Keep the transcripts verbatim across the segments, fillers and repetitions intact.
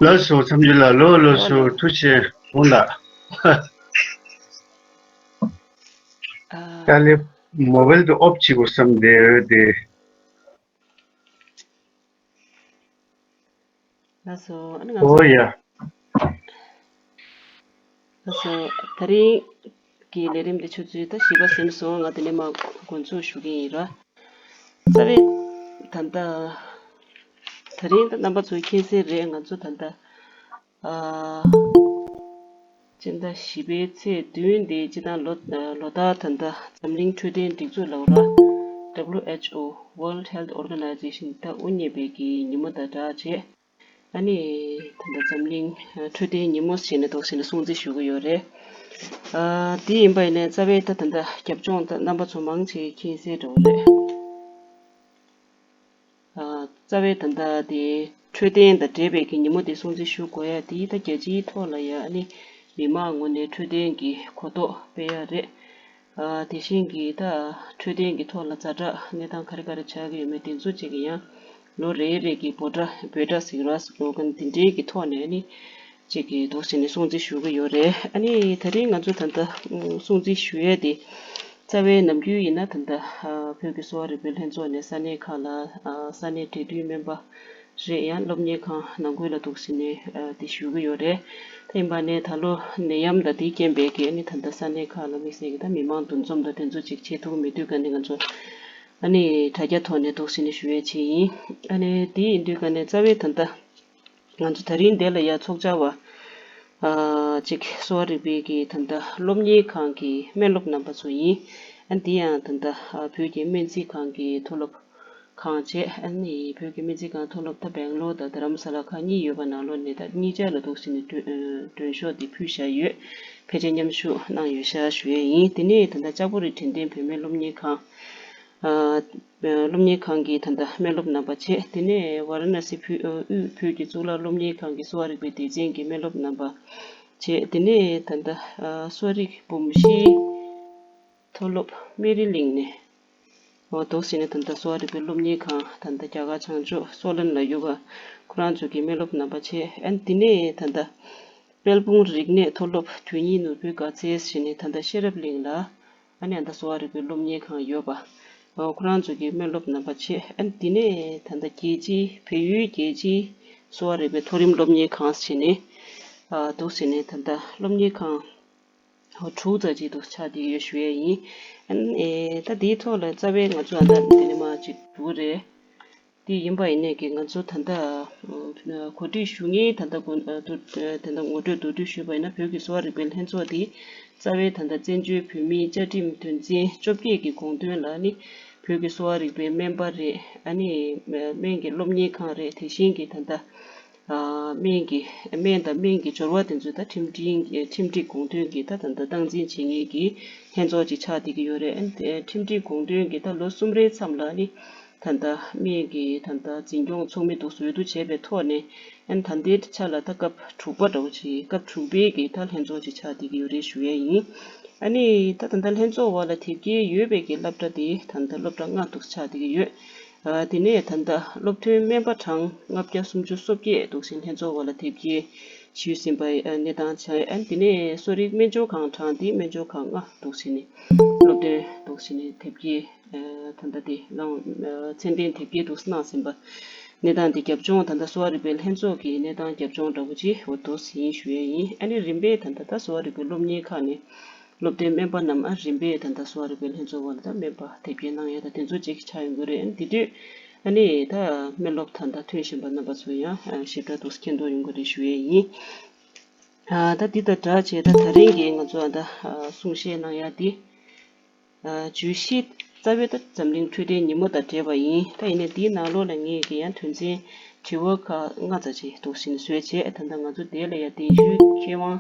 ལགས་སོ། འཚམས་འདྲི་ལགས། ལོ་ལོ་སོ། ཐུགས་རྗེ་ཆེ། འོང་ལགས། ཨ། ད་ལས་མོ་བལ་དུ་ཨོབ་བྱེད་དགོས་བསམ་བསྡད་ཡོད་དེ། ལགས་སོ། ཨ་ནི་ང་ཚོ། ཨོ་ཡ། ལགས་སོ། ད་རིང་གི་ལས་རིམ་འདི་ཆུ་ཚོད་ད་བཞི་པ་ཟིན་སོང་། ང་དེ་ནས་མར་འགོ་འཛུགས་ཞུ་གི་ཡིན་ར། རྩ་བའི་ད་ལྟ་ད་རིང་ད་རྣམ་པ་ཚོས་མཁྱེན་གསལ་རེད། ང་ཚོ་ད་ལྟ་ཨ། སྤྱི་ཟླ་བཞི་པའི་ཚེས་བདུན་དེ་སྤྱི་བཏང་ལོ་ལོ་ལྟར་ད་ལྟ་འཛམ་གླིང་འཕྲོད་བསྟེན་སྒྲིག་འཛུགས་ལབ་ར། W H O, World Health Organization ད་དབུ་བརྙེས་པའི་གི་ཉིན་མོ་དང་སྦྲགས་བྱས། ཨ་ནི་ད་ལྟ་འཛམ་གླིང་འཕྲོད་བསྟེན་ཉིན་མོ་ཞེས་ནས་འདུག་ཟེར་ནས་སྲུང་བརྩི་ཞུ་གི་ཡོད་རེད། ཨ། དེ་ཡིན་པ་ཡིན་ནའི་རྩ་བའི་ད་ད་ལྟ་རྒྱབ་ལྗོངས་ད་རྣམ་པ་ཚོ་མང་ཆེ་མཁྱེན་གསལ་འདྲ་བོ་རེད། ཨ། རྩ་བའི་ད་ལྟ་དེ་འཕྲོད་བསྟེན་དང་འབྲེལ་བའི་གི་ཉིན་མོ་དེ་སྲུང་བརྩི་ཞུ་དགོས་ཡ་དེ་ད་རྒྱལ་སྤྱིའི་ཐོག་ལ་ཡ་ཨ་ནི་མི་མང་ངོས་ནས་འཕྲོད་བསྟེན་གྱི་གོ་རྟོགས་སྤེལ་ཡ་རེད། ཨ། དེ་བཞིན་གྱི་ད་འཕྲོད་བསྟེན་གྱི་ཐོག་ལ་ཛ་དྲག་གནས་སྟངས་ག་རེ་ག་རེ་ཆགས་ཀྱི་ཡོད་མེད་དེ་ཚོ་གཅིག་གི་ཡང་ལོ་རེ་རེ་གི་འབོད་སྒྲ་འབོད་སྒྲ་ཟེར་གྱི་རེད་པ། སི་ལོ་གན་དེ་འདྲའི་གི་ཐོག་ནས་ཨ་ནི་གཅིག་གི་འདུག་ཟེར་ནས་སྲུང་བརྩི་ཞུ་གི་ཡོད་རེད། ཨ་ནི་ད་རིང་ང་ཚོ་ད་ལྟ་སྲུང་བརྩི་ཞུ་ཡས་དེ་རྩ་བའི་ནམ་རྒྱུན་ཡིན་ན་ད་ལྟ་ཨ་བོད་ཀྱི་གསོ་བ་རིག་པའི་ལྷན་ཚོགས་ནས་ས་གནས་ཁག་ལ་ཨ་ས་གནས་འབྲེལ་མཐུད་སྨན་པ་རེད། ཡང་སློབ་གཉེར་ཁང་ནང་ཁུལ་ལ་འདུག་ཟེར་ནས་ཨ་དེ་ཞུ་གི་ཡོད་རེད། ད་ཡིན་པ་ནས་ད་ལོ་ནད་ཡམས་དང་དེའི་རྐྱེན་པས་ཀྱི་ཨ་ནི་ད་ལྟ་ས་གནས་ཁག་ལ་དམིགས་བསལ་གྱི་ད་མི་མང་འདུ་འཛོམས་དང་དེ་ཚོ་ཅིག་བྱེད་ཐུབ་མི་ཐུབ་ག་ནས་ང་ཚོ་ཨ་ནི་དྲ་རྒྱ་ཐོག་ནས་འདུག་ཟེར་ནས་ཞུ་ཡས་བྱས་ཡིན། ཨ་ནི་དེ་ཡིན་དུས་ག་ནས་རྩ་བའི་ད་ལྟ་ང་ཚོ་ད་རིང་འདི་ལ་ཡ་ཚོགས་བཅར་བ་ཨ་ཅིག་གསོ་བ་རིག་པའི་གི་ད་ལྟ་སློབ་གཉེར་ཁང་གི་སྨན་སློབ་རྣམ་པ་ཚོ་ཡིན། ཨ་ནི་དེ་ཡང་ད་ལྟ་ཨ་བོད་ཀྱི་སྨན་རྩིས་ཁང་གི་མཐོ་སློབ་ཁང་བྱས། ཨ་ནི་བོད་ཀྱི་སྨན་རྩིས་ཁང་མཐོ་སློབ་ད་སྦེང་ལོར་དང་རྡ་རམ་ས་ལ་ཁག་གཉིས་ཡོད་པ་ནང་ལོགས་ནས་ད་གཉིས་ཆ་ལ་འདུག་ཟེར་ནས་མགྲོན་མགྲོན་ཤོག་འདི་ཕུལ་བཞག་ཡོད། ཕལ་ཆེར་མཉམ་ཞུགས་གནང་ཡོད་ཤག་ཞུ་ཡས་ཡིན། དེ་ནས་ད་ལྟ་ལྕགས་པོ་རི་དྲན་རྟེན་བུད་མེད་སློབ་གཉེར་ཁང་ཨ་སློབ་གཉེར་ཁང་གི་ད་ལྟ་སྨན་སློབ་རྣམ་པ་བྱས། དེ་ནས་ཝཱ་ར་ཎ་སི་བོད་དབུས་བོད་ཀྱི་གཙུག་ལག་སློབ་གཉེར་ཁང་གི་གསོ་བ་རིག་པའི་སྡེ་ཚན་གྱི་སྨན་སློབ་རྣམ་པ་བྱས། དེ་ནས་ད་ལྟ་ཨ་གསོ་རིག་འབུམ་བཞིའི་མཐོ་སློབ་སྨན་རི་གླིང་ནས་འོ་འདུག་ཟེར་ནས་ད་ལྟ་གསོ་བ་རིག་པའི་སློབ་གཉེར་ཁང་ད་ལྟ་རྒྱ་གར་བྱང་ཕྱོགས་སོ་ལན་ལ་ཡོད་པ་ཁོ་རང་ཚོ་གི་སྨན་སློབ་རྣམ་པ་བྱས། ཨ་ནི་དེ་ནས་ད་ལྟ་དཔལ་སྤུངས་རིག་གནས་མཐོ་སློབ་དོན་གཉིས་ནོར་བུའི་དགའ་ཚལ་ཟེར་ནས་ད་ལྟ་ཤེས་རབ་གླིང་ལ་ཨ་ནི་ཨ་ད་གསོ་བ་རིག་པའི་སློབ་གཉེར་ཁང་ཡོད་པ། འོ་ཁོ་རང་ཚོ་གི་སྨན་སློབ་རྣམ་པ་བྱས། ཨ་ནི་དེ་ནས་ད་ལྟ་རྒྱལ་སྤྱིའི་བལ་ཡུལ་རྒྱལ་སྤྱིའི་གསོ་བ་རིག་པའི་མཐོ་རིམ་སློབ་གཉེར་ཁང་ཟེར་ནས་ཨ་འདུག་ཟེར་ནས་ད་ལྟ་སློབ་གཉེར་ཁང་འོ་དྲུག་ཙམ་ཅིག་འདུག་ཆགས་བསྡད་ཡོད་ཞུ་ཡས་ཡིན། ཨ་ནི་ཨེ་ད་དེའི་ཐོག་ལ་རྩ་བའི་ང་ཚོ་ཨ་ད་དེ་ནས་མར་ཅིག་འདུག་རེད། དེ་ཡིན་པ་ཡིན་ནས་ཀྱི་ང་ཚོ་ད་ལྟ་ཨ་གོ་སྒྲིག་ཞུ་མཁན་ད་ལྟ་གོ་ཨ་ཏུ་ཨ་ད་ལྟ་ངོ་སྤྲོད་མདོར་བསྡུས་ཞུས་པ་ཡིན་ན། བོད་ཀྱི་གསོ་བ་རིག་པའི་ལྷན་ཚོགས་དེ་རྩ་བའི་ད་ལྟ་བཙན་བྱོལ་བོད་མིའི་བཅའ་ཁྲིམས་དོན་ཚན་བཅོ་བརྒྱད་ཀྱི་དགོངས་དོན་ལ་ནི་བོད་ཀྱི་གསོ་བ་རིག་པའི་སྨན་པ་རེད། ཨ་ནི་སྨན་གྱི་སློབ་གཉེར་ཁང་རེད། དེ་བཞིན་གྱི་ད་ལྟ་ཨ་སྨན་གྱི་སྨན་དང་སྨན་གྱི་སྦྱོར་བ་དེ་ཚོ་ད་ཁྲིམས་སྒྲིག་ཁྲིམས་སྒྲིག་དགོངས་དོན་གྱི་ད་ད་ལྟ་སྟངས་འཛིན་བྱེད་མཁན་གྱི་ལྷན་ཚོགས་ཅིག་ཆགས་བསྡད་ཀྱི་ཡོད་རེད། ཨ་ནི་དེ་ཁྲིམས་སྒྲིག་དགོངས་དོན་གྱི་ད་ལོ་གསུམ་རེའི་མཚམས་ལ་ནི་ད་ལྟ་སྨན་གྱི་ད་ལྟ་འཛིན་སྐྱོང་ཚོགས་མི་འདུག་ཟེར་འོས་བསྡུ་བྱས་པའི་ཐོག་ནས་ཨ་ནི་ད་ལྟའི་ཆ་ལ་ད་སྐབས་དྲུག་པ་འདྲ་བོ་ཅིག་སྐབས་དྲུག་པའི་གི་ད་ལྷན་ཚོགས་ཅིག་ཆགས་བསྡད་ཀྱི་ཡོད་རེད་ཞུ་ཡས་ཡིན། ཨ་ནི་ད་ད་ལྟ་ལྷན་ཚོགས་འོག་ལ་དེབ་སྐྱེལ་ཡོད་པའི་གི་སློབ་གྲྭ་དེ་ད་ལྟ་སློབ་གྲྭ་ལྔ་འདུག་ཆགས་བསྡད་ཀྱི་ཡོད། ཨ་དེ་ནས་ད་ལྟ་སློབ་ཐོན་སྨན་པ་གྲངས་ལྔ་བརྒྱ་སུམ་ཅུ་སོ་བརྒྱད་འདུག་ཟེར་ལྷན་ཚོགས་འོག་ལ་དེབ་སྐྱེལ་ཞུས་ཟིན་པ་ཨ་གནས་སྟངས་ཆགས། ཨ་དེ་ནས་གསོ་རིག་སྨན་སྦྱོར་ཁང་གྲངས་དེ་སྨན་སྦྱོར་ཁང་ལྔ་འདུག་ཟེར་ནས་སློབ་ཐོན་འདུག་ཟེར་ནས་དེབ་སྐྱེལ་ཨ་ད་ལྟ་དེ་ལང་ཨ་ཚད་ལྡན་དེབ་སྐྱེལ་འདུག་གནང་ཟིན་པ། གནས་སྟངས་དེ་རྒྱབ་ལྗོངས་ད་ལྟ་གསོ་བ་རིག་པའི་ལྷན་ཚོགས་ཀྱི་གནས་སྟངས་རྒྱབ་ལྗོངས་འདྲ་བོ་ཅིག་འོ་འདུག་ཟིན་ཞུ་ཡས་ཡིན། ཨ་ནི་རིམ་པས་ད་ལྟ་ད་གསོ་བ་རིག་པའི་སློབ་གཉེར་ཁག་ནས་སློབ་ཐོན་སྨན་པ་རྣམས་ཨ་རིམ་པས་ད་ལྟ་གསོ་བ་རིག་པའི་ལྷན་ཚོགས་འོག་ལ་ད་སྨན་པ་དེབ་སྐྱེལ་གནང་ཡས་ད་དེ་ཚོ་ཅིག་ཆགས་ཡོང་གི་རེད། ཨ་ནི་དེ་དུས་ཨ་ནི་ད་སྨན་སློབ་ད་ལྟ་ཐོན་བཞིན་པ་རྣམ་པ་ཚོ་ཡང་ཨ་ཞིབ་ཕྲ་འདུག་མཁྱེན་རྟོགས་ཡོང་གི་རེད་ཞུ་ཡས་ཡིན། ཨ་ད་འདི་དང་སྦྲགས་བྱས་ད་ད་རིང་གི་ང་ཚོ་ཨ་ད་ཨ་གསུང་བཤད་གནང་ཡ་འདི། ཨ་བརྗོད་གཞི་རྩ་བའི་ད་འཛམ་གླིང་འཕྲོད་བསྟེན་ཉིན་མོ་དང་འབྲེལ་བ་ཡིན། ད་ཡིན་ནའི་འདིའི་ནང་ལོགས་ལ་ངས་ཀྱི་ཡང་དོན་ཚན་དྲི་བ་ཁག་ལྔ་ཙམ་ཅིག་འདུག་སེ་བཟོས་བྱས། ད་ལྟ་ང་ཚོ་དེ་ལ་ཡང་གདན་ཞུའི་མཁས་དབང་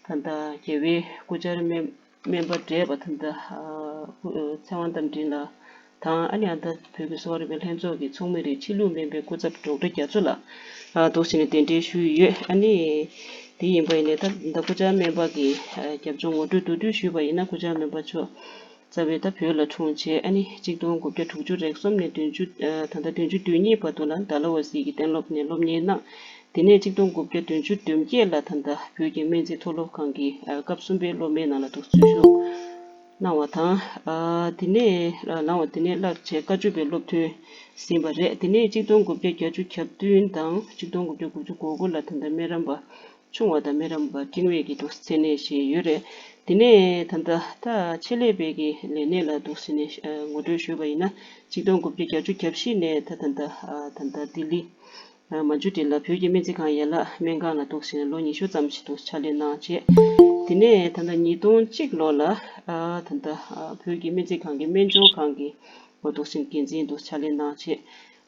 ད་ལྟ་རྒྱལ་བའི་སྐུ་བཅར་སྨན་སྨན་པ་བགྲེས་པ་ད་ལྟ་ཨ་སྐུ་ཨ་ཚེ་དབང་རྟ་མགྲིན་ལགས་དང་། ཨ་ནི་ཨ་ད་བོད་ཀྱི་གསོ་བ་རིག་པའི་ལྷན་ཚོགས་ཀྱི་ཚོགས་མི་རེད། ཕྱི་ལུགས་སྨན་པའི་སྐུ་ཚབ་ཌོག་ཊར་རྒྱ་མཚོ་ལགས་ཨ་འདུག་སེ་ནས་གདན་འདྲེན་ཞུས་ཡོད། ཨ་ནི་དེ་ཡིན་པ་ཡིན་ནའི་ད་ད་སྐུ་བཅར་སྨན་པ་གི་ཨ་རྒྱབ་ལྗོངས་ངོ་སྤྲོད་མདོར་བསྡུས་ཞུས་པ་ཡིན་ན། སྐུ་བཅར་སྨན་པ་མཆོག་རྩ་བའི་ད་བོད་ལ་འཁྲུངས་བྱས། ཨ་ནི་གཅིག་སྟོང་དགུ་བརྒྱ་དྲུག་ཅུ་རེ་གསུམ་ནས་བདུན་ཅུ་ཨ་ད་ལྟ་བདུན་ཅུ་དོན་གཉིས་བར་དུ་ལ་ཌལ་ཧོ་སི་གི་གཏན་སློབ་ནས་སློབ་གཉེར་གནང་ དེ་ནས་གཅིག་སྟོང་དགུ་བརྒྱ་བདུན་ཅུ་དོན་བརྒྱད་ལ་ད་ལྟ་བོད་ཀྱི་སྨན་རྩིས་མཐོ་སློབ་ཁང་གི་ཨ་སྐབས་གསུམ་པའི་སློབ་མའི་ནང་ལ་འདུག་འཛུལ་ཞུགས་གནང་བ་དང་། ཨ་དེ་ནས་ཨ་གནང་བ་དེ་ནས་བརླག་བྱས་བཀའ་བཅུ་པའི་སློབ་ཐོན་ཟིན་པ་རེད། དེ་ནས་གཅིག་སྟོང་དགུ་བརྒྱ་བརྒྱད་ཅུ་གྱ་བདུན་དང་གཅིག་སྟོང་དགུ་བརྒྱ་དགུ་བཅུ་གོ་དགུ་ལ་ད་ལྟ་སྨན་རམས་པ་ཆུང་བ་དང་སྨན་རམས་པ་འབྲིང་བའི་གི་འདུག་མཚན་གནས་བཞེས་ཡོད་རེད། དེ་ནས་ད་ལྟ་ད་ཆེད་ལས་པའི་གི་ལས་གནས་ལ་འདུག་ཟེར་ནས་ཨ་ངོ་སྤྲོད་ཞུས་པ་ཡིན་ན། གཅིག་སྟོང་དགུ་བརྒྱ་བརྒྱད་ཅུ་གྱ་བཞི་ནས་ད་ད་ལྟ་ཨ་ད་ལྟ་ལྡི་ལི་ཨ་མན་ཇུ་ཊི་ལ་བོད་ཀྱི་སྨན་རྩིས་ཁང་ཡན་ལག་སྨན་ཁང་ལ་འདུག་ཟེར་ནས་ལོ་ཉི་ཤུ་ཙམ་ཞིག་འདུག་ཕྱག་ལས་གནང་བྱས། དེ་ནས་ད་ལྟ་ཉིས་སྟོང་གཅིག་ལོ་ལ་ཨ་ད་ལྟ་ཨ་བོད་ཀྱི་སྨན་རྩིས་ཁང་གི་སྨན་སྦྱོར་ཁང་གི་འོ་འདུག་ཟེར་ནས་འགན་འཛིན་འདུག་ཕྱག་ལས་གནང་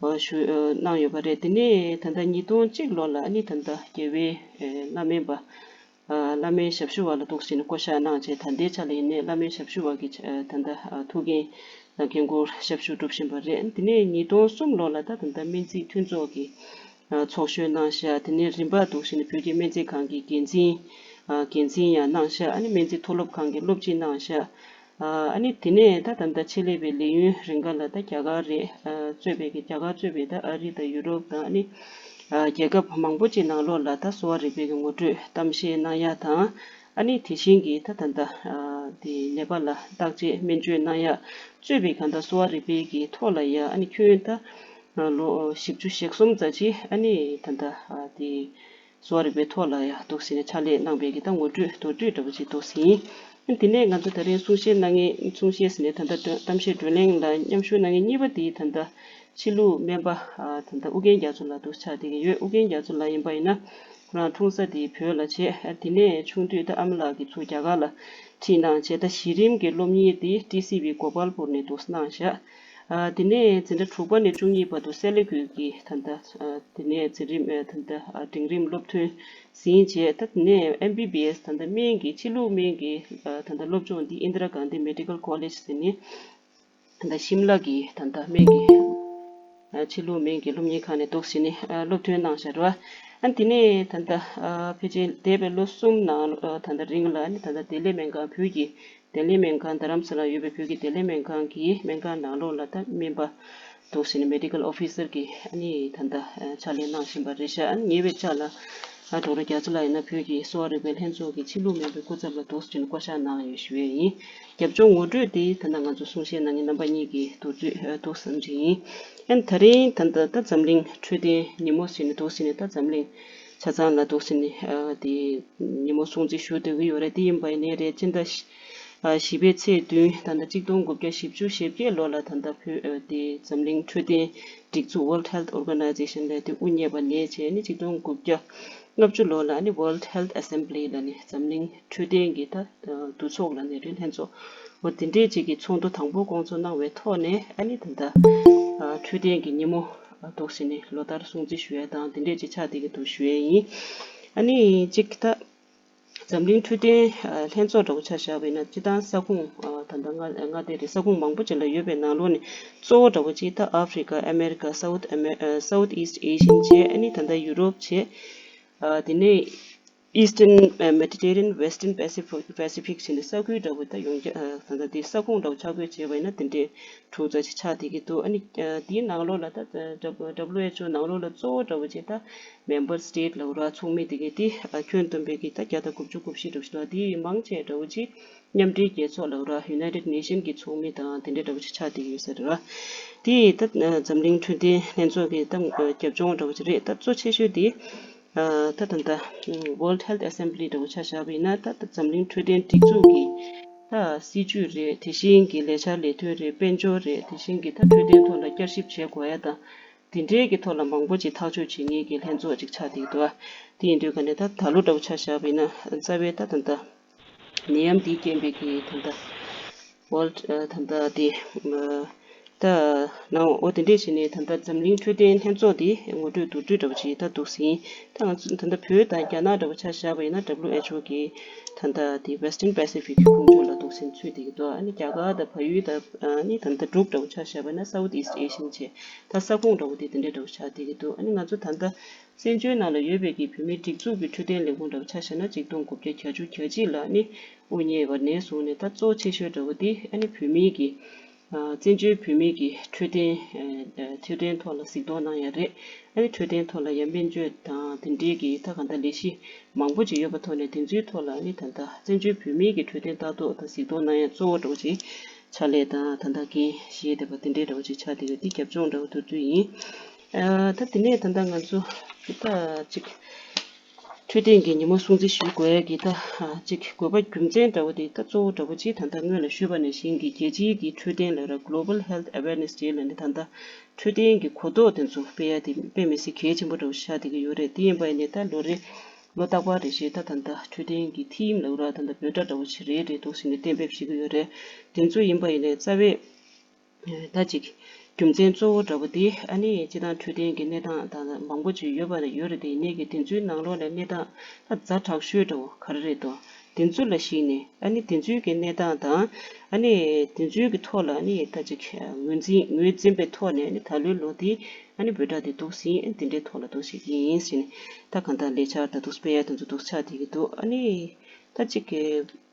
བྱས། ཞུ་གནང་ཡོད་པ་རེད། དེ་ནས་ད་ལྟ་ཉིས་སྟོང་གཅིག་ལོ་ལ་ཨ་ནི་ད་ལྟ་རྒྱལ་བའི་བླ་སྨན་པ་བླ་སྨན་ཞབས་ཞུ་བ་ལ་འདུག་ཟེར་ནས་བསྐོ་བཞག་གནང་བྱས། ད་ལྟའི་ཆ་ལ་ཡིན་ནའི་བླ་སྨན་ཞབས་ཞུ་བ་གི་ད་ལྟ་ཐུགས་འགན་དང་འགན་འཁུར་ཞབས་ཞུ་སྒྲུབ་བཞིན་པ་རེད། དེ་ནས་ཉིས་སྟོང་གསུམ་ལོ་ལ་ད་ད་ལྟ་སྨན་རྩིས་མཐུན་ཚོགས་ཀྱི་ཚོགས་གཞོན་གནང་བཞག་དེ་ནས་རིམ་པ་འདུག་ཟེར་ནས་བོད་ཀྱི་སྨན་རྩིས་ཁང་གི་འགན་འཛིན་འགན་འཛིན་ཡང་གནང་བཞག་ཨ་ནི་སྨན་རྩིས་མཐོ་སློབ་ཁང་གི་སློབ་སྤྱི་གནང་བཞག་ཨ་ནི་དེ་ནས་ད་ད་ལྟ་ཆེད་ལས་པའི་ལས་ཡུན་རིང་ག་ལ་ད་རྒྱ་གར་རེད། གཙོས་པའི་གི་རྒྱ་གར་གཙོས་པའི་ད་ཨ་རི་དང་ཡུ་རོབ་དང་ཨ་ནི་རྒྱལ་ཁབ་མང་པོ་ཅིག་ནང་ལོགས་ལ་ད་གསོ་བ་རིག་པའི་གི་ངོ་སྤྲོད་གཏམ་བཤད་གནང་ཡ་དང་། ཨ་ནི་དེ་བཞིན་གི་ད་ད་ལྟ་དེ་ནད་པ་ལ་བརྟག་དཔྱད་སྨན་བཅོས་གནང་ཡ་གཙོས་པའི་ག་ད་གསོ་བ་རིག་པའི་གི་ཐོག་ལ་ཡ་ཨ་ནི་ཁྱོན་ད་ལོ་བཞི་བཅུ་ཞེ་གསུམ་ཙམ་ཅིག་ཨ་ནི་ད་ད་དེ། གསོ་བ་རིག་པའི་ཐོག་ལ་ཡང་འདུག་ཟེར་ནས་ཕྱག་ལས་གནང་བའི་གི་ད་ངོ་སྤྲོད་མདོར་བསྡུས་འདྲ་པོ་ཅིག་འདུག་ཟིན། དེ་ནས་ང་ཚོ་ད་རིང་གསུང་བཤད་གནང་མཁན་གསུང་བཤད་ཟེར་ནས་ད་ལྟ་གཏམ་བཤད་བགྲོ་གླེང་ལ་མཉམ་ཞུགས་གནང་མཁན་གཉིས་པ་དེ་ད་ལྟ་ཕྱི་ལུགས་སྨན་པ་ད་ལྟ་ཨུ་རྒྱན་རྒྱ་མཚོ་ལགས་འདུག་ཆགས་བསྡད་ཀྱི་ཡོད། ཨུ་རྒྱན་རྒྱ་མཚོ་ལགས་ཡིན་པ་ཡིན་ན་ཁོ་རང་འཁྲུངས་ས་དེ་བོད་ལ་བྱས། དེ་ནས་ཆུང་དུས་ད་ཨ་མ་ལགས་ཀྱིས་ཚུར་རྒྱ་གར་ལ་ཁྲིད་གནང་བྱས། ད་གཞི་རིམ་གྱི་སློབ་གཉེར་དེ་ཊི་སི་བི་གོ་པལ་པུར་ནས་འདུག་གནང་བཞག་ཨ་དེ་ནས་འཛིན་གྲྭ་དྲུག་པ་ནས་བཅུ་གཉིས་བར་དུ་སེ་ལ་ཁུལ་གྱི་ད་ལྟ་ཨ་དེ་ནས་འཛིན་རིམ་ཨ་ད་ལྟ་ཨ་འབྲིང་རིམ་སློབ་ཐོན་ཟིན་བྱས། ད་དེ་ནས་ཨེམ་བི་བི་ཨེས་ད་ལྟ་སྨན་གྱི་ཕྱི་ལུགས་སྨན་གྱི་ཨ་ད་ལྟ་སློབ་སྦྱོང་འདི་ཨིན་དི་ར་གྷན་དྷི་མེ་ཌི་ཀལ་ཀོ་ལེཇ་ཟེར་ནས་ད་ལྟ་ཤིམ་ལ་གི་ད་ལྟ་སྨན་གྱི་ཨ་ཕྱི་ལུགས་སྨན་གྱི་སློབ་གཉེར་ཁང་ནས་འདུག་ཟེར་ནས་ཨ་སློབ་ཐོན་གནང་བཞག་རེད་བ། ཨ་དེ་ནས་ད་ལྟ་ཨ་ཕལ་ཆེར་འདས་པའི་ལོ་གསུམ་ནང་ཨ་ད་ལྟ་རིང་ལ་ཨ་ནི་ད་ལྟ་བདེ་ལེགས་སྨན་ཁང་བོད་ཀྱི་བདེ་ལེགས་སྨན་ཁང་རྡ་རམ་ས་ལར་ཡོད་པའི་བོད་ཀྱི་བདེ་ལེགས་སྨན་ཁང་གི་སྨན་ཁང་ནང་ལོགས་ལ་ད་སྨན་པ་འདུག་ཟེར་ནས་མེ་ཌི་ཀལ་ཨོ་ཕི་སར་གྱི་ཨ་ནི་ད་ལྟ་ཕྱག་ལས་གནང་བཞིན་པ་རེད་ཤག་ཨ་ནི་ཉེ་བའི་ཆར་ལ་ཨ་ཌོག་ཊར་རྒྱ་མཚོ་ལགས་ཡིན་ན་བོད་ཀྱི་གསོ་བ་རིག་པའི་ལྷན་ཚོགས་ཀྱི་ཕྱི་ལུགས་སྨན་པའི་སྐུ་ཚབ་ལ་འདུག་ཟེར་ནས་བསྐོ་བཞག་གནང་ཡོད་ཞུ་ཡས་ཡིན། རྒྱབ་ལྗོངས་ངོ་སྤྲོད་དེ་ད་ལྟ་ང་ཚོ་གསུང་བཤད་གནང་མཁན་རྣམ་པ་གཉིས་ཀྱིས་མདོར་བསྡུས་འདུག་བསམ་གྱི་ཡིན། ཨ་ནི་ད་རིང་ད་ལྟ་ད་འཛམ་གླིང་འཕྲོད་བསྟེན་ཉིན་མོ་ཟེར་ནས་འདུག་ཟེར་ནས་ད་འཛམ་གླིང་ཆ་ཚང་ལ་འདུག་ཟེར་ནས་ཨ་དེ་ཉིན་མོ་སྲུང་བརྩི་ཞུ་སྡོད་ཀྱི་ཡོད་རེད། དེ་ཡིན་པ་ཡིན་ནའི་རེད། སྤྱི་ཟླ་བཞི་ཨ་བཞི་པའི་ཚེས་བདུན་ད་ལྟ་གཅིག་སྟོང་དགུ་བརྒྱ་བཞི་བཅུ་ཞེ་བརྒྱད་ལོ་ལ་ད་ལྟ་བོད་ཨ་དེ་འཛམ་གླིང་འཕྲོད་བསྟེན་སྒྲིག་འཛུགས་World Health Organization ལས་དེ་དབུ་བརྙེས་པ་ནས་བྱས་ནས་གཅིག་སྟོང་དགུ་བརྒྱ་ལྔ་བཅུ་ལོ་ལ་ཨ་ནི་World Health Assembly ལ་ནི་འཛམ་གླིང་འཕྲོད་བསྟེན་གྱི་ད་འདུ་ཚོགས་ལ་ནི་རེད་ལྷན་ཚོགས་འོ་དེ་འདྲས་ཅིག་གི་ཚོགས་འདུ་དང་པོ་སྐོང་ཚོགས་གནང་བའི་ཐོག་ནས་ཨ་ནི་ད་ལྟ་འཕྲོད་བསྟེན་གྱི་ཉིན་མོ་འདུག་ཟེར་ནས་ལོ་ལྟར་སྲུང་བརྩི་ཞུ་ཡས་དང་དེ་འདྲས་ཅིག་ཆགས་བསྡད་ཀྱི་འདུག་ཞུ་ཡས་ཡིན། ཨ་ནི་གཅིག་ད། འཛམ་གླིང་འཕྲོད་བསྟེན་ལྷན་ཚོགས་འདྲ་བོ་ཆ་བཞག་པ་ཡིན་ན་སྤྱི་བཏང་ས་ཁོངས་ད་ལྟ་མངའ་སྡེ་རེད། ས་ཁོངས་མང་པོ་ཅིག་ལ་ཡོད་པའི་ནང་ལོགས་ནས་གཙོ་བོ་འདྲ་བོ་ཅིག་ད་ཨ་ཧྥི་རི་ཀ་ཨ་མེ་རི་ཀ་South Amer- South East Asian བྱས་ཨ་ནི་ད་ལྟ་ཡུ་རོབ་བྱས། དེ་ནས་Eastern Mediterranean Western Pacific Pacific བྱས་ནས་ས་ཁུལ་འདྲ་བོ་ད་ཡོངས་ཀྱི་ད་ལྟ་དེ་ས་ཁོངས་འདྲ་བོ་ཆ་བགོས་བྱས་པ་ཡིན་ན་དེ་འདྲའི་དྲུག་ཙམ་ཅིག་ཆགས་བསྡད་ཀྱི་འདུག་ཨ་ནི་དེའི་ནང་ལོགས་ལ་ད་W H O ནང་ལོགས་ལ་གཙོ་བོ་འདྲ་བོ་ཅིག་ད་Member State ལ་ར་ཚོགས་མི་དེ་གའི་དེ་ཁྱོན་བསྡོམས་པའི་གི་ད་བརྒྱ་དང་དགུ་བཅུ་གོ་བཞི་འདྲ་བོ་ཞིག་འདུག་དེ་མང་ཆེ་འདྲ་བོ་ཅིག་མཉམ་འབྲེལ་རྒྱལ་ཚོགས་ལ་ར་United Nation གི་ཚོགས་མི་དང་དེ་འདྲའི་འདྲ་བོ་ཅིག་ཆགས་བསྡད་ཀྱི་ཡོད་ས་རེད་ར། དེ་ད་འཛམ་གླིང་འཕྲོད་བསྟེན་ལྷན་ཚོགས་ཀྱི་ད་རྒྱབ་ལྗོངས་འདྲ་བོ་ཅིག་རེད། ད་གཙོ་ཆེ་ཤོས་དེ་ད་ད་ད་World Health Assembly འདྲ་བོ་ཆ་བཞག་པ་ཡིན་ན་ད་ད་འཛམ་གླིང་འཕྲོད་བསྟེན་སྒྲིག་འཛུགས་ཀྱི་ད་སྲིད་ཇུས་རེད། དེ་བཞིན་གྱི་ལས་འཆར་ལས་དོན་རེད། དཔལ་འབྱོར་རེད། དེ་བཞིན་གྱི་ད་འཕྲོད་བསྟེན་ཐོག་ལ་བསྐྱར་ཞིབ་བྱེད་དགོས་ཡ་དང་། དེ་འདྲའི་གི་ཐོག་ལ་མང་པོ་ཅིག་ཐག་གཅོད་བྱེད་མཁན་གྱི་ལྷན་ཚོགས་ཅིག་ཆགས་བསྡད་འདུག་དེ་ཡིན་དུས་ག་ནས་ད་ད་ལོ་འདྲ་བོ་ཆ་བཞག་པ་ཡིན་ན་རྩ་བའི་ད་ད་ད་ནད་ཡམས་འདིའི་རྐྱེན་པས་གི་ད་ད་World ད་ད་དེ་ད་ནང་འོ་དེ་འདྲས་བྱས་ནས་ད་ད་འཛམ་གླིང་འཕྲོད་བསྟེན་ལྷན་ཚོགས་འདི་ངོ་སྤྲོད་མདོར་བསྡུས་འདྲ་བོ་ཅིག་ད་འདུག་ཟིན། ད་ང་ཚོ་ད་ད་བོད་དང་རྒྱ་ནག་འདྲ་བོ་ཆ་བཞག་པ་ཡིན་ན་W H O གི་ད་ད་དེ་Western Pacific གི་ཁོངས་གཏོགས་ལ་འདུག་ཟིན་ཚུད་བསྡད་ཀྱི་འདུག་ཨ་ནི་རྒྱ་གར་དང་བལ་ཡུལ་དང་ཨ་ནི་ད་ད་འབྲུག་འདྲ་བོ་ཆ་བཞག་པ་ཡིན་ན་South East Asian བྱས། ད་ས་ཁོངས་འདྲ་བོ་དེ་དེ་འདྲའི་འདྲ་བོ་ཆགས་བསྡད་ཀྱི་འདུག་ཨ་ནི་ང་ཚོ་ད་ལྟ་བཙན་བྱོལ་ནང་ལ་ཡོད་པའི་གི་བོད་མིའི་སྒྲིག་འཛུགས་ཀྱི་འཕྲོད་བསྟེན་ལས་ཁུངས་འདྲ་བོ་ཆ་བཞག་ན་གཅིག་སྟོང་དགུ་བརྒྱ་གྱ་གཅིག་ལ་ནི་དབུ་བརྙེས་པ་ནས་བཟུང་ནས་ད་གཙོ་ཆེ་ཤོས་འདྲ་བོ་དེ་ཨ་ནི་བོད་མིའི་གི་ བཙན་བྱོལ་བོད་མིའི་གི་འཕྲོད་བསྟེན་འཕྲོད་བསྟེན་ཐོག་ལ་གཟིགས་རྟོག་གནང་ཡ་རེད། ཨ་ནི་འཕྲོད་བསྟེན་ཐོག་ལ་ཡ་སྨན་བཅོས་དང་དེ་འདྲའི་གི་ད་གང་ལྟར་ལས་གཞི་མང་པོ་ཅིག་ཡོད་པ་ཐོག་ནས་དེ་ཚོའི་ཐོག་ལ་ཨ་ནི་ད་ལྟ་བཙན་བྱོལ་བོད་མིའི་གི་འཕྲོད་བསྟེན་ལྟ་རྟོག་དང་གཟིགས་རྟོག་གནང་ཡ་གཙོ་བོ་འདྲ་བོ་ཅིག་ཕྱག་ལས་དང་ད་ལྟ་འགན་བཞེས་བསྡད་པ་དེ་འདྲའི་འདྲ་བོ་ཅིག་ཆགས་བསྡད་ཡོད། འདི་རྒྱབ་ལྗོངས་འདྲ་བོ་ཐུབ་ཐུབ་ཡིན། ད་དེ་ནས་ད་ལྟ་ང་ཚོ་ད་ཅིག་འཕྲོད་བསྟེན་གྱི་ཉིན་མོ་སྲུང་བརྩི་ཞུ་དགོས་ཡ་གི་ད་ཅིག་དགོས་པ་རྒྱུ་མཚན་འདྲ་བོ་དེ་ད་གཙོ་བོ་འདྲ་བོ་ཅིག་ད་ལྟ་སྔོན་ལ་ཞུས་པ་ནང་བཞིན་གྱི་རྒྱལ་སྤྱིའི་གི་འཕྲོད་བསྟེན་ལབ་ར་Global Health Awareness Day་ལབ་ནས་ད་ལྟ་འཕྲོད་བསྟེན་གྱི་གོ་རྟོགས་དེ་ཚོ་སྤེལ་ཡ་དེ་དཔེ་མི་སྲིད་གལ་ཆེན་པོ་འདྲ་བོ་ཆགས་བསྡད་ཀྱི་ཡོད་རེད། དེ་ཡིན་པ་ཡིན་ནའི་ད་ལོ་རེ་ལོ་རྟག་པར་རེ་བཞིན་ད་ད་ལྟ་འཕྲོད་བསྟེན་གྱི་ཐིམ་ལབ་ར་ད་ལྟ་འབོད་སྒྲ་འདྲ་བོ་ཅིག་རེད་རེད་འདུག་ཟེར་ནས་གཏན་འབེབས་བྱེད་ཀྱི་ཡོད་རེད། དེ་ཚོ་ཡིན་པ་ཡིན་ནའི་རྩ་བའི་ད་ཅིག་རྒྱུ་མཚན་གཙོ་བོ་འདྲ་བོ་དེ་ཨ་ནི་སྤྱི་བཏང་འཕྲོད་བསྟེན་གྱི་གནས་སྟངས་དང་མང་པོ་ཅིག་ཡོད་པ་ཡོད་རེད། དེ་ཡིན་ནའི་གི་དེ་ཚོའི་ནང་ལོགས་ལ་གནས་སྟངས་ད་ཛ་དྲག་ཤོས་འདྲ་བོ་ག་རེ་རེད་དོ། དེ་ཚོ་ལ་གཞིགས་ནས་ཨ་ནི་དེ་ཚོའི་གི་གནས་སྟངས་དང་ཨ་ནི་དེ་ཚོའི་གི་ཐོག་ལ་ཨ་ནི་ད་ཅིག་ངོས་འཛིན་ངོས་འཛིན་པའི་ཐོག་ནས་ཨ་ནི་ད་ལོའི་ལོ་དེ་ཨ་ནི་འབོད་སྒྲ་དེ་འདུག་ཟིན་ཨ་ནི་དེ་འདྲའི་ཐོག་ལ་འདུག་ཞིག་ཡིན་ཟིན་ད་གང་ལྟར་ལས་འཆར་ད་འདུག་སྤེལ་ཡ་དེ་ཚོ་འདུག་ཆགས་བསྡད་ཀྱི་འདུག་ཨ་ནི་ད་ཅིག་གི་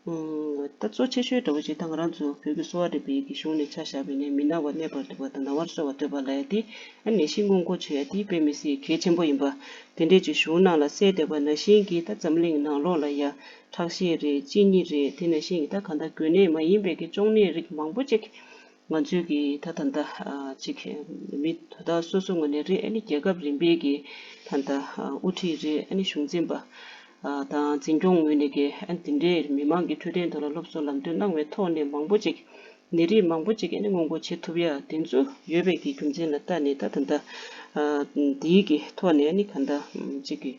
ད་གཙོ་ཆེ་ཤོས་འདྲ་བོ་ཅིག་ད་ང་རང་ཚོ་བོད་ཀྱི་གསོ་བ་རིག་པའི་གི་གཞུང་ནས་ཆ་བཞག་པ་ཡིན་ན་མི་ན་བ་གནས་པར་འདོད་པ་དང་ན་བར་གསོ་བར་འདོད་པ་ལབ་ཡ་དེ་ཨ་ནད་གཞི་སྔོན་འགོག་བྱེད་ཡ་དེ་དཔེ་མི་སྲིད་གལ་ཆེན་པོ་ཡིན་པ་དེ་འདྲས་ཀྱི་གཞུང་ནང་ལ་གསལ་བསྡད་པ་ནང་བཞིན་གྱི་ད་འཛམ་གླིང་ནང་ལོགས་ལ་ཡ་ཁྲག་ཤེད་རེད། གཅིན་སྙི་རེད། དེ་ནང་བཞིན་གྱི་ད་གང་ལྟར་འགོས་ནད་མ་ཡིན་པའི་གི་གཅོང་ནད་རིགས་མང་པོ་ཅིག་ང་ཚོའི་གི་ད་ད་ལྟ་ཅིག་མི་དོ་བདག་སོ་སོ་ངོས་ནས་རེད། ཨ་ནི་རྒྱལ་ཁབ་རིམ་པའི་གི་ད་ལྟ་དབུ་ཁྲིད་རེད། ཨ་ནི་གཞུང་འཛིན་པ་དང་འཛིན་སྐྱོང་ངོས་ནས་གི་ཨ་ནི་དེ་འདྲའི་མི་མང་གི་འཕྲོད་བསྟེན་ཐོག་ལ་སློབ་གསོ་ལམ་སྟོན་གནང་བའི་ཐོག་ནས་མང་པོ་ཅིག་ནད་རིགས་མང་པོ་ཅིག་ཨ་ནི་སྔོན་འགོག་བྱེད་ཐུབ་ཡ་དེ་ཚོ་ཡོད་པའི་གི་རྒྱུ་མཚན་ལ་བལྟས་ནས་ད་ད་ལྟ་འདིའི་གི་ཐོག་ནས་ཨ་ནི་ག་ད་ཅིག་གི་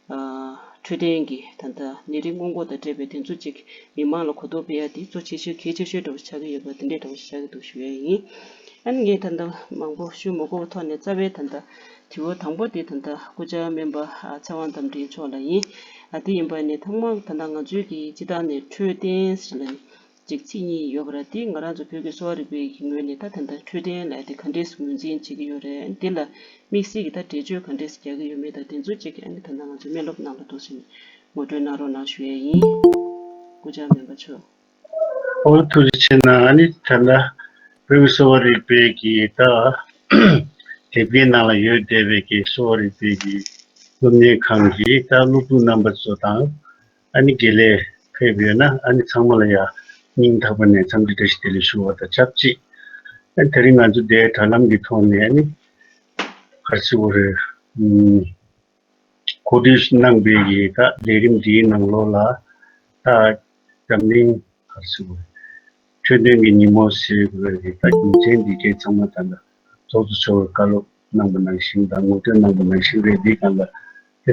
འཕྲོད་བསྟེན་གྱི་ད་ལྟ་ནད་རིགས་སྔོན་འགོག་དང་འབྲེལ་བའི་དེ་ཚོ་ཅིག་མི་མང་ལ་གོ་རྟོགས་སྤེལ་ཡ་དེ་གཙོ་ཆེ་ཤོས་གལ་ཆེ་ཤོས་འདྲ་བོ་ཆགས་ཀྱི་ཡོད་པ་དེ་འདྲའི་འདྲ་བོ་ཆགས་ཀྱི་འདུག་ཞུ་ཡ་ཡིན། ཨ་ནི་ངས་ད་ལྟ་མང་པོ་ཞུ་མ་དགོས་པའི་ཐོག་ནས་རྩ་བའི་ད་ལྟ་དྲི་བ་དང་པོ་དེ་ད་ལྟ་སྐུ་བཅར་སྨན་པ་ཚེ་དབང་རྟ་མགྲིན་མཆོག་ལ་ཡིན། ཨ་དེ་ཡིན་པ་ནས་ཐོག་མར་ད་ལྟ་ང་ཚོའི་གི་སྤྱི་བཏང་ནས་འཕྲོད་བསྟེན་ཟེར་ལ་ཅིག་ཚིག་གཉིས་ཡོད་པ་ར། དེ་ང་རང་ཚོ་བོད་ཀྱི་གསོ་བ་རིག་པའི་གི་ངོས་ནས་ད་ད་ལྟ་འཕྲོད་བསྟེན་ལབ་དེ་ག་འདྲས་ངོས་འཛིན་བྱེད་ཀྱི་ཡོད་རེད། དེ་ལ་དམིགས་བསལ་གྱི་ད་འགྲེལ་བརྗོད་ག་འདྲས་རྒྱག་གི་ཡོད་མེད་དང་དེ་ཚོ་ཅིག་ཨ་ནི་ད་ལྟ་ང་ཚོ་སྨན་སློབ་ནང་ལ་འདུག་ཟིན་ངོ་སྤྲོད་གནང་རོགས་གནང་ཞུ་ཡས་ཡིན། སྐུ་བཅར་སྨན་པ་མཆོག་ཨོ་ཐུགས་རྗེ་ཆེ་གནང་། ཨ་ནི་ད་ལྟ་བོད་ཀྱི་གསོ་བ་རིག་པའི་གི་ད་དེབ་སྐྱེལ་ནང་ལ་ཡོད་བསྡད་པའི་གི་གསོ་བ་རིག་པའི་གི་སློབ་གཉེར་ཁང་གི་ད་སློབ་ཕྲུག་རྣམ་པ་ཚོ་དང་། ཨ་ནི་དགེ་ལས་ཕེབས་ཡོད་ན་ཨ་ནི་ཚང་མ་ལ་ཡ་སྙིང་ཐག་པ་ནས་འཚམས་འདྲི་བཀྲ་ཤིས་བདེ་ལེགས་ཞུ་བ་དང་ཆབས་ཅིག་ཨ་ནི་དེ་རིང་ང་ཚོ་འདིའི་དྲ་ལམ་གྱི་ཐོག་ནས་ཨ་ནི་ག་རེ་ཟེར་དགོས་རེད། ཨུམ། གོ་སྒྲིག་གནང་བའི་གི་ད་ལས་རིམ་འདིའི་ནང་ལོགས་ལ་ད་འཛམ་གླིང་ག་རེ་ཟེར་དགོས་རེད། འཕྲོད་བསྟེན་གྱི་ཉིན་མོ་ཟེར་དགོས་རེད། ད་རྒྱུ་མཚན་འདི་གའི་ཚང་མ་ད་ལྟ་ཚོགས་གཙོ་མཆོག་གིས་བཀའ་སློབ་གནང་པ་ནང་བཞིན་དང་ངོ་སྤྲོད་གནང་པ་ནང་བཞིན་རེད། འདིའི་སྒང་ལ་དེ་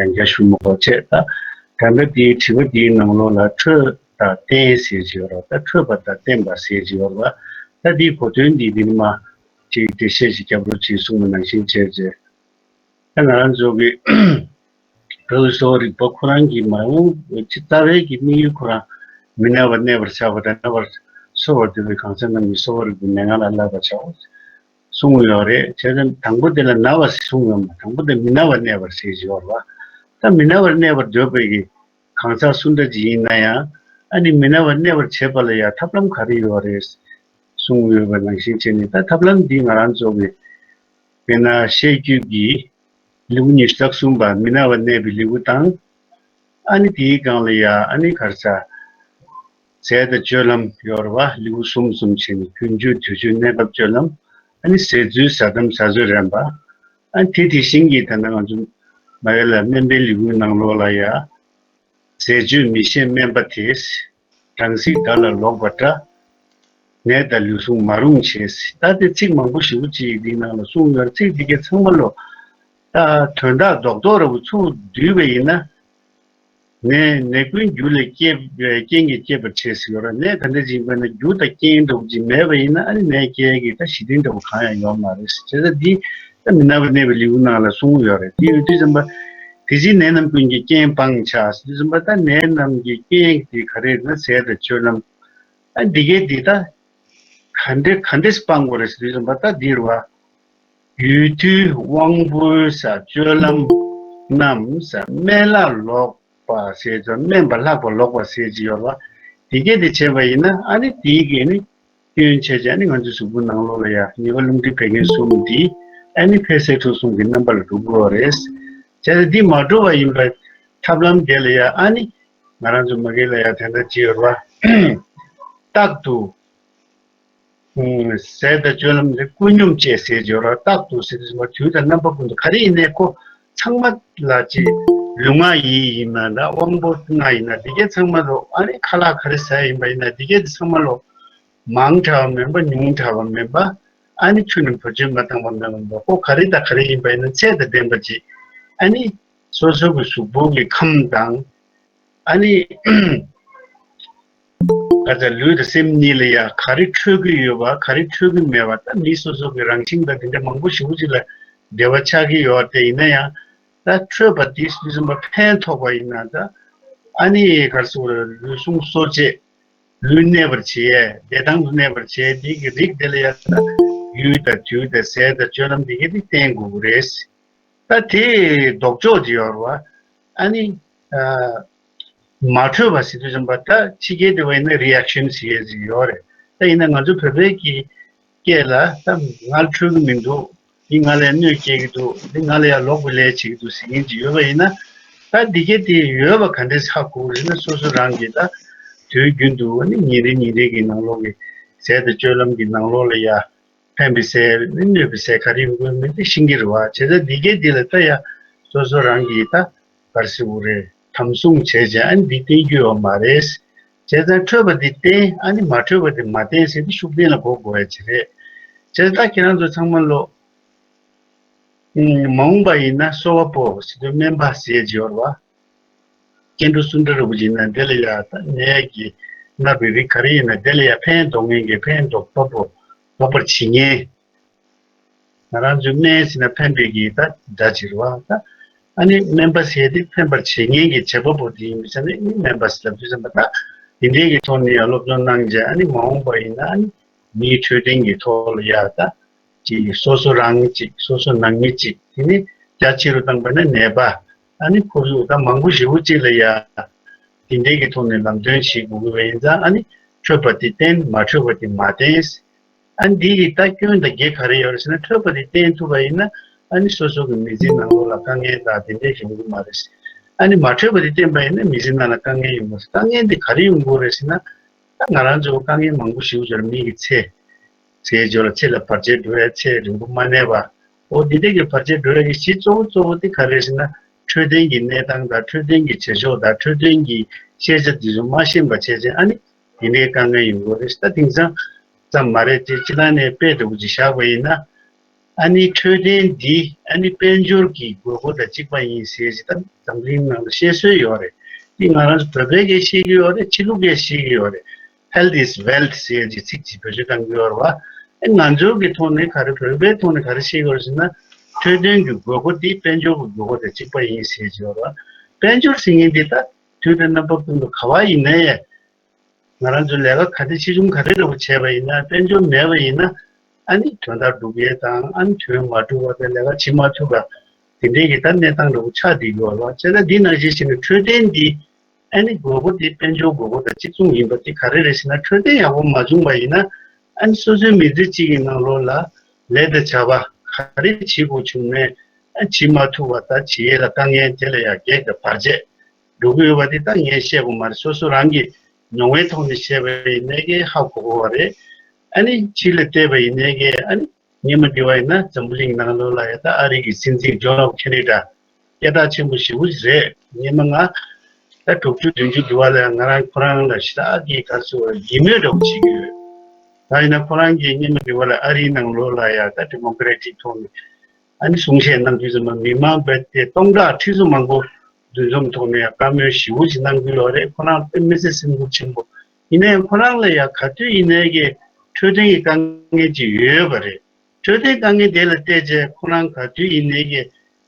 ཡང་བསྐྱར་ཞུ་མ་དགོས་བྱས། ད་ད་ལྟ་འདིའི་དྲི་བ་འདིའི་ནང་ལོགས་ལ་འཕྲོད་དང་བསྟེན་ཟེར་གྱི་ཡོད་རེད་པ། ད་འཕྲོད་པ་དང་བསྟེན་པ་ཟེར་གྱི་ཡོད་རེད་པ། ད་འདིའི་གོ་དོན་འདི་འདི་ནི་མ་ཅིག་འགྲེལ་བཤད་ཅིག་རྒྱབ་རོགས་བྱེད་གསུངས་པ་ནང་བཞིན་བྱས་རྗེས། ད་ང་རང་ཚོ་གི་བོད་ཀྱི་གསོ་བ་རིག་པ་ཁོ་རང་གི་མ་འོངས་ཀྱི་རྩ་བའི་གི་དམིགས་ཡུལ་ཁོ་རང་མི་ན་བར་གནས་པར་བྱ་བ་དང་ན་བར་གསོ་བར་འདོད་པའི་གང་ཟག་རྣམས་ཀྱིས་གསོ་བ་རིག་པའི་མན་ངག་ལ་བསླབ་པར་བྱའོ་གསུངས་ཡོད་རེད། བྱས་ཙང་དང་པོ་དེ་ལ་ན་བ་གསུངས་ཡོད་མ། དང་པོ་དེ་མི་ན་བར་གནས་པར་ཟེར་གྱི་ཡོད་རེད་བ། ད་མི་ན་བར་གནས་པར་འདོད་པའི་གི་གང་ཟག་སུ་འདྲ་ཅིག་ཡིན་ན་ཡང་ཨ་ནི་མི་ན་བར་གནས་པར་བྱེད་པ་ལ་ཡང་ཐབས་ལམ་ག་རེ་ཡོད་རེད་གསུངས་ཡོད་པ་ནང་བཞིན་བྱས་ནས། ད་ཐབས་ལམ་འདི་ང་རང་ཚོ་གི་དཔེར་ན་བཤད་རྒྱུད་ཀྱི་ལེའུ་ཉི་ཤུ་རྩ་གསུམ་པ་མི་ན་བར་གནས་པའི་ལེའུ་དང་། ཨ་ནི་དེའི་སྒང་ལ་ཡ་ཨ་ནི་ག་རེ་ཟ། ཟས་དང་སྤྱོད་ལམ་ཡོད་རེད་བ། ལེའུ་གསུམ་གསུམ་བྱས་ནས་རྒྱུན་སྤྱོད་དུས་སྤྱོད་གནས་སྐབས་སྤྱོད་ལམ། ཨ་ནི་ཟས་ཚོལ་བཟའ་ཐམ་བཟའ་ཚོལ་རན་པ། ཨ་ནི་དེ་དེ་བཞིན་གྱི་ད་ལྟ་ང་ཚོ་མ་ཡོད་ལ་སྨན་པའི་ལེའུའི་ནང་ལོགས་ལ་ཡ། ཟས་སྤྱོད་མི་ཤེས་སྨན་པ་དེས། སྦྲང་ཚིག་དགའ་ལ་ལོག་པ་འདྲ། ནད་དང་ལུས་ཟུངས་མ་རུངས་བྱས། ད་དེ་ཚིག་མང་པོ་ཞེ་པོ་ཅིག་འདིའི་ནང་ལ་གསུངས་ཡོད། ཚིག་འདི་གའི་ཚང་མ་ལོ། ད་དོན་དག་རྡོག་རྡོག་ར་བོ་ཚུར་བསྡུས་པ་ཡིན་ན། ནད་ནད་ཀུན་རྒྱུ་ལས་སྐྱེས་པའི་རྐྱེན་གྱིས་སྐྱེད་པར་བྱེད་ཟེར་ཡོད་ར། ནད་ག་འདྲ་ཅིག་ཡིན་པ་ན་རྒྱུ་དང་རྐྱེན་འདྲ་བོ་ཅིག་མེད་པ་ཡིན་ན་ཨ་ནི་ནད་སྐྱེ་གི་ད་གཞི་རྟེན་འདྲ་བོ་གང་ཡང་ཡོད་མ་རེད་ཟེར། བྱས་ཙང་འདི་ད་མི་ན་བར་གནས་པའི་ལེའུ་ནང་ལ་གསུངས་ཡོད་རེད། དེ་ཡོད་དུས་ཙམ་པ་དེ་ཕྱིར་ནད་རྣམས་ཀུན་གྱི་རྐྱེན་སྤང་བྱ་ཟེར་དུས་ཙམ་པ་ད་ནད་རྣམས་ཀྱི་རྐྱེན་དེ་ག་རེ་རེད་ན་ཟས་དང་སྤྱོད་ལམ། ཨ་འདི་གའི་འདི་ད་ག་འདྲེ་ག་འདྲེ་སྤང་དགོས་རེད་ཟེར་དུས་ཙམ་པ་ད་འདི་རེད་བ། ཡུལ་དུས་དབང་པོའི་ས་སྤྱོད་ལམ་རྣམས་ས་སྨན་ལ་ལོག་པ་ཟེར་ཙང་སྨན་པ་ལྷག་པ་ལོག་པ་ཟེར་གྱི་ཡོད་རེད་བ། འདི་གའི་འདི་བྱས་པ་ཡིན་ན་ཨ་ནི་དེའི་གི་ནི་ སྐྱོན་བྱས་རྗེས་ཨ་ནི་ང་ཚོའི་གཟུགས་པོ་ནང་ལོགས་ལ་ཡ་ཉེས་པ་རླུང་མཁྲིས་བད་ཀན་གསུམ་འདི་ཨ་ནི་འཕེལ་ཟད་འཁྲུག་གསུམ་གྱི་རྣམ་པ་ལ་འགྲོ་གི་ཡོད་རེད། བྱས་ཙང་འདི་མ་འགྲོ་བ་ཡིན་པའི་ཐབས་ལམ་དེ་ལ་ཡ་ཨ་ནི་ང་རང་ཚོ་མ་གི་ལ་ཡ་དེ་འདྲ་བྱེད་ཡོད་ར། རྟག་ཏུ་ཟས་དང་སྤྱོད་ལམ་དེ་ཀུན་སྙོམས་བཅས་ཟེར་བརྗོད་ར། རྟག་ཏུ་ཟེར་དུས་ཙམ་པ་དུས་དང་རྣམ་པ་ཀུན་ཏུ་ག་རེ་ཡིན་ནའི་ཁོ་ཚང་མ་ལ་ཅིག་ལུས་ངག་ཡིད་ཡིན་ན་འདྲ། དབང་པོ་ལྔ་ཡིན་ན་འདི་གས་ཚང་མ་ལོ། ཨ་ནི་ཁ་ལག་ག་རེ་ཟ་ཡིན་པ་ཡིན་ན་འདི་གས་དེ་ཚང་མ་ལོ། མང་དྲགས་པ་མིན་པ། ཉུང་དྲགས་པ་མིན་པ། ཨ་ནི་ཆུ་ནི་བུ་ཆུ་མ་བཏང་བ་མིན་པ། ཁོ་ག་རེ་དང་ག་རེ་ཡིན་པ་ཡིན་ན་ཚད་དང་ལྡན་པ་ཅིག་ཨ་ནི་སོ་སོ་གི་གཟུགས་པོ་གི་ཁམས་དང་ཨ་ནི་ཨ་ཙ་ལུས་དང་སེམས་གཉིས་ལ་ཡ་ག་རེ་འཕྲོད་ཀྱི་ཡོད་པ་ག་རེ་འཕྲོད་ཀྱི་མེད་པ། ད་མི་སོ་སོ་གི་རང་བཞིན་དང་དེ་འདྲ་མང་པོ་ཞེ་པོ་ཅིག་ལ་འབྲེལ་བ་ཆགས་ཀྱི་ཡོད་དེ། ཡིན་ན་ཡང་ད་འཕྲོད་པ་དེ་སུ་ཙམ་པ་ཕན་ཐོགས་པ་ཡིན་ན། ད་ཨ་ནི་ག་རེ་ཟེར་དགོས་རེད། ལུས་ཟུངས་གསོ་བྱེད། ལུས་གནས་པར་བྱེད། བདེ་ཐང་དུ་གནས་པར་བྱེད། དེ་གི་རིགས་དེ་ལ་ཡ་ད་ཡུལ་དང་དུས་དང་ཟས་དང་སྤྱོད་ལམ་དེ་གི་དེ་བསྟེན་དགོས་ཀྱི་རེད། ད་དེ་ལྡོག་ཕྱོགས་ཅིག་ཡོད་རེད་བ། ཨ་ནི་ཨ་མ་འཕྲོད་པ་ཟེར་དུས་ཙམ་པ་ད་ཕྱི་རྒྱལ་དེ་བ་ཡིན་ན་རི་ཨེག་ཤན་ཟེར་ཡས་ཅིག་ཡོད་རེད། ད་ཡིན་ན་ང་ཚོ་བོད་པའི་གི་སྐད་ལ་ད་ང་འཕྲོད་ཀྱི་མི་འདུག་འདི་ང་ལ་གནོད་སྐྱེལ་གྱི་འདུག་འདི་ང་ལ་ཡང་ལོག་པའི་ལས་བྱེད་ཀྱི་འདུག་ཟེར་མཁན་ཅིག་ཡོད་པ་ཡིན་ན། ད་འདི་གས་དེ་ཡོད་པ་ག་འདྲས་ཧ་གོ་རེད་ན། སོ་སོ་རང་གིས་ད་དུས་རྒྱུན་དུ་ནི་ཉིན་རེ་ཉིན་རེ་གི་ནང་ལོགས་ཀྱི་ཟས་དང་སྤྱོད་ལམ་གྱི་ནང་ལོགས་ལ་ཡ་ཕན་པའི་ཟས་ནི་གནོད་པའི་ཟས་ག་རེ་ཡོང་གི་མིན་དེ་ཤེས་ཀྱི་རེད་བ། བྱས་ཙང་འདི་གས་འདི་ལ་ད་ཡ་སོ་སོ་རང་གིས་ད་ག་རེ་ཟེར་དགོས་རེད། དམ་བཟུང་བྱས་བྱས་ཨ་ནི་འདི་བསྟེན་རྒྱུ་ཡོད་མ་རེད། བྱས་ཙང་འཕྲོད་པ་འདི་བསྟེན། ཨ་ནི་མ་འཕྲོད་པ་འདི་མ་བསྟེན་ཟེར་ཏེ་ཤུགས་ལྡན་ལ་གོ་དགོས་ཡ་ཅིག་རེད། བྱས་ཙང་ད་ཁྱེད་རང་ཚོ་ཚང་མ་ལོ། མ་འོངས་པ་ཡིན་ན་གསོ་བ་པོ་ཟེར་དུས་སྨན་པ་ཟེར་གྱི་ཡོད་རེད་བ། སྐྱེ་འགྲོ་སུ་འདྲ་རེད་པ་ཅིག་ཡིན་ན་དེ་ལ་ཡ་ད་ནད་ཀྱི་མནར་བའི་རིགས་ག་རེ་ཡིན་ན་དེ་ལ་ཡ་ཕན་འདོགས་མཁན་གྱི་ཕན་འདོགས་པ་པོ། འདོགས་པར་བྱེད་མཁན། ང་རང་ཚོའི་སྨན་ཟེར་ན་ཕན་པའི་གི་ད་སྒྲ་ཅིག་རེད་བ། ད་ཨ་ནི་སྨན་པ་ཟེར་དེ་ཕན་པར་བྱེད་མཁན་གྱི་བྱེད་པ་པོ་དེ་ཡིན་པའི་ཆ་ནས་ཨ་ནི་སྨན་པ་ཟེར་ལབ་དུས་ཙམ་པ། ད་དེ་འདྲའི་གི་ཐོག་ནས་ཡ་སློབ་སྦྱོང་གནང་བྱས་ཨ་ནི་མ་འོངས་པ་ཡིན་ན་ཨ་ནི་མིའི་འཕྲོད་བསྟེན་གྱི་ཐོག་ལ་ཡ་ད་ཅིག་སོ་སོ་རང་ཅིག་སོ་སོ་ནང་མི་ཅིག་དེ་ནི་རྒྱ་ཆེ་རུ་བཏང་པ་ན་ནད་པ། ཨ་ནི་ཁོར་ཡུག་ད་མང་པོ་ཞེ་པོ་ཅིག་ལ་ཡ་དེ་འདྲའི་གི་ཐོག་ནས་ལམ་སྟོན་བྱེད་དགོས་ཀྱི་བ་ཡིན་ཙང་། ཨ་ནི་འཕྲོད་པ་དེ་བསྟེན། མ་འཕྲོད་པ་དེ་མ་བསྟེན། ཨ་ནི་འདི་ཡི་ད་སྐྱོན་དང་གེགས་ག་རེ་ཡོད་རེད་ཟེར་ན། འཕྲོད་པ་དེ་བསྟེན་ཐུབ་པ་ཡིན་ན་ཨ་ནི་སོ་སོ་གི་མི་ཚེའི་ནང་ལོགས་ལ་དཀའ་ངལ་དང་དེ་འདྲའི་ཡོང་གི་མ་རེད། ཨ་ནི་མ་འཕྲོད་པ་དེ་བསྟེན་པ་ཡིན་ན་མི་ཚེའི་ནང་ལ་དཀའ་ངལ་ཡོང་གི་མ་རེད། དཀའ་ངལ་འདི་ག་རེ་ཡོང་གི་རེད་ཟེར་ན། ད་ང་རང་ཚོ་དཀའ་ངལ་མང་པོ་ཞིག་ཡོད་རེད། མི་གི་ཚེ་ཚེ་སྦྱོར་ལ་ཚེ་ལ་བར་ཆད་འགྲོ་ཡ། ཚེ་རིང་པོ་མ་གནས་པ། འོ་འདི་འདྲ་གི་བར་ཆད་འགྲོ་ཡ་གི་གཞི་གཙོ་བོ་གཙོ་བོ་དེ་ག་རེ་རེད་ཟེར་ན། འཕྲོད་བསྟེན་གྱི་གནས་སྟངས་དང་འཕྲོད་བསྟེན་གྱི་བྱེད་ཕྱོགས་དང་འཕྲོད་བསྟེན་གྱི་ཤེས་བྱ་དེ་ཚོ་མ་ཤེས་པ་བྱས་བྱས་ཨ་ནི་དེ་འདྲའི་དཀའ་ངལ་ཡོང་གི་རེད། ད་དེང་སང་ཙམ་མ་རེད་དེ། སྤྱི་བཏང་ནས་དཔེ་འདྲ་བོ་ཅིག་བཞག་པ་ཡིན་ན། ཨ་ནི་འཕྲོད་བསྟེན་འདི་ཨ་ནི་དཔལ་འབྱོར་གྱི་དགོས་མཁོ་དང་གཅིག་པ་ཡིན་ཟེར་ཅིག་ད་འཛམ་གླིང་ནང་ལ་བཤད་སྲོལ་ཡོད་རེད། འདི་ང་རང་ཚོ་བོད་པས་ཀྱང་ཤེས་ཀྱི་ཡོད་རེད། ཕྱི་ལུགས་ཀྱང་ཤེས་ཀྱི་ཡོད་རེད། Health is wealth ཟེར་ཅིག་ཚིག་ཅིག་བེད་སྤྱོད་གཏང་གི་ཡོད་རེད་བ། ཨ་ང་ཚོའི་གི་ཐོག་ནས་ག་རེ། བོད་པའི་ཐོག་ནས་ག་རེ་ཤེས་ཀྱི་ཡོད་རེད་ཟེར་ན། འཕྲོད་བསྟེན་གྱི་དགོས་མཁོ་འདི་དཔལ་འབྱོར་གྱི་དགོས་མཁོ་དང་གཅིག་པ་ཡིན་ཟེར་གྱི་ཡོད་རེད་བ། དཔལ་འབྱོར་ཟེར་མཁན་འདི་ད་དུས་དང་རྣམ་པ་ཀུན་ཏུ་ག་བ་ཡིན་ན་ཡང་། ང་རང་ཚོ་ལས་ཀ་ག་དེ་ཆེ་ཆུང་ག་རེ་འདྲ་བོ་བྱས་པ་ཡིན་ན། དཔལ་འབྱོར་མེད་པ་ཡིན་ན་ཨ་ནི་དོན་དག་སྒྲུབ་ཡས་དང་། ཨ་ནི་དོན་མ་གྲུབ་པ་དང་ལས་ཀ་བྱེད་མ་ཐུབ་པ་དེ་འདྲའི་གི་ད་གནས་སྟངས་འདྲ་བོ་ཆགས་བསྡད་ཡོད་རེད་བ། བྱས་ཙང་འདི་ནང་བཞིན་བྱས་ནས་འཕྲོད་བསྟེན་འདི་ཨ་ནི་དགོས་མཁོ་དེ་དཔལ་འབྱོར་དགོས་མཁོ་དང་གཅིག་མཚུངས་ཡིན་པ་དེ་ག་རེ་རེད་ཟེར་ན། འཕྲོད་བསྟེན་ཡག་པོ་མ་བྱུང་བ་ཡིན་ན་ཨ་ནི་སོ་སོའི་མི་ཚེ་གཅིག་གི་ནང་ལོགས་ལ་ལས་དང་བྱ་བ་ག་རེ་བྱེད་དགོས་བྱུང་ནའི་ཨ་བྱེད་མ་ཐུབ་པ་དང་། བྱེད་ཡས་ལ་དཀའ་ངལ། དེ་ལ་ཡང་གེགས་དང་བར་ཆད་འགྲོ་གི་ཡོད་པ་དེ་ད་ངས་བཤད་དགོས་མ་རེད། སོ་སོ་རང་གི་མྱོང་བའི་ཐོག་ནས་བཤད་པ་ཡིན་ནའི་གི་ཧ་གོ་གི་ཡོད་རེད། ཨ་ནི་ཕྱི་ལ་བལྟས་པ་ཡིན་ནའི་གི་ཨ་ནི་སྔོན་མ་འདྲི་བ་ཡིན་ན་འཛམ་བུ་གླིང་ནང་ལོགས་ལ་ཡ་ད་ཨ་རི་གི་སྲིད་འཛིན་ཇོན་ཨེཕ་ཁེ་ནེ་ཌི་སྐད་གྲགས་ཆེན་པོ་ཞེ་པོ་ཞིག་རེད། སྔོན་མ་ང་ད་དྲུག་ཅུ་བདུན་ཅུ་འདྲི་བ་ལ་ང་རང་ཁོ་རང་ལ་ཞེ་དྲག་གི་ག་རེ་ཟེར་དགོས་རེད། ཡིད་སྨོན་འདྲ་བོ་བྱེད་ཀྱི་ཡོད། ད་ཡིན་ན་ཁོ་རང་གིས་སྔོན་མ་འདྲི་བ་ལ་ཨ་རིའི་ནང་ལོགས་ལ་ཡ་ད་ཌི་མོ་ཀེ་རེ་ཊིག་ཐོག་ནས་ཨ་ནི་གསུང་བཤད་གནང་དུས་ཙམ་པ་མི་མང་རྦད་དེ་སྟོང་ཕྲག་ཁྲི་ཚོ་མང་པོ་འདུ་འཛོམས་ཐོག་ནས་བཀའ་མོལ་ཞེ་པོ་ཞིག་གནང་གི་ཡོད་རེད། ཁོ་རང་དཔེ་མི་སྲིད་སེམས་ཁུར་ཆེན་པོ། ཡིན་ནའི་ཁོ་རང་ལ་ཡ་ག་དུས་ཡིན་ནའི་གི་འཕྲོད་བསྟེན་གྱི་དཀའ་ངལ་ཅིག་ཡོད་པ་རེད། འཕྲོད་བསྟེན་དཀའ་ངལ་དེ་ལ་བལྟས་བྱས་ཁོ་རང་ག་དུས་ཡིན་ནའི་གི་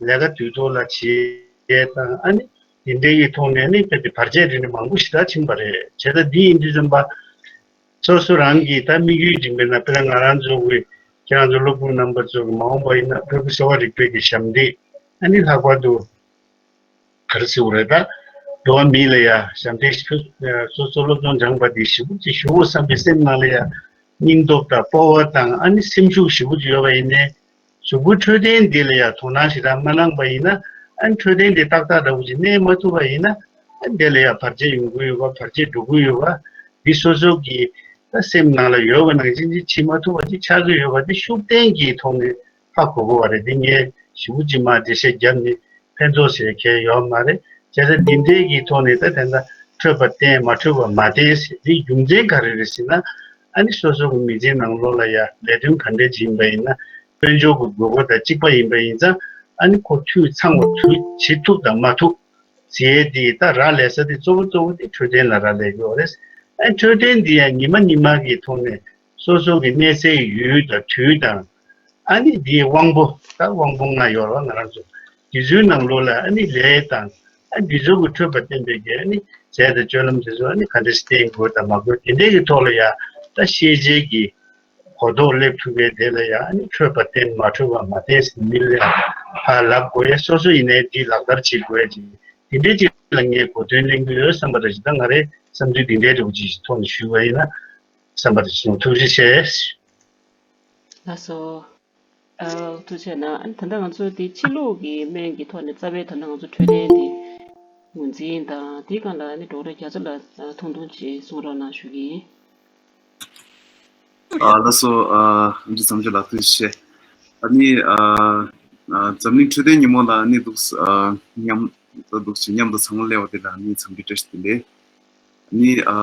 ལས་ཀ་དུས་ཐོག་ལ་བྱེད་ཡས་དང་། ཨ་ནི་དེ་འདྲའི་གི་ཐོག་ནས་ནི་དཔེ་དེ་བར་ཆད་རེ་ནི་མང་པོ་ཞེ་དྲག་ཕྱིན་པ་རེད། བྱས་ཙང་འདི་ཡིན་དུས་ཙམ་པ། སོ་སོ་རང་གིས་ད་དམིགས་ཡུལ་སྒྲིམ་པས་ན། དཔེར་ན་ང་རང་ཚོ་གི་ཁྱེད་རང་ཚོ་སློབ་ཕྲུག་རྣམ་པ་ཚོ་གི་མ་འོངས་པ་ཡིན་ན་བོད་ཀྱི་གསོ་བ་རིག་པའི་གི་ཞབས་འདེགས། ཨ་ནི་ལྷག་པར་དུ་ག་རེ་ཟེར་དགོས་རེད། ད་འགྲོ་བ་མི་ལ་ཡ་ཞབས་འདེགས་ཞུ། སོ་སོ་སློབ་སྦྱོང་སྦྱངས་པ་འདི་ཞེ་པོ་ཅིག་ཞུ་དགོས་བསམ་པའི་སེམས་ནང་ལ་ཡ་ སྙིང་སྟོབས་དང་སྤོབས་པ་དང་ཨ་ནི་སེམས་ཤུགས་ཞེ་པོ་ཅིག་ཡོད་པ་ཡིན་ནའི། གཟུགས་པོའི་འཕྲོད་བསྟེན་འདི་ལ་ཡང་དོ་སྣང་ཞེ་དྲག་མ་གནང་པ་ཡིན་ན། ཨ་ནི་འཕྲོད་བསྟེན་འདི་ཏག་ཏག་འདྲ་བོ་ཅིག་གནས་མ་ཐུབ་པ་ཡིན་ན། ཨ་ནི་དེ་ལ་ཡང་བར་ཆད་ཡོང་གི་ཡོད་པ། བར་ཆད་འགྲོ་གི་ཡོད་པ། འདི་སོ་སོ་གི་ད་སེམས་ནང་ལ་ཡོད་པ་ནང་བཞིན་ཅིག་བྱེད་མ་ཐུབ་པ་ཅིག་ཆགས་ཀྱི་ཡོད་པ་འདི་ཤུགས་ལྡན་གྱི་ཐོག་ནས་ཧ་གོ་དགོས་པ་རེད། འདི་ངས་ཞེ་པོ་ཅིག་མར་འགྲེལ་བཤད་བརྒྱབ་ནས་ཕན་ཐོགས་ཟེར་མཁན་ཡོད་མ་རེད། བྱས་ཙང་འདི་འདྲའི་གི་ཐོག་ནས་ད་དེ་འདྲ་འཕྲོད་པ་བསྟེན་མ་འཕྲོད་པ་མ་བསྟེན་ཟེར་འདིའི་རྒྱུ་མཚན་ག་རེ་རེད་ཟེར་ན། ཨ་ནི་སོ་སོ་གི་མི་ཚེའི་ནང་ལོགས་ལ་ཡ་ལས་དོན་ག་འདྲ་ཅིག་ཡིན་པ་ཡིན་ན། དཔལ་འབྱོར་གྱི་དགོས་མཁོ་དང་གཅིག་པ་ཡིན་པ་ཡིན་ཙང་། ཨ་ནི་ཁོ་འཐུས་ཚང་བ་འཐུས་བྱེད་ཐུབ་དང་མ་ཐུབ་ཟེར་དེ་ད་རག་ལས་ས་དེ་གཙོ་བོ་གཙོ་བོ་དེ་འཕྲོད་བསྟེན་ལ་རག་ལས་ཡོད་རེད། ཨ་ནི་འཕྲོད་བསྟེན་དེ་ཡང་ཉི་མ་ཉི་མ་གི་ཐོག་ནས་སོ་སོ་གི་གནས་སའི་ཡུལ་དང་དུས་དང་། ཨ་ནི་དེའི་དབང་པོ་ད་དབང་པོ་ལྔ་ཡོད་རེད་བ་ང་རང་ཚོ། དེ་ཚོའི་ནང་ལོགས་ལ་ཨ་ནི་ལས་དང་། ཨ་འདི་ཚོ་གི་འཕྲོད་པ་བསྟེན་པའི་གི་ཨ་ནི་ཟས་དང་སྤྱོད་ལམ་དེ་ཚོ་ཨ་ནི་ག་འདྲ་ཞིག་བསྟེན་དགོས་དང་མ་དགོས་དེ་འདྲའི་གི་ཐོག་ལ་ཡ་ད་ཤེས་བྱའི་གི་གོ་རྟོགས་སླེབས་ཐུབ་པའི་དེ་ལ་ཡང་ཨ་ནི་འཕྲོད་པ་བསྟེན་མ་འཕྲོད་པ་མ་བསྟེན་ཟེར་མི་ལ་ཡང་ཧ་ལབ་དགོས་ཡ། སོ་སོ་ཡིན་ནའི་འདི་ལག་བསྟར་བྱེད་དགོས་ཡ་ཅིག་དེ་འདྲའི་ཅིག་ལ་ངས་གོ་དོན་གླེང་གི་ཡོད་བསམ་པ་རེད། ཅིག་ད་ང་རའི་བསམ་ཚུལ་འདི་འདྲའི་འདྲ་བོ་ཅིག་ཐོག་ནས་ཞུས་པ་ཡིན་ན་བསམ་པ་རེད། ཅིག་ཐུགས་རྗེ་ཆེ། ལགས་སོ། ཨ་ཐུགས་རྗེ་གནང་། ཨ་ནི་ད་ལྟ་ང་ཚོ་འདི་ཕྱི་ལུགས་ཀྱི་སྨན་གྱི་ཐོག་ནས་རྩ་བའི་ད་ལྟ་ང་ཚོ་འཕྲོད་བསྟེན་འདི་ངོས་འཛིན་དང་དེའི་སྒང་ལ་ཨ་ནི་ཌོག་ཊར་རྒྱ་མཚོ་ལགས་ཐུང་ཐུང་ཅིག་གསུང་རོགས་གནང་ཞུ་གི་ཡིན། ཨ་ལགས་སོ། ཨ་ཨམ་ཆི་བསམ་འཆར་ལགས་ཐུགས་རྗེ་ཆེ། ཨ་ནི་ཨ་ཨ་འཛམ་གླིང་འཕྲོད་བསྟེན་ཉིན་མོ་ལ་ཨ་ནི་འདུག་ཨ་མཉམ་ད་འདུག་ཅིག་མཉམ་དུ་ཚང་མ་སླེབས་པ་དེ་ལ་ཨ་ནི་འཚམས་འདྲི་བཀྲ་ཤིས་བདེ་ལེགས། ནི་ཨ་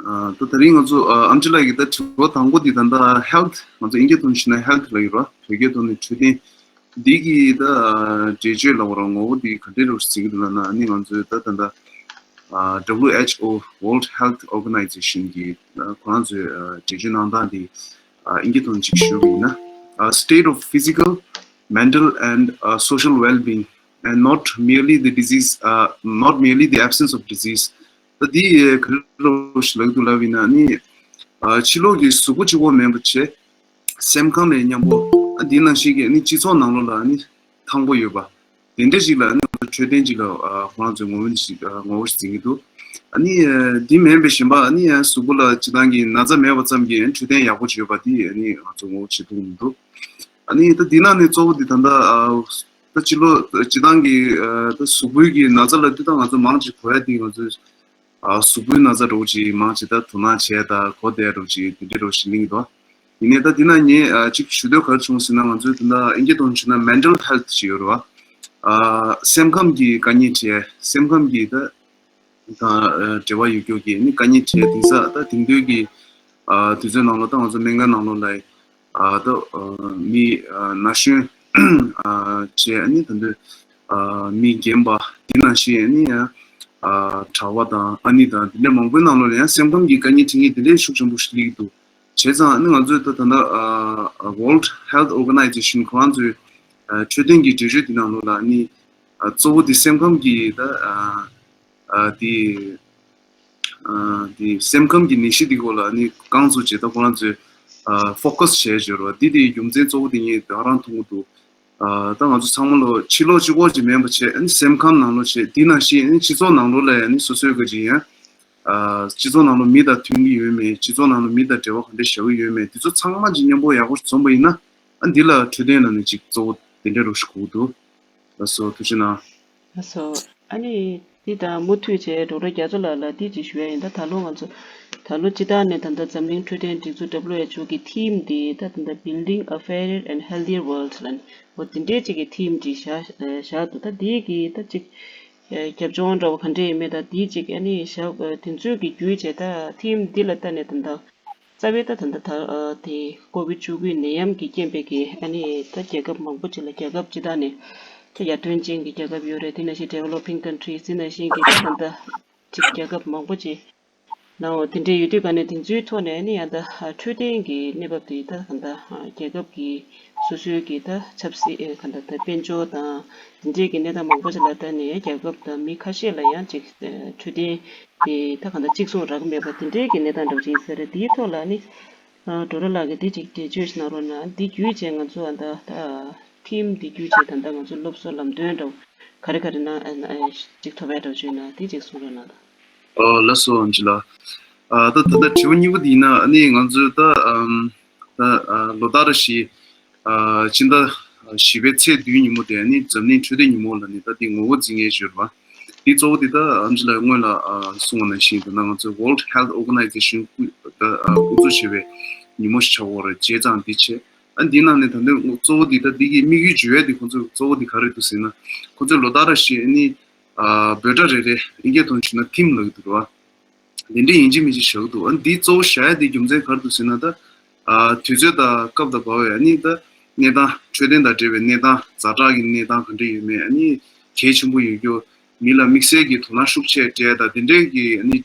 ཨ་ད་དེ་རིང་ང་ཚོ་ཨ་ཨམ་ཆི་ལགས་ཀྱིས་ད་དྲི་བ་དང་པོ་འདི་ད་ལྟ་ཧེལ་ཐི་ང་ཚོ་ཨིན་སྐད་ཐོག་ནས་ཞུས་ན་ཧེལ་ཐི་ལབ་ཡོད་རེད་བ། བོད་སྐད་ཐོག་ནས་འཕྲོད་བསྟེན། འདི་གི་ད་ཨ་འགྲེལ་བརྗོད་ལབ་དགོས་རེད་བ། ངོ་བོ་འདི་ག་འདྲ་རེད་ཟེར་གྱི་འདུག་ལབ་ན། ནི་ང་ཚོའི་ད་ད་ལྟ་ཨ་W H O World Health Organization གི་ཨ་ཁོ་རང་ཚོས་ཨ་འགྲེལ་བརྗོད་གནང་སྟངས་འདི་ཨ་ཨིན་སྐད་ཐོག་ནས་ཅིག་ཞུ་གི་ཡིན་ན། ཨ་state of physical, mental and uh, social well-being and not merely the disease, uh, not merely the absence of disease. ད་འདི་ག་རེ་རེད་ལབ་ཀྱི་འདུག་ལབ་ཡིན་ན་ནི། ཨ་ཕྱི་ལོགས་ཀྱི་གཟུགས་པོ་གཅིག་པོ་མིན་པ་བྱས། སེམས་ཁམས་ལ་མཉམ་པོ། ཨ་འདི་ནང་བཞིན་གྱི་ནི་སྤྱི་ཚོགས་ནང་ལོགས་ལ་ནི་ཐང་པོ་ཡོད་པ། དེ་འདྲ་ཞིག་ལ་ནི་འཕྲོད་བསྟེན་ཅིག་ལ་ཨ་ཁོ་རང་ཚོས་ངོ་བོ་ཞིག་ཨ་ངོ་བོ་ཞིག་འཛིན་གྱི་འདུག་ཨ་ནི་ཨ་འདི་མིན་པའི་གཞན་པ་ཨ་ནི་ཨ་གཟུགས་པོ་ལ་སྤྱི་བཏང་གི་ན་ཚ་མེད་པ་ཙམ་གྱིས་འཕྲོད་བསྟེན་ཡག་པོ་ཅིག་ཡོད་པ་དེ་ཨ་ནི་ང་ཚོ་ངོ་བོ་བྱེད་ཐུབ་ཀྱི་མི་འདུག་ཨ་ནི་ད་འདི་ནང་ནས་གཙོ་བོ་འདི་ད་ལྟ་ཨ་ད་ཕྱི་ལོ་སྤྱི་བཏང་གི་ཨ་ད་གཟུགས་པོའི་གི་ན་ཚ་ལབ་དུས་ད་ང་ཚོ་མང་ཆེ་གོ་ཡ་འདི་ང་ཚོའི་ཨ་གཟུགས་པོའི་ན་ཚ་འདྲ་བོ་ཅིག་མང་ཆེ་ད་དོ་སྣང་བྱས་ད་གོ་བསྡད་འདྲ་བོ་ཅིག་དེ་འདྲ་འདྲ་བོ་ཞིག་གླེང་གི་འདུག་ཡིན་ནའི་ད་འདི་ན་ངས་ཨ་གཅིག་ཞུ་འདོད་ག་རེ་བྱུང་ཟེར་ན། ང་ཚོའི་ད་ལྟ་ཨིན་སྐད་ཐོག་ནས་ཞུས་ན་mental health ཅིག་ཡོད་རེད་བ། ཨ་སེམས་ཁམས་ཀྱི་དཀའ་ངལ་འཕྲད། སེམས་ཁམས་ཀྱི་ད་དང་ཨ་འབྲེལ་བ་ཡོད་རྒྱུ་གི་ནི་དཀའ་ངལ་འཕྲད། དེང་སང་ད་དེང་དུས་ཀྱི་ཨ་དུས་ཚོད་ནང་ལོགས་ད་ང་ཚོ་སྨན་ཁང་ནང་ལོགས་ལ་ཨ་ད་ཨ་མི་ཨ་ན་གཞོན་ཨ་བྱས་ནི་ད་དུང་ཨ་མི་རྒན་པ་འདི་ནང་བཞིན་ནི་ཨ་གྲྭ་པ་དང་ཨ་ནི་དང་དེ་འདྲ་མང་པོའི་ནང་ལོགས་ལ་ཡང་སེམས་ཁམས་ཀྱི་དཀའ་ངལ་འཕྲད་མཁན་དེ་འདྲའི་ཤུགས་ཆེན་པོ་ཞིག་སླེབས་ཀྱི་འདུག་བྱས་ཙང་ནི་ང་ཚོས་ད་ད་ལྟ་ཨ་World Health Organization ཁོ་རང་ཚོའི་ཨ་འཕྲོད་བསྟེན་གྱི་འགྲེལ་བརྗོད་འདི་ནང་ལོགས་ལ་ནི་ཨ་གཙོ་བོ་འདི་སེམས་ཁམས་ཀྱི་ད་ཨ་ཨ་འདི་ཨ་འདི་སེམས་ཁམས་ཀྱི་ནད་གཞི་འདི་སྐོར་ལ་ནི་རྐང་བཙུགས་བྱས་ད་ཁོ་རང་ཚོས་ཨ་focus བྱས་བྱས་རོ། འདི་དེའི་རྒྱུ་མཚན་གཙོ་བོ་འདི་ངས་ད་ག་རང་མཐོང་གི་འདུག་ཨ་ད་ང་ཚོ་ཚང་མ་ལོ་ཕྱི་ལོགས་གཅིག་པོ་ཅིག་མིན་པ་བྱས་ཨ་ནི་སེམས་ཁམས་ནང་ལོགས་བྱས་འདི་ནང་བཞིན་ཨ་ནི་སྤྱི་ཚོགས་ནང་ལོགས་ལ་ཨ་ནི་སོ་སོའི་ག་ཅིག་ཡང་ཨ་སྤྱི་ཚོགས་ནང་ལོགས་མི་དང་མཐུན་གྱི་ཡོད་མེད། སྤྱི་ཚོགས་ནང་ལོགས་མི་དང་འབྲེལ་བ་ག་འདྲ་བྱ་གི་ཡོད་མེད། འདི་ཚོ་ཚང་མ་ཅིག་མཉམ་པོ་ཡག་པོ་ཞིག་འཛོམས་པ་ཡིན་ན་ཨ་འདི་ལ་འཕྲོད་བསྟེན་ལ་ནི་ཅིག་གཙོ་བོ་དེ་འདྲ་རུ་ཞིག་དགོས་འདུག་ལགས་སོ། ཐུགས་རྗེ་གནང་། ལགས་སོ། ཨ་ནི་འདི་དང་མུ་མཐུད་བྱས་ཌོག་ཊར་རྒྱ་མཚོ་ལགས་ལ་འདི་ཅིག་ཞུ་ཡ་ཡིན། ད་ད་ལོ་ང་ཚོ་ད་ལོ་སྤྱི་བཏང་ནས་ད་ལྟ་འཛམ་གླིང་འཕྲོད་བསྟེན་སྒྲིག་འཛུགས་W H O གི་theme འདི་ད་ད་ལྟ་Building a Fairer and Healthier World ལབ་ནས་འོ་དེ་འདྲའི་ཅིག་གི་theme ཅིག་བཞག་བཞག་འདུག་ད་འདི་གི་ད་ཅིག་རྒྱབ་ལྗོངས་འདྲ་བོ་ག་འདྲ་ཡིན་མིན་ད་འདི་ཅིག་ཨ་ནི་བཞག་དེ་ཚོའི་གི་བརྒྱུད་བྱས་ད་theme འདི་ལ་ལྟ་ནས་ད་ད། རྩ་བའི་ད་ད་ད་ད་དེ་ཀོ་བིད་བཅུ་དགུའི་ནད་ཡམས་ཀྱི་རྐྱེན་པས་ཀྱི་ཨ་ནི་ད་རྒྱལ་ཁབ་མང་པོ་ཅིག་ལ་རྒྱལ་ཁབ་སྤྱི་བཏང་ནས་ད་ཡར་ཐོན་ཅན་གྱི་རྒྱལ་ཁབ་ཡོད་རེད། དེ་ནང་བཞིན་developing countries དེ་ནང་བཞིན་གྱི་ད་ད་ད་ཅིག་རྒྱལ་ཁབ་མང་པོ་ཅིག་ནའོ་དེ་འདྲའི་ཡོད་དུས་ག་ནས་དེ་ཚོའི་ཐོག་ནས་ཨ་ནི་ཡང་ད་འཕྲོད་བསྟེན་གྱི་གནས་བབ་དེ་ད་ག་ད་རྒྱལ་ཁབ་ཀྱི་སོ་སོའི་གི་ད་ཆབ་སྲིད་ཨེ་ག་ད་ད་དཔལ་འབྱོར་དང་དེ་འདྲའི་གི་གནས་སྟངས་མང་པོ་ཅིག་ལ་ལྟ་ནས་རྒྱལ་ཁབ་དང་མི་ཁ་ཤས་ལ་ཡང་ཅིག་འཕྲོད་བསྟེན་དེ་ད་གང་ལྟར་གཅིག་མཚུངས་རག་གི་མེད་པ་དེ་འདྲའི་གི་གནས་སྟངས་འདྲ་བོ་ཅིག་ཡིན་ས་རེད། དེའི་ཐོག་ལ་ནི་ཨ་ཌོག་ཊར་ལགས་ཀྱིས་དེ་ཅིག་འགྲེལ་བརྗོད་ཞིག་གནང་རོགས་གནང་། འདི་བརྒྱུད་བྱས་ང་ཚོ་ཨ་ད་ད་ཐིམ་འདི་བརྒྱུད་བྱས་ད་ལྟ་ང་ཚོ་སློབ་གསོ་ལམ་སྟོན་འདྲ་བོ་ག་རེ་ག་རེ་གནང་ཨ་ཨ་ཅིག་ཐོབ་ཡ་འདྲ་བོ་ཅིག་ཡོད་ན་དེ་ཅིག་གསུང་རོགས་གནང་དང་། ཨོ་ལགས་སོ་ཨམ་ཆི་ལགས། ཨ་ད་ད་ལྟ་དྲི་བ་གཉིས་པ་དེ་ཡིན་ན་ཨ་ནི་ང་ཚོས་ད་ཨམ་ད་ཨ་ལོ་ལྟར་བཞིན་ཨ་ཕྱི་ཟླ་བཞི་པའི་ཚེས་བདུན་ཉིན་མོ་དེ་ཨ་ནི་འཛམ་གླིང་འཕྲོད་བསྟེན་ཉིན་མོ་ལ་ནི་ད་དེ་ངོ་རྒོལ་འཛིན་མཁན་ཞིག་ཡོད་རེད་པ། དེ་གཙོ་བོ་དེ་ད་ཨམ་ཅི་ལགས་སྔོན་ལ་ཨ་གསུངས་པ་ནང་བཞིན་ད་ང་ཚོའི་World Health Organization ད་ཨ་དབུ་འཛུགས་བྱས་པའི་ཉིན་མོ་ཞིག་ཆགས་ཡོད་རེད། བྱས་ཙང་འདི་བྱས། ཨ་འདི་ནང་ནས་ད་ལྟ་གཙོ་བོ་འདི་ད་འདི་གི་དམིགས་ཡུལ་བརྗོད་ཡ་འདི་ཁོང་ཚོས་གཙོ་བོ་འདི་ག་རེ་འདུག་ཟེར་ན། ཁོང་ཚོས་ལོ་ལྟར་བཞིན་ཨ་ནི་ཨ་འབོད་སྒྲ་རེ་རེ་ཨིན་སྐད་ཐོག་ནས་ཞུས་ན་theme ལབ་ཀྱི་འདུག་རེད་བ། འདི་འདྲའི་ཡིན་གཅིག་མིན་གཅིག་བཞག་གི་འདུག་ཨ་འདི་གཙོ་བོ་བཞག་ཡ་འདི་རྒྱུ་མཚན་ག་རེ་འདུག་ཟེར་ན། ད་ཨ་དུས་ཚོད་དང་སྐབས་དང་བབས་པའི་ཨ་ནི་ད་གནས་སྟངས་འཕྲོད་བསྟེན་དང་འབྲེལ་བའི་གནས་སྟངས་ཛ་དྲག་གི་གནས་སྟངས་ག་འདྲ་ཡོད་མེད། ཨ་ནི་གལ་ཆེན་པོ་ཡོད་རྒྱུ། མི་ལ་དམིགས་བསལ་གྱི་དོ་སྣང་ཤུགས་ཆེ་སྤྲད་ཡ་དང་དེ་འདྲའི་གི་ཨ་ནི་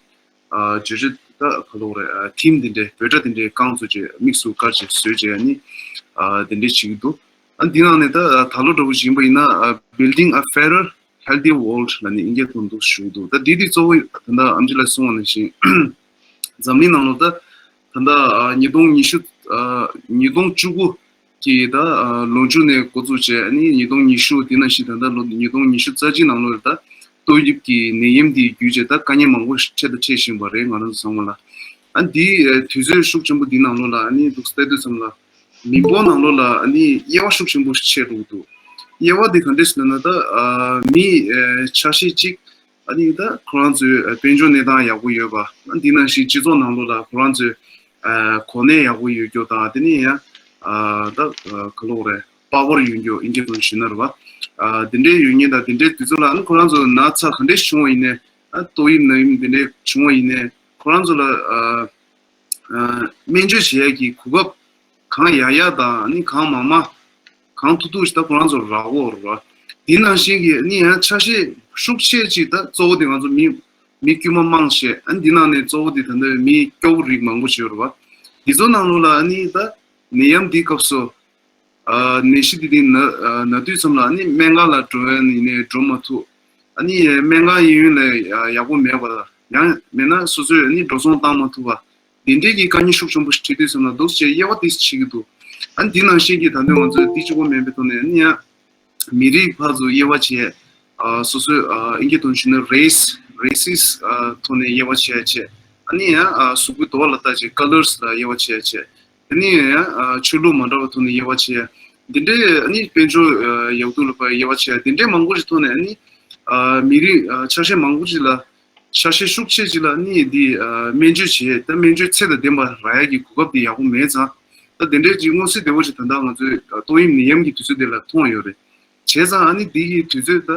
ཨ་བརྗོད་བྱ་ད་ག་ལབ་དགོས་རེད། ཨ་theme དེ་འདྲའི་འབོད་སྒྲ་དེ་འདྲའི་རྐང་བཙུགས་བྱས་དམིགས་སུ་བཀར་བྱས་བཟོས་བྱས་ནི་ཨ་དེ་འདྲའི་བྱེད་ཀྱི་འདུག་ཨ་འདི་ནང་ནས་ད་ད་ལོ་འདྲ་བོ་ཞིག་ཡིན་པ་ཡིན་ན་ཨ་Building a Fairer, Healthier World ལབ་ནས་ཨིན་སྐད་ཐོག་འདུག་ཞུ་གི་འདུག་ད་འདི་འདི་གཙོ་བོ་ད་ལྟ་ཨམ་ཅི་ལགས་གསུངས་པ་ནང་བཞིན་འཛམ་གླིང་ནང་ལོགས་ད་ད་ལྟ་ཨ་ཉིས་སྟོང་ཉི་ཤུ་ཨ་ཉིས་སྟོང་བཅུ་དགུ་གི་ད་ཨ་ལོ་མཇུག་ནས་འགོ་བཙུགས་བྱས་ཨ་ནི་ཉིས་སྟོང་ཉི་ཤུ་དེ་ནང་བཞིན་ད་ལྟ་ལོ་ཉིས་སྟོང་ཉི་ཤུ་རྩ་གཅིག་ནང་ལོགས་ལ་ད་ཏོག་དབྱིབས་ཀྱི་ནད་ཡམས་འདི་བརྒྱུད་བྱས་ད་དཀའ་ངལ་མང་པོ་འཕྲད་དང་འཕྲད་བཞིན་པ་རེད། ང་རང་ཚོ་ཚང་མ་ལ་ཨ་འདི་ཨ་དུས་ཚོད་ཤུགས་ཆེན་པོ་འདི་ནང་ལོགས་ལ་ཨ་ནི་འདུག་བལྟས་དུས་ཙམ་ལ་མི་འབོར་ནང་ལོགས་ལ་ཨ་ནི་དབྱེ་བ་ཤུགས་ཆེན་པོ་ཕྱེ་འགྲོ་གི་འདུག་དབྱེ་བ་འདི་ག་འདྲས་ཟེར་ན་ད་ཨ་མི་ཨ་ཆ་ཤས་གཅིག་ཨ་ནི་ད་ཁོ་རང་ཚོའི་དཔལ་འབྱོར་གནས་སྟངས་ཡག་པོ་ཡོད་པ། ཨ་འདི་ནང་བཞིན་སྤྱི་ཚོགས་ནང་ལོགས་ལ་ཁོ་རང་ཚོའི་ཨ་གོ་གནས་ཡག་པོ་ཡོད་རྒྱུ་དང་དེ་ནས་ཡང་ཨ་ད་ག་ལབ་དགོས་རེད། པ་ཝར་ཡོད་རྒྱུ་ཨིན་སྐད་ཐོག་ཞུས་ན་རེད་བ། ཨ་དེ་འདྲའི་ཡོད་མཁན་དང་དེ་འདྲའི་དུས་ཚོད་ལ་ཨ་ནི་ཁོ་རང་ཚོ་ན་ཚ་ག་འདྲས་བྱུང་བ་ཡིན་ནའི་ཨ་ཏོག་དབྱིབས་ནད་ཡམས་དེ་འདྲས་བྱུང་བ་ཡིན་ནའི་ཁོ་རང་ཚོ་ལ་ཨ་ཨ་སྨན་བཅོས་བྱེད་ཡག་གི་གོ་སྐབས་གང་ཡག་ཡག་དང་ཨ་ནི་གང་མང་མང་གང་ཐུབ་ཐུབ་ཞིག་ད་ཁོ་རང་ཚོར་རག་གོ་རེད་བ། དེ་ནང་བཞིན་གྱི་ཨ་ནི་ཡང་ཆ་ཤས་ཤུགས་ཆེ་ཅིག་ད་གཙོ་བོ་དེ་ང་ཚོ་མི་མི་དཀྱུས་མ་མང་ཆེ་ཨ་ནི་འདི་ནང་ནས་གཙོ་བོ་དེ་ད་ལྟ་མི་སྐྱོ་བོ་རིགས་མང་པོ་ཞིག་ཡོད་རེད་བ། དེ་ཚོ་ནང་ལོགས་ལ་ཨ་ནི་ད་ནད་ཡམས་འདིའི་སྐབས་སུ་ཨ་ནད་གཞི་འདི་དེ་ན་ཨ་ན་དུས་ཙམ་ལ་ཨ་ནི་སྨན་ཁང་ལ་འགྲོ་ཡ་ཡིན་ནའི་འགྲོ་མ་ཐུབ། ཨ་ནི་སྨན་ཁང་གཡས་གཡོན་ལ་ཡག་པོ་མེད་པ་ཡང་མེད་ན་སོ་སོས་ཨ་ནི་འགྲོ་སོང་བཏང་མ་ཐུབ་པ། དེ་འདྲའི་གི་དཀའ་ངལ་ཤུགས་ཆེན་པོ་ཞིག་འཕྲད་དུས་ཙམ་ལ་འདུག་སེ་དབྱེ་བ་དེ་ཕྱེ་གི་འདུག་ཨ་ནི་དེ་ནང་བཞིན་གྱི་ད་དུང་ང་ཚོས་དེ་གཅིག་པོ་མིན་པའི་ཐོག་ནས་ཨ་ནི་ཡང་མི་རིགས་ཕར་ཚུར་དབྱེ་བ་ཕྱེ། ཨ་སོ་སོའི་ཨ་ཨིན་སྐད་ཐོག་ཞུས་ན་རེས་རེ་སིས་ཨ་ཐོག་ནས་དབྱེ་བ་ཕྱེ་ཡ་བྱས། ཨ་ནི་ཡང་ཨ་གཟུགས་པོའི་འདུ་བ་ལ་ལྟ་བྱས་ཀ་ལར་སི་ལ་དབྱེ་བ་ཕྱེ་ཡ་བྱས། ཨ་ནི་ཡང་ཨ་ཆོས་ལུགས་མ་འདྲ་བའི་ཐོག་ནས་དབྱེ་བ་ཕྱེ་ཡ། འདི་འདྲའི་ཨ་ནི་དཔལ་འབྱོར་ཨ་ཡག་སྡུག་ལ་ཕར་དབྱེ་བ་ཕྱེ་ཡ་འདི་འདྲའི་མང་པོ་ཞིག་ཐོག་ནས་ཨ་ནི་ཨ་མི་རིགས་ཨ་ཆ་ཤས་མང་པོ་ཞིག་ལ་ཆ་ཤས་ཤུགས་ཆེ་ཅིག་ལ་ནི་འདི་ཨ་སྨན་བཅོས་བྱས་ད་སྨན་བཅོས་ཚད་དང་ལྡན་པ་རག་ཡ་གི་གོ་སྐབས་དེ་ཡག་པོ་མེད་ཙང་། ད་དེ་འདྲའི་ཅིག་མངོན་གསལ་དོད་པོ་ཅིག་ད་ལྟ་ང་ཚོའི་ཨ་ཏོག་དབྱིབས་ནད་ཡམས་ཀྱི་དུས་ཚོད་དེ་ལ་མཐོང་ཡོད་རེད། བྱས་ཙང་ཨ་ནི་འདི་གི་དུས་ཚོད་ད་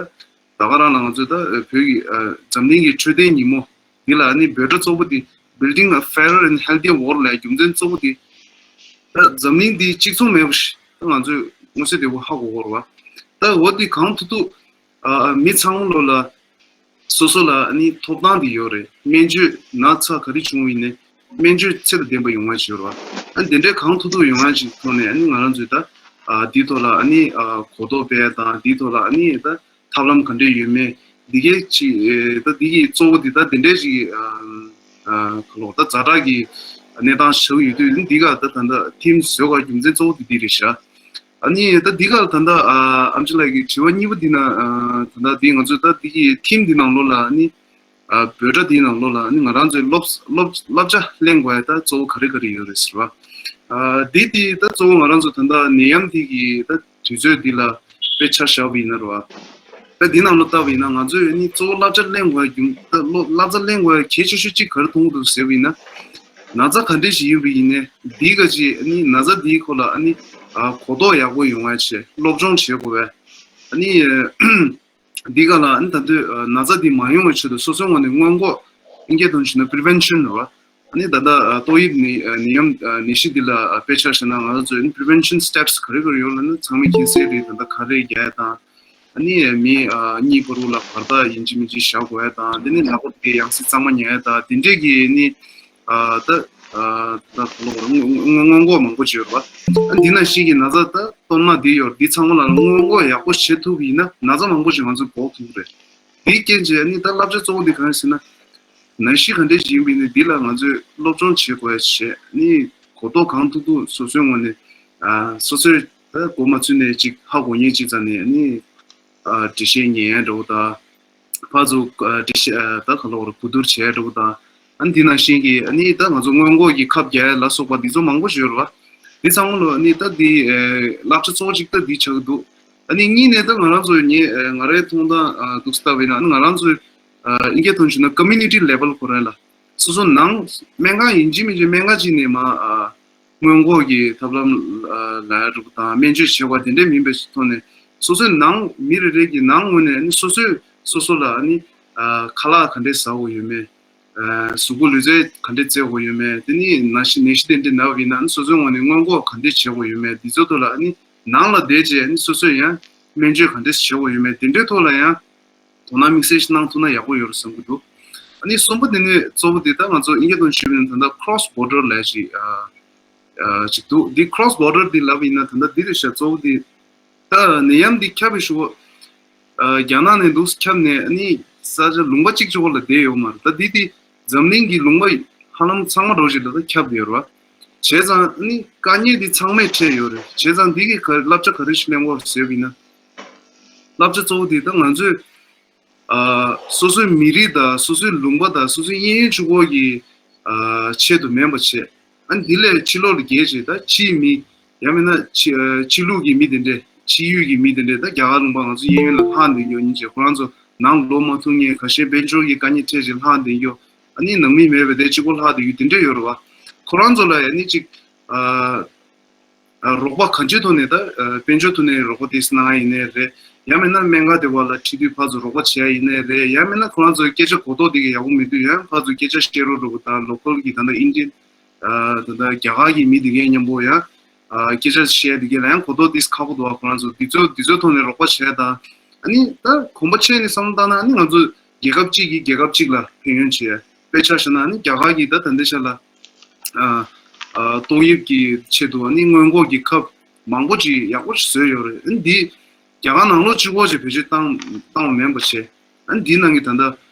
ད་ག་རང་ལ་ང་ཚོས་ད་ཨ་བོད་ཀྱི་ཨ་འཛམ་གླིང་གི་འཕྲོད་བསྟེན་ཉིན་མོ་འདི་ལ་ཨ་ནི་འབོད་སྒྲ་གཙོ་བོ་དེ་Building a Fairer and Healthier World ལབ་རྒྱུ་མཚན་གཙོ་བོ་དེ་ད་འཛམ་གླིང་འདི་གཅིག་མཚུངས་མེད་པ་ཞིག་ད་ང་ཚོས་མངོན་གསལ་དོད་པོ་ཧ་གོ་གི་ཡོད་རེད་བ། ད་འོ་འདི་གང་ཐུབ་ཐུབ་ཨ་མི་ཚང་མ་ལོ་ལ་སོ་སོ་ལ་ཨ་ནི་ཐོབ་ཐང་དེ་ཡོད་རེད། སྨན་བཅོས་ན་ཚ་ག་རེ་བྱུང་བ་ཡིན་ནའི་སྨན་བཅོས་ཚད་དང་ལྡན་པ་ཡོང་ཡ་ཞིག་ཡོད་རེད་བ། ཨ་ནི་དེ་འདྲའི་གང་ཐུབ་ཐུབ་ཡོང་ཡ་ཞིག་ཐོག་ནས་ཨ་ནི་ང་རང་ཚོས་ད་ཨ་དེའི་ཐོག་ལ་ཨ་ནི་ཨ་གོ་རྟོགས་སྤེལ་ཡ་དང་དེའི་ཐོག་ལ་ཨ་ནི་ད་ཐབས་ལམ་ག་འདྲས་ཡོད་མེད་འདི་གའི་ཅིག་ཨེ་ད་འདི་གི་གཙོ་བོ་འདི་ད་དེ་འདྲའི་ཞིག་ཨ་ཨ་ག་ལབ་ད་ཛ་དྲག་གི་གནས་སྟངས་ཞིག་ཡོད་དུས་འདི་ག་ད་ད་ད་ཐིམ་བཟོ་དགོས་རྒྱུ་མཚན་གཙོ་བོ་འདི་འདི་རེད་ཤག་ཨ་ནི་ད་འདི་ག་ལ་ད་ལྟ་ཨ་ཨམ་ཆི་ལགས་ཀྱི་དྲི་བ་གཉིས་པ་འདི་ན་ཨ་ད་ལྟ་འདི་ང་ཚོས་ད་འདི་གི་ཐིམ་འདི་ནང་ལོགས་ལ་ཨ་ནི་ཨ་འབོད་སྒྲ་འདིའི་ནང་ལོགས་ལ་ཨ་ནི་ང་རང་ཚོའི་སློབ་སློབ་བསླབ་བྱ་ལེན་དགོས་ཡ་ད་གཙོ་བོ་ག་རེ་ག་རེ་ཡོད་རེད་ཟེར་བ། ཨ་འདི་འདི་ད་གཙོ་བོ་ང་རང་ཚོ་ད་ལྟ་ནད་ཡམས་འདི་གི་ད་དུས་ཚོད་འདི་ལ་དཔེ་ཆ་བཞག་པ་ཡིན་ན་རེད་བ། ད་འདི་ནང་ལོགས་ལྟ་བ་ཡིན་ན་ང་ཚོས་ཨ་ནི་གཙོ་བོ་བསླབ་བྱ་ལེན་དགོས་ཡ་རྒྱུ་ད་སློབ་བསླབ་བྱ་ལེན་དགོས་ཡ་གལ་ཆེ་ཤོས་གཅིག་ག་རེ་མཐོང་གི་འདུག་ཟེར་བ་ཡིན་ན། ན་ཚ་ག་འདྲས་ཞིག་ཡིན་པ་ཡིན་ནའི་འདིའི་ག་ཅིག་ཨ་ནི་ན་ཚ་འདིའི་སྐོར་ལ་ཨ་ནི་ཨ་གོ་རྟོགས་ཡག་པོ་ཡོང་བ་བྱས་སློབ་སྦྱོང་བྱེད་དགོས་པས། ཨ་ནི་འདི་ག་ལ་ཨ་ནི་ད་དུང་ཨ་ན་ཚ་འདི་མ་ཡོང་བའི་ཆེད་དུ་སོ་སོའི་ངོས་ནས་སྔོན་འགོག་ཨིན་སྐད་ཐོག་ནས་བཤད་ན་prevention རེད་བ། ཨ་ནི་ད་ལྟ་ཨ་ཏོག་དབྱིབས་ནད་ཨ་ནད་ཡམས་ཨ་ནད་གཞི་འདི་ལ་ཨ་དཔེ་ཆ་བཞག་ན་ང་ཚོས་ཨ་ནི་prevention steps ག་རེ་ག་རེ་ཡོད་ལབ་ན་ཚང་མས་མཁྱེན་གསལ་རེད། ད་ལྟ་ཁ་རས་རྒྱག་ཡ་དང་། ཨ་ནི་མི་ཨ་གཉིས་བར་དུ་ལ་བར་ཐག་ཡིན་གཅིག་མིན་གཅིག་བཞག་དགོས་ཡ་དང་དེ་ནས་ལག་པ་དེ་ཡང་སེ་གཙང་མ་ཉར་ཡ་དང་དེ་འདྲས་ཀྱི་ཨ་ནི་ཨ་ད་ཨ་ད་ག་ལབ་དགོས་རེད། སྔོན་སྔོན་སྔོན་འགོག་མང་པོ་བྱས་ཡོད་རེད་བ། ཨ་འདི་ནང་བཞིན་གྱི་ན་ཚ་ད་གཏོར་མ་འདི་ཡོད་རེད། འདི་ཚང་མ་ལ་སྔོན་འགོག་ཡག་པོ་བྱེད་ཐུབ་པ་ཡིན་ན་ན་ཚ་མང་པོ་ཞིག་ང་ཚོས་འགོག་ཐུབ་ཀྱི་རེད། དེའི་རྐྱེན་གྱིས་ཨ་ནི་ད་བསླབ་བྱ་གཙོ་བོ་འདི་གང་ཡིན་ཟེར་ན། ནད་གཞི་ག་འདྲས་ཞིག་ཡིན་པ་ཡིན་ནའི་འདི་ལ་ང་ཚོས་སློབ་སྦྱོང་བྱེད་དགོས་ཞེས་ནི་གོ་རྟོགས་གང་ཐུབ་ཐུབ་སོ་སོའི་ངོས་ནས་ཨ་སོ་སོས་ད་མགོ་མ་ཚོས་ནས་ཅིག་ཧ་གོ་མཁན་ཅིག་ཙམ་ནས་ནི་ཨ་འགྲེལ་བཤད་ཉན་ཡ་འདྲ་བོ་དང་། ཕར་ཚུར་ཨ་འགྲེལ་བཤད་ཨ་ད་ག་ལབ་དགོས་རེད། གོ་བསྡུར་བྱས་འགྲོ་དང་ ཨ་ནི་འདི་ནང་བཞིན་གྱི་ཨ་ནི་ད་ང་ཚོ་སྔོན་འགོག་གི་ཁབ་རྒྱག་ཡ་ལ་སོགས་པ་འདི་ཚོ་མང་པོ་ཞིག་ཡོད་རེད་བ། འདི་ཚང་མ་ལོ་ཨ་ནི་ད་འདི་ཨེ་བསླབ་བྱ་གཙོ་བོ་གཅིག་ད་འདི་ཆགས་ཀྱི་འདུག་ཨ་ནི་གཉིས་ནས་ད་ང་རང་ཚོ་ངས་ཨེ་ང་རའི་མཐོང་སྟངས་ཨ་འདུག་སེ་ལྟ་བ་ཡིན་ན། ཨ་ནི་ང་རང་ཚོའི་ཨ་ཨིན་སྐད་ཐོག་ནས་ཞུས་ན་community level ཁོ་རང་ལ་སོ་སོ་ནང་སྨན་ཁང་ཡིན་གཅིག་མིན་གཅིག་སྨན་ཁང་གཅིག་ནས་མ་ཨ་སྔོན་འགོག་གི་ཐབས་ལམ་ཨ་ལ་རུབ་དང་སྨན་བཅོས་བྱེད་པ་དེ་འདྲའི་མིན་པའི་ཐོག་ནས། སོ་སོའི་ནང་མི་རེ་རེ་གི་ནང་ངོས་ནས་ནི་སོ་སོས་སོ་སོ་ལ་ནི་ཨ་ཁ་ལག་ག་འདྲས་ཟ་དགོས་ཡོད་མེད། ཨ་གཟུགས་པོ་ལུས་རྩལ་ག་འདྲས་རྩེ་དགོས་ཡོད་མེད། དེ་ནི་ནད་གཞི་ནད་གཞི་དེ་འདྲས་ན་བ་ཡིན་ན་ནི་སོ་སོའི་ངོས་ནས་སྔོན་འགོག་ག་འདྲས་བྱེད་དགོས་ཡོད་མེད། འདི་ཚོའི་ཐོག་ལ་ནི་ནང་ལ་བསྡད་རྗེས་ནི་སོ་སོས་ཡང་སྨན་བཅོས་ག་འདྲས་བྱེད་དགོས་ཡོད་མེད། དེ་འདྲའི་ཐོག་ལ་ཡང་དོ་སྣང་དམིགས་བསལ་ཞིག་གནང་ཐུབ་ན་ཡག་པོ་ཡོད་རེད་བསམ་གྱི་འདུག་ཨ་ནི་གསུམ་པ་དེ་ནི་གཙོ་བོ་དེ་ད་ང་ཚོ་ཨིན་སྐད་ཐོག་ཞུས་པ་ཡིན་ན་ད་ལྟ་cross border ལབ་ཞིག་ཨ་ཨ་ཅིག་འདུག་འདི་cross border འདི་ལབ་ཡིན་ན་ད་ལྟ་འདི་རེད་ཤག་གཙོ་བོ་འདི། ད་ནད་ཡམས་འདི་ཁྱབ་པའི་ཤུགས་ཨ་རྒྱ་ནག་ནས་འདུག་ཁྱབ་ནས་ཨ་ནི་ས་ཆ་ལུང་པ་གཅིག་གཅིག་པོ་ལ་བསྡད་ཡོད་མ་རེད། ད་འདི་དེ་འཛམ་གླིང་གི་ལུང་པ་ཧ་ལམ་ཚང་མ་འགྲོ་བཞིན་ལ་ད་ཁྱབ་བསྡད་ཡོད་རེད་བ། བྱས་ཙང་ཨ་ནི་དཀའ་ངལ་འདི་ཚང་མས་འཕྲད་ཡོད་རེད། བྱས་ཙང་འདི་གི་ག་བསླབ་བྱ་ག་རེ་ཞིག་ལེན་དགོས་ཟེར་བ་ཡིན་ན། བསླབ་བྱ་གཙོ་བོ་འདི་ད་ང་ཚོས་ཨ་སོ་སོའི་མི་རིགས་དང་སོ་སོའི་ལུང་པ་དང་སོ་སོའི་གཡས་གཡོན་གཅིག་པོ་གི་ཨ་ཆེད་དུ་མིན་པ་བྱས། ཨ་ནི་འདི་ལས་ཕྱི་ལོགས་ལ་བརྒལ་བྱས་ད་ཕྱིའི་མི་ཡང་མིན་ན་ཕྱི་ཨ་ཕྱི་ལུགས་ཀྱི་མི་དེ་འདྲས་ཕྱི་ཡུལ་གྱི་མི་དེ་འདྲས་ད་རྒྱ་གར་ལུང་པ་ང་ཚོ་གཡས་གཡོན་ལ་ལྷག་བསྡད་ཡོད་ཉིན་བྱས་ཁོ་རང་ཚོ་ནང་ལོག་མ་ཐུབ་མཁན་ཁ་ཤས་དཔལ་འབྱོར་གྱི་དཀའ་ངལ་འཕྲད་བྱས་ལྷག་བསྡད་ཡོད། ཨ་ནི་ནང་མི་མེད་པའི་དེ་གཅིག་པོ་ལྷག་བསྡད་ཡོད་དེ་འདྲས་ཡོད་རེད་བ། ཁོ་རང་ཚོ་ལ་ཡང་ནི་གཅིག་ཨ། ཨ་རོགས་པ་གང་ཅིའི་ཐོག་ནས་ད་ཨ་དཔལ་འབྱོར་ཐོག་ནས་རོགས་པ་དེ་གནང་ཡ་ཡིན་ནའི་རེད། ཡང་མིན་ན་སྨན་ཁང་དེ་བ་ལ་ཁྲིད་དུས་ཕར་ཚུར་རོགས་པ་བྱེད་ཡ་ཡིན་ནའི་རེད། ཡང་མིན་ན་ཁོ་རང་ཚོའི་སྐད་ཆ་གོ་རྟོགས་དེ་ག་ཡག་པོ་མེད་དུས་ཡང་ཕར་ཚུར་སྐད་ཆ་བཤད་རོགས་རོགས་པ་དང་ལོ་ཀལ་གྱི་ད་ལྟ་ཨིན་ཌི་ཡན་ཨ་ད་ལྟ་རྒྱ་གར་གྱི་མི་དེ་གའི་མཉམ་པོ་ཡང་ཨ་སྐད་ཆ་བཤད་དེ་གའི་ལ་ཡང་གོ་རྟོགས་དེ་ཁག་པོ་འདུག་ཨ་ཁོ་རང་ཚོ་དེ་ཚོ་དེ་ཚོའི་ཐོག་ནས་རོགས་པ་བྱས་དང་། ཨ་ནི་ད་གོམ་པ་ཕྱེ་ནས་བསམ་བློ་བཏང་ན་ཨ་ནི་ང་ཚོ་རྒྱལ་ཁབ་གཅིག་གིས་རྒྱལ་ཁབ་གཅིག་ལ་ཕན་ཡོན་བྱེད་ཡ། དཔེ་ཆ་བཞག་ན་ཨ་ནི་རྒྱ་གར་གྱིས་ད་ད་ལྟའི་ཆ་ལ་ཨ་ཨ་ཏོག་དབྱིབས་ཀྱི་ཆེད་དུ་ཨ་ནི་སྔོན་འགོག་གི་ཁབ་མང་པོ་ཅིག་ཡག་པོ་ཞིག་བཟོས་ཡོད་རེད། ཨ་ནི་འདི་རྒྱ་གར་ནང་ལོགས་གཅིག་པོ་ཅིག་བེད་སྤྱོད་བཏང་བཏང་བ་མིན་པ་བྱས། ཨ་ནི་འདིའི་ནང་གི་ད་ལྟ་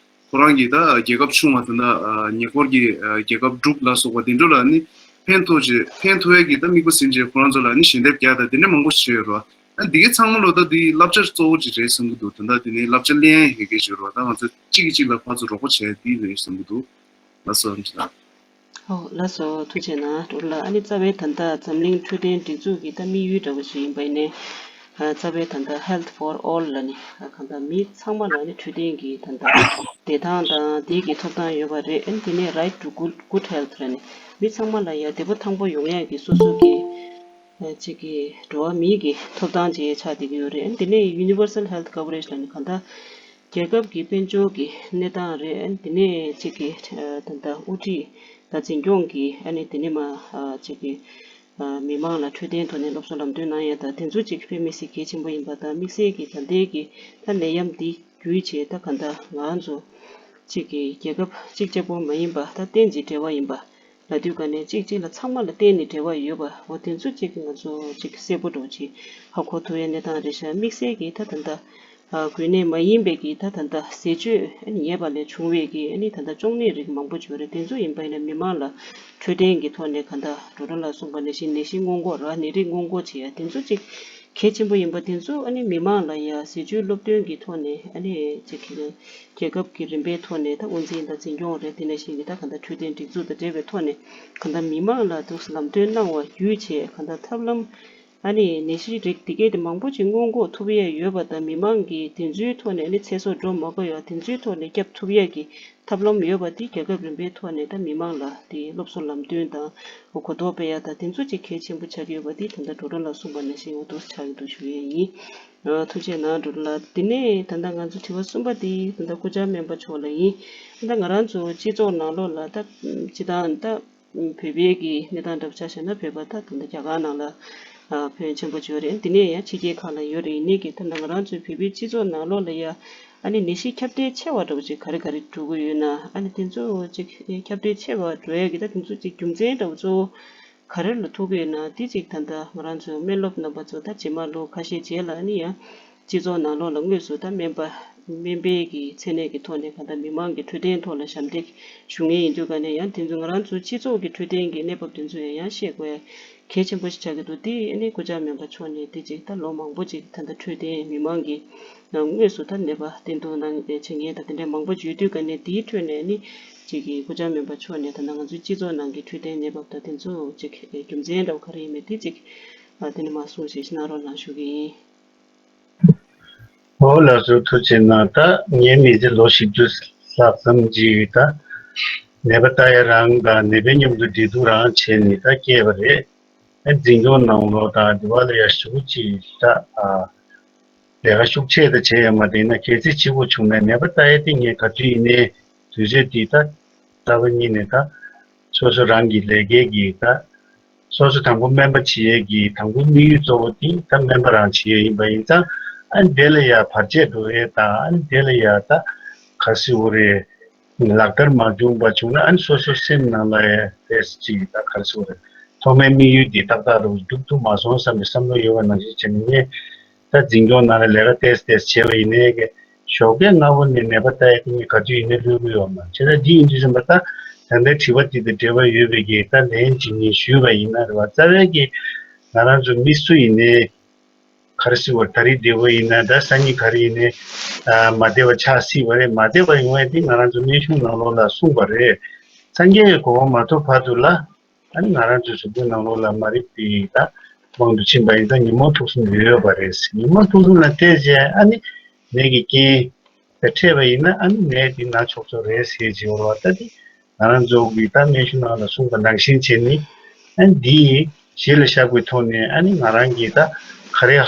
ཁོ་རང་གི་ད་རྒྱལ་ཁབ་ཆུང་བ་ད་ལྟ་ཨ་ཉེ་འཁོར་གྱི་ཨ་རྒྱལ་ཁབ་འབྲུག་ལ་སོགས་པ་དེ་འདྲ་ལ་ཨ་ནི་ཕན་ཐོགས་ཅིག་ཕན་ཐོགས་ཡས་ཀྱི་ད་དམིགས་པ་ཟིན་བྱས་ཁོ་རང་ཚོ་ལ་ཨ་ནི་ཞལ་འདེབས་རྒྱག་ད་དེ་འདྲ་མང་པོ་ཞིག་བྱས་ཡོད་རེད་བ། ཨ་འདི་གའི་ཚང་མ་ལོ་ད་འདི་བསླབ་བྱ་གཙོ་བོ་ཅིག་རེད་བསམ་གྱི་འདུག་ད་ལྟ་འདི་ནི་བསླབ་བྱ་ལེན་ཡས་ཡོད་མཁན་ཞིག་རེད་བ། ད་ང་ཚོ་གཅིག་གིས་གཅིག་ལ་ཕར་ཚུར་རོགས་པ་བྱས་འདི་རེད་བསམ་གྱི་འདུག་ལགས་སོ། ཨོ་ལགས་སོ། ཐུགས་རྗེ་གནང་། ཨ་ནི་རྩ་བའི་ད་ལྟ་འཛམ་གླིང་འཕྲོད་བསྟེན་སྒྲིག་འཛུགས་ཀྱི་ད་དམིགས་ཡུལ་འདྲ་བོ་ཞིག་ཡིན་པ་ཡིན་ནའི། ཨ་རྩ་བའི་ད་ལྟ་Health for All ལབ་ནས་ཨ་གང་ལྟར་མི་ཚང་མ་ལ་ནི་འཕྲོད་བསྟེན་གྱི་ད་ལྟ་བདེ་ཐང་དང་དེའི་གི་ཐོབ་ཐང་ཡོད་པ་རེད། ཨ་ནི་དེ་ནས་Right to Good Good Health ལབ་ནས་མི་ཚང་མ་ལ་ཡ་བདེ་པོ་ཐང་པོ་ཡོང་ཡ་གི་སོ་སོ་གི་ཨ་གཅིག་གི་འགྲོ་བ་མིའི་གི་ཐོབ་ཐང་ཅིག་ཆགས་བསྡད་ཀྱི་ཡོད་རེད། ཨ་ནི་དེ་ནས་Universal Health Coverage ལབ་ནས་གང་ལྟར་རྒྱལ་ཁབ་ཀྱི་དཔལ་འབྱོར་གྱི་གནས་སྟངས་རེད། ཨ་ནི་དེ་ནས་གཅིག་གི་ཨ་ད་ལྟ་དབུ་ཁྲིད་དང་འཛིན་སྐྱོང་གི་ཨ་ནི་དེ་ནས་མ་ཨ་གཅིག་གི་ཨ་མི་མང་ལ་འཕྲོད་བསྟེན་ཐོག་ནས་སློབ་གསོ་ལམ་སྟོན་གནང་ཡ་དང་དེ་ཚོ་གཅིག་དཔེ་མི་སྲིད་གལ་ཆེན་པོ་ཡིན་པ་དང་དམིགས་བསལ་གྱི་ད་ལྟའི་གི་ད་ནད་ཡམས་འདི་བརྒྱུད་བྱས་ད་ག་འདྲ་ང་ཚོ་གཅིག་གི་རྒྱལ་ཁབ་གཅིག་གཅིག་པོ་མ་ཡིན་པ་ད་རྟེན་གྱི་འབྲེལ་བ་ཡིན་པ་ལབ་དུས་ག་ནས་གཅིག་གཅིག་ལ་ཚང་མ་ལ་བརྟེན་ནས་འབྲེལ་བ་ཡོད་པ་འོ་དེ་ཚོ་གཅིག་གི་ང་ཚོ་གཅིག་གསལ་པོ་འདྲ་བོ་ཅིག་ཧ་གོ་ཐུབ་ཡ་གནས་སྟངས་རེད་ཤག་དམིགས་བསལ་གྱི་ད་ད་ལྟ་ཨ་འགོས་ནད་མ་ཡིན་པའི་གི་ད་ད་ལྟ་ཟས་སྤྱོད་ཨ་ནི་ཉེས་པ་ལས་བྱུང་བའི་གི་ཨ་ནི་ད་ལྟ་གཅོང་ནད་རིགས་མང་པོ་ཅིག་ཡོད་རེད། དེ་ཚོ་ཡིན་པ་ཡིན་ན་མི་མང་ལ་འཕྲོད་བསྟེན་གྱི་ཐོག་ནས་ག་འདྲ་འགྲོ་གྲོན་ལ་གསུངས་པ་ནང་བཞིན་ནད་གཞི་སྔོན་འགོག་ར་ནད་རིགས་སྔོན་འགོག་བྱེད་ཡ་དེ་ཚོ་གཅིག་གལ་ཆེན་པོ་ཡིན་པ་དེ་ཚོ་ཨ་ནི་མི་མང་ལ་ཡ་ཟས་སྤྱོད་སློབ་སྟོན་གྱི་ཐོག་ནས་ཨ་ནི་གཅིག་གི་རྒྱལ་ཁབ་ཀྱི་རིམ་པའི་ཐོག་ནས་ད་དབུ་འཛིན་དང་འཛིན་སྐྱོང་རེད། དེ་ནང་བཞིན་གྱི་ད་ག་འདྲ་འཕྲོད་བསྟེན་སྒྲིག་འཛུགས་དང་འབྲེལ་བའི་ཐོག་ནས་ག་འདྲ་མི་མང་ལ་འདུག་ལམ་སྟོན་གནང་བ་བརྒྱུད་བྱས་ག་འདྲ་ཐབས་ལམ་ཨ་ནི་ནད་གཞི་རིགས་འདི་གས་དེ་མང་པོ་ཅིག་སྔོན་འགོག་ཐུབ་ཡས་ཡོད་པ་དང་མི་མང་གིས་དེ་ཚོའི་ཐོག་ནས་ཨ་ནི་ཚེ་སྲོག་འགྲོ་མ་དགོས་ཡ་དེ་ཚོའི་ཐོག་ནས་སྐྱབས་ཐུབ་ཡས་ཀྱི་ཐབས་ལམ་ཡོད་པ་དེ་རྒྱལ་ཁབ་རིམ་པའི་ཐོག་ནས་ད་མི་མང་ལ་དེ་སློབ་གསོ་ལམ་སྟོན་དང་གོ་རྟོགས་སྤེལ་ཡ་དང་དེ་ཚོ་ཅིག་གལ་ཆེན་པོ་ཆགས་ཀྱི་ཡོད་པ་དེ་ད་ལྟ་ཌོག་ཊར་ལགས་གསུངས་པ་ནང་བཞིན་འོ་འདུག་ཆགས་ཀྱི་འདུག་ཞུ་ཡས་ཡིན། ཨ་ཐུགས་རྗེ་གནང་ཌོག་ཊར་ལགས། དེ་ནས་ད་ལྟ་ང་ཚོ་དྲི་བ་གསུམ་པ་དེ་ད་ལྟ་སྐུ་བཅར་སྨན་པ་མཆོག་ལ་ཡིན། ད་ལྟ་ང་རང་ཚོ་སྤྱི་ཚོགས་ནང་ལོགས་ལ་ད་སྤྱི་བཏང་ད་བོད་པའི་གི་གནས་སྟངས་འདྲ་པོ་ཆ་བཞག་ན་བོད་པ་ད་ད་ལྟ་རྒྱ་གར་ནང་ལ་ཨ་ཕོན་ཆེན་པོ་ཅིག་ཡོད་རེད། དེ་ནས་ཡང་ཕྱི་རྒྱལ་ཁག་ལ་ཡོད་རེད། ཡིན་ནའི་གི་ད་ལྟ་ང་རང་ཚོའི་བོད་པའི་སྤྱི་ཚོགས་ནང་ལོགས་ལ་ཡ་ཨ་ནི་ནད་གཞི་ཁྱབ་གདལ་ཆེ་བ་འདྲ་པོ་ཅིག་ག་རེ་ག་རེ་འགྲོ་གི་ཡོད་ན་ཨ་ནི་དེ་ཚོ་ཅིག་ཁྱབ་གདལ་ཆེ་བ་འགྲོ་ཡ་གི་ད་དེ་ཚོ་ཅིག་རྒྱུ་མཚན་འདྲ་པོ་གཙོ་བོ་ག་རེ་ལ་ཐུག་གི་ཡོད་ན་དེ་ཅིག་ད་ལྟ་ང་རང་ཚོའི་སྨན་སློབ་རྣམ་པ་ཚོ་ད་རྗེས་མ་ལོ་ཁ་ཤས་རྗེས་ལ་ཨ་ནི་ཡང་སྤྱི་ཚོགས་ནང་ལོགས་ལ་དངོས་སུ་ད་སྨན་པ་ སྨན་པའི་གི་མཚན་གནས་ཀྱི་ཐོག་ནས་གང་ལྟར་མི་མང་གི་འཕྲོད་བསྟེན་ཐོག་ལ་ཞབས་འདེགས་ཞུ་མཁན་ཡིན་དུས་ག་ནས་ཡང་དེ་ཚོ་ང་རང་ཚོ་སྤྱི་ཚོགས་ཀྱི་འཕྲོད་བསྟེན་གྱི་གནས་བབ་དེ་ཚོ་ཡང་ཡང་ཤེས་དགོས་ཡ་གལ་ཆེན་པོ་ཞིག་ཆགས་ཀྱི་འདུག་དེ་ནི་སྐུ་བཅར་མེད་པ་མཆོག་ནས་དེ་ཅིག་ད་ལོ་མང་པོ་ཅིག་ད་ལྟ་འཕྲོད་བསྟེན་མི་མང་གི་ནང་དངོས་སུ་ད་ནད་པ་བསྟེན་གཏུག་གནང་བྱེད་མཁན་ད་དེ་འདྲའི་མང་པོ་ཅིག་ཡོད་དུས་ག་ནས་དེའི་ཁྲོད་ནས་ནི་ཅིག་གི་སྐུ་བཅར་མེད་པ་མཆོག་ནས་ད་ལྟ་ང་ཚོའི་སྤྱི་ཚོགས་ནང་གི་འཕྲོད་བསྟེན་གནས་བབ་ད་དེ་ཚོ་ཅིག་རྒྱུ་མཚན་འདྲ་བོ་ག་རེ་ཡིན་མིན་དེ་ཅིག་ཨ་དེ་ནི་མར་གསུངས་ཤིག་གནང་རོགས་གནང་ཞུ་གི་ཡིན། ཨོ་ལགས་སོ། ཐུགས་རྗེ་གནང་། ད་ངའི་མི་ཚེ་ལོ་བཞི་བཅུ་ལྷག་ཙམ་ཅིག་ད་ནད་པ་ལྟ་ཡ་རང་དང་ནད་པའི་མཉམ་དུ་འབྲེལ་གཏུག་རང་བྱས་ནས་ད་སྐྱེས་པ་རེད། ཨ་འཛིན་སྐྱོང་ནང་ལོགས་དང་དེ་བ་ལ་ཡ་ཞུ་ཅིག་ད་ཨ་ལས་ཀ་ཤུགས་ཆེ་ད་བྱས་ཡ་མ་དེ་ན་གལ་སྲིད་བྱེད་དགོས་བྱུང་ན་ནད་པ་ལྟ་ཡ་དེ་ངས་ག་དུས་ཡིན་ནའི་དུས་ཚོད་དེ་ད་ལྟ་བ་ཉིད་ནས་ད་སོ་སོ་རང་གི་ལས་ཀའི་གི་ད་སོ་སོ་དང་པོ་སྨན་པ་བྱེད་ཡས་ཀྱི་དང་པོ་དམིགས་ཡུལ་གཙོ་བོ་དེ་ད་སྨན་པ་རང་བྱེད་ཡས་ཡིན་པ་ཡིན་ཙང་། ཨ་ནི་དེ་ལ་ཡ་བར་ཆད་འགྲོ་ཡས་དང་། ཨ་ནི་དེ་ལ་ཡ་ད་ག་རེ་ཟེར་དགོས་རེད། ལག་བསྟར་མ་བྱུང་བ་བྱུང་ན་ཨ་ནི་སོ་སོ་སེམས་ནང་ལ་ཡ་ཏོག་ཙམ་ཅིག་ད་ག་རེ་ཟེར་དགོས་རེད། ཐོག་མའི་དམིགས་ཡུལ་དེ་ཏག་ཏག་རུ་འགྲུབ་ཐུབ་མ་སོང་བསམ་པའི་བསམ་བློ་ཡོད་པ་ནང་བཞིན་བྱས་ནས་ངས། ད་འཛིན་སྐྱོང་ནང་ལ་ལས་ཀ་ཏོག་ཙམ་ཏོག་ཙམ་བྱས་པ་ཡིན་ནའི་གི་ཞོགས་ཀས་སྔ་པོ་ནས་ནད་པ་ལྟ་ཡ་དེ་ངས་ག་དུས་ཡིན་ནའི་གློད་ཀྱི་ཡོད་མ་རེད། བྱས་ཙང་འདི་ཡིན་དུས་ཙམ་པ་ད་ད་ལྟའི་དྲི་བ་དེ་དང་འབྲེལ་བ་ཡོད་པའི་གི་ད་ལན་གཅིག་གཉིས་ཞུས་པ་ཡིན་ན་རེད་བ། རྩ་བའི་གི་ང་རང་ཚོ་མི་སུ་ཡིན་ནའི་ག་རེ་ཟེར་བ་ད་རེས་བདེ་པོ་ཡིན་ན་ད་སང་ཉིན་ག་རེ་ཡིན་ནའི་ཨ་མ་བདེ་བ་ཆགས་སྲིད་པ་རེད། མ་བདེ་བ་ཡོང་ཡ་དེ་ང་རང་ཚོ་སྨན་གཞུང་ནང་ལོགས་ལ་གསུངས་པ་རེད། སངས་རྒྱས་ཀྱི་གོ་འཕང་མ་ཐོབ་བར་དུ་ལ། ཨ་ནི་ང་རང་ཚོའི་གཟུགས་པོའི་ནང་ལོགས་ལ་མ་རིག་པའི་ད་དབང་དུ་ཕྱིན་པ་ཡིན་ཙང་ཉོན་མོངས་དུག་གསུམ་ཡོད་ཡོད་པ་རེད། ཉོན་མོངས་དུག་གསུམ་ལ་བལྟས་རྗེས་ཨ་ནི་ནད་ཀྱི་རྐྱེན་དེ་འཕྲད་པ་ཡིན་ན་ཨ་ནི་ནད་དེ་ན་ཆོག་ཆོག་རེད་ཟེར་གྱི་ཡོད་རེད་བ། ད་དེ་ང་རང་ཚོ་གི་ད་སྨན་གཞུང་ནང་ལ་གསུངས་པ་ནང་བཞིན་བྱས་ནས་ཨ་ནི་འདི་གཞི་ལ་བཞག་པའི་ཐོག་ནས་ཨ་ནི་ང་རང་གིས་ད་ག་རེ་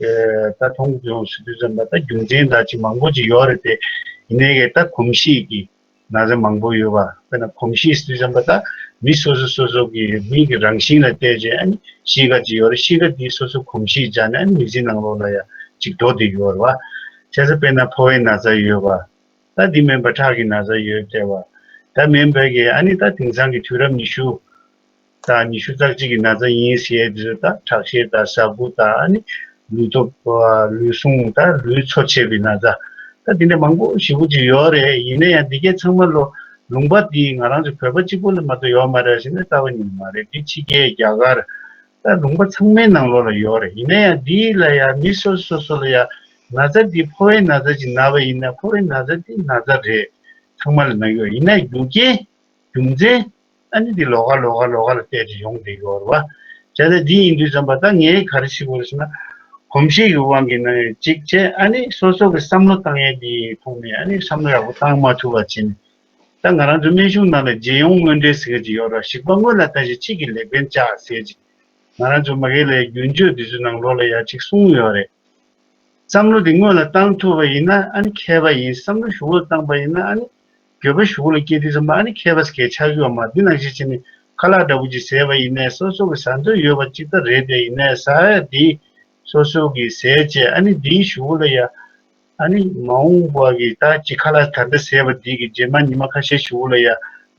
ད་མཐོང་གི་ཡོང་ཟེར་དུས་ཙམ་པ་ད་རྒྱུ་མཚན་ད་ཅིག་མང་པོ་ཅིག་ཡོད་རེད་དེ། ཡིན་ནའི་གི་ད་གོམས་གཤིས་ཀྱི་ན་ཚ་མང་པོ་ཡོད་པ། དཔེར་ན་གོམས་གཤིས་ཟེར་དུས་ཙམ་པ་ད་མི་སོ་སོ་སོ་སོ་གི་མི་གི་རང་བཞིན་ལ་བལྟས་རྗེས་ཨ་ནི་གཤིས་ཀ་ཅིག་ཡོད་རེད། གཤིས་ཀ་དེ་སོ་སོ་གོམས་གཤིས་སྦྱར་ནས་ཨ་ནི་མི་ཚེ་ནང་ལོགས་ལ་ཡ་ཅིག་འགྲོ་བསྡད་ཡོད་རེད་བ། བྱས་ཙང་དཔེར་ན་ཕོ་བའི་ན་ཚ་ཡོད་པ། ད་དེ་མིན་པ་ཁྲག་གི་ན་ཚ་ཡོད་བསྡད་པ། ད་མིན་པའི་གི་ཨ་ནི་ད་དེང་སང་གི་དུས་རབས་ཉི་ཤུ་དང་ཉི་ཤུ་རྩ་གཅིག་གི་ན་ཚ་ཡིན་ཟེར་ཡས་དེ་ཚོ་ད་ཁྲག་ཤེད་དང་ཟ་ཁུ་དང་ཨ་ནི་ལུས་སྟོབས་ལུས་ཟུངས་དང་ལུས་འཚོ་བྱེད་པའི་ན་ཚ། ད་དེ་འདྲ་མང་པོ་ཞེ་པོ་ཅིག་ཡོད་རེད། ཡིན་ན་ཡང་འདི་གའི་ཚང་མ་ལོ་ལུང་པ་འདི་ང་རང་ཚོ་བོད་པ་གཅིག་པུ་ལ་མ་གཏོགས་ཡོད་མ་རེད་ཟེར་ན་རྩ་བ་ཉིད་མ་རེད། འདི་ཕྱི་རྒྱལ་རྒྱ་གར་ད་ལུང་པ་ཚང་མའི་ནང་ལོགས་ལ་ཡོད་རེད། ཡིན་ན་ཡང་འདི་ལ་ཡང་མི་སོ་སོ་སོ་ལ་ཡང་ན་ཚ་འདི་ཕོ་བའི་ན་ཚ་ཅིག་ན་བ་ཡིན་ན་ཕོ་བའི་ན་ཚ་འདི་ན་ཚ་རེད། ཚང་མ་ལ་ན་ཡོད། ཡིན་ན་རྒྱུ་རྐྱེན་རྒྱུ་མཚན་ཨ་ནི་འདི་ལོགས་ཀ་ལོགས་ཀ་ལོགས་ཀ་ལ་བལྟས་ཏེ་ཡོང་བསྡད་ཡོད་རེད་བ། བྱས་ཙང་འདི་ཡིན་དུས་ཙམ་པ་ད་ངས་ག་རེ་ཞུ་དགོས་རེད་ཟེར་ན། གོམས་གཤིས་ཀྱི་དབང་གིས་ན་གཅིག་བྱས། ཨ་ནི་སོ་སོ་གི་བསམ་བློ་བཏང་ཡས་འདི་ཐོག་ནས་ཨ་ནི་བསམ་བློ་ཡག་པོ་བཏང་མ་ཐུབ་པ་བྱས་ནས། ད་ང་རང་ཚོ་སྨན་གཞུང་ནང་ལ་རྗེས་ཡོང་སྔོན་འགྲོའི་ཟེར་གྱི་ཡོད་རེད། ཞིག་པ་སྔོན་ལ་ལྟ་ཞིག་ཕྱིས་ཀྱི་ལེགས་ཕན་བྱ་ཟེར་གྱི། ང་རང་ཚོ་མ་གི་ལས་རྒྱུན་སྤྱོད་འདི་ཚོའི་ནང་ལོགས་ལ་ཡང་གཅིག་གསུངས་ཡོད་རེད། བསམ་བློ་འདི་སྔོན་ལ་བཏང་ཐུབ་པ་ཡིན་ན་ཨ་ནི་མཁས་པ་ཡིན། བསམ་བློ་གཞུག་ལ་བཏང་པ་ཡིན་ན་ཨ་ནི་འགྱོད་པ་གཞུག་ལ་སྐྱེས་དུས་ཙམ་པ་ཨ་ནི་མཁས་པ་ཟེར་མཁན་ཆགས་ཀྱི་ཡོད་མ་རེད། འདི་ནང་བཞིན་བྱས་ནས་ཁ་ལག་འདྲ་པོ་ཅིག་ཟས་པ་ཡིན་ནའི་སོ་སོ་གི་ཟ་འདོད་ཡོད་པ་ཅིག་ད་རེད། དེ་ཡིན་ནའི་ཟ་ཡ་འདི་སོ་སོ་གི་ཟས་བཅས་ཨ་ནི་འདིའི་གཞུག་ལ་ཡ་ཨ་ནི་མ་འོངས་པ་གི་ད་ཅིག་ཁ་ལག་ད་ལྟ་ཟས་པ་འདི་གི་རྗེས་མ་ཉི་མ་ཁ་ཤས་གཞུག་ལ་ཡ་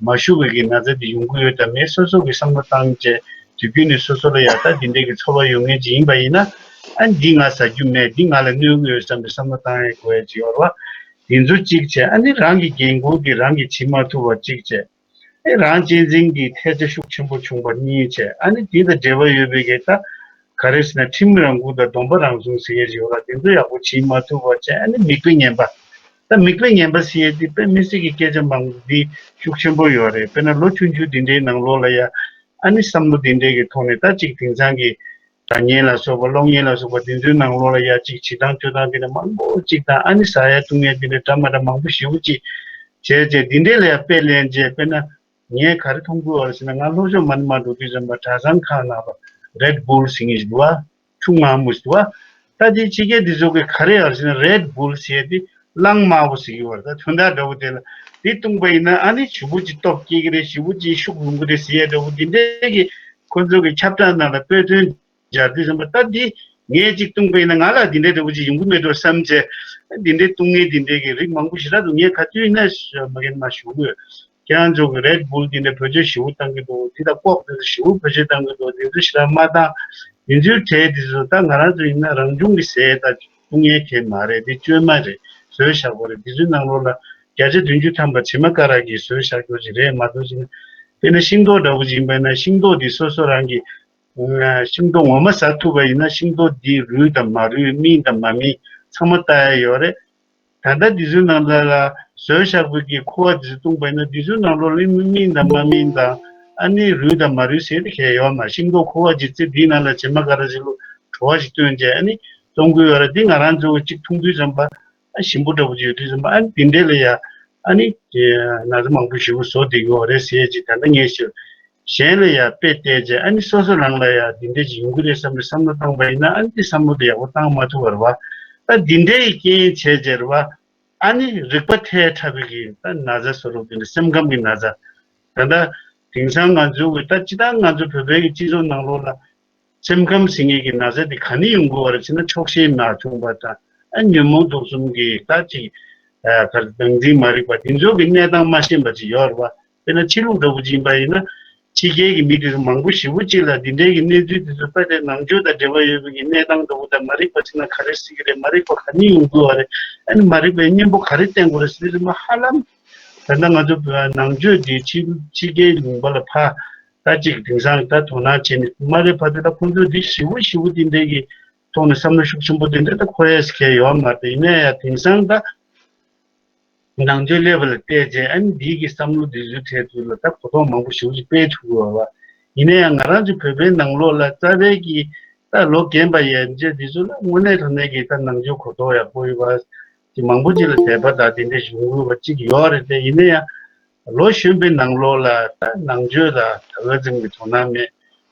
མ་ཞུ་བའི་གི་ན་ཚ་འདི་ཡོང་གི་ཡོད་དམ་མེད་སོ་སོ་གི་བསམ་བློ་བཏང་བྱས་དུས་རྒྱུན་ནས་སོ་སོ་ལ་ཡ་ད་འདི་འདྲའི་གི་ཚོར་བ་ཡོང་མཁན་ཅིག་ཡིན་པ་ཡིན་ན། ཨ་འདི་ང་ཟ་རྒྱུ་མེད། འདི་ང་ལ་གནོད་གི་ཡོད་བསམ་པའི་བསམ་བློ་བཏང་ཡ་དགོས་ཡ་ཅིག་ཡོད་རེད་བ། འདི་ཚོ་གཅིག་བྱས། ཨ་ནི་རང་གི་འགན་ཁུར་འདི་རང་གིས་བྱེད་མ་ཐུབ་པ་གཅིག་བྱས། ཨེ་རང་གཅེས་འཛིན་གྱི་ཐལ་ཆ་ཤུགས་ཆེན་པོ་བྱུང་བ་གཉིས་བྱས། ཨ་ནི་འདི་དང་འབྲེལ་བ་ཡོད་པའི་གི་ད་ག་རེ་ཟེར་ན་ཁྲིམས་རང་འགུལ་དང་སྡོམ་པ་རང་སྲུང་ཟེར་ཡ་ཅིག་ཡོད་རེད་བ། འདི་ཚོ་ཡག་པོ་བྱེད་མ་ཐུབ་པ་བྱས། ཨ་ནི་མིག་དཔེ་ངན་པ། ད་མིག་དཔེ་ངན་པ་ཟེར་ཡས་དེ་དཔེ་མི་སྲིད་ཀྱི་སྐད་ཆ་མང་པོ་འདི་ཤུགས་ཆེན་པོ་ཡོད་རེད། དཔེར་ན་ལོ་ཆུང་ཆུང་འདི་འདྲའི་ནང་ལོགས་ལ་ཡ་ཨ་ནི་བསམ་བློ་འདི་འདྲའི་གི་ཐོག་ནས་ད་ཅིག་དེང་སང་གི་སྒྲ་སྙན་ལ་སོགས་པ་གློག་བརྙན་ལ་སོགས་པ་འདི་ཚོའི་ནང་ལོགས་ལ་ཡ་ཅིག་བྱེད་སྟངས་སྤྱོད་སྟངས་འདི་འདྲ་མང་པོ་ཅིག་དང་། ཨ་ནི་ཟ་ཡ་བཏུང་ཡ་འདི་འདྲ་འདྲ་མ་འདྲ་མང་པོ་ཞེ་པོ་ཅིག་བྱས་བྱས་འདི་འདྲའི་ལ་ཡ་དཔེ་ལེན་བྱས། དཔེར་ན་ངས་ག་རེ་མཐོང་གི་ཡོད་རེད་ཟེར་ན། ང་ལྷོ་ཕྱོགས་མ་ནི་མ་འགྲོ་དུས་ཙམ་པ་གྲྭ་ཚང་ཁག་ནང་ལ་Red Bull་ཟེར་མཁན་ཞིག་འདུག་བ། ཆུ་མངར་མོ་ཞིག་འདུག་བ། ད་དེ་ཕྱི་རྒྱལ་འདི་ཚོ་གིས་ག་རེ་ཡོད་རེད་ཟེར་ན་Red Bull་ཟེར་ཡ་དེ་གླང་དམར་པོ་ཟེར་གྱི་ཡོད་རེད། ད་དོན་དག་འདྲ་བོ་དེ་ལ་དེ་བཏུང་པ་ཡིན་ན་ཨ་ནི་ཞེ་པོ་ཅིག་སྟོབས་སྐྱེ་གི་རེད། ཞེ་པོ་ཅིག་ཤུགས་ལོན་གི་རེད་ཟེར་ཡ་འདྲ་བོ་འདི་འདྲའི་གི་ཁོ་ཚོ་གི་ཁྱབ་བསྒྲགས་ནང་ལ་དཔེ་སྟོན་སྦྱར་དུས་ཙམ་པ་ད་འདི་ངས་ཅིག་བཏུང་པ་ཡིན་ན་ང་ལ་འདི་འདྲའི་འདྲ་བོ་ཅིག་ཡོང་གི་མེད་འགྲོ་བསམ་བྱས། འདི་འདྲའི་བཏུང་མཁན་འདི་འདྲའི་གི་རིགས་མང་པོ་ཞེ་དྲག་འདུག་ངས་ག་དུས་ཡིན་ན་མ་གིན་མ་ཞུ་གི་ཡོད། ཁྱེད་རང་ཚོ་གི་Red Bull་འདི་འདྲ་བེད་སྤྱོད་ཞེ་པོ་བཏང་གི་འདུག་འདི་དང་ཀོག་འདི་ཚོ་ཞེ་པོ་བེད་སྤྱོད་བཏང་གི་འདུག་འདི་ཚོ་ཞེ་དྲག་མ་བཏང་། འདི་ཚོའི་གྲས་འདི་ཚོ་ད་ང་རང་ཚོ་ཡིན་ན་རང་བྱུང་གི་ཟས་ད་བཏུང་ཡས་གལ་མ་རེད། འདི་བཅོས་མ་རེད། བཟོས་བཞག་པ་རེད། འདི་ཚོའི་ནང་ལོགས་ལ་བརྒྱ་ཆ་བདུན་ཅུ་ཐམ་པ་བྱེ་མ་ཀ་ར་གིས་བཟོས་བཞག་རྒྱུ་ཅིག་རེད། མ་གཏོགས་ཅིག་ན་དཔེར་ན་ཤིང་ཏོག་འདྲ་བོ་ཅིག་ཡིན་པ་ན་ཤིང་ཏོག་འདི་སོ་སོ་རང་གི་ཤིང་ཏོག་ངོ་མ་ཟ་ཐུབ་པ་ཡིན་ན་ཤིང་ཏོག་འདི་རུལ་དང་མ་རུལ་སྨིན་དང་མ་སྨིན་ཚང་མ་ལྟ་ཡ་ཡོད་རེད། ད་ལྟ་འདི་ཚོའི་ནང་ལ་ལ་བཟོས་བཞག་པའི་གི་ཁུ་བ་འདི་ཚོ་བཏུངས་པ་ཡིན་ན་འདི་ཚོའི་ནང་ལོགས་ལ་སྨིན་དང་མ་སྨིན་དང་ཨ་ནི་རུལ་དང་མ་རུལ་ཟེར་ཏེ་གལ་ཡོད་མ། ཤིང་ཏོག་ཁུ་བ་ཅིག་ཙི་འདིའི་ནང་ལ་བྱེ་མ་ཀ་ར་ཅིག་ལོ་བྲོ་བ་ཞིག་བཏོན་བྱས་ཨ་ནི་བཙོང་གི་ཡོད་རེད། འདི་ང་རང་ཚོ་གཅིག་འཐུང་དུས་ཙམ་པ་ཨ་ཞིམ་པོ་འདྲ་པོ་ཅིག་ཡོད་དུས་ཙམ་པ་ཨ་ནི་འདི་འདྲས་ལ་ཡ་ཨ་ནི་ན་ཚ་མང་པོ་ཞེ་པོ་བཟོ་བསྡད་ཀྱི་ཡོད་རེད་ཟེར་ཅིག་ད་ལྟ་ངས་ཞུ། གཞན་ལ་ཡང་དཔེ་བལྟས་རྗེས་ཨ་ནི་སོ་སོ་རང་ལ་ཡང་འདི་འདྲ་ཞིག་ཡོང་གི་རེད་བསམ་པའི་བསམ་བློ་བཏང་པ་ཡིན་ན་ཨ་ནི་དེ་བསམ་བློ་དེ་ཡག་པོ་བཏང་མ་ཐུབ་པ་རེད་བ། ད་འདི་འདྲའི་རྐྱེན་བྱས་རྗེས་རེད་བ། ཨ་ནི་རིག་པ་ཐལ་དྲགས་པའི་གི་ད་ན་ཚ་བཟོ་རོགས་དེ་འདྲ་སེམས་ཁམས་ཀྱི་ན་ཚ། ད་ལྟ་དེང་སང་ང་ཚོའི་གི་ད་སྤྱི་བཏང་ང་ཚོ་བོད་པའི་གི་སྤྱི་ཚོགས་ནང་ལོགས་ལ་སེམས་ཁམས་ཟེར་མཁན་གྱི་ན་ཚ་དེ་ག་ནས་ཡོང་གི་ཡོད་རེད་ཟེར་ན་ཆོག་ཤེས་མ་བྱུང་བ་དང་ཨ་ཉོན་མོངས་དུག་གསུམ་གྱི་ད་ཅིག་ཨ་ག་རེ་སྟངས་འཛིན་མ་རིག་པ་དེ་ཚོ་གི་གནས་སྟངས་མ་ཤེས་པ་ཅིག་ཡོད་རེད་བ། དཔེར་ན་ཕྱི་ལུགས་འདྲ་པོ་ཅིག་ཡིན་པ་ཡིན་ན། ཕྱི་རྒྱལ་གྱི་མི་དེ་ཚོ་མང་པོ་ཞེ་པོ་ཅིག་ལ་འདི་འདྲའི་གི་གནས་ཚུལ་དེ་ཚོ་ལྟ་སྟེ་ནང་ཆོས་དང་འབྲེལ་བ་ཡོད་པའི་གི་གནས་སྟངས་འདྲ་པོ་དང་མ་རིག་པ་ཅིག་ན་ག་རེ་སྲིད་ཀྱི་རེད། མ་རིག་པ་ག་ནས་ཡོང་དགོས་པ་རེད། ཨ་ནི་མ་རིག་པའི་གཉེན་པོ་ག་རེ་བསྟེན་དགོས་རེད་ཟེར་དུས་མ་ཧ་ལམ། ད་ལྟ་ང་ཚོ་ནང་ཆོས་འདི་ཕྱི་ཕྱི་རྒྱལ་ལུང་པ་ལ་ཕ་ད་ཅིག་དེང་སང་ད་དོ་སྣང་བྱས་ནས་མ་རེད་ཕ་དེ་ད་ཁོང་ཚོས་འདི་ཞེ་པོ་ཞེ་པོ་འདི་འདྲའི་གི་ཐོག་ནས་བསམ་བློ་ཤུགས་ཆེན་པོ་དེ་འདྲ་ད་འཁོར་ཡས་གལ་ཡོད་མ་རེད། ཡིན་ན་ཡང་དེང་སང་ད། ནང་ཆོས་ལེ་བལ་བལྟས་རྗེས་ཨ་ནི་འདིའི་གི་བསམ་བློ་འདི་ཚོའི་གྲས་ཚོ་ལ་ད་གོ་རྟོགས་མང་པོ་ཞེ་པོ་ཅིག་སྤེལ་ཐུབ་ཡོད་པ། ཡིན་ན་ཡང་ང་རང་ཚོ་བོད་པའི་ནང་ལོགས་ལ་རྩ་བའི་གི་ད་ལོ་རྒན་པ་ཡན་ཆད་འདི་ཚོ་ལ་དངོས་གནས་དྲང་གནས་ཀྱི་ད་ནང་ཆོས་གོ་རྟོགས་ཡག་པོ་ཡོད་པ་ཅིག་མང་པོ་ཅིག་ལ་དད་པ་དང་དེ་འདྲ་ཞུ་དགོས་པ་ཅིག་ཡོད་རེད་དེ། ཡིན་ན་ཡང་ལོ་གཞོན་པའི་ནང་ལོགས་ལ་ད་ནང་ཆོས་ལ་ད་ག་ཙམ་གྱི་དོ་སྣང་མེད།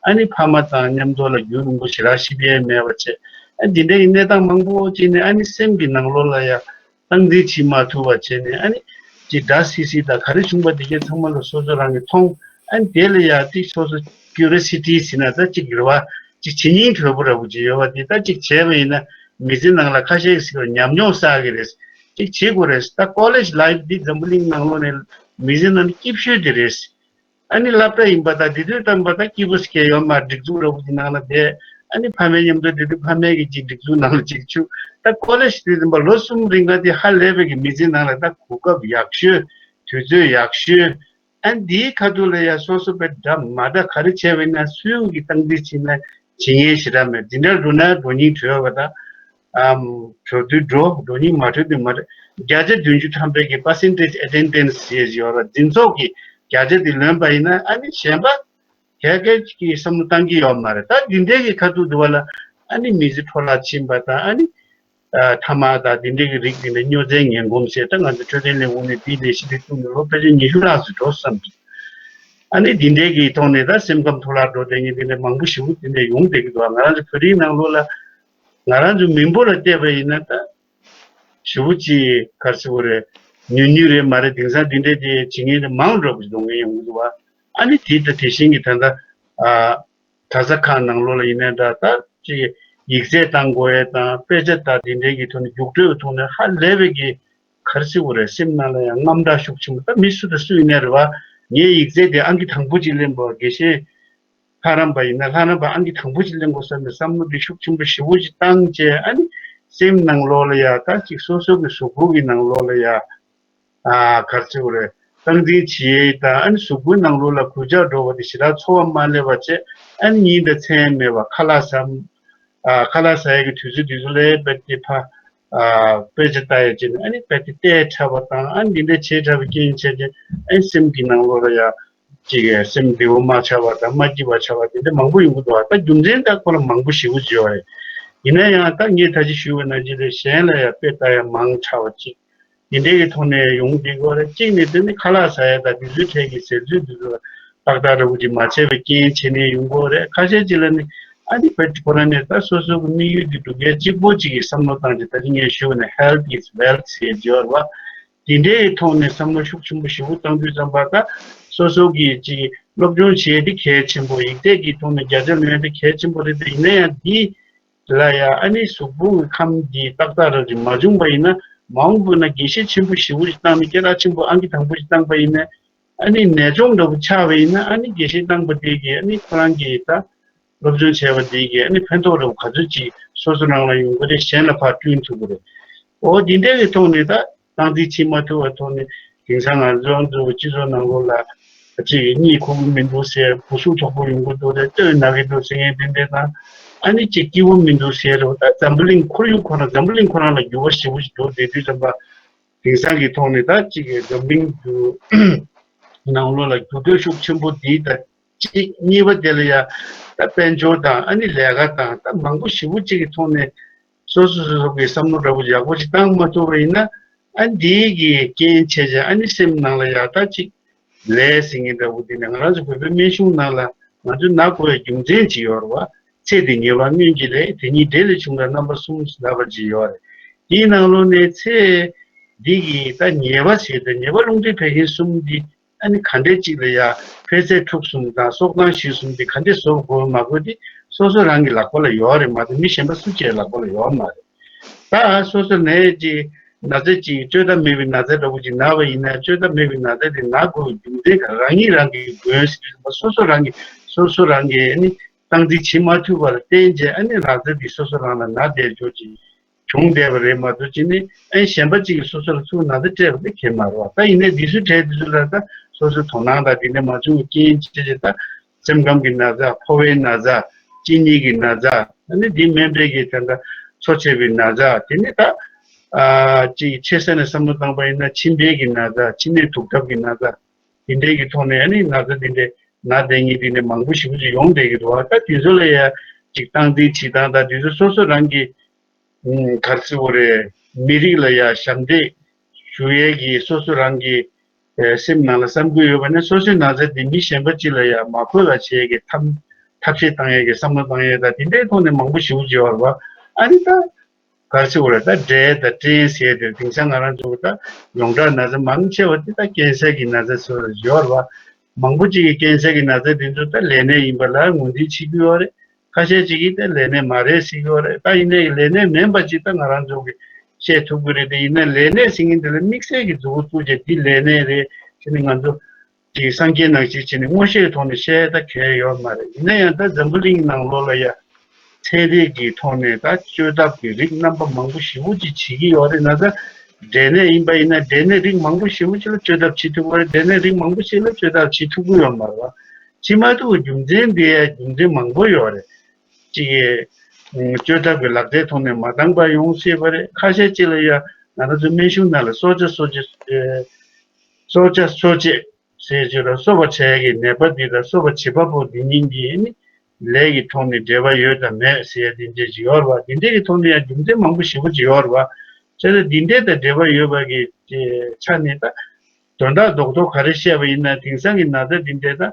ཨ་ནི་ཕ་མ་དང་མཉམ་དུ་ལ་རྒྱུན་རིང་པོ་ཞེ་དྲག་གཤིབ་ཡས་མེད་པ་བྱས། ཨ་འདི་འདྲའི་གི་གནས་སྟངས་མང་པོ་ཅིག་ནས་ཨ་ནི་སེམས་ཀྱི་ནང་ལོགས་ལ་ཡང་སྟངས་འཛིན་བྱེད་མ་ཐུབ་པ་བྱས་ནས་ཨ་ནི་ཅིག་འདྲ་སི་སི་དང་ག་རེ་བྱུང་པ་དེ་གའི་ཚང་མ་ལ་སོ་སོ་རང་གིས་མཐོང་། ཨ་ནི་དེ་ལ་ཡང་ཏིག་སོ་སོ་ཀུ་རི་ཡོ་སི་ཊི་ཟེར་ན་ད་ཅིག་རེ་བ་ཅིག་བྱེད་སྙིང་འདོད་པོ་འདྲ་པོ་ཅིག་ཡོད་པ་དེ་ད་ཅིག་བྱས་པ་ཡིན་ན་མི་ཚེ་ནང་ལ་ཁ་ཤས་ཀྱིས་ཟེར་བ་ཉམས་མྱོང་བསགས་ཀྱི་རེད། ཅིག་བྱེད་དགོས་རེད། ད་ཀོ་ལེཇ་ལའིབ་འདི་འཛམ་བུ་གླིང་ནང་ལོགས་ནས་མི་ཚེ་ནང་ལ་སྐྱིད་ཤོས་དེ་རེད། ཨ་ནི་སློབ་གྲྭ་ཡིན་པ་དང་དེ་དུས་བཏང་པ་དང་སྐྱིད་པོ་ཞིག་ཡོད་མ་སྒྲིག་འཛུགས་ར་བུ་གི་ནང་ལ་བསྡད། ཨ་ནི་ཕ་མའི་མཉམ་དུ་དེ་དུས་ཕ་མའི་གི་ཅིག་སྒྲིག་འཛུགས་ནང་ལ་ཅིག་བཅུག་ད་ཀོ་ལེཇ་དུས་ཙམ་པ་ལོ་གསུམ་རིང་ག་དེ་ཧ་ལས་པའི་གི་མི་ཚེ་ནང་ལ་ད་གོ་སྐབས་ཡག་ཤོས་དུས་ཚོད་ཡག་ཤོས། ཨ་ནི་འདིའི་ཁ་ཐུག་ལ་ཡ་སོ་སོ་པའི་འདྲ་མ་འདྲ་ག་རེ་བྱས་པ་ཡིན་ན་སུའང་གི་སྟངས་འཛིན་བྱེད་ན་བྱེད་ངེས་ཞེ་དྲག་མེད། འདི་འདྲ་འགྲོ་ན་འགྲོ་སྙིང་བྲོ་བ་དང་། ཨམ། འགྲོ་དུས་འགྲོ། འགྲོ་སྙིང་མ་བྲོ་དུས་མ་བྲོ། བརྒྱ་ཆ་བདུན་ཅུ་ཐམ་པའི་གི་པར་སེན་ཊེཇ་ཨེ་ཊེན་ཌེནས་ཟེར་ཡོད་ར། འཛིན་ཚོགས་ཀྱི་བརྒྱ་ཆ་དེ་ལོན་པ་ཡིན་ན་ཨ་ནི་གཞན་པ་ག་གེ་གི་བསམ་བློ་བཏང་གི་ཡོད་མ་རེད། ད་འདི་འདྲའི་གི་ཁ་ཐུག་འདུག་བ་ལ་ཨ་ནི་མི་ཚེ་འཕྲོ་བརླག་ཕྱིན་པ་དང་ཨ་ནི་ཨ་ཐ་མག་དང་འདི་འདྲའི་གི་རིགས་འདི་འདྲ་སྨྱོ་རྫས་ངན་གོམས་ཟེར། ད་ང་ཚོ་འཕྲོད་བསྟེན་ལས་ཁུངས་ནས་དེའི་ལས་གཞི་དེ་བཙུགས་ནས་ལོ་ཕལ་ཆེར་ཉི་ཤུ་ལྷག་ཙམ་འགྲོ་བསམ་གི། ཨ་ནི་འདི་འདྲའི་གི་ཐོག་ནས་ད་སེམས་ཁམས་འཕྲོ་བརླག་འགྲོ་བསྡད་མཁན་འདི་འདྲ་མང་པོ་ཞེ་པོ་འདི་འདྲ་ཡོང་བསྡད་ཀྱི་འདུག་ང་རང་ཚོ་བོད་རིགས་ནང་ལོགས་ལ་ང་རང་ཚོ་མི་འབོར་ལ་བལྟས་པ་ཡིན་ན་ད་ཞེ་པོ་ཅིག་ག་རེ་ཟེར་དགོས་རེད། ཉུང་ཉུང་རེད་མ་རེད། དེང་སང་འདི་འདྲའི་དེ་བྱེད་མཁན་དེ་མང་འགྲོ་བ་ཞིག་འདུག་ངས་ཡོང་གི་འདུག་བ། ཨ་ནི་དེ་ད་དེ་བཞིན་གྱི་ད་ལྟ་ཨ། གྲྭ་ས་ཁག་ནང་ལོགས་ལ་ཡིན་ནའི་འདྲ་ད་ཅིག་ཡིག་ཚད་བཏང་དགོས་ཡས་དང་དཔེ་ཆ་དང་དེ་འདྲའི་གི་ཐོག་ནས་རྒྱུགས་སྤྲོད་ཀྱི་ཐོག་ནས་ཧ་ལས་པའི་གི་ག་རེ་ཟེར་དགོས་རེད། སེམས་ནང་ལ་ཡང་དངངས་སྐྲག་ཤུགས་ཆེན་པོ། ད་མི་སུ་དང་སུ་ཡིན་ནའི་རེད་བ། ངས་ཡིག་ཚད་དེ་ཨང་ཀི་དང་པོ་ཅིག་ལེན་དགོས། དགེ་བཤེས་ལྷ་རམས་པ་ཡིན་ན་ལྷ་རམས་པ་ཨང་ཀི་དང་པོ་ཅིག་ལེན་དགོས་བསམ་ནས་བསམ་བློ་འདི་ཤུགས་ཆེན་པོ་ཞེ་པོ་ཅིག་བཏང་བྱས་ཨ་ནི་སེམས་ནང་ལོགས་ལ་ཡ་ད་ཅིག་སོ་སོ་གི་གཟུགས་པོ་གི་ནང་ལོགས་ལ་ཡ། ཨ་ག་རེ་ཟེར་དགོས་རེད། སྟངས་འཛིན་བྱེད་ཡས་དང་ཨ་ནི་གཟུགས་པོའི་ནང་ལོགས་ལ་འགུལ་ལྕག་འགྲོ་བ་དེ་ཞེ་དྲག་ཚོར་བ་མ་སླེབས་པ་བྱས་ཨ་ནི་ཉིན་དང་མཚན་མེད་པ་ཁ་ལག་ཟ། ཨ་ཁ་ལག་ཟ་ཡས་ཀྱི་དུས་ཚོད་དུས་ཚོད་ལ་དཔེ་དེ་ཕ། ཨ་དཔེ་ཆ་ལྟ་ཡས་བྱས་ནས་ཨ་ནི་དཔེ་དེ་བལྟས་འཁྲབ་པ་དང་ཨ་ནི་འདི་འདྲ་བྱས་འཁྲབ་པའི་རྐྱེན་བྱས་ཏེ་ཨ་ནི་སེམས་ཀྱི་ནང་ལོགས་ལ་ཡ། ཅིག་སེམས་བདེ་བོ་མ་ཆགས་པ་དང་མ་སྐྱིད་པ་ཆགས་པ་དེ་འདྲ་མང་པོ་ཡོང་གི་འདུག་ད་རྒྱུ་མཚན་ད་ཁོ་ལ་མང་པོ་ཞེ་པོ་ཅིག་ཡོད་རེད། ཡིན་ན་ཡང་ད་ངས་ད་ཅི་ཞུས་པ་ནང་བཞིན་རེད། གཞན་ལ་ཡང་དཔེ་ལྟ་ཡ་མང་དྲགས་པ་ཅིག་འདི་འདྲའི་གི་ཐོག་ནས་ཡོང་བསྡད་ཀྱི་ཡོད་རེད། གཅིག་ནས་དེ་ནི་ཁ་ལག་ཟ་ཡ་དང་དུས་ཚོད་འཕྲལ་གྱི་ཟས་ཚོད་དུས་ཚོད་ཏག་ཏག་འདྲ་པོ་ཅིག་མ་བྱས་པའི་རྐྱེན་བྱས་ནས་ཡོང་གི་ཡོད་རེད། ཁ་ཤས་ཅིག་ལ་ནི་ཨ་ནི་བེད་ཁོ་རང་ནས་ད་སོ་སོ་གི་དམིགས་ཡུལ་དེ་སྒྲུབ་ཡ་གཅིག་པོ་ཅིག་གི་བསམ་བློ་བཏང་རྗེས་ད་ཅི་ངས་ཞུས་པ་ནས་health is wealth ཟེར་གྱི་ཡོད་རེད་བ། དེ་འདྲའི་ཐོག་ནས་བསམ་བློ་ཤུགས་ཆེན་པོ་ཞེ་པོ་བཏང་དུས་ཙམ་པ་ད་སོ་སོ་གིས་ཅིག་སློབ་སྦྱོང་བྱེད་ཡས་དེ་གལ་ཆེན་པོ། ཡིག་ཚད་ཀྱི་ཐོག་ནས་བརྒྱ་ཆ་ལོན་ཡས་དེ་གལ་ཆེན་པོ་རེད་དེ། ཡིན་ན་ཡང་འདི་ལ་ཡ་ཨ་ནི་གཟུགས་ཕུང་གི་ཁམས་འདི་ཏག་ཏག་རབ་ཅིག་མ་བྱུང་པ་ཡིན་ན་མ་འོངས་པ་ན་དགེ་བཤེས་ཆེན་པོ་ཞེ་པོ་ཞིག་བཏང་ནས་སྐད་གྲགས་ཆེན་པོ་ཨང་ཀི་དང་པོ་ཞིག་བཏང་པ་ཡིན་ན་ཨ་ནི་ནད་གཅོང་འདྲ་པོ་ཆགས་པ་ཡིན་ན་ཨ་ནི་དགེ་བཤེས་བཏང་པ་དེ་གིས་ཨ་ནི་ཁོ་རང་གི་ད་སློབ་སྦྱོང་བྱས་པ་དེ་གིས་ཨ་ནི་ཕན་ཐོགས་འདྲ་པོ་ག་ཚོད་ཅིག་སོ་སོ་རང་ལ་ཡོང་གི་རེད། གཞན་ལ་ཕར་བསྐྲུན་ཐུབ་ཀྱི་རེད། འོ་འདི་འདྲའི་གི་ཐོག་ནས་ད་སྟངས་འཛིན་བྱེད་མ་ཐུབ་པའི་ཐོག་ནས་དེང་སང་ང་ཚོ་ཚོ་སྤྱི་ཚོགས་ནང་ལོགས་ལ་ཅིག་གཉིད་ཁུག་གི་མི་འདུག་ཟེར། སྒུག་གསོག་དོག་པོ་ཡོང་གི་འདུག་ཟེར། སྟོད་ན་གི་འདུག་ཟེར་མཁན་དེ་འདྲ་དང་། ཨ་ནི་ཅིག་སྐྱིད་པོ་མི་འདུག་ཟེར་རོ། ད་འཛམ་བུ་གླིང་ཁོར་ཡུག་ཁོ་རང་འཛམ་བུ་གླིང་ཁོ་རང་ལ་འགྱུར་བ་ཞེ་པོ་ཞིག་འགྲོ་བསྡད་དུས་ཙམ་པ། དེང་སང་གི་ཐོག་ནས་ད་ཅིག་འཛམ་གླིང་དུ་ནང་ལོགས་ལ་འགྱུར་ལྡོག་ཤུགས་ཆེན་པོ་འདི་ད་གཅིག། གཉིས་པ་དེ་ལ་ཡ་ད་དཔལ་འབྱོར་དང་ཨ་ནི་ལས་ཀ་དང་ད་མང་པོ་ཞེ་པོ་ཅིག་གི་ཐོག་ནས་སོ་སོ་སོ་སོ་གི་བསམ་བློ་འདྲ་པོ་ཡག་པོ་ཞིག་བཏང་མ་ཐུབ་པ་ཡིན་ན། ཨ་འདིའི་གི་རྐྱེན་བྱས་བྱས་ཨ་ནི་སེམས་ནང་ལ་ཡ་ད་ཅིག་ལས་ཟེར་མཁན་འདྲ་པོ་འདི་ནས་ང་རང་ཚོ་བོད་པའི་སྨན་གཞུང་ནང་ལ་ང་ཚོ་ན་དགོས་པའི་རྒྱུ་མཚན་ཅིག་ཡོད་རེད་བ། ཚེ་འདི་ཉེས་པ་སྔོན་གྱི་ལས། དེ་ཉིད་འབྲས་ལས་བྱུང་བ་རྣམ་པ་གསུམ་ཟེར་ལབ་པ་ཅིག་ཡོད་རེད། དེའི་ནང་ལོགས་ནས་ཚེ་འདི་གི་ད་ཉེས་པ་ཟེར་ཏེ་ཉེས་པ་རླུང་མཁྲིས་བད་ཀན་གསུམ་འདི་ཨ་ནི་ག་འདྲས་ཅིག་ལ་ཡ་འཕེལ་ཚད་དྲུག་གསུམ་དང་སྲོག་དང་གཞི་གསུམ་འདི་ག་འདྲས་བཟོ་དགོས་མ་དགོས་འདི་སོ་སོ་རང་གི་ལག་པ་ལ་ཡོད་རེད་མ་གཏོགས་མི་གཞན་པ་སུ་གཅིག་ལག་པ་ལ་ཡོད་མ་རེད། ད་སོ་སོ་ནས་ཅིག་ན་ཚ་ཅིག་བཅོས་ཐབས་མེད་པའི་ན་ཚ་འདྲ་པོ་ཅིག་ན་བ་ཡིན་ན་བཅོས་ཐབས་མེད་པའི་ན་ཚ་དེ་ན་དགོས་པའི་རྒྱུ་མཚན་ག་རང་ཉིད་རང་གི་མགོན་ཟེར་དུས་ཙམ་པ་སོ་སོ་རང་གི་སོ་སོ་རང་གི་ཨ་ནི་སྟངས་འཛིན་བྱེད་མ་ཐུབ་པ་ལ་བརྟེན་བྱས་ཨ་ནི་ན་ཚ་དེ་སོ་སོ་རང་ལ་ན་བསྡད་འཇོག་ཅིག་བྱུང་བསྡད་པ་རེད་མ་གཏོགས་ཅིག་ནི་ཨ་ནི་གཞན་པ་ཅིག་གིས་སོ་སོ་ལ་ཚུར་ན་ཚ་སྤྲད་པ་དེ་གལ་མ་རེད་བ། ད་ཡིན་ནའི་འདི་ཚོ་འཕྲད་དུས་ཚོད་ལ་ད་སོ་སོའི་དོ་སྣང་དང་དེ་འདྲ་མ་བྱུང་བའི་རྐྱེན་བྱས་བྱས་ད། སེམས་ཁམས་ཀྱི་ན་ཚ། ཕོ་བའི་ན་ཚ། གཅིན་སྙི་གི་ན་ཚ། ཨ་ནི་འདི་སྨན་པའི་གི་ད་ལྟ་འཚོ་བྱེད་པའི་ན་ཚ། དེ་ནི་ད་ཨ་ཅིག་ཆེ་ས་ནས་བསམ་བློ་བཏང་པ་ཡིན་ན་མཆིན་པའི་གི་ན་ཚ། མཆིན་ནད་དུག་ཐབས་ཀྱི་ན་ཚ། དེ་འདྲའི་གི་ཐོག་ནས་ཨ་ནི་ན་ཚ་དེ་འདྲའི་ན་བསྡད་མཁན་དེ་འདྲ་མང་པོ་ཞེ་པོ་ཅིག་ཡོང་བསྡད་ཀྱི་འདུག་བ། ད་དེ་ཚོ་ལ་ཡ་ཅིག་སྟངས་འཛིན་བྱེད་སྟངས་དང་དེ་ཚོ་སོ་སོ་རང་གི་ག་རེ་ཟེར་དགོས་རེད། མི་རིགས་ལ་ཡ་ཞབས་འདེགས་ཞུ་ཡས་ཀྱི་སོ་སོ་རང་གི་ཨེ་སེམས་ནང་ལ་བསམ་དགོས་ཡོད་པ་ནི་སོ་སོའི་ན་ཚ་དེ་མི་གཞན་པ་གཅིག་ལ་ཡ་མ་འགོས་པ་བྱེད་ཡས་ཀྱི་ཐབས་ཐབས་ཤེས་བཏང་ཡས་ཀྱི་བསམ་བློ་བཏང་ཡས་དང་དེ་འདྲའི་ཐོག་ནས་མང་པོ་ཞེ་པོ་ཅིག་ཡོད་རེད་བ། ཨ་ནི་ད་ག་རེ་ཟེར་དགོས་རེད། ད་འབྲས་དང་སྐྲན་ཟེར་དེ་དེང་སང་ང་རང་ཚོ་ད་ཡོངས་གྲགས་ན་ཚ་མང་ཆེ་བ་དེ་ད་ཀན་སར་གྱི་ན་ཚ་ཟེར་བ་ཡོད་རེད་བ། མང་པོ་ཅིག་གིས་ཀན་སར་གྱི་ན་ཚ་དེ་ཚོ་ད་ལས་ནད་ཡིན་པ་ལ་ངོས་འཛིན་བྱེད་ཀྱི་ཡོད་རེད། ཁ་ཤས་ཅིག་གིས་དེ་ལས་ནད་མ་རེད་ཟེར་གྱི་ཡོད་རེད། ད་ཡིན་ནའི་ལས་ནད་མིན་པ་ཅིག་ད་ང་རང་ཚོ་གིས་བཤད་ཐུབ་ཀྱི་རེད། དེ་ཡིན་ན་ལས་ནད་ཟེར་མཁན་དེ་ལ་དམིགས་བསལ་གྱི་མཛུབ་གུ་བཙུགས་བྱས་འདི་ལས་ནད་རེད་ཟེར་ནས་ང་ཚོ་ཅིག་སངས་རྒྱས་ནང་བཞིན་བྱས་ནས་མངོན་ཤེས་ཐོག་ནས་བཤད་ད་གལ་ཡོད་མ་རེད། ཡིན་ན་ཡང་ད་འཛམ་བུ་གླིང་ནང་ལོགས་ལ་ཡ་ཚན་རིག་གི་ཐོག་ནས་ད་བཅོས་ཐབས་ཀྱི་རིགས་རྣམ་པ་མང་པོ་ཞེ་པོ་ཅིག་བྱེད་ཀྱི་ཡོད་རེད། ན་ཚ་འབྲས་ནད་ཡིན་པ་ཡིན་ན་འབྲས་ནད་རིགས་མང་པོ་ཞེ་པོ་ཅིག་ལ་བཅོས་ཐབས་བྱེད་ཐུབ་ཀྱི་ཡོད་རེད། འབྲས་ནད་རིགས་མང་པོ་ཞིག་ལ་བཅོས་ཐབས་བྱེད་ཐུབ་ཀྱི་ཡོད་མ་རེད་བ། བྱེད་མ་ཐུབ་པའི་རྒྱུ་མཚན་དེ་ཡང་རྒྱུ་མཚན་མང་པོ་ཡོད་རེད། གཅིག་གིས་བཅོས་ཐབས་ཀྱི་ལག་རྩལ་ཐོག་ནས་མ་འདང་པ་ཡོང་སྲིད་པ་རེད། ཁ་ཤས་གཅིག་ལ་ཡང་ང་རང་ཚོ་སྨན་གཞུང་ནང་ལ་སྲོག་ཆགས་གསོ་བྱེད་ཨེ་སྲོག་ཆགས་གསོ་བྱེད་ཟེར་བྱས་ལ་གསོ་བ་བྱས་ཀྱི་ནད་པ་འདི་དང་གསོ་བ་བྱེད་པ་པོ་འདི་གཉིས་ཀྱི་ནི་ལས་ཀྱི་ཐོག་ནས་འབྲེལ་བ་ཡོད་དམ་མེད་ཟེར་ཡ་འདི་འདྲས་ཅིག་ཡོད་རེད་བ། འདི་འདྲས་ཀྱི་ཐོག་ནས་ཡང་རྒྱུ་མཚན་མང་པོ་ཞེ་པོ་ཅིག་ཡོད་རེད་བ། བྱས་ཙང་འདི་འདྲས་དང་འབྲེལ་བ་ཡོད་པ་གི་ཆ་ནས་ད། དོན་དག་རྡོག་རྡོག་ག་རེ་བཤད་པ་ཡིན་ན་དེང་སང་གི་ན་ཚ་འདི་འདྲས་ད་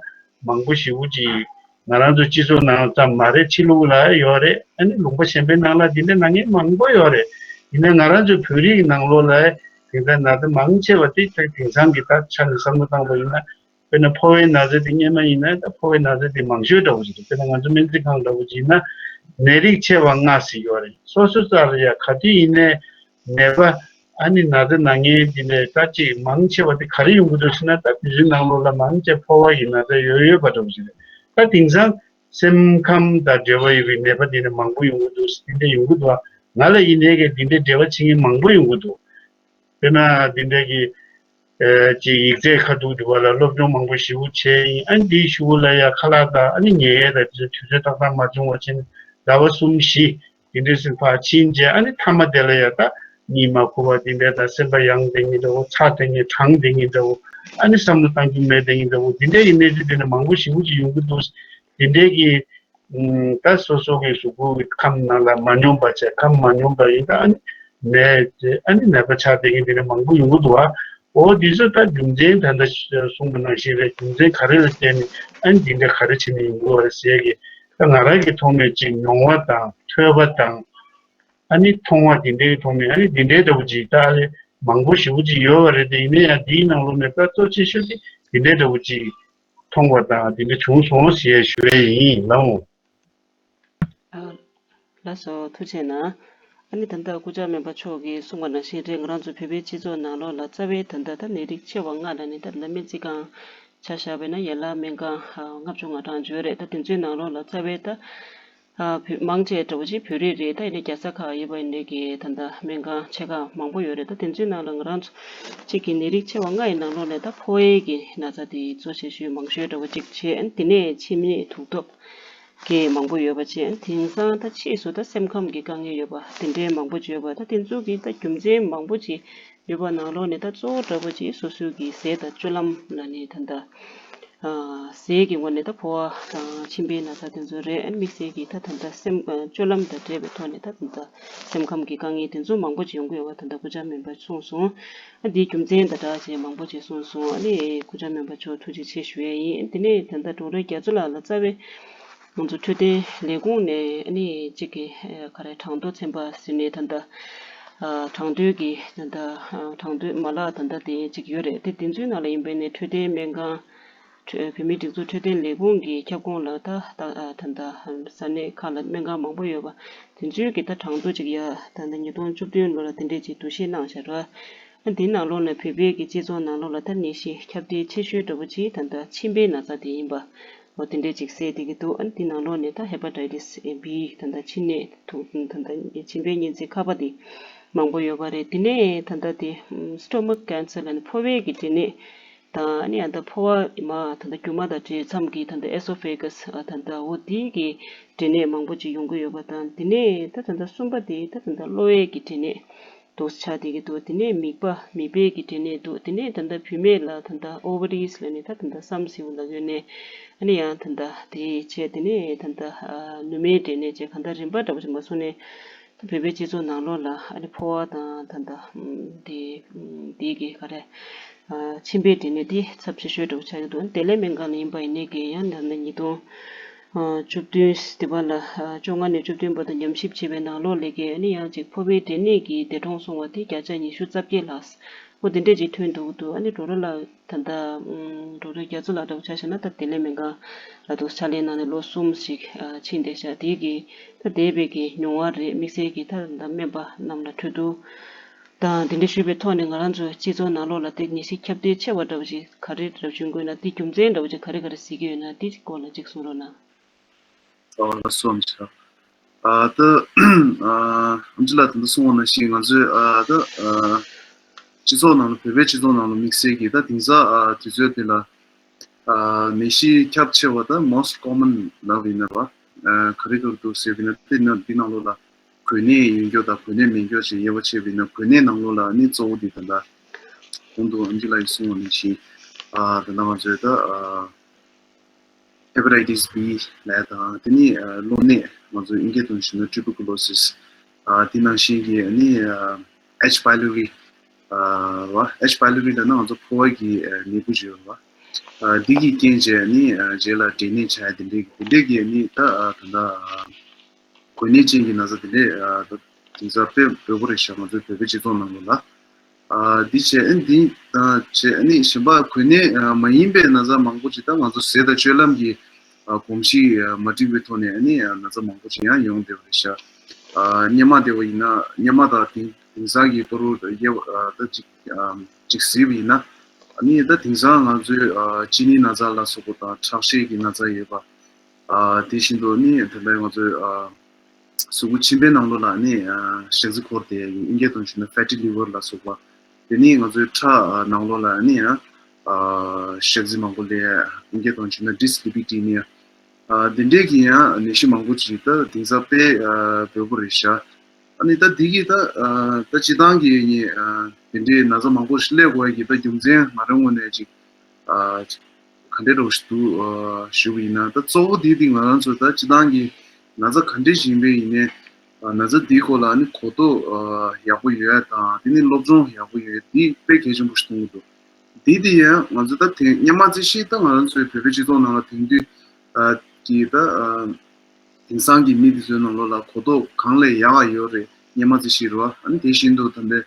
མང་པོ་ཞེ་པོ་ཅིག་ང་རང་ཚོ་སྤྱི་ཚོགས་ནང་ཙམ་མ་རེད། ཕྱི་ལོགས་ལ་ཡོད་རེད། ཨ་ནི་ལུང་པ་གཞན་པའི་ནང་ལ་འདི་འདྲས་ན་མཁན་མང་པོ་ཡོད་རེད། ཡིན་ན་ང་རང་ཚོ་བོད་རིགས་ནང་ལོགས་ལ་དེང་སང་ན་ཚ་མང་ཆེ་བ་དེ་ད་དེང་སང་གི་ད་ཆ་ནས་བསམ་བློ་བཏང་པ་ཡིན་ན་དཔེར་ན་ཕོ་བའི་ན་ཚ་དེ་སྔོན་མ་ཡིན་ན་ད་ཕོ་བའི་ན་ཚ་དེ་མང་ཤོས་འདྲ་བོ་ཞིག་རེད། དཔེར་ན་ང་ཚོ་སྨན་རྩིས་ཁང་འདྲ་བོ་ཞིག་ཡིན་ན་ནད་རིགས་ཆེ་བ་ལྔ་ཟེར་ཡོད་རེད། སོ་སོ་རྩ་ལ་ཡ་ག་དུས་ཡིན་ནའི་ནད་པ་ཨ་ནི་ན་ཚ་ན་མཁན་དེ་ནས་ད་ཅིག་མང་ཆེ་བ་དེ་ག་རེ་ཡོང་གི་འདུག་ཟེར་ན་ད་དུས་ཚོད་ནང་ལོགས་ལ་མང་ཆེ་ཕོ་བ་ཡི་ན་ཚ་ཡོད་ཡོད་པ་འདྲ་བོ་ཞིག་རེད། ད་དེང་སང་སེམས་ཁམས་དང་འབྲེལ་བ་ཡོད་པའི་ནད་པ་དེ་ནས་མང་པོ་ཡོང་གི་འདུག་དེ་འདྲ་ཡོང་གི་འདུག་ང་ལ་ཡིན་ནའི་གི་དེ་འདྲའི་འབྲེལ་བ་བྱེད་མཁན་མང་པོ་ཡོང་གི་འདུག་དཔེར་ན་དེ་འདྲ་གི་ཨེ་ཅིག་ཡིག་ཚད་ཁ་ཐུག་དེ་བ་ལ་སློབ་སྦྱོང་མང་པོ་ཞེ་པོ་བྱས་ཡིན། ཨ་ནི་དེའི་གཞུག་ལ་ཡ་ཁ་ལག་དང་ཨ་ནི་ཉལ་ཡས་དང་དེ་ཚོ་དུས་ཚོད་ཏག་ཏག་མ་བྱུང་བ་བྱས་ནས་ཟླ་བ་གསུམ་བཞི་དེ་འདྲ་ཟིན་ཕར་ཕྱིན་རྗེས་ཨ་ནི་མཐའ་མ་དེ་ལ་ཡ་ད་གཉིད་མ་ཁུག་པ་དེ་འདྲ་དང་སེམས་པ་ཡང་དེ་ཉིད་འདྲ་བོ་ཚ་དེ་ཉིད་གྲང་དེ་ཉིད་འདྲ་བོ་ཨ་ནི་བསམ་བློ་གཏང་རྒྱུ་མེད་དེ་ཉིད་འདྲ་བོ་དེ་འདྲ་གི་གནས་ཚུལ་དེ་འདྲ་མང་པོ་ཞེ་པོ་ཅིག་ཡོང་གི་འདུག་དེ་འདྲའི་གི་ད་སོ་སོ་གི་གཟུགས་པོ་གི་ཁམས་ནང་ལ་མ་སྙོམས་པ་བྱས། ཁམས་མ་སྙོམས་པ་ཡིན་ད་ཨ་ནི་ནད་ཨ་ནི་ནད་པ་ཆགས་བསྡད་མཁན་དེ་འདྲ་མང་པོ་ཡོང་གི་འདུག་བ། འོ་འདི་ཚོ་ད་རྒྱུ་མཚན་ད་ལྟ་གསུངས་པ་ནང་བཞིན་རེད། རྒྱུ་མཚན་ག་རེ་ལ་བརྟེན་ནས་ཨ་ནི་འདི་འདྲ་ག་རེ་བྱས་ནས་ཡོང་གི་ཡོད་རེད་ཟེར་གི་ད་ང་རང་གི་ཐོག་ནས་ཅིག་མྱོང་བ་དང་ཐོས་པ་དང་ཨ་ནི་མཐོང་བ་འདི་འདྲའི་ཐོག་ནས་ཨ་ནི་འདི་འདྲའི་འདྲ་བོ་ཅིག་ད་ཨ་ནི་མང་པོ་ཞེ་པོ་ཅིག་ཡོད་པ་རེད། དེ་ཡིན་ན་ཡང་འདིའི་ནང་ལོགས་ནས་ད་གཙོ་ཆེ་ཤོས་དེ་འདི་འདྲའི་འདྲ་བོ་ཅིག་མཐོང་བ་དང་དེ་འདྲ་བྱུང་སོང་ཞེས་ཞུ་ཡས་ཡིན་ལགས་འོང་། ལགས་སོ། ཐུགས་རྗེ་གནང་། ཨ་ནི་ད་ལྟ་སྐུ་བཅར་སྨན་པ་མཆོག་གིས་གསུངས་པ་ནང་བཞིན་རེད། ང་རང་ཚོ་བོད་པའི་སྤྱི་ཚོགས་ནང་ལོགས་ལ་རྩ་བའི་ད་ལྟ་ད་ནད་རིགས་ཆེ་བ་ལྔ་ལ་ནི་ད་ལྟ་སྨན་རྩིས་ཁང་ཆ་བཞག་པ་ཡིན་ན་ཡན་ལག་སྨན་ཁང་ལྔ་བཅུ་ང་གྲངས་ཡོད་རེད། ད་དེ་ཚོའི་ནང་ལོགས་ལ་རྩ་བའི་ད་ ཨ་བོད་མང་ཆེ་འདྲ་བོ་ཅིག་བོད་རིགས་རེད། ད་ཡིན་ནའི་རྒྱལ་ས་ཁག་ཡོད་པ་ཡིན་ནའི་གི་ད་ལྟ་སྨན་ཁང་ཆེ་ཁག་མང་པོ་ཡོད་རེད། ད་དེ་ཚོའི་ནང་ལ་ང་རང་ཚོ་གཅིག་གི་ནད་རིགས་ཆེ་བ་ལྔ་ཡི་ནང་ལོགས་ནས་ད་ཕོ་བའི་གི་ན་ཚ་དེ་གཙོ་ཆེ་ཤོས་མང་ཤོས་འདྲ་བོ་ཅིག་བྱས། ཨ་ནི་དེ་ནས་མཆིན་ནད་དུག་ཐོབ་གི་མང་པོ་ཡོད་པ་བྱས། ཨ་ནི་དེང་སང་ད་ཕྱིས་སུ་ད་སེམས་ཁམས་ཀྱི་དཀའ་ངལ་ཡོད་པ་དེ་འདྲའི་མང་པོ་ཅིག་ཡོད་པ། ད་དེ་ཚོ་གི་ད་རྒྱུ་མཚན་མང་པོ་ཅིག་ཡོད་པ་ནང་ལོགས་ནས་ད་གཙོ་བོ་འདྲ་པོ་ཅིག་སོ་སོའི་གི་ཟས་དང་སྤྱོད་ལམ་ལ་ནི་ད་ལྟ་ཨ་ཟས་ཀྱི་ངོས་ནས་ད་ཕོ་བ་དང་མཆིན་པའི་ན་ཚ་དེ་ཚོ་རེད། ཨ་ནི་དམིགས་བསལ་གྱི་ད་ད་ལྟ་སེམས་ཨ་སྤྱོད་ལམ་དང་འབྲེལ་བའི་ཐོག་ནས་ད་ད་ལྟ་སེམས་ཁམས་ཀྱི་དཀའ་ངལ་དེ་ཚོ་མང་པོ་ཅིག་ཡོང་གི་ཡོད་པ་ད་ལྟ་སྐུ་བཅར་མེད་པ་གསུངས་སོང་། ཨ་འདིའི་རྒྱུ་མཚན་དང་སྦྲགས་བྱས་མང་པོ་ཅིག་གསུངས་སོང་། ཨ་ནི་སྐུ་བཅར་མེད་པ་མཆོག་ཐུགས་རྗེ་ཆེ་ཞུ་ཡས་ཡིན། དེ་ནས་ད་ལྟ་ཌོག་ཊར་རྒྱ་མཚོ་ལགས་ལ་རྩ་བའི་ང་ཚོ་འཕྲོད་བསྟེན་ལས་ཁུངས་ནས་ཨ་ནི་གཅིག་གི་ཨ་ག་རེ་གྲངས་ཐོ་ཚན་པ་ཟེར་ནས་ད་ལྟ་ཨ་གྲངས་ཐོའི་གི་ད་ལྟ་ཨ་གྲངས་ཐོའི་མ་ལག་ད་ལྟ་དེ་གཅིག་ཡོད་རེད། དེ་དེ་ཚོའི་ནང་ལ་ཡིན་པ་ཡིན་ནའི་འཕྲོད་བསྟེན་སྨན་ཁང་འཕྲོད་བོད་མིའི་སྒྲིག་འཛུགས་འཕྲོད་བསྟེན་ལས་ཁུངས་ཀྱི་ཁྱབ་ཁོངས་ལ་ད་ད་ཨ་ད་ལྟ་ས་གནས་ཁག་ལ་སྨན་ཁང་མང་པོ་ཡོད་པ་དེ་ཚོའི་གི་ད་གྲངས་ཐོ་གཅིག་ཡ་ད་ལྟ་ཉིས་སྟོང་བཅུ་བདུན་ལོ་ལ་དེ་འདྲས་ཅིག་འདུ་ཤེས་གནང་བཞག་ར། ཨ་འདིའི་ནང་ལོགས་ནས་བོད་པའི་གི་སྤྱི་ཚོགས་ནང་ལོགས་ལ་ད་ནད་གཞི་ཁྱབ་གདལ་ཆེ་ཤོས་འདྲ་པོ་ཅིག་ད་ལྟ་མཆིན་པའི་ན་ཚ་དེ་ཡིན་པ་འོ་དེ་འདྲས་ཅིག་གསལ་བསྡད་ཀྱི་འདུག་ཨ་ནི་འདི་ནང་ལོགས་ནས་ད་ཧེ་པ་ཊའི་ཊི་སི་ཨེ་བི་ད་ལྟ་མཆིན་ནད་དུག་ད་ལྟ་མཆིན་པའི་གཉན་ཚད་ཁ་པ་དེ་མང་པོ་ཡོད་པ་རེད། དེ་ནས་ད་ལྟ་དེ་སི་ཊོ་མག་ཀེན་སར་ལབ་ནས་ཕོ་བའི་གི་འབྲས་ནད་དང་ཨ་ནི་ཨ་ད་ཕོ་བ་མ་ད་ལྟ་རྒྱུ་མ་དང་འབྲེལ་མཚམས་ཀྱི་ད་ལྟ་ཨེ་སོ་ཕེ་གྷ་སི་ད་ལྟ་འོ་དེའི་གི་འབྲས་ནད་མང་པོ་ཅིག་ཡོང་གི་ཡོད་པ་དང་། དེ་ནས་ད་ད་ལྟ་གསུམ་པ་དེ་ད་ད་ལྟ་གློ་བའི་གི་འབྲས་ནད་འདུག་ཆགས་བསྡད་ཀྱི་འདུག་དེ་ནས་མིད་པ་མིད་པའི་གི་འབྲས་ནད་འདུག་དེ་ནས་ད་ལྟ་བུད་མེད་ལ་ད་ལྟ་ཨོ་ཝ་རིས་ལབ་ནས་ད་ད་ལྟ་བསམ་སེའུ་ལབ་ཡོད་ནས་ཨ་ནི་ཡང་ད་ལྟ་དེ་བྱས། དེ་ནས་ད་ལྟ་ཨ་ནུ་མའི་འབྲས་ནད་བྱས། གང་ལྟར་རིམ་པ་འདྲ་པོ་ཅིག་མ་སོང་ནས་ད་བོད་པའི་སྤྱི་ཚོགས་ནང་ལོགས་ལ་ཨ་ནི་ཕོ་བ་དང་ད་ལྟ་དེ་དེ་གི་ག་རེ་ཨ་མཆིན་པའི་འབྲས་ནད་དེ་ཚབས་ཆེ་ཤོས་འདྲ་པོ་ཆགས་ཀྱི་འདུག་བདེ་ལེགས་སྨན་ཁང་ལ་ཡིན་པ་ཡིན་ནའི་གི་ཡང་ད་ལྟ་ཉིས་སྟོང་ཨ་བཅུ་བདུན་དེ་བ་ལ་ཨ་བཅོ་ལྔ་ནས་བཅུ་བདུན་བར་དུ་ཉམས་ཞིབ་བྱས་པའི་ནང་ལོགས་ལས་ཀའི་ཨ་ནི་ཡང་ཅིག་ཕོ་བའི་འབྲས་ནད་ཀྱིས་འདས་གྲོངས་སོང་བ་དེ་བརྒྱ་ཆ་ཉི་ཤུ་རྩ་བརྒྱད་ལྷག་འོ་དེ་འདྲས་ཅིག་ཐོན་འདུག་འདུག་ཨ་ནི་ཌོག་ཊར་ལགས་ད་ལྟ་ཨམ་ཌོག་ཊར་རྒྱ་མཚོ་ལགས་འདྲ་པོ་ཆ་བཞག་ན་ད་བདེ་ལེགས་སྨན་ཁང་ལ་འདུག་ཕྱག་ལས་གནང་ནས་ལོ་གསུམ་ཞིག་ཨ་ཕྱིན་བསྡད་ཤག་དེ་གི་ད་འདས་པའི་གི་མྱོང་བ་རེད། དམིགས་བསལ་གྱི་ད་ད་སྨན་པ་རྣམས་ལ་གྲོས་བསྡུར་དང་དེ་འདྲ་ཞུས་པའི་ཐོག་ནས་ང་རང་ཚོའི་སྤྱི་ཚོགས་ནང་ལོགས་ལ་དེ་ནད་གཞི་ཁྱབ་གདལ་ཆེ་བ་འདྲ་བོ་ཞིག་ག་རེ་འདྲ་བྱུང་དགོས་ན། དེ་རྒྱུ་མཚན་འདྲ་བོ་ཅིག་ག་རེ་ག་རེ་གཟིགས་ཀྱི་ཡོད་ན་དེ་སྐོར་ལ་ཅིག་གསུང་རོགས་གནང་། ཨ་ལགས་སོ་ཨམ་ཆི། ཨ་ད་ཨ་ཨམ་ཆི་ལགས་ད་ལྟ་གསུངས་པ་ནང་བཞིན་ང་ཚོའི་ཨ་ད་ཨ་སྤྱི་ཚོགས་ནང་ལ་བོད་པའི་སྤྱི་ཚོགས་ནང་ལ་དམིགས་བསལ་གྱི་ད་དེང་སང་ཨ་དུས་ཚོད་འདི་ལ་ཨ་ནད་གཞི་ཁྱབ་ཆེ་བ་ད་most common ལབ་ཡིན་ན་ར། ཨ་ག་རེ་ག་རེ་འདུག་ཟེར་བ་ཡིན་ན་དེ་ནང་འདི་ནང་ལོགས་ལ་གོས་ནད་ཡོད་མཁན་དང་གོས་ནད་མེད་མཁན་ཞེས་དབྱེ་བ་ཕྱེ་བ་ཡིན་ན་གོས་ནད་ནང་ལོགས་ལ་ནི་གཙོ་བོ་འདི་ད་ལྟ་གོང་དུ་ཨམ་ཆི་ལགས་ཀྱིས་གསུངས་པ་ནང་བཞིན་ཨ་ད་ལྟ་ང་ཚོའི་ད་ཨ་ཧེ་པ་ཊའི་ཊི་སི་བི་ལབ་དང་དེ་ནི་ཨ་གློ་ནད་ང་ཚོ་དབྱིན་སྐད་ཐོག་ཞུས་ན་ཊུ་བར་ཀུ་ལོ་སིས། ཨ་དེ་ནང་བཞིན་གྱི་ཨ་ནི་ཨ་ཨེཆ་པའི་ལོ་རི་ཨ་རེད་བ། ཨེཆ་པའི་ལོ་རི་ལབ་ན་ང་ཚོ་ཕོ་བ་གི་ཨ་ནད་འབུ་ཞིག་ཡོད་རེད་བ། ཨ་འདི་གི་རྐྱེན་བྱས་ནི་ཨ་རྗེས་ལ་འབྲས་ནད་ཆགས་དེ་འདྲའི་དེ་འདྲའི་གི་ནི་ད་ཨ་ད་ལྟ་ཨ་གོས་ནད་ཅན་གྱི་ན་ཚ་དེ་འདྲའི་ཨ་ད་དེང་སང་དཔེ་འབོད་པོ་རེད་ཤག་ང་ཚོའི་བོད་པའི་སྤྱི་ཚོགས་ནང་ལོགས་ལ། ཨ་འདི་བྱས་ཨ་ནི་འདི་ཨ་བྱས་ཨ་ནི་གཞན་པ་གོས་ནད་ཨ་མ་ཡིན་པའི་ན་ཚ་མང་པོ་ཅིག་ད་ང་ཚོ་ཟས་དང་སྤྱོད་ལམ་གྱི་ཨ་གོམས་གཤིས་ཨ་མ་འགྲིག་པའི་ཐོག་ནས་ཨ་ནི་ཨ་ན་ཚ་མང་པོ་ཅིག་ཡང་ཡོང་བསྡད་པ་རེད་ཤག་ཨ་སྔོན་མ་དེ་བ་ཡིན་ན་སྔོན་མ་དང་དེང་དེང་སང་གི་ཐོག་རུ་དབྱེ་བ་ཨ་ད་ཅིག་ཨ་ཅིག་གཟིགས་པ་ཡིན་ན་ཨ་ནི་ད་དེང་སང་ང་ཚོའི་ཨ་གཅིན་སྙི་ན་ཚ་ལ་སོགས་པ་དང་ཁྲག་ཤེད་ཀྱི་ན་ཚ་ཡོད་པ། ཨ་དེ་བཞིན་དུ་ནི་དེ་འདྲའི་ང་ཚོའི་ཨ་གཟུགས་པོ་མཆིན་པའི་ནང་ལོགས་ལ་ནི་ཨ་ཞག་རྩི་འཁོར་དེ་དབྱིན་སྐད་ཐོག་ཞུས་ན་ཕེ་ཊི་ལི་ཝར་ལ་སོགས་པ། དེ་ནི་ང་ཚོའི་ཁྲག་ནང་ལོགས་ལ་ནི་ཨ་ཞག་རྩི་མང་པོ་ལས་དབྱིན་སྐད་ཐོག་ཞུས་ན་ཌི་སི་ལི་པི་ཌི་ནི་ཨ་དེ་འདྲའི་གི་ཡང་ནད་གཞི་མང་པོ་ཅིག་ད་དེང་སང་དཔེ་ཨ་འབོད་པོ་རེད་ཤག་ཨ་ནི་ད་འདི་གི་ད་ཨ་ད་སྤྱི་བཏང་གི་ནི་ཨ་དེ་འདྲའི་ན་ཚ་མང་པོ་ཞིག་སླེབས་དགོས་ཡ་གི་ད་རྒྱུ་མཚན་ང་རང་ངོས་ནས་ཅིག་ཨ་ག་འདྲའི་འདྲ་བོ་ཞིག་འདུག་ཨ་ཞུ་བ་ཡིན་ན་ད་གཙོ་བོ་འདི་འདི་ང་རང་ཚོ་ད་སྤྱི་བཏང་གི་ན་ཚ་ག་འདྲ་ཞིག་ཡིན་པ་ཡིན་ནའི་ཨ་ན་ཚ་འདིའི་སྐོར་ལ་ཨ་ནི་གོ་རྟོགས་ཨ་ཡག་པོ་ཡོད་ཡ་དང་དེ་ནི་སློབ་སྦྱོང་ཡག་པོ་ཡོད་ཡ་འདི་དཔེ་གལ་ཆེན་པོ་ཞིག་མཐོང་གི་འདུག་འདི་འདི་ཡང་ང་ཚོ་ད་དེང་སྔོན་མ་རྩིས་ཤིག་ད་ང་རང་ཚོའི་བོད་པའི་སྤྱི་ཚོགས་ནང་ལ་དེང་དུས་ཨ་གི་ད་ཨ་དེང་སང་གི་མི་འདི་ཚོའི་ནང་ལོགས་ལ་གོ་རྟོགས་གང་ལས་ཡག་ཡོད་རེད། སྔོན་མ་རྩིས་ཤིག་རེད་བ། ཨ་ནི་དེ་བཞིན་དུ་ད་ལྟའི་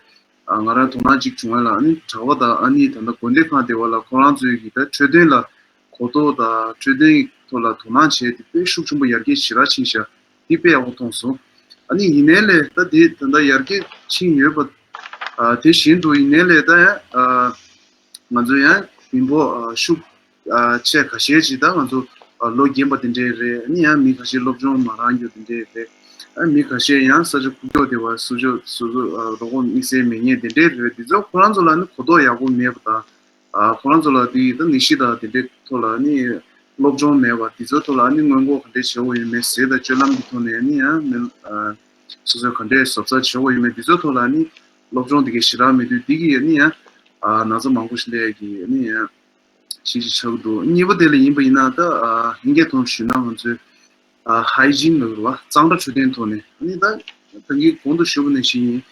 ཨ་ང་རང་དོ་སྣང་གཅིག་བྱུང་བ་ལ་ཨ་ནི་གྲྭ་པ་དང་ཨ་ནི་ད་ལྟ་དགོན་སྡེ་ཁག་དེ་བ་ལ་ཁོ་རང་ཚོའི་གི་ད་འཕྲོད་བསྟེན་ལ་གོ་རྟོགས་དང་འཕྲོད་བསྟེན་ཐོག་ལ་དོ་སྣང་བྱས་ཏེ་དཔེ་ཤུགས་ཆེན་པོ་ཡར་རྒྱས་ཞེ་དྲག་ཕྱིན་ཤག་འདི་དཔེ་ཡག་པོ་མཐོང་སོང་། ཨ་ནི་ཡིན་ནའི་ལས་ད་དེ་ད་ལྟ་ཡར་རྒྱས་ཕྱིན་ཡོད་པ་ཨ་དེ་བཞིན་དུ་ཡིན་ནའི་ལས་ད་ཡང་ཨ་ང་ཚོ་ཡང་མི་འབོར་ཨ་ཤུགས་ཨ་ཆེ་ཁ་ཤས་ཅིག་ད་ང་ཚོ་ ཨ་ལོ་རྒན་པ་དེ་འདྲས་རེད། ཨ་ནི་ཡང་མི་ཁ་ཤས་སློབ་སྦྱོང་མ་རག་རྒྱུ་དེ་འདྲས་རེད། ཨ་མི་ཁ་ཤས་ཡང་ས་ཆ་ཁུག་ཀྱོག་དེ་བ་སུ་ཇོ་སུ་ཇོ་ཨ་རོགས་དམིགས་བསལ་མེད་མཁན་དེ་འདྲས་རེད། དེ་ཚོ་ཁོ་རང་ཚོ་ལ་ནི་གོ་རྟོགས་ཡག་པོ་མེད་པ་དང་། ཨ་ཁོ་རང་ཚོ་ལ་དེ་ད་ནད་གཞི་དང་དེ་འདྲའི་ཐོག་ལ་ནི་སློབ་སྦྱོང་མེད་པ་དེ་ཚོའི་ཐོག་ལ་ནི་སྔོན་འགོག་ག་འདྲས་བྱེད་དགོས་ཡོད་མེད་ཟེར་དང་སྤྱོད་ལམ་གྱི་ཐོག་ནས་ནི་ཡང་མི་ཨ་སོ་སོས་ག་འདྲས་གཟབ་གཟབ་བྱེད་དགོས་ཡོད་མེད་དེ་ཚོའི་ཐོག་ལ་ནི་སློབ་སྦྱོང་དེ་གའི་ཞེ་དྲག་མེད་དུས་དེ་གི་ནི་ཡང་ཨ་ན་ཚ་མང་པོ་ཞིག་སླེབས་ཀྱི་ནི་ཡང་ཞིག་ཅིག་ཆགས་ཀྱི་འདུག་གཉིས་པ་དེ་ལ་ཡིན་པ་ཡིན་ན་ད་ཨ་ཧིན་སྐད་ཐོག་ཞུས་ན་ང་ཚོའི་ཨ་ཧའི་ཇིན་ལབ་རེད་བ། གཙང་སྦྲ་འཕྲོད་བསྟེན་ཐོག་ནས་ཨ་ནི་ད་ད་གིན་གོང་དུ་ཞུས་པ་ནང་བཞིན་ཡིན།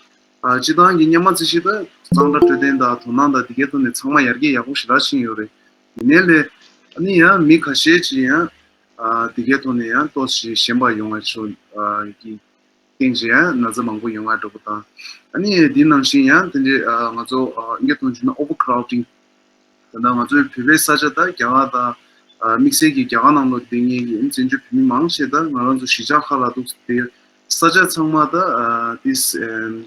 ཨ་སྤྱི་བཏང་གི་སྔོན་མ་ཚེ་ཤི་ད་གཙང་སྦྲ་འཕྲོད་བསྟེན་དང་དོ་སྣང་དང་དེ་གའི་ཐོག་ནས་ཚང་མ་ཡར་རྒྱས་ཡག་པོ་ཞེ་དྲག་ཕྱིན་ཡོད་རེད། ཡིན་ནའི་ལས་ཨ་ནི་ཡང་མི་ཁ་ཤས་ཅིག་ཡང་ཨ་དེ་གའི་ཐོག་ནས་ཡང་ཏོག་ཙམ་ཞན་པ་ཡོང་བ་ཆོག་ཨ་གི་རྐྱེན་གྱིས་ཡང་ན་ཚ་མང་པོ་ཡོང་བ་འགྲོ་པ་དང་། ཨ་ནི་དེ་ནང་བཞིན་ཡང་དེ་འདྲའི་ཨ་ང་ཚོ་ཨ་ཨིན་སྐད་ཐོག་བརྗོད་ན་overcrowding། ད་ལྟ་ང་ཚོའི་བོད་པའི་ས་ཆ་ད་རྒྱ་གར་དང་ཨ་དམིགས་བསལ་གྱི་རྒྱ་གར་ནང་ལོགས་བསྡད་མཁན་གྱི་བཙན་བྱོལ་བོད་མི་མང་ཆེ་ད་ང་རང་ཚོ་གཞིས་ཆགས་ཁག་ལ་འདུག་སྟེ། ས་ཆ་ཚང་མ་ད་ཨ་དེ་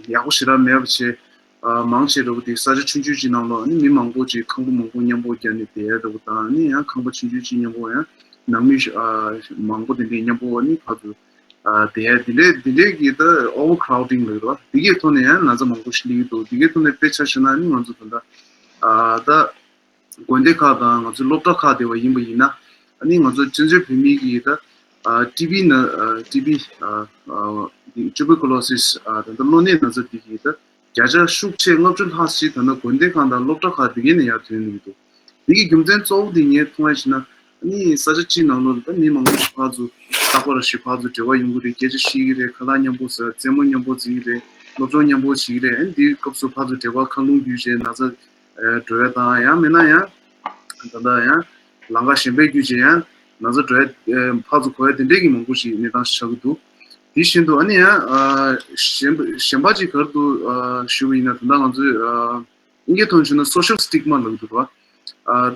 ཡག་པོ་ཞེ་དྲག་མེད་པ་བྱས། ཨ་མང་ཆེ་འགྲོ་བ་དེ་ས་ཆ་ཆུང་ཆུང་ཅིག་ནང་ལོགས་ནི་མི་མང་པོ་ཅིག་ཁང་པ་མང་པོ་མཉམ་པོ་རྒྱབ་ནས་བསྡད་ཡ་འདྲ་པོ་དང་ནི་ཡང་ཁང་པ་ཆུང་ཆུང་ཅིག་མཉམ་པོ་ཡང་ནང་མི་ཨ་མང་པོ་དེ་འདྲས་མཉམ་པོ་ནི་ཕར་ཚུར་ཨ་བསྡད་ཡ་དེ་འདྲས་དེ་འདྲས་ཀྱི་ད་overcrowding་ལབ་རེད་བ། དེ་གའི་ཐོག་ནས་ཡང་ན་ཚ་མང་པོ་ཞིག་སླེབས་ཀྱི་འདུག་དེ་གའི་ཐོག་ནས་དཔེ་ཆ་བཞག་ན་ནི་ང་ཚོ་ད་ལྟ་ཨ་ད་དགོན་སྡེ་ཁག་དང་ང་ཚོའི་སློབ་གྲྭ་ཁག་དེ་བ་ཡིན་པ་ཡིན་ན་ཨ་ནི་ང་ཚོ་བཙན་བྱོལ་བོད་མི་གི་ད་ཨ་ཊི་བི་ན་ཨ་ཊི་བི་ཨ་ཨ་tuberculosis་ཨ་ད་ད་གློ་ནད་ན་ཚ་དེ་གི་ད་བརྒྱ་ཆ་ཤུགས་ཆེ་ལྔ་བཅུ་ལྷག་ཞིག་ད་ལྟ་དགོན་སྡེ་ཁག་དང་སློབ་གྲྭ་ཁག་དེ་གའི་ནས་ཡར་ཐོན་གྱི་འདུག་དེ་གི་རྒྱུ་མཚན་གཙོ་བོ་དེ་ངས་མཐོང་ཡ་བྱས་ན་ཨ་ནི་ས་ཆ་གཅིག་ནང་ལོགས་ལ་ད་མི་མང་པོ་ཞིག་ཕར་ཚུར་རྟག་པར་ཞིག་ཕར་ཚུར་འབྲེལ་བ་ཡོང་གི་རེད། སྐད་ཆ་བཤད་ཀྱི་རེད། ཁ་ལག་མཉམ་པོ་ཟ་རྩེད་མོ་མཉམ་པོ་རྩེ་གི་རེད། སློབ་སྦྱོང་མཉམ་པོ་བྱེད་ཀྱི་རེད། ཨ་ནི་དེའི་སྐབས་སུ་ཕར་ཚུར་འབྲེལ་བ་ཁ་རླུང་བརྒྱུད་བྱས་ན་ཚ་འགྲོ་ཡ་དང་ཡང་མིན་ན་ཡང་ད་ལྟ་ཡང་ལམ་ཁ་གཞན་པའི་བརྒྱུད་བྱས་ཡང་ན་ཚ་འགྲོ་ཡ་ཕར་ཚུར་འགོ་ཡ་དེ་འདྲས་ཀྱི་མང་པོ་ཞིག་གནས་སྟངས་ཤིག་ཆགས་ཀྱི་འདུག་དེ་བཞིན་དུ་ཨ་ནི་ཡང་གཞན་པ་གཞན་པ་ཅིག་ག་རེ་འདུག་ཞུ་བ་ཡིན་ན་ད་ལྟ་ང་ཚོས་ཨིན་སྐད་ཐོག་བྱས་ན་social stigma་ལབ་འདུག་བ།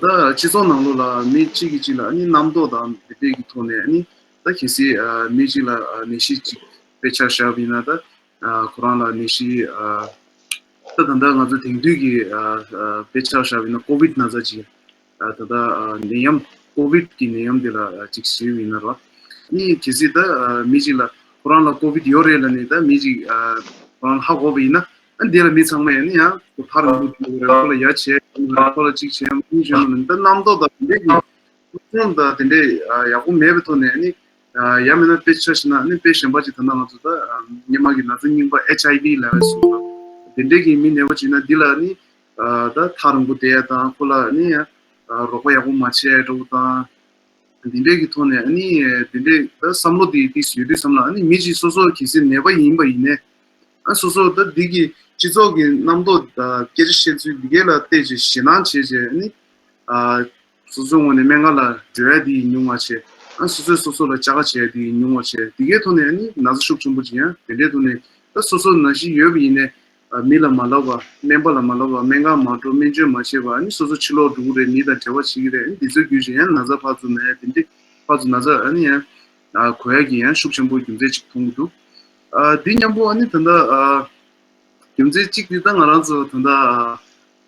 ད་སྤྱི་ཚོགས་ནང་ལོགས་ལ་མི་གཅིག་གིས་གཅིག་ལ་ཨ་ནི་རྣམ་རྟོག་དང་དེ་འདྲས་ཀྱི་ཐོག་ནས་ཨ་ནི་ད་གལ་སྲིད་མི་གཅིག་ལ་ནད་གཞི་གཅིག་དཔེ་ཆ་བཞག་པ་ཡིན་ན་ད་ཁོ་རང་ལ་ནད་གཞི་ད་ད་ལྟ་ང་ཚོ་དེང་དུས་ཀྱི་དཔེ་ཆ་བཞག་པ་ཡིན་ན་ཀོ་བིད་ན་ཚ་ཅིག་ད་ལྟ་ནད་ཡམས་ཀོ་བིད་ཀྱི་ནད་ཡམས་འདི་ལ་ཅིག་ཞུས་པ་ཡིན་ན་རོ། ཨ་ནི་གལ་སྲིད་ད་མི་གཅིག་ལ་ཁོ་རང་ལ་ཀོ་བིད་ཡོད་རེད་ལབ་ནས་ད་མི་གཅིག་ཁོ་རང་ཧ་གོ་བ་ཡིན་ན། ཨ་འདི་ལ་མི་ཚང་མས་ནི་ཡང་ཐག་རིང་པོ་འགྲོ་དགོས་རེད། ཁོ་ལ་ཡ་བྱས་ཡོང་རེད། ཁོ་ལ་གཅིག་བྱས་ཡོང་མི་བྱས་ཡོང་ད་རྣམ་རྟོག་དང་དེ་འདྲས་ཀྱི་ཁྲོམ་དང་དེ་འདྲས་ཡག་པོ་མེད་པའི་ཐོག་ནས་ནི་ཡ་མིན་ན་དཔེ་ཆ་བཞག་ན་ནི་དཔེ་གཞན་པ་ཅིག་ད་ལྟ་ང་ཚོ་ད་སྔོན་མ་གི་ན་ཚ་རྙིང་པ་ཨེཆ་ཨའི་ཝི་ལབ་ཡ་སོགས་དེ་འདྲས་ཀྱི་མི་ནད་པ་ཅིག་ན་འདི་ལ་ནི་ད་ཐག་རིང་པོ་བསྡད་ཡ་དང་ཁོ་ལ་ནི་ཡ་རོགས་པ་ཡག་པོ་མ་བྱས་ཡ་འདྲ་པོ་དང་། འདི་འདྲས་ཀྱི་ཐོག་ནས་ཨ་ནི་འདི་འདྲས་ད་བསམ་བློ་འདི་ཏིས་ཡོད་དུས་ཙམ་ལ་ཨ་ནི་མི་གཅིག་སོ་སོ་གལ་སྲིད་ནད་པ་ཡིན་པ་ཡིན་ནའི་ཨ་སོ་སོ་ད་འདི་གི་སྤྱི་ཚོགས་ཀྱི་རྣམ་རྟོག་དང་སྐད་ཆ་བཤད་ཚུལ་འདི་གས་ལ་བལྟས་བྱས་ཞེད་སྣང་བྱས་བྱས་ཨ་ནི་ཨ་སོ་སོའི་ངོས་ནས་སྨན་ཁང་ལ་འགྲོ་ཡ་འདི་ཉུང་བ་བྱས། ཨ་སོ་སོས་སོ་སོ་ལ་བཅག་ཁ་བྱས་ཡ་འདི་ཉུང་བ་བྱས། འདི་གའི་ཐོག་ནས་ཨ་ནི་ན་ཚ་ཤུགས་ཆེན་པོ་ཅིག་ཡང་དེ་འདྲའི་ཐོག་ནས་ད་སོ་སོ་ན་གཞི་ཡོད་པ་ཡིན་ནའི། མི་ལ་མ་ལབ་པ། སྨན་པ་ལ་མ་ལབ་པ། སྨན་ཁང་མ་འགྲོ། སྨན་བཅོས་མ་བྱེད་པ། ཨ་ནི་སོ་སོ་ཕྱི་ལོགས་འགྲོ་གི་རེད། མི་དང་འབྲེལ་བ་བྱེད་ཀྱི་རེད། ཨ་ནི་འདི་ཚོའི་བརྒྱུད་བྱས་ཡང་ན་ཚ་ཕར་ཚུར་ན་ཡ་དེ་འདྲས་ཕར་ཚུར་ན་ཚ་ཨ་ནི་ཡང་ཨ་གོ་ཡ་གི་ཡང་ཤུགས་ཆེན་པོ་རྒྱུ་མཚན་ཅིག་མཐོང་གི་འདུག་ཨ་འདི་མཉམ་པོ་ཨ་ནི་ད་ལྟ་ཨ་རྒྱུ་མཚན་གཅིག་འདི་ད་ང་རང་ཚོ་ད་ལྟ་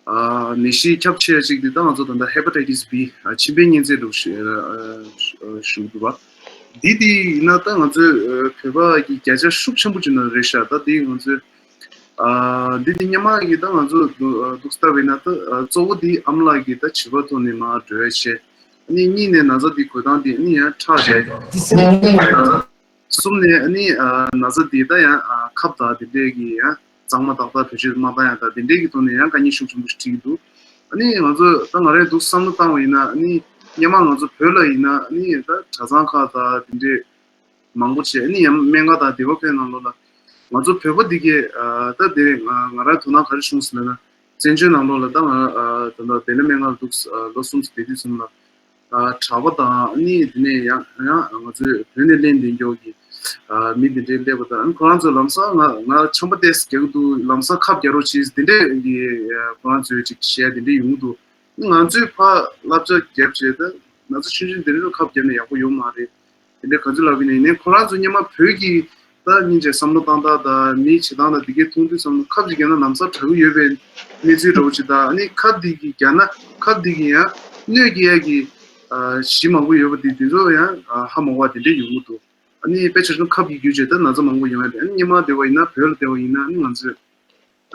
ཨ་ནད་གཞི་ཁྱབ་ཆེ་ཡ་གཅིག་འདི་ད་ང་ཚོ་ད་ལྟ་ཧེ་པ་ཊའི་ཊི་སི་བི་ཨ་མཆིན་པའི་གཉན་ཚད་འདྲ་པོ་ཞུ་ཞུ་གི་འདུག་བ། འདི་འདི་ཡིན་ན་ད་ང་ཚོའི་བོད་པ་གི་བརྒྱ་ཆ་ཤུགས་ཆེན་པོ་ཅིག་ན་རེད་ཤག་ད་འདི་ང་ཚོའི་ཨ་འདི་འདི་སྔོན་མ་གི་ད་ང་ཚོ་འདུག་འདུག་ལྟ་བས་ན་ད་གཙོ་བོ་འདི་ཨ་མ་ལགས་ཀྱི་ད་བྱིས་པ་ཐོག་ནས་མར་འགྲོ་ཡ་བྱས། ཨ་ནི་གཉིས་ནས་ན་ཚ་འདི་འགོས་སྟངས་འདི་ཨ་ནི་ཡང་ཁྲག་རེད། གསུམ་ནས་ཨ་ནི་ཨ་ན་ཚ་འདི་ད་ཡང་ཨ་ཁབ་དང་དེ་འདྲས་ཀྱི་ཡང་གཙང་མ་ཏག་ཏག་བེད་སྤྱོད་མ་བཏང་ཡ་ད་དེ་འདྲས་ཀྱི་ཐོག་ནས་ཡང་དཀའ་ངལ་ཤུགས་ཆེན་པོ་ཞིག་འཕྲད་ཀྱི་འདུག་ཨ་ནི་ང་ཚོ་ད་ང་རང་འདུག་བསམ་བློ་བཏང་བ་ཡིན་ན་ཨ་ནི་སྔོན་མ་ང་ཚོ་བོད་ལ་ཡིན་ན་ཨ་ནི་ད་གྲྭ་ཚང་ཁག་དང་དེ་འདྲས་མང་པོ་བྱས། ཨ་ནི་ཡང་སྨན་ཁང་དང་སྡེ་བ་ཁག་ནང་ལོགས་ལ་ང་ཚོ་བོད་པ་འདི་གས་ཨ་ད་དེ་ང་ང་རང་དོ་སྣང་ག་རེ་བྱུང་ཟེར་ན་བཙན་བྱོལ་ནང་ལོགས་ལ་ད་ང་ཨ་ད་ལྟ་བདེ་ལེགས་སྨན་ཁང་ལ་འདུག་ཨ་ལོ་གསུམ་ཙམ་བསྡད་དུས་ཙམ་ལ་ཨ་གྲྭ་པ་དང་ཨ་ནི་དེ་ནས་ཡང་ཡང་ང་ཚོའི་བོད་ནས་ལེན་བསྡད་མཁན་གྱི་ཨ་མི་དེ་འདྲའི་སླེབས་པ་དང་ཨ་ནི་ཁོ་རང་ཚོ་ལམ་སང་ང་ང་ཆམ་པ་ཏོག་ཙམ་རྒྱག་གི་འདུག་ལམ་སང་ཁབ་རྒྱག་རོགས་བྱེད་དེ་འདྲས་ཀྱི་ཨ་ཁོ་རང་ཚོས་ཅིག་བཤད་དེ་འདྲས་ཡོང་གི་འདུག་ང་ཚོས་ཕར་བསླབ་བྱ་བརྒྱབ་བྱས་ད་ན་ཚ་ཆུང་ཆུང་དེ་འདྲས་ལ་ཁབ་བརྒྱབ་ན་ཡག་པོ་ཡོད་མ་རེད། དེ་འདྲས་ག་ཚོད་ལབ་ཡིན་ནའི་ཁོ་རང་ཚོ་སྔོན་མ་བོད་ཀྱི་ད་སྙིང་རྗེ་བསམ་བློ་བཏང་སྟངས་དང་མིའི་བྱེད་སྟངས་དང་དེ་གའི་མཐོང་དུས་ཙམ་ལ་ཁབ་ཅིག་བརྒྱབ་ན་ལམ་སང་དྲག་གི་ཡོད་པའི་གནས་ཚུལ་འདྲ་པོ་ཅིག་དང་ཨ་ནི་ཁབ་འདི་གི་བརྒྱབ་ན་ཁབ་འདི་གི་ཡང་གནོད་སྐྱེལ་ཡ་གི་ གཞི་མང་པོ་ཡོད་པ་དེ་དེ་ཚོ་ཡང་ཧ་མ་གོ་བ་དེ་འདྲས་ཡོང་གི་འདུག་ཨ་ནི་དཔེ་ཆ་ཁབ་ཀྱི་བརྒྱུད་བྱས་ད་ན་ཚ་མང་པོ་ཡོང་ཡ་དེ། ཨ་ནི་སྔོན་མ་བསྡད་པ་ཡིན་ན་བོད་ལ་བསྡད་པ་ཡིན་ན་ཨ་ནི་ང་ཚོས།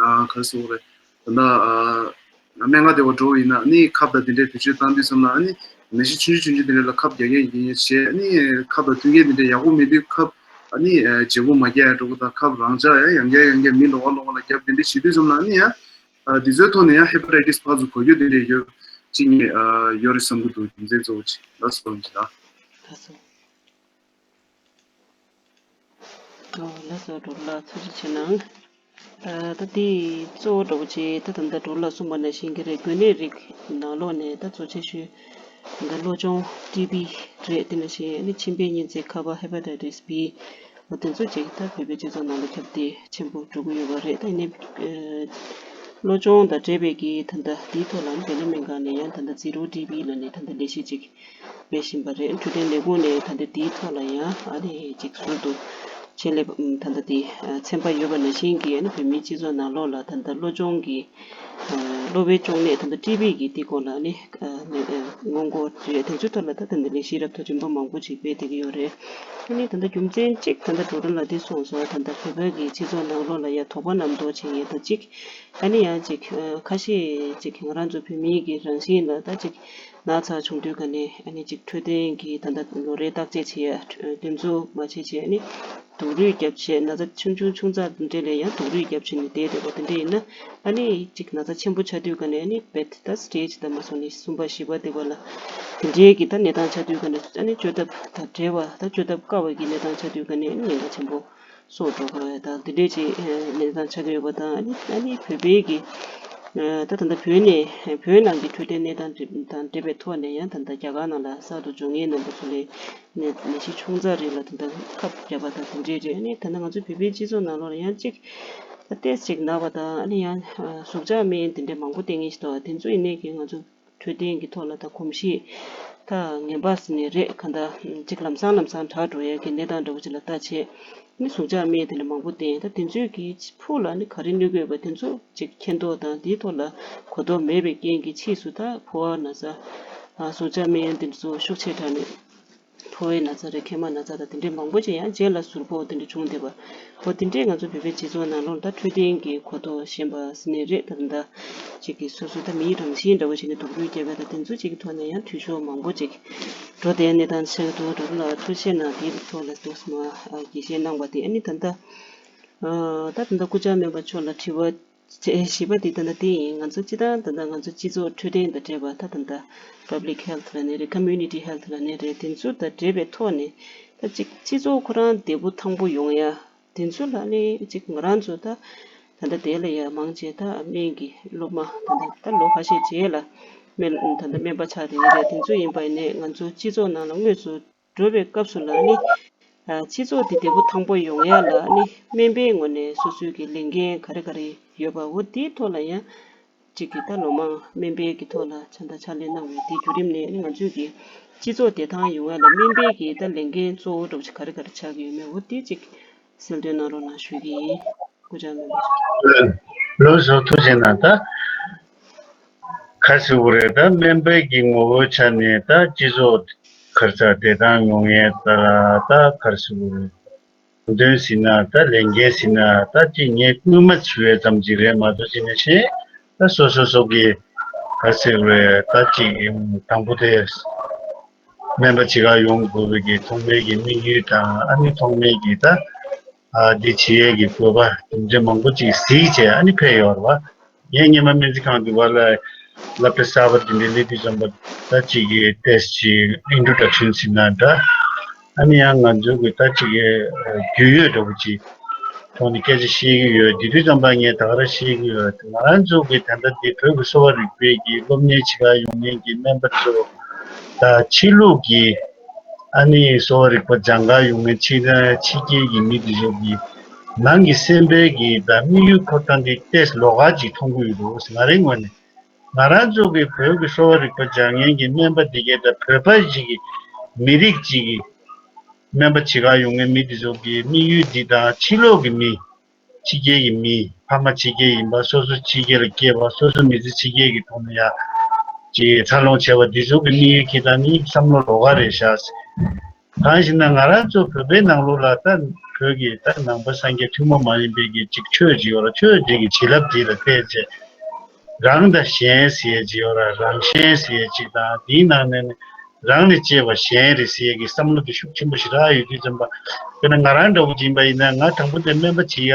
ཨ་ག་རེ་ཟེར་དགོས་རེད། ད་ལྟ་ཨ་སྨན་ཁང་དེ་བ་འགྲོ་བ་ཡིན་ན་ཨ་ནི་ཁབ་དང་དེ་འདྲའི་བེད་སྤྱོད་བཏང་དུས་ཙམ་ལ་ཨ་ནི་ནད་གཞི་ཆུང་ཆུང་ཆུང་ཆུང་དེ་འདྲ་ལ་ཁབ་རྒྱག་ཡས་ཡིན་ཡས་བྱས། ཨ་ནི་ཁབ་དང་མཐུན་རྐྱེན་དེ་འདྲ་ཡག་པོ་མེད་དུས་ཁབ་ཨ་ནི་བརྗེ་པོ་མ་རྒྱག་ཡ་འགྲོ་གི་དང་། ཁབ་རང་འཇགས་ཡང་ཡང་བསྐྱར་ཡང་བསྐྱར་མི་ལོགས་ཀ་ལོགས་ཀ་ལ་རྒྱབ་དེ་འདྲ་བྱེད་དུས་ཙམ་ལ་ཨ་ནི་ཡང་ཨ་དེ་ཚོའི་ཐོག་ནས་ཡང་ཧེ་པ་ཊའི་ཊི་སི་ཕར་ཚུར་འགོས་རྒྱུ་དེ་འདྲ་ཡོད་ཅིག་ངས་ཨ་ཡོད་རེད་བསམ་གི་འདུག་རྒྱུ་མཚན་གཙོ་བོ་ཅིག་ལ་སོང་ཅིག་ལ། ལགས་སོ། ཨོ་ལགས་སོ། འགྲོ་ལ་ཐུགས་རྗེ་ཆེ་གནང་། ཨ་ད་དེ་གཙོ་བོ་འདྲ་པོ་ཅིག་ད་ད་ལྟ་འགྲོ་ལ་གསུངས་པ་ནང་བཞིན་གྱི་རེད། འགོས་ནད་རིགས་ནང་ལོགས་ནས་ད་གཙོ་ཆེ་ཤོས་ད་གློ་གཅོང་ཊི་བི་རེད། དེ་ནང་བཞིན་ཨ་ནི་མཆིན་པའི་གཉན་ཚད་ཁ་པར་ཧེ་པ་ཊའི་ཊི་སི་བི། འོ་དེ་ཚོ་ཅིག་ད་བོད་པའི་སྤྱི་ཚོགས་ནང་ལ་ཁྱབ་གདལ་ཆེན་པོ་འགྲོ་གི་ཡོད་པ་རེད། ད་ཡིན་ནའི་ཨ་གློ་གཅོང་དང་འབྲེལ་བའི་གི་ད་ལྟ་དེའི་ཐོག་ལ་ཨ་ནི་འབྲེལ་ཡོད་སྨན་ཁང་ནས་ཡང་ད་ལྟ་ཛི་རོ་ཊི་བི་ལབ་ནས་ད་ལྟ་ལས་གཞི་ཅིག་སྤེལ་བཞིན་པ་རེད། འཕྲོད་བསྟེན་ལས་ཁུངས་ནས་ད་ལྟ་དེའི་ཐོག་ལ་ཡང་ཨ་ནི་ཅིག་ཟུར་དུ་ཆེད་ལས་ད་ལྟ་དེ་ཚན་པ་ཡོད་པ་ནང་བཞིན་གྱི་ཨ་ནི་བོད་མིའི་སྤྱི་ཚོགས་ནང་ལོགས་ལ་ད་ལྟ་གློ་གཅོང་གི་གློ་བའི་གཅོང་ནད་ད་ལྟ་ཊི་བི་གི་དེ་སྐོར་ལ་ཨ་ནི་སྔོན་འགོག་བྱེད་དེ་ཚོའི་ཐོག་ལ་ད་ལྟ་ལས་གཞི་རབ་ཏུ་རིམ་པ་མང་པོ་ཅིག་སྤེལ་བསྡད་ཀྱི་ཡོད་རེད། ཨ་ནི་ད་ལྟ་རྒྱུ་མཚན་གཅིག་ད་ལྟ་འགྲོ་གྲོན་ལ་དེ་གསུངས་སོང་། ད་ལྟ་བོད་པའི་གི་སྤྱི་ཚོགས་ནང་ལོགས་ལ་ཡ་དོགས་པ་རྣམ་རྟོག་བྱེད་མཁན་དང་གཅིག་ཨ་ནི་ཡང་ཅིག་ཁ་ཤས་ཅིག་ང་རང་ཚོ་བོད་མིའི་གི་རང་བཞིན་ལ་ད་ཅིག་ན་ཚ་བྱུང་དུས་ག་ནས་ཨ་ནི་ཅིག་འཕྲོད་བསྟེན་གྱི་ད་ལྟ་ལོ་རེའི་བརྟག་དཔྱད་བྱེད་ཡ་འདེམས་ཚོགས་མ་བྱེད་བྱེད་ཨ་ནི་སྡུག་རུས་རྒྱབ་བྱས་ན་ཚ་ཆུང་ཆུང་ཆུང་ཙག་འདྲ་ལས་ཡང་སྡུག་རུས་རྒྱབ་བྱས་ནས་བསྡད་བསྡད་པ་དེ་འདྲ་ཡིན་ན་ཨ་ནི་ཅིག་ན་ཚ་ཆེན་པོ་ཆགས་དུས་ག་ནས་ཨ་ནི་བེད་ད་སི་ཊེ་ཇི་ད་མ་སོང་ནས་གསུམ་པ་བཞི་པ་དེ་བ་ལ་དེ་འདྲའི་གི་ད་གནས་སྟངས་ཆགས་དུས་ག་ནས་ཨ་ནི་བཅོས་ཐབས་ད་བྲེལ་བ་ད་བཅོས་ཐབས་དཀའ་བ་གི་གནས་སྟངས་ཆགས་དུས་ག་ནས་ཨ་ནི་ཉེན་ཁ་ཆེན་པོ། སོགས་འགྲོ་དགོས་དང་དེ་འདྲའི་ཅིག་གནས་སྟངས་ཆགས་ཀྱི་ཡོད་པ་དང་། ཨ་ནི་ཨ་ནི་བོད་པའི་གི་ད་ད་ལྟ་བོད་ནས་བོད་ནང་གི་འཕྲོད་བསྟེན་གནས་སྟངས་དང་འབྲེལ་བའི་ཐོག་ནས་ཡང་ད་ལྟ་རྒྱ་གར་ནང་ལ་གསར་དུ་འབྱོར་མཁན་རྣམ་པ་ཚོ་ལ་ནད་ནད་གཞི་ཆུང་ཙག་རིགས་ལ་ད་ལྟ་ཁབ་བརྒྱབ་པ་དང་དེ་འདྲའི་རེད། ཨ་ནི་ད་ལྟ་ང་ཚོ་བོད་པའི་སྤྱི་ཚོགས་ནང་ལོགས་ལ་ཡང་ཅིག་ད་ཏོག་ཙམ་ཅིག་ན་བ་དང་ཨ་ནི་ཡང་ཟུག་འཇགས་སྨན་དེ་འདྲའི་མང་པོ་བསྟེན་མཁན་ཞིག་འདུག་དེ་ཚོ་ཡིན་ནའི་གི་ང་ཚོ་འཕྲོད་བསྟེན་གྱི་ཐོག་ལ་ད་གོམས་གཤིས་ད་ངན་པ་ཟེར་ནའི་རེད། གང་ལྟར་ཅིག་ལམ་སང་ལམ་སང་དྲག་འགྲོ་ཡས་ཀྱི་གནས་སྟངས་འདྲ་བོ་ཅིག་ལ་ལྟ་བྱས་ནི་ཟུག་འཇགས་སྨན་དེ་འདྲ་མང་པོ་བསྟེན། ད་དེ་ཚོའི་གི་ཕུགས་ལ་ནི་ག་རེ་གནོད་ཀྱི་ཡོད་པ་དེ་ཚོ་ཅིག་མཁྱེན་རྟོགས་དང་དེའི་ཐོག་ལ་གོ་རྟོགས་མེད་པའི་རྐྱེན་གྱིས་ཕྱིས་སུ་ད་ཕོ་བ་ན་ཚ་ཟུག་འཇགས་སྨན་དེ་ཚོ་ཤུགས་ཆེ་དྲགས་ནས། ཕོ་བའི་ན་ཚ་རེད། མཁལ་མ་ན་ཚ་དང་དེ་འདྲའི་མང་པོ་ཅིག་ཡང་རྗེས་ལ་ཟུར་ཕོག་དེ་འདྲ་བྱུང་བསྡད་པ། འོ་དེ་འདྲས་ང་ཚོ་བོད་པའི་སྤྱི་ཚོགས་ནང་ལོགས་ད་འཕྲོད་བསྟེན་གྱི་གོ་རྟོགས་ཞན་པ་ཟེར་ནའི་རེད། ད་ད་ཅིག་གི་སོ་སོ་ད་མིའི་རང་བཞིན་འདྲ་བོ་ཞིག་ནས་སྡུག་རུས་བརྒྱབ་པ་དང་དེ་ཚོ་ཅིག་གི་ཐོག་ནས་ཡང་འཐུས་ཤོར་མང་པོ་ཅིག་འགྲོ་བསྡད་གནས་སྟངས་ཆགས་འདུག་འགྲོ་ལ་ཐུགས་རྗེ་གནང་། དེའི་ཐོག་ལ་ཏོག་ཙམ་རྒྱས་བཤད་གནང་བ་དེ། ཨ་ནི་ད་ལྟ་ད་ད་ལྟ་སྐུ་བཅར་སྨན་པ་མཆོག་ལ་དྲི་བ། བྱས་བཞི་པ་དེ་ད་ལྟ་དེ་ཡིན། ང་ཚོ་སྤྱི་བཏང་ད་ལྟ་ང་ཚོ་སྤྱི་ཚོགས་འཕྲོད་བསྟེན་དང་འབྲེལ་བ་ད་ད་ལྟ་པབ་ལིག་ཧེལ་ཐི་ལབ་ནའི་རེད། ཀོ་མུ་ནི་ཊི་ཧེལ་ཐི་ལབ་ནའི་རེད། དེ་ཚོ་དང་འབྲེལ་བའི་ཐོག་ནས་ད་ཅིག་སྤྱི་ཚོགས་ཁོ་རང་བདེ་པོ་ཐང་པོ་ཡོང་ཡ་དེ་ཚོ་ལ་ནི་ཅིག་ང་རང་ཚོ་ད་ད་ལྟ་དེ་ལ་ཡ་མང་ཆེ་ད་སྨན་གྱི་སློབ་མ་ད་ལྟ་ད་ལོ་ཁ་ཤས་རྗེས་ལ་སྨན་ད་ལྟ་སྨན་པ་ཆགས་བསྡད་ཡོད་རེད། དེ་ཚོ་ཡིན་པ་ཡིན་ནའི་ང་ཚོ་སྤྱི་ཚོགས་ནང་ལ་དངོས་སུ་འགྲོ་བའི་སྐབས་སུ་ལ་ནི། ཨ་སྤྱི་ཚོགས་འདི་བདེ་པོ་ཐང་པོ་ཡོང་ཡ་ལ་ནི་སྨན་པའི་ངོས་ནས་སོ་སོའི་གི་ལས་འགན་ག་རེ་ག་རེ་ཡོད་པ། འོ་དེའི་ཐོག་ལ་ཡང་གཅིག་གི་ད་ལོ་མང་སྨན་པའི་གི་ཐོག་ལ་ཕྱག་ཕྱག་ལས་གནང་བའི་དེའི་བརྒྱུད་རིམ་ནས་ནི་ང་ཚོའི་གི་སྤྱི་ཚོགས་བདེ་ཐང་ཡོང་ཡ་ལ་སྨན་པའི་གི་ད་ལས་འགན་གཙོ་བོ་འདྲ་བོ་ཅིག་ག་རེ་ག་རེ་ཆགས་ཀྱི་ཡོད་མེད། འོ་དེ་གཅིག་གསལ་སྟོན་གནང་རོགས་གནང་ཞུ་གི་ཡིན། སྐུ་བཅར་སྨན་པ། ལགས་སོ། ཐུགས་རྗེ་གནང་། ད་ག་རེ་ཟེར་དགོས་རེད། ད་སྨན་པའི་གི་ངོ་བོའི་ཆ་ནས་ད་སྤྱི་ཚོགས་ག་རེ་ཟེར་བདེ་ཐང་ཡོང་ཡས་ད་ད་ག་རེ་ཟེར་དགོས་རེད། དོན་ཟེར་ན་ད་ལས་འགན་ཟེར་ན་ད་ཅིག་ངས་སྔོན་མ་ཞུ་ཡས་ཙམ་ཅིག་རེད་མ་གཏོགས་ཅིག་ནས་ཤེས། ད་སོ་སོ་སོ་གི་ག་རེ་ཟེར་དགོས་རེད། ད་ཅིག་དང་པོ་དེ་སྨན་པ་བྱེད་གར་ཡོང་དགོས་པའི་གི་ཐོག་མའི་གི་དམིགས་ཡུལ་དང་ཨ་ནི་ཐོག་མའི་གི་ད། ཨ་འདི་བྱེད་ཡས་ཀྱི་དགོས་པ་དེ་འདྲ་མང་པོ་ཅིག་གཟིགས་བྱས་ཨ་ནི་ཕེབས་ཡོད་རེད་བ། ངས་སྔོན་མ་སྨན་རྩིས་ཁང་དུ་བ་ལ་སློབ་གྲྭ་གསར་པ་དེ་འདྲ་སླེབས་དུས་ཙམ་པ་ད་ཅིག་གི་ཏོག་ཙམ་ཅིག་ཨིན་ཊྲོ་ཌག་ཤན་ཟེར་ན་འདྲ། ཨ་ནི་ཡང་ང་ཚོ་གི་ད་ཅིག་གི་རྒྱུས་ཡོད་འདྲ་པོ་ཅིག་ཐོག་ནས་སྐད་ཆ་བཤད་ཀྱི་ཡོད། དེ་དུས་ཙམ་པ་ངས་ད་ག་རང་བཤད་ཀྱི་ཡོད། ང་རང་ཚོ་གི་ད་ལྟ་འདི་བོད་ཀྱི་གསོ་བ་རིག་པའི་གི་སློབ་གཉེར་བྱེད་གར་ཡོང་མཁན་གྱི་སྨན་པ་ཚོ་དང་ཕྱི་ལུགས་ཀྱི་ཨ་ནི་གསོ་བ་རིག་པ་སྦྱང་གར་ཡོང་མཁན་ཕྱི་ཕྱི་རྒྱལ་གྱི་མི་དེ་ཚོ་གི་ནང་གི་སེམས་པའི་གི་དང་དམིགས་ཡུལ་འཁོར་སྟངས་དེ་ཏོག་ཙམ་ལོགས་ཀ་ཅིག་མཐོང་གི་ཡོད་འདུག་ང་རའི་ངོས་ནས། ང་རང་ཚོ་གི་བོད་ཀྱི་གསོ་བ་རིག་པ་སྦྱང་མཁན་གྱི་སྨན་པ་དེ་གའི་དང་བོད་པ་ཞིག་གི་མི་རིགས་ཅིག་གི་སྨན་པ་བྱེད་གར་ཡོང་མཁན་མི་དེ་ཚོ་གི་དམིགས་ཡུལ་འདི་དང་ཕྱི་ལོགས་ཀྱི་མི། ཕྱི་རྒྱལ་གྱི་མི། ཕ་མ་ཕྱི་རྒྱལ་ཡིན་པ། སོ་སོ་ཕྱི་རྒྱལ་ལ་སྐྱེས་པ། སོ་སོ་མི་ཚེ་ཕྱི་རྒྱལ་གྱི་ཐོག་ནས་ཡ་ ཅིག་འཚར་ལོངས་བྱས་པ་འདི་ཚོ་གི་དམིགས་ཡུལ་གྱི་ད་ནི་བསམ་བློ་ལོགས་ཀ་རེད་ཤག་གང་ཞིག་ན་ང་རང་ཚོ་བོད་པའི་ནང་ལོགས་ལ་ད་བོད་ཀྱི་ད་ནང་པ་སངས་རྒྱས་ཐུན་མོང་མ་ཡིན་པའི་གི་ཅིག་ཆོས་ཅིག་ཡོད་ར། ཆོས་དེ་གི་བྱིན་རླབས་དེ་ལ་བརྟེན་བྱས་རང་དང་གཞན་ཟེར་ཡས་ཅིག་ཡོད་ར། རང་གཞན་ཟེར་ཡས་ཅིག་དང་དེའི་ནང་ནས་ནི་རང་ནི་གཅེས་པ་གཞན་རེད་ཟེར་ཡས་ཀྱི་བསམ་བློ་དེ་ཤུགས་ཆེན་པོ་ཞེ་དྲག་ཡོད་དུས་ཙམ་པ། དཔེར་ན་ང་རང་འདྲ་བོ་ཅིག་ཡིན་པ་ཡིན་ན་ང་དང་པོ་དེ་སྨན་པ་བྱེད་ཡ་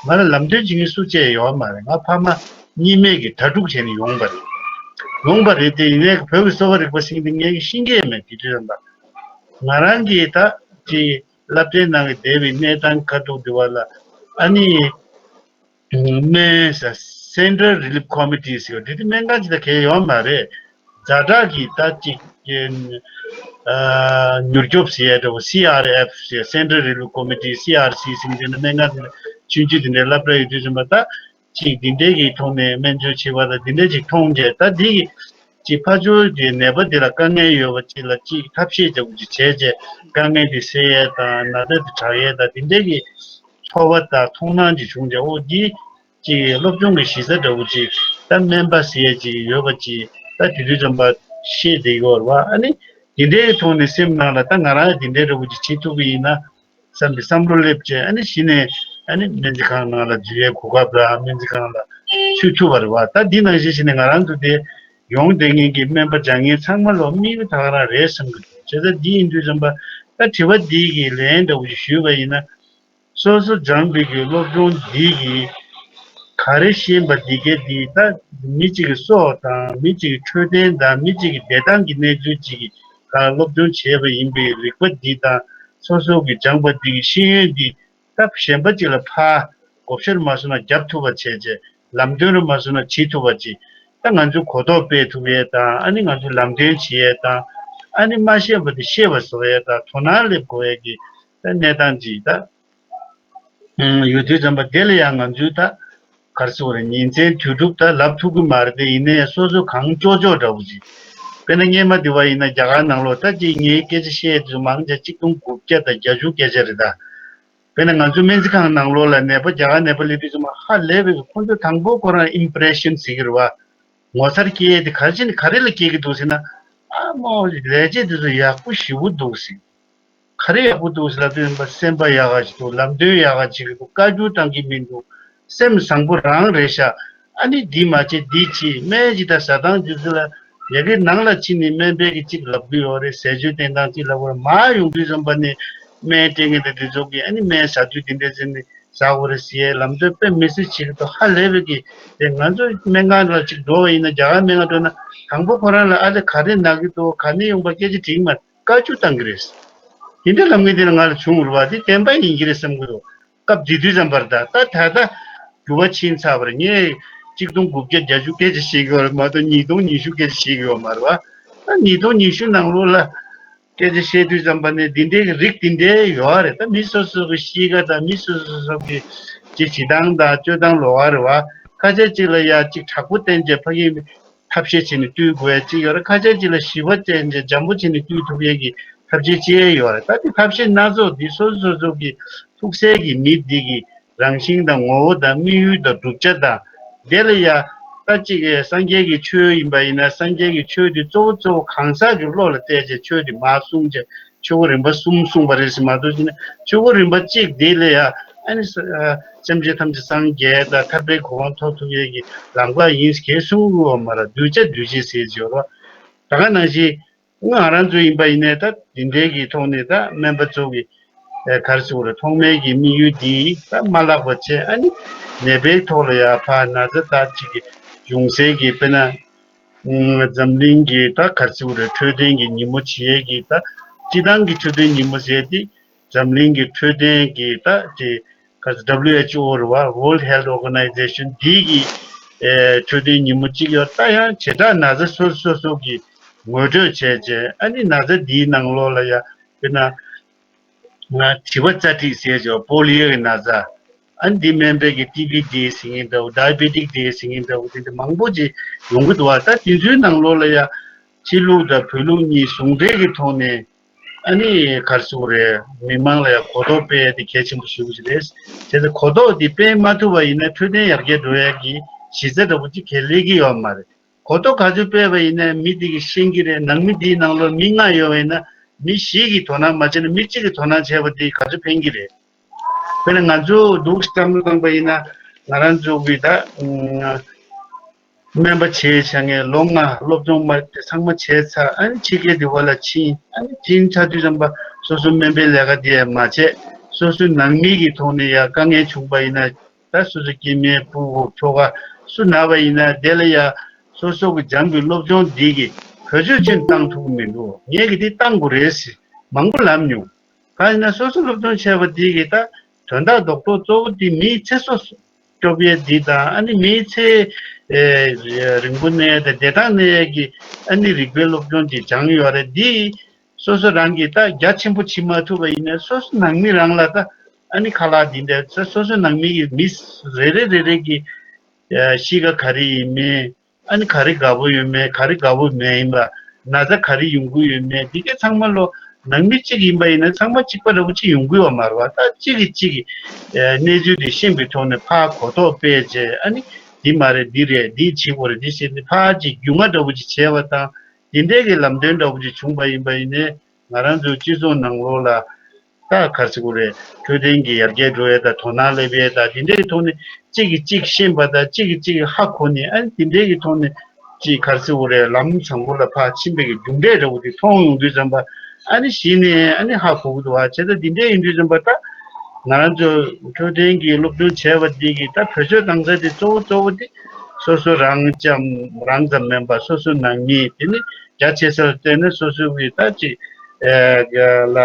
ང་ལ་ལམ་སྟོན་བྱེད་མཁན་སུ་བཅས་ཡོད་མ་རེད། ང་ཕ་མ་གཉིས་མེད་ཀྱི་གྲྭ་ཕྲུག་བྱས་ནས་ཡོང་པ་རེད། ཡོང་པ་རེད་དེ་ཡིན་ནའི་བོད་ཀྱི་གསོ་བ་རིག་པ་ཟེར་མཁན་དེ་ངས་ཤེས་ཀྱི་ཡོད་མེད་དེ་དུས་ཙམ་པ། ང་རང་གིས་ད་ཅིག་སློབ་གྲྭའི་ནང་གི་བསྡད་པའི་གནས་སྟངས་ཁ་ཐུག་དེ་བ་ལ་ཨ་ནི་སྨན་ས་Central Relief Committee ཟེར་བ་དེ་དེ་སྨན་ཁང་ཅིག་ད་གས་ཡོད་མ་རེད། ཛ་དྲག་གི་ད་ཅིག་ཨ་མྱུར་སྐྱོབ་ཟེར་ཡ་འདྲ་བོ་C R F ཟེར། Central Relief Committee C R C ཟེར་མཁན་དེ་ནི་སྨན་ཁང་དེ་ན་ཆུང་ཆུང་དེ་འདྲའི་སློབ་གྲྭ་ཡོད་དུས་ཙམ་པ་ད། ཅིག་འདི་འདྲའི་གི་ཐོག་ནས་སྨན་བཅོས་བྱེད་པ་ལ་འདི་འདྲའི་ཅིག་མཐོང་རྗེས་ད་འདི་གི་ཅིག་ཕར་ཕྱོགས་ཀྱི་ནད་པ་འདི་ལ་དཀའ་ངལ་ཡོད་པ་ཅིག་ལ་ཅིག་ཐབས་ཤེས་བྱ་བ་ཅིག་བྱས་རྗེས་དཀའ་ངལ་འདི་སེལ་ཡས་དང་ན་ཚ་འདི་དྲག་ཡས་དང་འདི་འདྲའི་གི་ཚོར་བ་དང་མཐོང་སྣང་ཅིག་བྱུང་རྗེས་ཨོ་འདི་ཅིག་སློབ་སྦྱོང་གི་གཞི་རྩ་འདྲ་བོ་ཅིག་ད་སྨན་པ་ཟེར་ཡས་ཅིག་ཡོད་པ་ཅིག་ད་དེ་དུས་ཙམ་པ་ཤེས་བསྡད་ཡོད་རེད་བ། ཨ་ནི་འདི་འདྲའི་ཐོག་ནས་སེམས་ནང་ལ་ད་ང་རང་འདི་འདྲའི་འདྲ་བོ་ཅིག་བྱེད་ཐུབ་པ་ཡིན་ན། བསམ་པའི་བསམ་བློ་སླེབས་བྱས་ཨ་ནི་གཞི་ནས་ཨ་ནི་སྨན་རྩིས་ཁང་ནང་ལ་འཛུལ་ཡའི་གོ་སྐབས་རག་སྨན་རྩིས་ཁང་ལ་ཚུད་ཐུབ་པ་རེད་བ། ད་འདི་ནང་བཞིན་བྱས་ནས་ང་རང་ཚོ་དེ་ཡོང་བསྡད་མཁན་གྱི་སྨན་པ་སྦྱང་མཁན་ཚང་མ་ལོ་དམིགས་ཡུལ་ད་ག་རང་རེད་བསམ་གྱི་འདུག་བྱས་ཙང་འདི་ཡིན་དུས་ཙམ་པ་ད་དྲི་བ་འདི་གི་ལན་འདྲ་བོ་ཞིག་ཞུས་པ་ཡིན་ན། སོ་སོ་སྦྱངས་པའི་གི་སློབ་སྦྱོང་འདི་གི་ག་རེ་ཤེས་པ་འདི་གའི་འདི་ད་མི་གཅིག་གི་སྲོག་དང་མི་གཅིག་གི་འཕྲོད་བསྟེན་དང་མི་གཅིག་གི་བདེ་ཐང་གི་གནས་ཚུལ་གཅིག་གི་ག་སློབ་སྦྱོང་བྱས་པ་ཡིན་པའི་རིག་པ་འདི་དང་སོ་སོ་གི་སྦྱངས་པ་འདི་གི་ཤེས་ཡོན་འདི་ད་གཞན་པ་གཅིག་ལ་ཕར་བགོ་བཤའ་རུ་མ་སོང་ན་རྒྱབ་ཐུབ་པ་བྱས་རྗེས་ལམ་སྟོན་རུ་མ་སོང་ན་བྱེད་ཐུབ་པ་ཅིག་ད་ང་ཚོའི་གོ་རྟོགས་སྤེལ་ཐུབ་ཡས་དང་ཨ་ནི་ང་ཚོའི་ལམ་སྟོན་བྱེད་ཡས་དང་ཨ་ནི་མ་ཤེས་པ་དེ་ཤེས་པ་བཟོ་ཡས་དང་དོ་སྣང་སླེབས་དགོས་ཡས་ཀྱི་ད་གནས་སྟངས་ཅིག་ད་ཡོད་དུས་ཙམ་པ་དེ་ལ་ཡང་ང་ཚོའི་ད་ག་རེ་ཟེར་དགོས་རེད། ཉིན་མཚན་དུས་དྲུག་ད་ལབ་ཐུབ་ཀྱི་མ་རེད་དེ་ཡིན་ན་ཡང་སོ་སོ་གང་ལྕོགས་ལྕོགས་འདྲ་བོ་ཅིག་དཔེར་ན་སྔས་མ་དེ་བ་ཡིན་ན་རྒྱ་གར་ནང་ལོགས་ད་ཅིག་ངའི་སྐད་ཆ་བཤད་དུས་མང་ཆེ་གཅིག་སྟོང་དགུ་བརྒྱ་དང་བརྒྱད་ཅུ་སྐད་ཆ་རེད་ད། དཔེར་ན་ང་ཚོ་སྨན་རྩིས་ཁང་ནང་ལོགས་ལ་ནད་པ་རྒྱ་གར་ནད་པ་སླེབས་དུས་ཙམ་པ་ཧ་ལས་པའི་ཁོང་ཚོ་དང་པོ་ཁོ་རང་ཨིམ་པི་རེ་ཤན་ཟེར་གྱི་རེད་བ། ངོ་མཚར་སྐྱེ་ཡས་དེ་ག་རེ་བྱས་ནས་ག་རེ་ལ་སྐྱེ་གི་འདུག་ཟེར་ན། ཨ་མོ་ལས་བྱེད་དེ་ཚོ་ཡག་པོ་ཞེ་པོ་འདུག་ཟེར། ག་རེ་ཡག་པོ་འདུག་ཟེར་ལབ་དུས་ཙམ་པ་སེམས་པ་ཡག་ག་ཞིག་འདུག་ལམ་སྟོན་ཡག་ག་བྱེད་ཀྱི་འདུག་བཀའ་བཀྱོན་བཏང་གི་མི་འདུག་སེམས་བཟང་པོ་རང་རེད་ཤག་ཨ་ནི་འདི་མ་བྱེད་འདི་བྱེད་སྨན་ཅིག་ད་ཟ་སྟངས་རྒྱུ་ཚོ་ལ་ཡ་གི་ནང་ལ་ཕྱིན་ནས་སྨན་པས་ཀྱི་གཅིག་ལབ་གི་ཡོད་རེད། ཟས་སྤྱོད་བསྟེན་སྟངས་གཅིག་ལབ་དགོས་རེད། མར་ཡོང་དུས་ཙམ་པ་ནས་སྨན་སྤྲད་མཁན་དེ་དེ་ཚོ་གིས་ཨ་ནི་སྨན་ཟ་དུས་དེ་འདྲས་ཟེར་ནས་ཟ་དགོས་རེད་ཟེར་ཡས་ལམ་སྟོན་དཔེ་མི་སྲིད་བྱེད་ཀྱི་འདུག་ཧ་ལས་པའི་གི་དེ་ང་ཚོ་སྨན་ཁང་ལ་གཅིག་འགྲོ་བ་ཡིན་ན་རྒྱ་གར་སྨན་ཁང་འགྲོ་ན་དང་པོ་ཁོ་རང་ལ་ཨ་ལས་ག་རེ་ན་གི་འདུག་ག་ནས་ཡོང་པ་སྐད་ཆ་དྲིས་མ་བཀའ་བཀྱོན་བཏང་གི་རེད། དེ་འདྲ་ལབ་མཁན་དེ་ལ་ང་ལ་བྱུང་རུ་བ་དེ་བདེན་པ་ཡིན་གྱི་རེད་བསམ་གི་འདུག་སྐབས་དེ་དུས་ཙམ་པར་ད་ད་ད་ལྟ་འགྱུར་བ་ཕྱིན་ཚར་བ་རེད། ངས་གཅིག་སྟོང་དགུ་བརྒྱ་བརྒྱད་ཅུ་སྐད་ཆ་བཤད་གི་ཡོད་རེད་མ་གཏོགས་ཉིས་སྟོང་ཉི་ཤུ་སྐད་ཆ་བཤད་གི་ཡོད་མ་རེད་བ། ད་ཉིས་སྟོང་ཉི་ཤུ་ནང་ལོགས་ལ་སྐད་ཆ་བཤད་དུས་ཙམ་པ་ནས་འདི་འདྲའི་རིགས་འདི་འདྲའི་ཡོད་རེད། ད་མི་སོ་སོ་གི་གཤིས་ཀ་དང་མི་སོ་སོ་སོ་གི་ཅིག་བྱེད་སྟངས་དང་སྤྱོད་སྟངས་ལོགས་ཀ་རེད་བ། ཁ་ཤས་ཅིག་ལ་ཡ་ཅིག་དྲག་པོ་བསྟན་བྱས་ཕ་གི་ཐབས་ཤེས་བྱས་ནས་བཏུལ་དགོས་ཡ་གཅིག་ཡོད་རེད། ཁ་ཤས་ཅིག་ལ་ཞི་བ་བསྟེན་བྱས་འཇམ་པོ་བྱས་ནས་བཏུལ་ཐུབ་ཡས་ཀྱི་ཐབས་ཤེས་ཅིག་ཡོད་རེད། ད་དེ་ཐབས་ཤེས་སྣ་ཚོགས་འདི་སོ་སོ་སོ་སོ་གི་ཐུགས་སྲས་ཀྱི་མི་འདི་གི་རང་བཞིན་དང་ངོ་བོ་དང་དམིགས་ཡུལ་དང་བསྒྲུབ་བྱ་དང་དེ་ལ་ཡ་ད་གཅིག་གི་སངས་རྒྱས་ཀྱི་ཆོས་ཡིན་པ་ཡིན་ན་སངས་རྒྱས་ཀྱི་ཆོས་འདི་གཙོ་བོ་གཙོ་བོ་གང་ཟག་གི་བློ་ལ་གཏད་བྱས་ཆོས་འདི་མར་གསུངས་བྱས་ཆོས་འཁོར་རིམ་པ་གསུམ་གསུངས་པ་རེད་ཟེར་མ་གཏོགས་ཅི་ན་ཆོས་འཁོར་རིམ་པ་གཅིག་དེ་ལ་ཡ་ཨ་ནི་ས་ཨ་སེམས་ཅན་ཐམས་ཅད་སངས་རྒྱས་དང་ཐར་པའི་གོ་འཕང་ཐོབ་ཐུབ་ཡས་ཀྱི་ལམ་ཁ་ཡིན་ཟེར་གསུང་གི་ཡོད་མ་རེད། གདུལ་བྱ་འདུལ་བྱེད་ཟེར་བྱས་རོགས། ད་ག་ནང་བཞིན་ང་རང་ཚོ་ཡིན་པ་ཡིན་ནའི་ད་འདི་འདྲའི་གི་ཐོག་ནས་ད་སྨན་པ་ཚོ་གི་ཨེ་ག་རེ་ཟེར་དགོས་རེད། ཐོག་མའི་གི་དམིགས་ཡུལ་འདི་ད་མ་བརླག་པ་བྱས་ཨ་ནི་ནད་པའི་ཐོག་ལ་ཡ་ཕར་ན་ཚ་ད་ཅིག་གི་འབྱུང་སའི་གི་དཔེར་ན། ཨུམ། འཛམ་གླིང་གི་ད་ག་རེ་ཟེར་དགོས་རེད། འཕྲོད་བསྟེན་གྱི་ཉིན་མོ་བྱེད་ཡས་ཀྱི་ད་སྤྱི་བཏང་གི་འཕྲོད་བསྟེན་ཉིན་མོ་ཟེར་ཏེ་འཛམ་གླིང་གི་འཕྲོད་བསྟེན་གྱི་ད་དེ་ག་རེ་W H O རེད་བ། World Health Organization འདི་གི་ཨེ་འཕྲོད་བསྟེན་ཉིན་མོ་གཅིག་ཡོད། ད་ཡང་བྱེ་བྲག་ན་ཚ་སོ་སོ་སོ་གི་ངོ་སྤྲོད་བྱས་བྱས་ཨ་ནི་ན་ཚ་འདིའི་ནང་ལོགས་ལ་ཡ་དཔེར་ན། ང་དྲི་བ་རྩ་ཁྲིད་ཟེར་ཅོ་པོ་ལི་ཡོ་གི་ན་ཚ། ཨ་ནི་འདི་སྨན་པས་ཀྱི་ཏི་བི་དེ་ཟེར་མཁན་འདྲ་བོ་ཌའི་བེ་ཊིག་དེ་ཟེར་མཁན་འདྲ་བོ་དེ་འདྲ་མང་པོ་ཅིག་ཡོང་གི་འདུག་བ། ད་དེ་ཚོའི་ནང་ལོགས་ལ་ཡ་ཕྱི་ལུགས་དང་བོད་ལུགས་གཉིས་ཟུང་འབྲེལ་གྱི་ཐོག་ནས་ཨ་ནི་ག་རེ་ཟེར་དགོས་རེད། མི་མང་ལ་ཡ་གོ་རྟོགས་སྤེལ་ཡ་དེ་གལ་ཆེན་པོ་ཞེ་པོ་ཅིག་རེད། དེ་ཚོ་གོ་རྟོགས་དེ་སྤེལ་མ་ཐུབ་པ་ཡིན་ན་འཕྲོད་བསྟེན་ཡར་རྒྱས་འགྲོ་ཡ་གི་གཞི་རྩ་འདྲ་བོ་ཅིག་གལ་སླེབས་ཀྱི་ཡོད་མ་རེད། གོ་རྟོགས་ག་ཚོད་སྤེལ་བ་ཡིན་ན་མི་དེ་གིས་ཤེས་ཀྱི་རེད། ནང་མི་དེའི་ནང་ལོགས་མི་ལྔ་ཡོད་པ་ཡིན་ན་མི་བཞི་གིས་དོ་སྣང་མ་བྱས་ན་མི་གཅིག་གིས་དོ་སྣང་བྱས་པ་དེ་ག་ཚོད་ཕན་གྱི་རེད། དཔེར་ན་ང་ཚོ་འདུག་བསམ་བློ་བཏང་པ་ཡིན་ན་ང་རང་ཚོ་གི་ད་སྨན་པ་བྱས་བྱ་ངས་ལོ་ལྔ་སློབ་སྦྱོང་མ་དེ་ཚང་མ་བྱས་ཚར། ཨ་ནི་ཕྱི་རྒྱལ་དེ་བ་ལ་ཕྱིན། ཨ་ནི་ཕྱིན་ཚར་དུས་ཙམ་པ་སོ་སོ་སྨན་པའི་ལས་ཀ་དེ་ཡང་མ་བྱས། སོ་སོའི་ནང་མི་གི་ཐོག་ནས་ཡང་དཀའ་ངལ་བྱུང་པ་ཡིན་ན་ད་སོ་སོ་སྐྱེ་དམན་ཕྲུ་གུ་ཁྱོ་ག་སུ་ན་བ་ཡིན་ན་དེ་ལ་ཡང་སོ་སོ་གི་སྦྱངས་པའི་སློབ་སྦྱོང་འདི་གི་བེད་སྤྱོད་ཅིག་བཏང་ཐུབ་ཀྱི་མི་འདུག་ངས་གི་དེ་བཏང་དགོས་རེད་ཟེར་མང་པོ་ལབ་མྱོང་། གང་ཡིན་ན་སོ་སོ་སློབ་སྦྱོང་བྱས་པ་འདི་གི་ད་དོན་དག་རྡོག་རྡོག་གཙོ་བོ་འདི་མིའི་ཚེ་སྲོག་སྐྱོབ་ཡས་འདི་དང་ཨ་ནི་མིའི་ཚེ་ཨེ་རིང་པོ་གནས་ཡས་དང་བདེ་ཐང་གནས་ཡས་ཀྱི་ཨ་ནི་རིག་པའི་སློབ་སྦྱོང་འདི་སྦྱངས་ཡོད་རེད། འདི་སོ་སོ་རང་གིས་ད་རྒྱ་ཆེན་པོ་བྱེད་མ་ཐུབ་པ་ཡིན་ན་སོ་སོ་ནང་མི་རང་ལ་ད་ཨ་ནི་ཁ་ལག་འདི་འདྲ་སོ་སོ་ནང་མི་གི་མི་རེ་རེ་རེ་རེ་གི་ཨེ་གཤིས་ཀ་ག་རེ་ཡིན་མིན། ཨ་ནི་ག་རེ་དགའ་པོ་ཡོད་མེད་ག་རེ་དགའ་པོ་མེད་ཡིན་པ། ན་ཚ་ག་རེ་ཡོང་གི་ཡོད་མེད་འདི་གའི་ཚང་མ་ལོ་ནང་མི་གཅིག་ཡིན་པ་ཡིན་ན་ཚང་མ་གཅིག་པ་འདྲ་པོ་གཅིག་ཡོང་གི་ཡོད་མ་རེད་བ། ད་གཅིག་གིས་གཅིག་གི་གནས་ཚུལ་དེ་ཤེས་པའི་ཐོག་ནས་ཕར་གོ་རྟོགས་སྤེལ་བྱས། ཨ་ནི་འདི་མ་རེད་འདི་རེད་འདི་བྱེད་དགོས་རེད་འདི་བྱེད་འདི་ཕར་གཅིག་རྒྱུས་མངའ་འདྲ་པོ་གཅིག་བྱས་པ་དང་འདི་འདྲས་ཀྱི་ལམ་སྟོན་འདྲ་པོ་གཅིག་བྱུང་པ་ཡིན་པ་ཡིན་ནའི། ང་རང་ཚོའི་སྤྱི་ཚོགས་ནང་ལོགས་ལ་ད་ག་རེ་ཟེར་དགོས་རེད། འཕྲོད་བསྟེན་གྱི་ཡར་རྒྱས་འགྲོ་ཡས་དང་དོ་སྣང་སླེབས་ཡས་དང་དེ་འདྲའི་ཐོག་ནས་གཅིག་གིས་གཅིག་ཤེས་པ་དང་གཅིག་གིས་གཅིག་ཧ་གོ་ནས་ཨ་ནི་དེ་འདྲའི་གི་ཐོག་ནས་གཅིག་ག་རེ་ཟེར་དགོས་རེད། ལམ་བཟང་པོ་ལ་ཕར་ཕྱིན་པའི་གི་གྲུབ་འབྲས་འདྲ་བོ་དེ་མཐོང་ཡོང་དུས་ཙམ་པ་ཨ་ནི་གཞི་ནས་ཨ་ནི་ཧ་གོ་གི་འདུག་བ། བྱས་ཙང་དེ་འདྲའི་ཡིན་དུས་ཙམ་པ་ད་ང་རང་ཚོ་འཕྲོད་བསྟེན་གྱི་སློབ་སྦྱོང་བྱས་པ་འདི་གི་ད་བེད་སྤྱོད་བཏང་ས་དེ་གཙོ་བོ་གཙོ་བོ་དེ་སོ་སོ་རང་ཙམ་རང་ཙམ་མིན་པ་སོ་སོ་ནང་མི་དེ་ནི་རྒྱ་ཆེ་སར་བལྟས་ནས་སོ་སོ་གི་ད་ཅིག་ཨེ་ལ་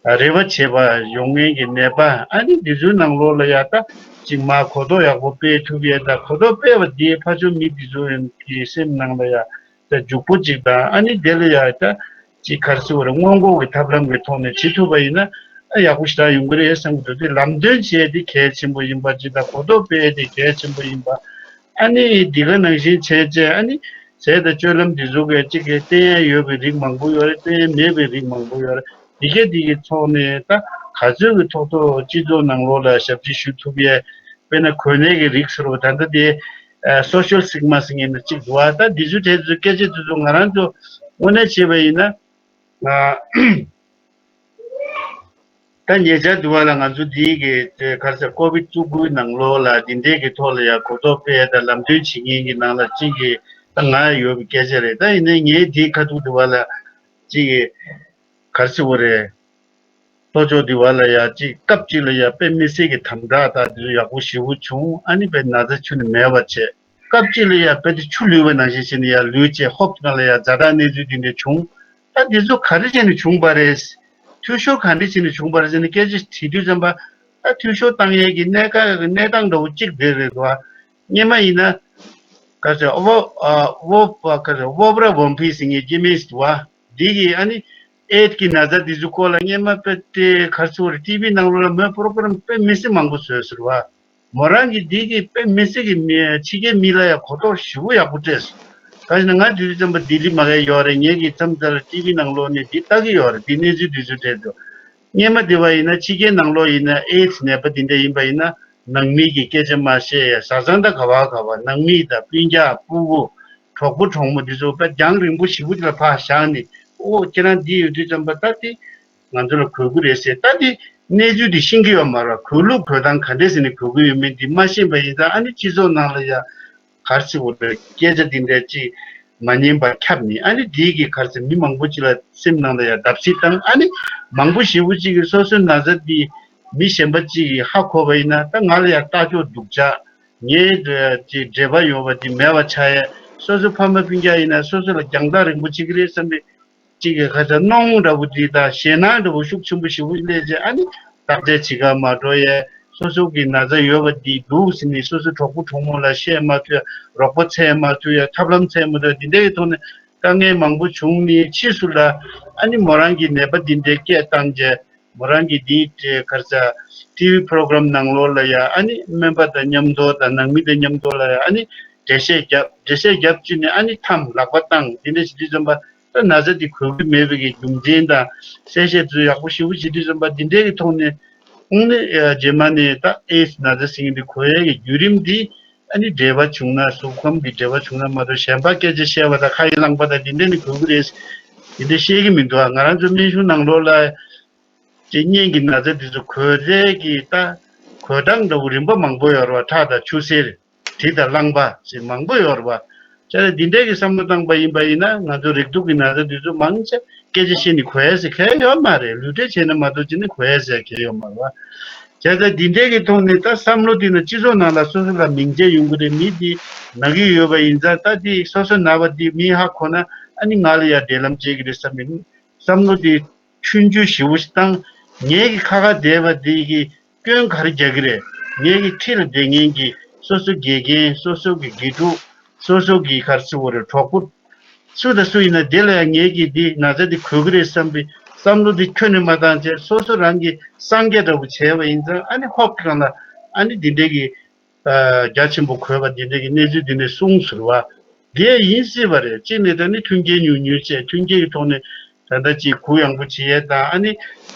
རེ་བ་བྱེད་པ་ཡོང་མཁན་གྱི་ནད་པ་ཨ་ནི་འདི་ཚོའི་ནང་ལོགས་ལ་ཡ་ད་ཅིག་མ་གོ་རྟོགས་ཡག་པོ་སྤེལ་ཐུབ་ཡས་ད་གོ་རྟོགས་སྤེལ་བ་འདིའི་ཕ་ཆོས་མི་འདི་ཚོ་གི་སེམས་ནང་ལ་ཡ་ད་འཇུག་པོ་ཅིག་དང་ཨ་ནི་དེ་ལ་ཡ་ད་ཅིག་ག་རེ་ཟེར་བ་རེད། སྔོན་འགོག་གི་ཐབས་ལམ་གྱི་ཐོག་ནས་བྱེད་ཐུབ་པ་ཡིན་ན་ཨ་ཡག་པོ་ཞེ་དྲག་ཡོང་གི་རེད་བསམ་གྱི་འདུག་དེ་ལམ་སྟོན་བྱས་དེ་གལ་ཆེན་པོ་ཡིན་པ་ཅིག་དང་གོ་རྟོགས་སྤེལ་དེ་གལ་ཆེན་པོ་ཡིན་པ། ཨ་ནི་འདི་ག་ནང་བཞིན་བྱས་རྗེས་ཨ་ནི་ཟས་དང་སྤྱོད་ལམ་འདི་ཚོ་གས་གཅིག་གིས་བསྟེན་ཡ་ཡོད་པའི་རིགས་མང་པོ་ཡོད་རེད། བསྟེན་ཡ་མེད་པའི་རིགས་མང་པོ་ཡོད་རེད། འདི་གས་འདི་གི་ཐོག་ནས་ད་ག་ཚོད་ཀྱི་ཐོག་ཐོག་སྤྱི་ཚོགས་ནང་ལོགས་ལ་ཞབས་ཕྱི་ཞུ་ཐུབ་ཡས་དཔེར་ན་གོ་གནས་ཀྱི་རིགས་ཟེར་བ་ད་ལྟ་དེ་ཨ་སོ་ཤལ་སིག་མ་ཟེར་མཁན་ནི་གཅིག་འདུག་བ། ད་འདི་ཚོ་དེ་ཚོ་སྐད་ཆ་དེ་ཚོ་ང་རང་ཚོ་དངོས་གནས་བྱས་པ་ཡིན་ན་ཨ། ད་ཉེ་ཆར་དུ་བ་ལ་ང་ཚོ་འདིའི་གི་དེ་ག་རེ་ཟེར་ཀོ་བིད་བཅུ་དགུའི་ནང་ལོགས་ལ་འདི་འདྲའི་གི་ཐོག་ལ་ཡང་གོ་རྟོགས་སྤེལ་དང་ལམ་སྟོན་བྱེད་མཁན་གྱི་ནང་ལ་གཅིག་གི་ད་ང་ཡོད་པའི་སྐད་ཆ་རེད། ད་ཡིན་ནའི་ངའི་དེའི་ཁ་ཐུག་དུ་བ་ལ་གཅིག་གི་ག་རེ་ཟེར་དགོས་རེད། ལྷོ་ཕྱོགས་དུ་བ་ལ་ཡང་གཅིག་སྐབས་གཅིག་ལ་ཡང་དཔེ་མི་སྲིད་ཀྱི་དམ་དྲག་དང་དེ་ཚོ་ཡག་པོ་ཞེ་པོ་བྱུང་། ཨ་ནི་དཔེ་ན་ཚ་ཁྱོན་ནས་མེད་པ་བྱས། སྐབས་གཅིག་ལ་ཡང་དཔེ་དེ་ཆུ་ལུད་པ་ནང་བཞིན་བྱས་ནས་ཡང་ལུད་བྱས་ཧོབ་ཏེ་ནང་ལ་ཡང་ཛ་དྲག་གནས་ཚུལ་དེ་འདྲ་བྱུང་། ད་འདི་ཚོ་ག་རེ་བྱས་ནས་བྱུང་བ་རེད། འཐུས་ཤོར་ག་འདྲ་བྱས་ནས་བྱུང་བ་རེད་ཟེར་ནས་སྐད་ཆ་དྲིས་དུས་ཙམ་པ། ད་འཐུས་ཤོར་བཏང་ཡས་ཀྱི་གནས་ཀ་གནས་སྟངས་འདྲ་བོ་གཅིག་དེ་རེད་འདུག་བ། སྔོན་མ་ཡིན་ན། ག་ཚོད་ཨོ་ཨ་ཨོ་པ་ག་ཚོད་ཨོ་པ་ར་ཝོན་ཕི་ཟེར་མཁན་སྐྱེ་དམན་ཞིག་འདུག་བ། འདི་གིས་ཨ་ནི་ཨེཌ་ཀྱི་ན་ཚ་འདི་ཚོའི་སྐོར་ལ་སྔོན་མ་དཔེ་དེ་ག་ཚོད་རེད་ཊི་ཝི་ནང་ལོགས་ལ་མོས་པོ་རོ་གྷ་རམ་དཔེ་མི་སྲིད་མང་པོ་བཟོས་ཟེར་བ། མོ་རང་གིས་འདི་གི་དཔེ་མི་སྲིད་ཀྱི་མི་ཕྱི་རྒྱལ་མི་ལ་ཡང་གོ་རྟོགས་ཞེ་པོ་ཡག་པོ་སྤྲད་སོང་། གང་ཞེ་ན་ང་དུས་ཚོད་ཙམ་པ་ལྡི་ལི་མ་གས་ཡོད་རེད། ངེད་ཀྱི་མཚམས་ཚར་ཊི་ཝི་ནང་ལོགས་ནས་འདི་ལྟ་གི་ཡོད་རེད། འདི་གནས་ཚུལ་དུས་ཚོད་སྤྲད་འདུག་སྔོན་མ་དེ་བ་ཡིན་ན་ཕྱི་རྒྱལ་ནང་ལོགས་ཡིན་ན་ཨེ་ཌི་སི་ནད་པ་འདི་འདྲ་ཡིན་པ་ཡིན་ན་ནང་མི་གི་སྐད་ཆ་མ་བཤད་ཡ་བཟའ་ཚང་དང་ག་བ་ག་བ་ནང་མི་དང་སྤུན་ཀྱག་སྤུ་གུ་གྲོགས་པོ་གྲོགས་མོ་འདི་ཚོ་དཔེ་རྒྱང་རིང་པོ་ཞེ་པོ་ཅིག་ལ་ཕར་བཞག་ནས་ཨོ་ཁྱེད་རང་འདི་ཡོད་དུས་ཙམ་པ་ད་དེ། ང་ཚོ་ལ་གོ་གི་རེད་ཟེར། ད་དེ་གནས་ཚུལ་དེ་ཤེས་ཀྱི་ཡོད་མ་རེད། གོ་ལུགས་གོ་སྟངས་ག་འདྲས་ཟེར་ནས་གོ་གི་ཡོད་མེད་འདི་མ་ཤེས་པ་ཡིན་ཙང་ཨ་ནི་སྤྱི་ཚོགས་ནང་ལ་ཡ་ག་རེ་ཟེར་དགོས་རེད། སྐད་ཆ་འདི་འདྲ་ཅིག་མ་ཉན་པར་ཁྱབ་ནས་ཨ་ནི་དེའི་གི་ག་རེ་ཟེར་མི་མང་པོ་ཅིག་ལ་སེམས་ནང་ལ་ཡ་བརྡབ་གསིག་བཏང་། ཨ་ནི་མང་པོ་ཞེ་པོ་ཅིག་གིས་སོ་སོའི་ན་ཚ་འདི་མི་གཞན་པ་ཅིག་གིས་ཧ་གོ་བ་ཡིན་ན་ད་ང་ལ་ཡ་ལྟ་ཕྱོགས་སྡུག་ཅག་ངའི་ཅིག་འབྲེལ་བ་ཡོད་པ་འདི་མེད་པ་ཆགས་ཡས། སོ་སོའི་ཕ་མ་སྤུན་ཀྱག་ཡིན་ན་སོ་སོ་ལ་རྒྱང་ཐག་རིང་པོ་བྱེད་ཀྱི་རེད་བསམ་པའི་གཅིག་གི་ཁ་ཚ་གནོང་འདྲ་པོ་འདི་དང་ཞེད་སྣང་འདྲ་པོ་ཤུགས་ཆེན་པོ་ཞེ་པོ་སླེབས་རྗེས་ཨ་ནི་བརྟག་དཔྱད་བྱེད་ག་མ་འགྲོ་ཡས། སོ་སོ་གི་ན་ཚ་ཡོད་པ་འདི་འདུག་ཟེར་ནས་སོ་སོའི་གྲོགས་པོ་གྲོགས་མོ་ལ་བཤད་མ་ཐུབ་ཡས། རོགས་པ་འཚོལ་མ་ཐུབ་ཡས། ཐབས་ལམ་འཚོལ་མ་ཐུབ་ཡས། འདི་འདྲའི་ཐོག་ནས་དཀའ་ངལ་མང་པོ་བྱུང་ནས་ཕྱིས་སུ་ལ་ཨ་ནི་མོ་རང་གི་ནད་པ་འདི་འདྲའི་སྐད་བཏང་རྗེས་མོ་རང་གི་འདིའི་ག་རེ་ཟེར་ཊི་ཝི་པོ་རོ་གྷ་རམ་ནང་ལོགས་ལ་ཡ་ཨ་ནི་སྨན་པ་དང་མཉམ་དུ་དང་ནང་མི་དང་མཉམ་དུ་ལ་ཡ་ཨ་ནི་འགྲེལ་བཤད་བརྒྱབ། འགྲེལ་བཤད་བརྒྱབ་བཅུག་ནས་ཨ་ནི་མཚམས་ལག་པ་བཏང་འདི་འདྲ་བྱེད་དུས་ཙམ་པ། ད་ན་ཚ་འདི་འགོས་ཀྱི་མེད་པའི་གི་རྒྱུ་མཚན་དང་གསལ་བཤད་ཚུལ་ཡག་པོ་ཞེ་པོ་བྱེད་དུས་ཙམ་པ་འདི་འདྲའི་གི་ཐོག་ནས་ཨང་ནི་རྗེས་མ་ནས་ད་ཨེ་ཌི་སི་ན་ཚ་ཟེར་མཁན་འདི་འགོས་ཡས་ཀྱི་བརྒྱུད་རིམ་འདི་ ཨ་ནི་འབྲེལ་བ་བྱུང་ན་གཟུགས་ཁམས་ཀྱི་འབྲེལ་བ་བྱུང་ན་མ་གཏོགས་གཞན་པ་སྐད་ཆ་བཤད་པ་དང་ཁ་ཡི་བླངས་པ་དང་འདི་འདྲ་ནི་དགོས་ཀྱི་རེད། འདི་འདྲ་བཤད་ཀྱི་མི་འདུག་ཨ། ང་རང་ཚོ་སྨན་གཞུང་ནང་ལོགས་ལ་ཅིག་གཉན་གྱི་ན་ཚ་འདི་ཚོ་འགོས་རས་ཀྱི་ད་འགོས་སྟངས་འདྲ་བོ་རིམ་པ་མང་པོ་ཡོད་རེད་བ། ཁྲག་དང་ཆུ་སེར། གྲི་དང་རླངས་པ་ཞེས་མང་པོ་ཡོད་རེད་བ། བྱས་ཙང་འདི་འདྲའི་གི་བསམ་བློ་བཏང་པ་ཡིན་པ་ཡིན་ན་ང་ཚོ་རེག་དུག་གི་ན་ཚ་འདི་ཚོ་མང་ཆེ་སྐད་ཆ་བཤད་ནས་གོ་ཡ་ཟེར་གལ་ཡོད་མ་རེད། ལུས་འབྲེལ་བྱས་ན་མ་གཏོགས་ཅི་ནས་གོ་ཡ་ཟེར་གལ་ཡོད་མ་རེད་བ། བྱས་ཙང་འདི་འདྲའི་གི་ཐོག་ནས་ད་བསམ་བློ་འདི་ན་སྤྱི་ཚོགས་ནང་ལ་སོ་སོ་ལ་མིང་ཆད་ཡོང་གི་རེད། མི་འདི་ན་གི་ཡོད་པ་ཡིན་ཙང་ད་འདི་སོ་སོ་ན་བ་འདི་མི་ཧ་གོ་ན་ཨ་ནི་ང་ལ་ཡ་འབྲེལ་ལམ་བྱེད་ཀྱི་རེད་བསམ་པའི་བསམ་བློ་འདི་ཆུང་ཆུང་ཞེ་པོ་ཞིག་བཏང་། ངེད་ཀྱི་ཁ་ཁ་བསྡད་པ་འདི་གི་སྐྱོན་ག་རེ་རྒྱག་གི་རེད། ངེད་ཀྱི་འཁྲིས་ལ་བསྡད་མཁན་གྱི་སོ་སོ་དགེ་རྒན། སོ་སོ་གི་དགེ་ཕྲུག་སོ་སོ་གི་ག་རེ་ཟེར་དགོས་རེད། གྲོགས་པོ་སུ་དང་སུ་ཡིན་ན་དེ་ལ་ཡང་ངེད་ཀྱིས་འདི་ན་ཚ་འདི་འགོས་ཀྱི་རེད་བསམ་པའི་བསམ་བློ་འདི་ཁྱོན་ནས་མ་བཏང་བྱས་སོ་སོ་རང་གིས་གསང་རྒྱ་འདྲ་པོ་བྱས་པ་ཡིན་ཙང་ཨ་ནི་ཧོབ་ཀྱི་སྒང་ལ་ཨ་ནི་འདི་འདྲའི་གི་རྒྱ་ཆེན་པོ་འགོས་པ་འདི་འདྲའི་གི་གནས་ཚུལ་འདི་འདྲ་གསུངས་ཟེར་བ། དེ་ཡིན་སྲིད་པ་རེད། གཅིག་ནས་ད་ནི་མཐུན་རྐྱེན་ཉུང་ཉུང་བྱས། མཐུན་རྐྱེན་གྱི་ཐོག་ནས་ད་ལྟ་ཅིག་གུ་ཡངས་པོ་བྱེད་ཡས་དང་ཨ་ནི་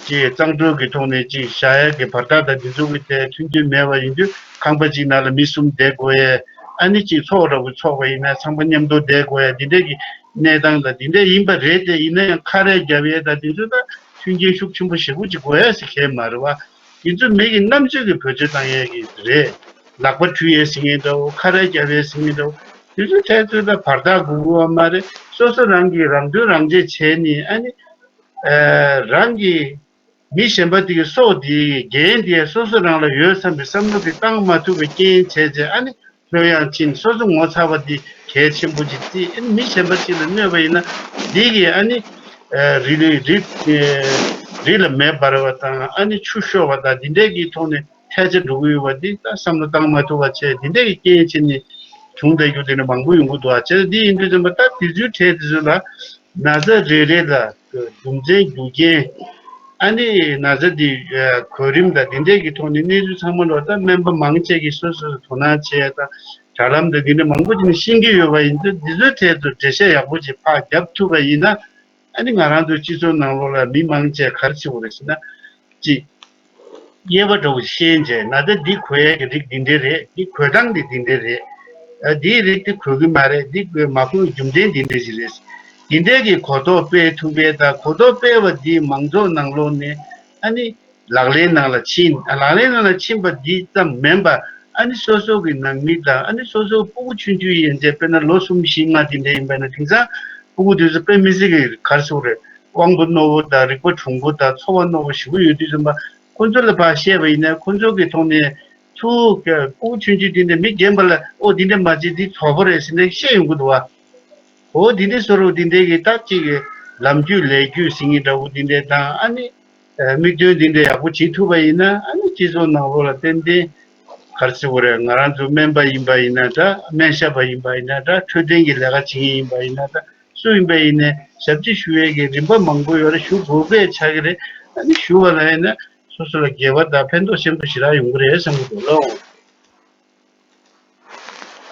ཅིག་གཙང་སྦྲ་གི་ཐོག་ནས་ཅིག་བཞག་ཡས་ཀྱི་བར་ཐག་དང་འདི་ཚོ་གི་ཐད་མཐུན་རྐྱེན་མེད་པ་ཡིན་དུས་ཁང་པ་གཅིག་ནང་ལ་མི་གསུམ་བསྡད་དགོས་ཡས། ཨ་ནི་ཅིག་ཚོགས་འདྲ་པོ་ཚོགས་པ་ཡིན་ན་ཚང་མ་མཉམ་དུ་བསྡད་དགོས་ཡས། འདི་འདྲའི་གི་གནས་སྟངས་དང་འདི་འདྲ་ཡིན་པ་རེད་དེ། ཡིན་ན་ཡང་ཁ་རས་རྒྱབ་ཡས་དང་འདི་ཚོ་ད་མཐུན་རྐྱེན་ཤུགས་ཆེན་པོ་ཞེ་པོ་ཅིག་དགོས་ཡས་ཟེར་གྱི་མ་རེད་བ། དེ་ཚོ་མི་གི་རྣམ་དཔྱོད་ཀྱི་བེད་སྤྱོད་བཏང་ཡས་ཀྱི་རེད། ལག་པ་འཁྲུ་ཡས་ཟེར་མཁན་འདྲ་བོ། ཁ་རས་རྒྱབ་ཡས་ཟེར་མཁན་འདྲ་བོ། དེ་ཚོའི་ཐད་ཚོད་ལ་བར་ཐག་སྒུག་དགོས་པ་མ་རེད། སོ་སོ་རང་གིས་རང་དོན་རང་གཅེས་བྱས་ནས་ཨ་ནི། ཨ། རང་གི་མི་གཞན་པ་དེ་གི་སྲོག་དེ་གི་འགན་དེ་སོ་སོ་རང་ལ་ཡོད་བསམ་པའི་བསམ་བློ་དེ་བཏང་མ་ཐུབ་པའི་རྐྱེན་བྱས་བྱས་ཨ་ནི། ལྷོད་ཡངས་ཕྱིན། སོ་སོ་ངོ་ཚ་བ་འདི་གལ་ཆེན་པོ་ཅིག་བརྩིས། ཨ་ནི་མི་གཞན་པ་ཅིག་ལ་གནོད་པ་ཡིན་ན་འདི་གིས་ཨ་ནི་ཨ་རི་ལ་རི་ཨ་རི་ལ་མེ་འབར་བ་དང་ཨ་ནི་ཆུ་ཤོར་བ་དང་འདི་འདྲའི་གི་ཐོག་ནས་ཐལ་ཆ་འགྲོ་གི་ཡོད་པ་འདི་ད་བསམ་བློ་བཏང་མ་ཐུབ་པ་བྱས། འདི་འདྲའི་གི་རྐྱེན་བྱས་ནས་བྱུང་བསྡད་རྒྱུ་དེ་འདྲ་མང་པོ་ཡོང་གི་འདུག་ཨ། བྱས་ཙང་འདི་ཡིན་དུས་ཙམ་པ་ད་དེ་ཚོའི་གྲས་དེ་ཚོ་ལ་ན་ཚ་རེ་རེ་ལ་རྒྱུ་མཚན་རྒྱུ་རྐྱེན། ཨ་ནི་ན་ཚ་འདི་ཨ་གོ་རིམ་དང་འདི་འདྲའི་གི་ཐོག་ནས་གནས་ཚུལ་ཚང་མ་ལོ་ད་སྨན་པ་མང་ཆེ་གིས་སོ་སོ་དོ་སྣང་བྱས་དང་དྲ་ལམ་དང་འདི་འདྲ་མང་པོ་ཅིག་ནས་ཤེས་ཀྱི་ཡོད་པ་ཡིན་ཙང་འདི་ཚོའི་ཐད་དུ་འགྲེལ་བཤད་ཡག་པོ་ཅིག་ཕར་རྒྱབ་ཐུབ་པ་ཡིན་ན་ཨ་ནི་ང་རང་ཚོའི་སྤྱི་ཚོགས་ནང་ལོགས་ལ་མི་མང་ཆེ་ག་རེ་བྱེད་དགོས་རེད་ཟེར་ན་ཅིག་དབྱེ་བ་འདྲ་བོ་ཤེས་བྱས་ན་ད་འདི་གོ་ཡས་ཀྱི་རིགས་འདི་འདྲ་རེད། འདི་གོ་སྟངས་འདི་འདི་འདྲ་རེད། ཨ་འདིའི་རིགས་འདི་གོ་གི་མ་རེད། འདི་གོ་མ་གོ་བའི་རྒྱུ་མཚན་འདི་འདྲ་ཞིག་རེད། འདི་འདྲའི་གི་གོ་རྟོགས་སྤེལ་ཐུབ་པའི་ད་གོ་རྟོགས་སྤེལ་བ་འདི་མང་ཚོགས་ནང་ལོགས་ནས་ཨ་ནི་ལག་ལེན་ནང་ལ་ཕྱིན། ཨ་ལག་ལེན་ནང་ལ་ཕྱིན་པ་འདི་ཙམ་མིན་པ་ཨ་ནི་སོ་སོ་གི་ནང་མི་དང་ཨ་ནི་སོ་སོ་སྤུ་གུ་ཆུང་ཆུང་ཡན་ཆད་དཔེར་ན་ལོ་གསུམ་བཞི་ལྔ་འདི་འདྲ་ཡིན་པ་ན་དེང་སང་སྤུ་གུ་དེ་ཚོ་དཔེ་མི་སྲིད་ཀྱི་ག་རེ་ཟེར་དགོས་རེད། དབང་པོ་རྣོ་བོ་དང་རིག་པ་གྲུང་པོ་དང་ཚོར་བ་རྣོ་བོ་ཞེ་པོ་ཡོད་དུས་ཙམ་པ། ཁོ་ཚོ་ལ་ཕར་བཤད་པ་ཡིན་ན་ཁོ་ཚོ་གི་ཐོག་ནས་ཚུར་སྤུ་གུ་ཆུང་ཆུང་དེ་འདྲ་མི་རྒན་པ་ལ་ཨོ་འདི་འདྲ་མ་བྱེད་འདི་དོག་པོ་རེད་ཟེར་ནས་བཤད་ཡོང་གི་འདུག་བ། ཨོ་འདི་འདྲ་བཟོ་རོགས་འདི་འདྲ་གི་ད་ཅིག་གི་ལམ་རྒྱུས་ལས་རྒྱུས་ཟེར་མཁན་འདྲ་བོ་འདི་འདྲ་དང་ཨ་ནི་དམིགས་དོན་འདི་འདྲ་ཡག་པོ་བྱེད་ཐུབ་པ་ཡིན་ན་ཨ་ནི་སྤྱི་ཚོགས་ནང་ལོགས་ལ་ཏན་ཏན་ག་རེ་ཟེར་དགོས་རེད། ང་རང་ཚོ་སྨན་པ་ཡིན་པ་ཡིན་ན་འདྲ། སྨན་ཞབས་པ་ཡིན་པ་ཡིན་ན་འདྲ། འཕྲོད་བསྟེན་གྱི་ལས་ཀ་བྱེད་མཁན་ཡིན་པ་ཡིན་ན་འདྲ། སུ་ཡིན་པ་ཡིན་ནའི་ཞབས་ཕྱི་ཞུ་ཡས་ཀྱི་རིམ་པ་མང་པོ་ཡོད་རེད། ཞུ་དགོས་གལ་ཆགས་ཀྱི་རེད། ཨ་ནི་ཞུ་བ་ལ་ཡིན་ན་སོ་སོ་ལ་དགེ་བ་དང་ཕན་ཐོགས་ཆེན་པོ་ཞེ་དྲག་ཡོང་གི་རེད་བསམ་གྱི་འདུག་ལགས།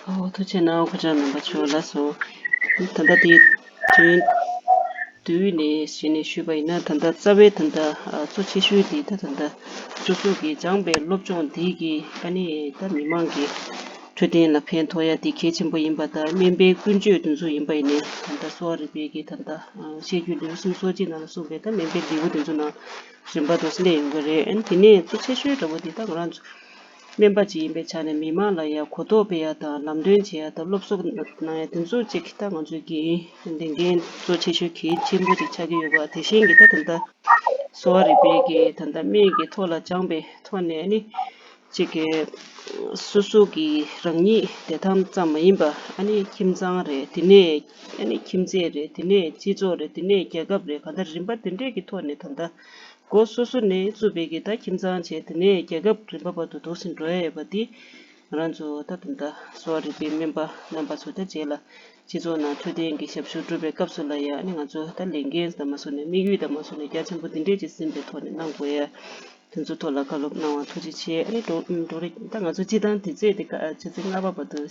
ཨོ་ཐུགས་རྗེ་གནང་། སྐུ་བཅར་རྣམ་པ་ཚོ་ལགས་སོ། ད་ལྟ་དེ་དོན་དུས་ནས་གཞི་ནས་ཞུས་པ་ཡིན་ན་ད་ལྟ་རྩ་བའི་ད་ལྟ་གཙོ་ཆེ་ཤོས་དེ་ད་ད་ལྟ་སོ་སོ་གི་སྦྱངས་པའི་སློབ་སྦྱོང་དེ་གི་ཨ་ནི་ད་མི་མང་གི་འཕྲོད་བསྟེན་ལ་ཕན་ཐོགས་ཡ་དེ་གལ་ཆེན་པོ་ཡིན་པ་དང་སྨན་པའི་ཀུན་སྤྱོད་དེ་ཚོ་ཡིན་པ་ཡིན་ནའི་ད་ལྟ་གསོ་བ་རིག་པའི་གི་ད་ལྟ་བཤད་རྒྱུད་ལེའུ་གསུམ་སོ་གཅིག་ནང་ལ་གསུངས་པའི་ད་སྨན་པའི་ལེའུ་དེ་ཚོ་ནང་རིམ་པ་དུ་སླེབས་ཡོང་གི་རེད། ཨ་ནི་དེ་ནས་གཙོ་ཆེ་ཤོས་འདྲ་བོ་དེ་ད་ང་རང་ཚོ་སྨན་པ་ཅིག་ཡིན་པའི་ཆ་ནས་མི་མང་ལ་ཡང་གོ་རྟོགས་སྤེལ་ཡ་དང་ལམ་སྟོན་བྱེད་ཡ་དང་སློབ་གསོ་གནང་ཡ་དེ་ཚོ་ཅིག་ད་ང་ཚོའི་གི་ལས་འགན་གཙོ་ཆེ་ཤོས་གལ་ཆེན་པོ་ཅིག་ཆགས་ཀྱི་ཡོད་པ། དེ་བཞིན་གྱི་ད་ད་ལྟ་གསོ་བ་རིག་པའི་གི་ད་ལྟ་སྨན་གྱི་ཐོག་ལ་སྦྱངས་པའི་ཐོག་ནས་ཨ་ནི་ཅིག་གི་སོ་སོ་གི་རང་ཉིད་བདེ་ཐང་ཙམ་མ་ཡིན་པ་ཨ་ནི་ཁྱིམ་ཚང་རེད། དེ་ནས་ཨ་ནི་ཁྱིམ་མཚེས་རེད། དེ་ནས་སྤྱི་ཚོགས་རེད། དེ་ནས་རྒྱལ་ཁབ་རེད། གང་ལྟར་རིམ་པ་དེ་འདྲས་ཀྱི་ཐོག་ནས་ད་ལྟ་འགོ་སོ་སོ་ནས་བཙུགས་པའི་གི་ད་ཁྱིམ་ཚང་བྱས་དེ་ནས་རྒྱལ་ཁབ་རིམ་པ་བར་དུ་འདུག་སེ་འགྲོ་ཡ་ཡོད་པ་འདི་ང་རང་ཚོ་ད་ད་ལྟ་གསོ་བ་རིག་པའི་སྨན་པ་རྣམ་པ་ཚོ་ད་རྗེས་ལ་སྤྱི་ཚོགས་ནང་འཕྲོད་བསྟེན་གྱི་ཞབས་ཞུ་སྒྲུབ་པའི་སྐབས་སུ་ལ་ཡ་ཨ་ནི་ང་ཚོ་ད་ལས་འགན་དང་མ་སོ་ནས་དམིགས་ཡུལ་དང་མ་སོ་ནས་རྒྱ་ཆེན་པོ་འདི་འདྲས་ཅིག་ཟིན་པའི་ཐོག་ནས་གནང་དགོས་ཡ་དེ་ཚོ་ཐོག་ལ་བཀའ་སློབ་གནང་བ་ཐུགས་རྗེ་ཆེ། ཨ་ནི་འགྲོ་འགྲོ་རེད། ད་ང་ཚོ་སྤྱི་བཏང་དུས་ཚོད་དེ་ཀ་ཆུ་ཚོད་ལྔ་པ་བར་དུ་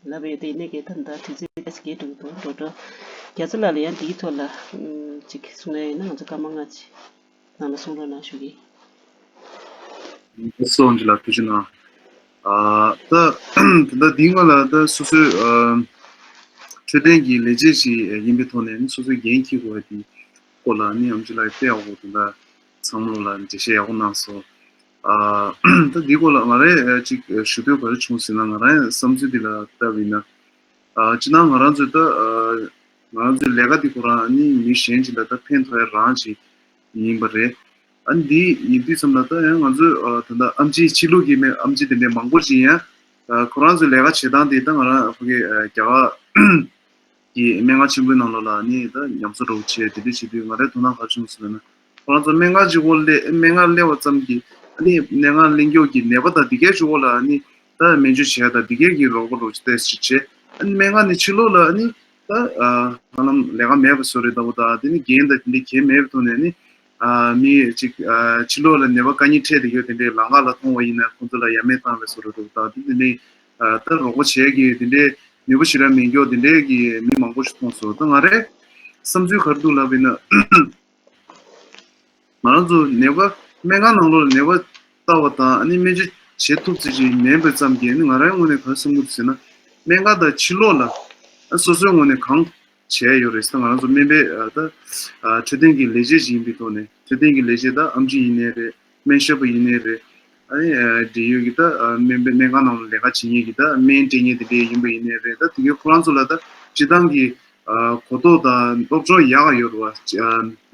ལབ་ཡོད་དེ་ཡིན་ནའི་གི་ད་ལྟ་དུས་ཚོད་ཏོག་ཙམ་བརྒལ་འགྲོ་གི་འདུག་འགྲོ་འགྲོ། རྒྱ་ཚ་ལགས་ལ་ཡང་འདིའི་ཐོག་ལ་ཨམ་ཅིག་གསུང་ཡ་ཡིན་ན་ང་ཚོ་སྐར་མ་ལྔ་ཅིག་ནང་ལ་གསུང་རོགས་གནང་ཞུ་གི། ལགས་སོ། ཨོ་ཇི་ལགས་ཐུགས་རྗེ་གནང་། ཨ་ད་ད་ལྟ་འདིའི་སྔོན་ལ་ད་སོ་སོའི་ཨ་འཕྲོད་བསྟེན་གྱི་ལས་བྱེད་ཅིག་ཡིན་པའི་ཐོག་ནས་ནི་སོ་སོའི་འགན་འཁྱེར་དགོས་པ་དེ་སྐོར་ལ་ནི་ཨམ་ཆི་ལགས་དཔེ་ཡག་པོ་དེ་འདྲ་ཚང་མ་ལ་འགྲེལ་བཤད་ཡག་པོ་གནང་སོང་། ཨ་ད་འདིའི་སྐོར་ལ་ང་རང་ཅིག་ཞུ་འདོད་ག་རེ་བྱུང་ཟེར་ན། ང་རང་བསམ་ཚུལ་འདི་ལ་ལྟ་བ་ཡིན་ན། ཨ་སྤྱིར་བཏང་ང་རང་ཚོའི་ད་ཨ་ང་རང་ཚོའི་ལས་ཀ་འདི་ཁོ་རང་ནི་མི་གཞན་ཅིག་ལ་ད་ཕན་ཐོགས་ཡ་རང་ཅིག་ཡིན་པ་རེད། ཨ་ནི་འདི་ཡིན་དུས་ཙམ་ལ་ད་ཡང་ང་ཚོས་ཨ་ད་ལྟ་ཨམ་ཆི་ཕྱི་ལུགས་ཀྱི་སྨན་ཨམ་ཆི་དེ་འདྲའི་མང་པོ་ཅིག་ཡང་ཨ་ཁོ་རང་ཚོའི་ལས་ཀ་བྱེད་སྟངས་དེ་ད་ང་རང་ཕ་གི་ཨ་རྒྱ་གར་གྱི་སྨན་ཁང་ཆེན་པོའི་ནང་ལོགས་ལ་ནི་ད་ཉམས་གསོ་འདྲ་བོ་བྱས་དེ་འདྲ་བྱེད་དུས་ང་རའི་དོ་སྣང་ག་རེ་བྱུང་ཟེར་ན། ཁོ་རང་ཚོ་སྨན་ཁང་གཅིག་པོ་སླེ་སྨན་ཁང་སླེབས་པ་ཙམ་གྱིས་ཨ་ནི་སྨན་ཁང་སླེབས་མགྱོགས་ཀྱི་ནད་པ་དང་དེ་གའི་གཅིག་པོ་ལ་ཨ་ནི་ད་སྨན་བཅོས་བྱས་དང་དེ་གའི་གི་རོགས་པ་རོགས་ཅིག་ཏོག་ཙམ་བྱས། ཨ་ནི་སྨན་ཁང་ནས་ཕྱི་ལོགས་ལ་ཨ་ནི་ད་ཨ་ཧ་ལམ་ལས་ཀ་མེད་པ་བཟོ་འདྲ་ལྟ་བུ་དང་དེ་ནི་འགན་དང་དེ་འདྲ་གང་ཡང་མེད་པའི་ཐོག་ནས་ནི་ཨ་མི་གཅིག་ཨ་ཕྱི་ལོགས་ལ་ནད་པ་དཀའ་ངལ་འཕྲད་བསྡད་ཡོད་དེ་འདྲའི་ལམ་ཁ་ལ་མཐོང་བ་ཡིན་ན་ཁོང་ཚོ་ལ་ཡ་མེད་བཏང་བའི་བཟོ་འདྲ་ལྟ་བུ་དང་དེ་དེ་འདྲའི་ཨ་ད་རོགས་པ་བྱས་ཀྱི་དེ་འདྲའི་ནུས་པ་ཞེ་དྲག་མེད་མགྱོགས་དེ་འདྲའི་གི་མི་མང་པོ་ཞིག་མཐོང་སོང་། ད་ང་རའི་བསམ་ཚུལ་ག་རེ་འདུག་ལབ་པ་ཡིན་ན། ང་རང་ཚོ་ནད་པ་སྨན་ཁང་ནང་ལོགས་ལ་ནད་པ་ལྟ་བ་དང་ཨ་ནི་སྨན་བཅོས་བྱེད་ཐུབ་ཚོད་ཅིག་མིན་པ་ཙམ་གྱིས་ཨ་ནི་ང་རའི་ངོས་ནས་ག་རེ་བསམ་གྱི་འདུག་ཟེར་ན། སྨན་ཁང་དང་ཕྱི་ལོགས་ལ་ཨ་སོ་སོའི་ངོས་ནས་གང་བྱས་ཡོད་རེད་ཟེར་ན། ང་རང་ཚོ་སྨན་པའི་ཨ་ད་ཨ་འཕྲོད་བསྟེན་གྱི་ལས་བྱེད་ཅིག་ཡིན་པའི་ཐོག་ནས། འཕྲོད་བསྟེན་གྱི་ལས་བྱེད་ད་ཨམ་ཆི་ཡིན་ནའི་རེད། སྨན་ཞབས་པ་ཡིན་ནའི་རེད། ཨ་ནི་ཨ་འབྲེལ་ཡོད་ཀྱི་ད་ཨ་སྨན་པའི་སྨན་ཁང་ནང་ལ་ལས་ཀ་བྱེད་མཁན་གྱི་ད་སྨན་སྤྲད་མཁན་དེ་འདྲ་ཡིན་པ་ཡིན་ནའི་རེད། ད་དེ་གའི་ཁོ་རང་ཚོ་ལ་ད་སྤྱིར་བཏང་གི་ཨ་གོ་རྟོགས་དང་སློབ་སྦྱོང་ཡག་ག་ཡོད་རེད་བ། ཨ་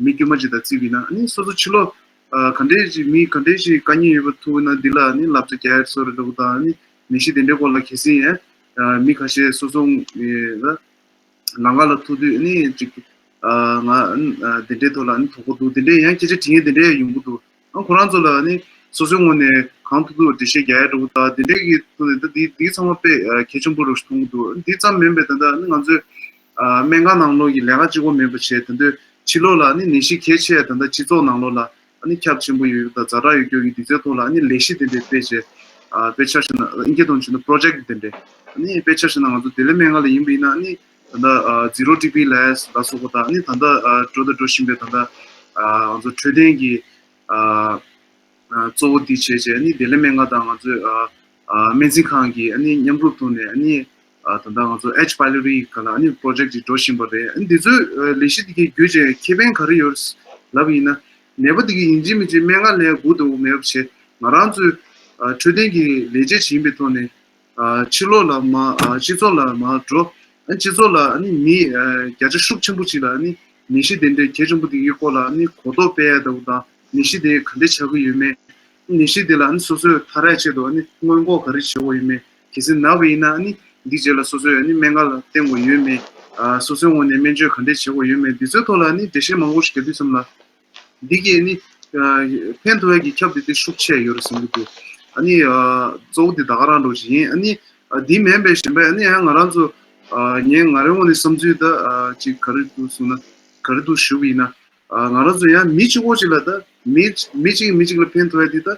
མི་དཀྱུས་མ་ཅིག་དང་བརྩིས་པ་ཡིན་ན། ཨ་ནི་སོ་སོ་ཕྱི་ལོགས་ཨ་ག་འདྲས་ཅིག་མི་ག་འདྲས་ཅིག་དཀའ་ངལ་ཡོད་པ་ཐུག་ན་འདི་ལ་ཨ་ནི་བསླབ་བྱ་རྒྱག་ཡ་བཟོ་འདྲ་ལྟ་བུ་དང་། ཨ་ནི་ནད་གཞི་དེ་འདྲའི་སྐོར་ལ་གལ་སྲིད་ཡང་ཨ་མི་ཁ་ཤས་སོ་སོ་ཨ་ལམ་ཁ་ལ་ཐུག་དུས་ཨ་ནི་ཅིག་ཨ་ང་ཨ་དེ་འདྲའི་ཐོག་ལ་ཨ་ནི་དོགས་པ་འདུག་དེ་འདྲའི་ཡང་སྐད་ཆ་དྲི་མཁན་དེ་འདྲའི་ཡོང་གི་འདུག་ཨ་ཁོ་རང་ཚོ་ལ་ཨ་ནི་སོ་སོའི་ངོས་ནས་གང་ཐུབ་ཐུབ་འགྲེལ་བཤད་རྒྱག་ཡ་འདྲ་བོ་དང་དེ་འདྲའི་གི་ཐོག་ནས་ད་འདི་འདི་ཚང་མ་དཔེ་ཨ་གལ་ཆེན་པོ་རུ་མཐོང་གི་འདུག་འདི་ཙམ་མིན་པའི་ད་ལྟ་ཨ་ནི་ང་ཚོའི་ཨ་སྨན་ཁང་ནང་ལོགས་ཀྱི་ལས་ཀ་གཅིག་པོ་མིན་པ་བྱས། ད་ལྟ་ཕྱི་ལོགས་ལ་ཨ་ནི་ནད་གཞི་གལ་ཆེ་ད་ལྟ་སྤྱི་ཚོགས་ནང་ལོགས་ལ་ཨ་ནི་ཁྱབ་ཆེན་པོ་ཡོད་དང་ཛ་དྲག་ཡོད་རྒྱུ་གི་དུས་ཚོད་ཐོག་ལ་ཨ་ནི་ལས་གཞི་དེ་འདྲའི་སྤེལ་བྱས། ཨ་དཔེ་ཆ་བཞག་ན་ཨིན་སྐད་ཐོག་བྱས་ན་པྲོ་ཇེཀ་དེ་འདྲའི། ཨ་ནི་དཔེ་ཆ་བཞག་ན་ང་ཚོ་བདེ་ལེགས་སྨན་ཁང་ལ་ཡིན་པ་ཡིན་ན། ཨ་ནི་ད་ལྟ་ཨ་ཛི་རོ་ཊི་བི་ལབ་ལ་སོགས་པ་དང་། ཨ་ནི་ད་ལྟ་ཨ་འགྲོ་དང་འགྲོ་བཞིན་པའི་ད་ལྟ་ཨ་ང་ཚོ་འཕྲོད་བསྟེན་གྱི་ཨ་ཨ་གཙོ་བོ་འདི་བྱས་བྱས། ཨ་ནི་བདེ་ལེགས་སྨན་ཁང་དང་ང་ཚོའི་ཨ་ཨ་སྨན་རྩིས་ཁང་གི་ཨ་ནི་མཉམ་རུབ་ཐོག་ནས། ཨ་ནི་ཨ་ད་ལྟ་ང་ཚོ་ཨེཆ་པའི་ལོ་རི་ག་ལ་ཨ་ནི་པྲོ་ཇེཀ་ཅིག་འགྲོ་བཞིན་པ་རེད། ཨ་ནི་འདི་ཚོའི་ཨ་ལས་གཞི་འདི་གའི་བརྒྱུད་བྱས་ཁེ་ཕན་ག་རེ་ཡོད་ལབ་པ་ཡིན་ན། ནད་པ་འདི་གའི་ཡིན་གཅིག་མིན་གཅིག་སྨན་ཁང་སླེབས་དགོས་དོན་མེད་པ་བྱས། ང་རང་ཚོའི་ཨ་འཕྲོད་བསྟེན་གྱི་ལས་བྱེད་ཅིག་ཡིན་པའི་ཐོག་ནས་ཨ་ཕྱི་ལོགས་ལ་མར་ཨ་སྤྱི་ཚོགས་ལ་མར་འགྲོ། ཨ་སྤྱི་ཚོགས་ལ་ཨ་ནི་མི་ཨ་བརྒྱ་ཆ་ཤུགས་ཆེན་པོ་ཅིག་ལ་ཨ་ནི་ནད་གཞི་དེ་འདྲའི་གལ་ཆེན་པོ་དེ་གའི་སྐོར་ལ་ཨ་ནི་གོ་རྟོགས་སྤེལ་ཡ་ལྟ་བུ་དང་། ནད་གཞི་དེ་ག་འདྲ་ཆགས་ཀྱི་ཡོད་མེད། ནད་གཞི་དེ་ལ་ཨ་ནི་སོ་སོས་ཐར་ཡ་ཆེད་དུ་ཨ་ནི་སྔོན་འགོག་ག་རེ་བྱེད་དགོས་ཡོད་མེད། གལ་སྲིད་ན་བ་ཡིན་ན་ཨ་ནི་འདི་རྗེས་ལ་སོ་སོས་ཨ་ནི་སྨན་ཁང་ལ་བསྟན་དགོས་ཡོད་མེད། ཨ་སོ་སོའི་ངོས་ནས་སྨན་བཅོས་ག་འདྲ་བྱེད་དགོས་ཡོད་མེད། འདི་ཚོའི་ཐོག་ལ་ཨ་ནི་འགྲེལ་བཤད་མང་པོ་ཞིག་རྒྱག་དུས་ཙམ་ལ། འདི་གིས་ནི་ཨ་ཕན་ཐོགས་ཡ་གི་ཁྱབ་འདི་དེ་ཤུགས་ཆེ་ཡོད་རེད་བསམ་གྱི་འདུག་ཨ་ནི་ཨ་གཙོ་བོ་འདི་ད་ག་རང་འགྲོ་བཞིན་ཡིན། ཨ་ནི་ཨ་འདི་མིན་པའི་གཞན་པའི་ཨ་ནི་ཡང་ང་རང་ཚོ་ཨ་ངས་ང་རའི་ངོས་ནས་བསམ་ཚུལ་ད་ཨ་ཅིག་ག་རེ་འདུག་གསུངས་ན། ག་རེ་འདུག་ཞུ་བ་ཡིན་ན། ཨ་ང་རང་ཚོ་ཡང་མི་གཅིག་པོ་ཅིག་ལ་ད་མི་མི་གཅིག་གིས་མི་གཅིག་ལ་ཕན་ཐོགས་ཡ་འདི་ད་ཨ་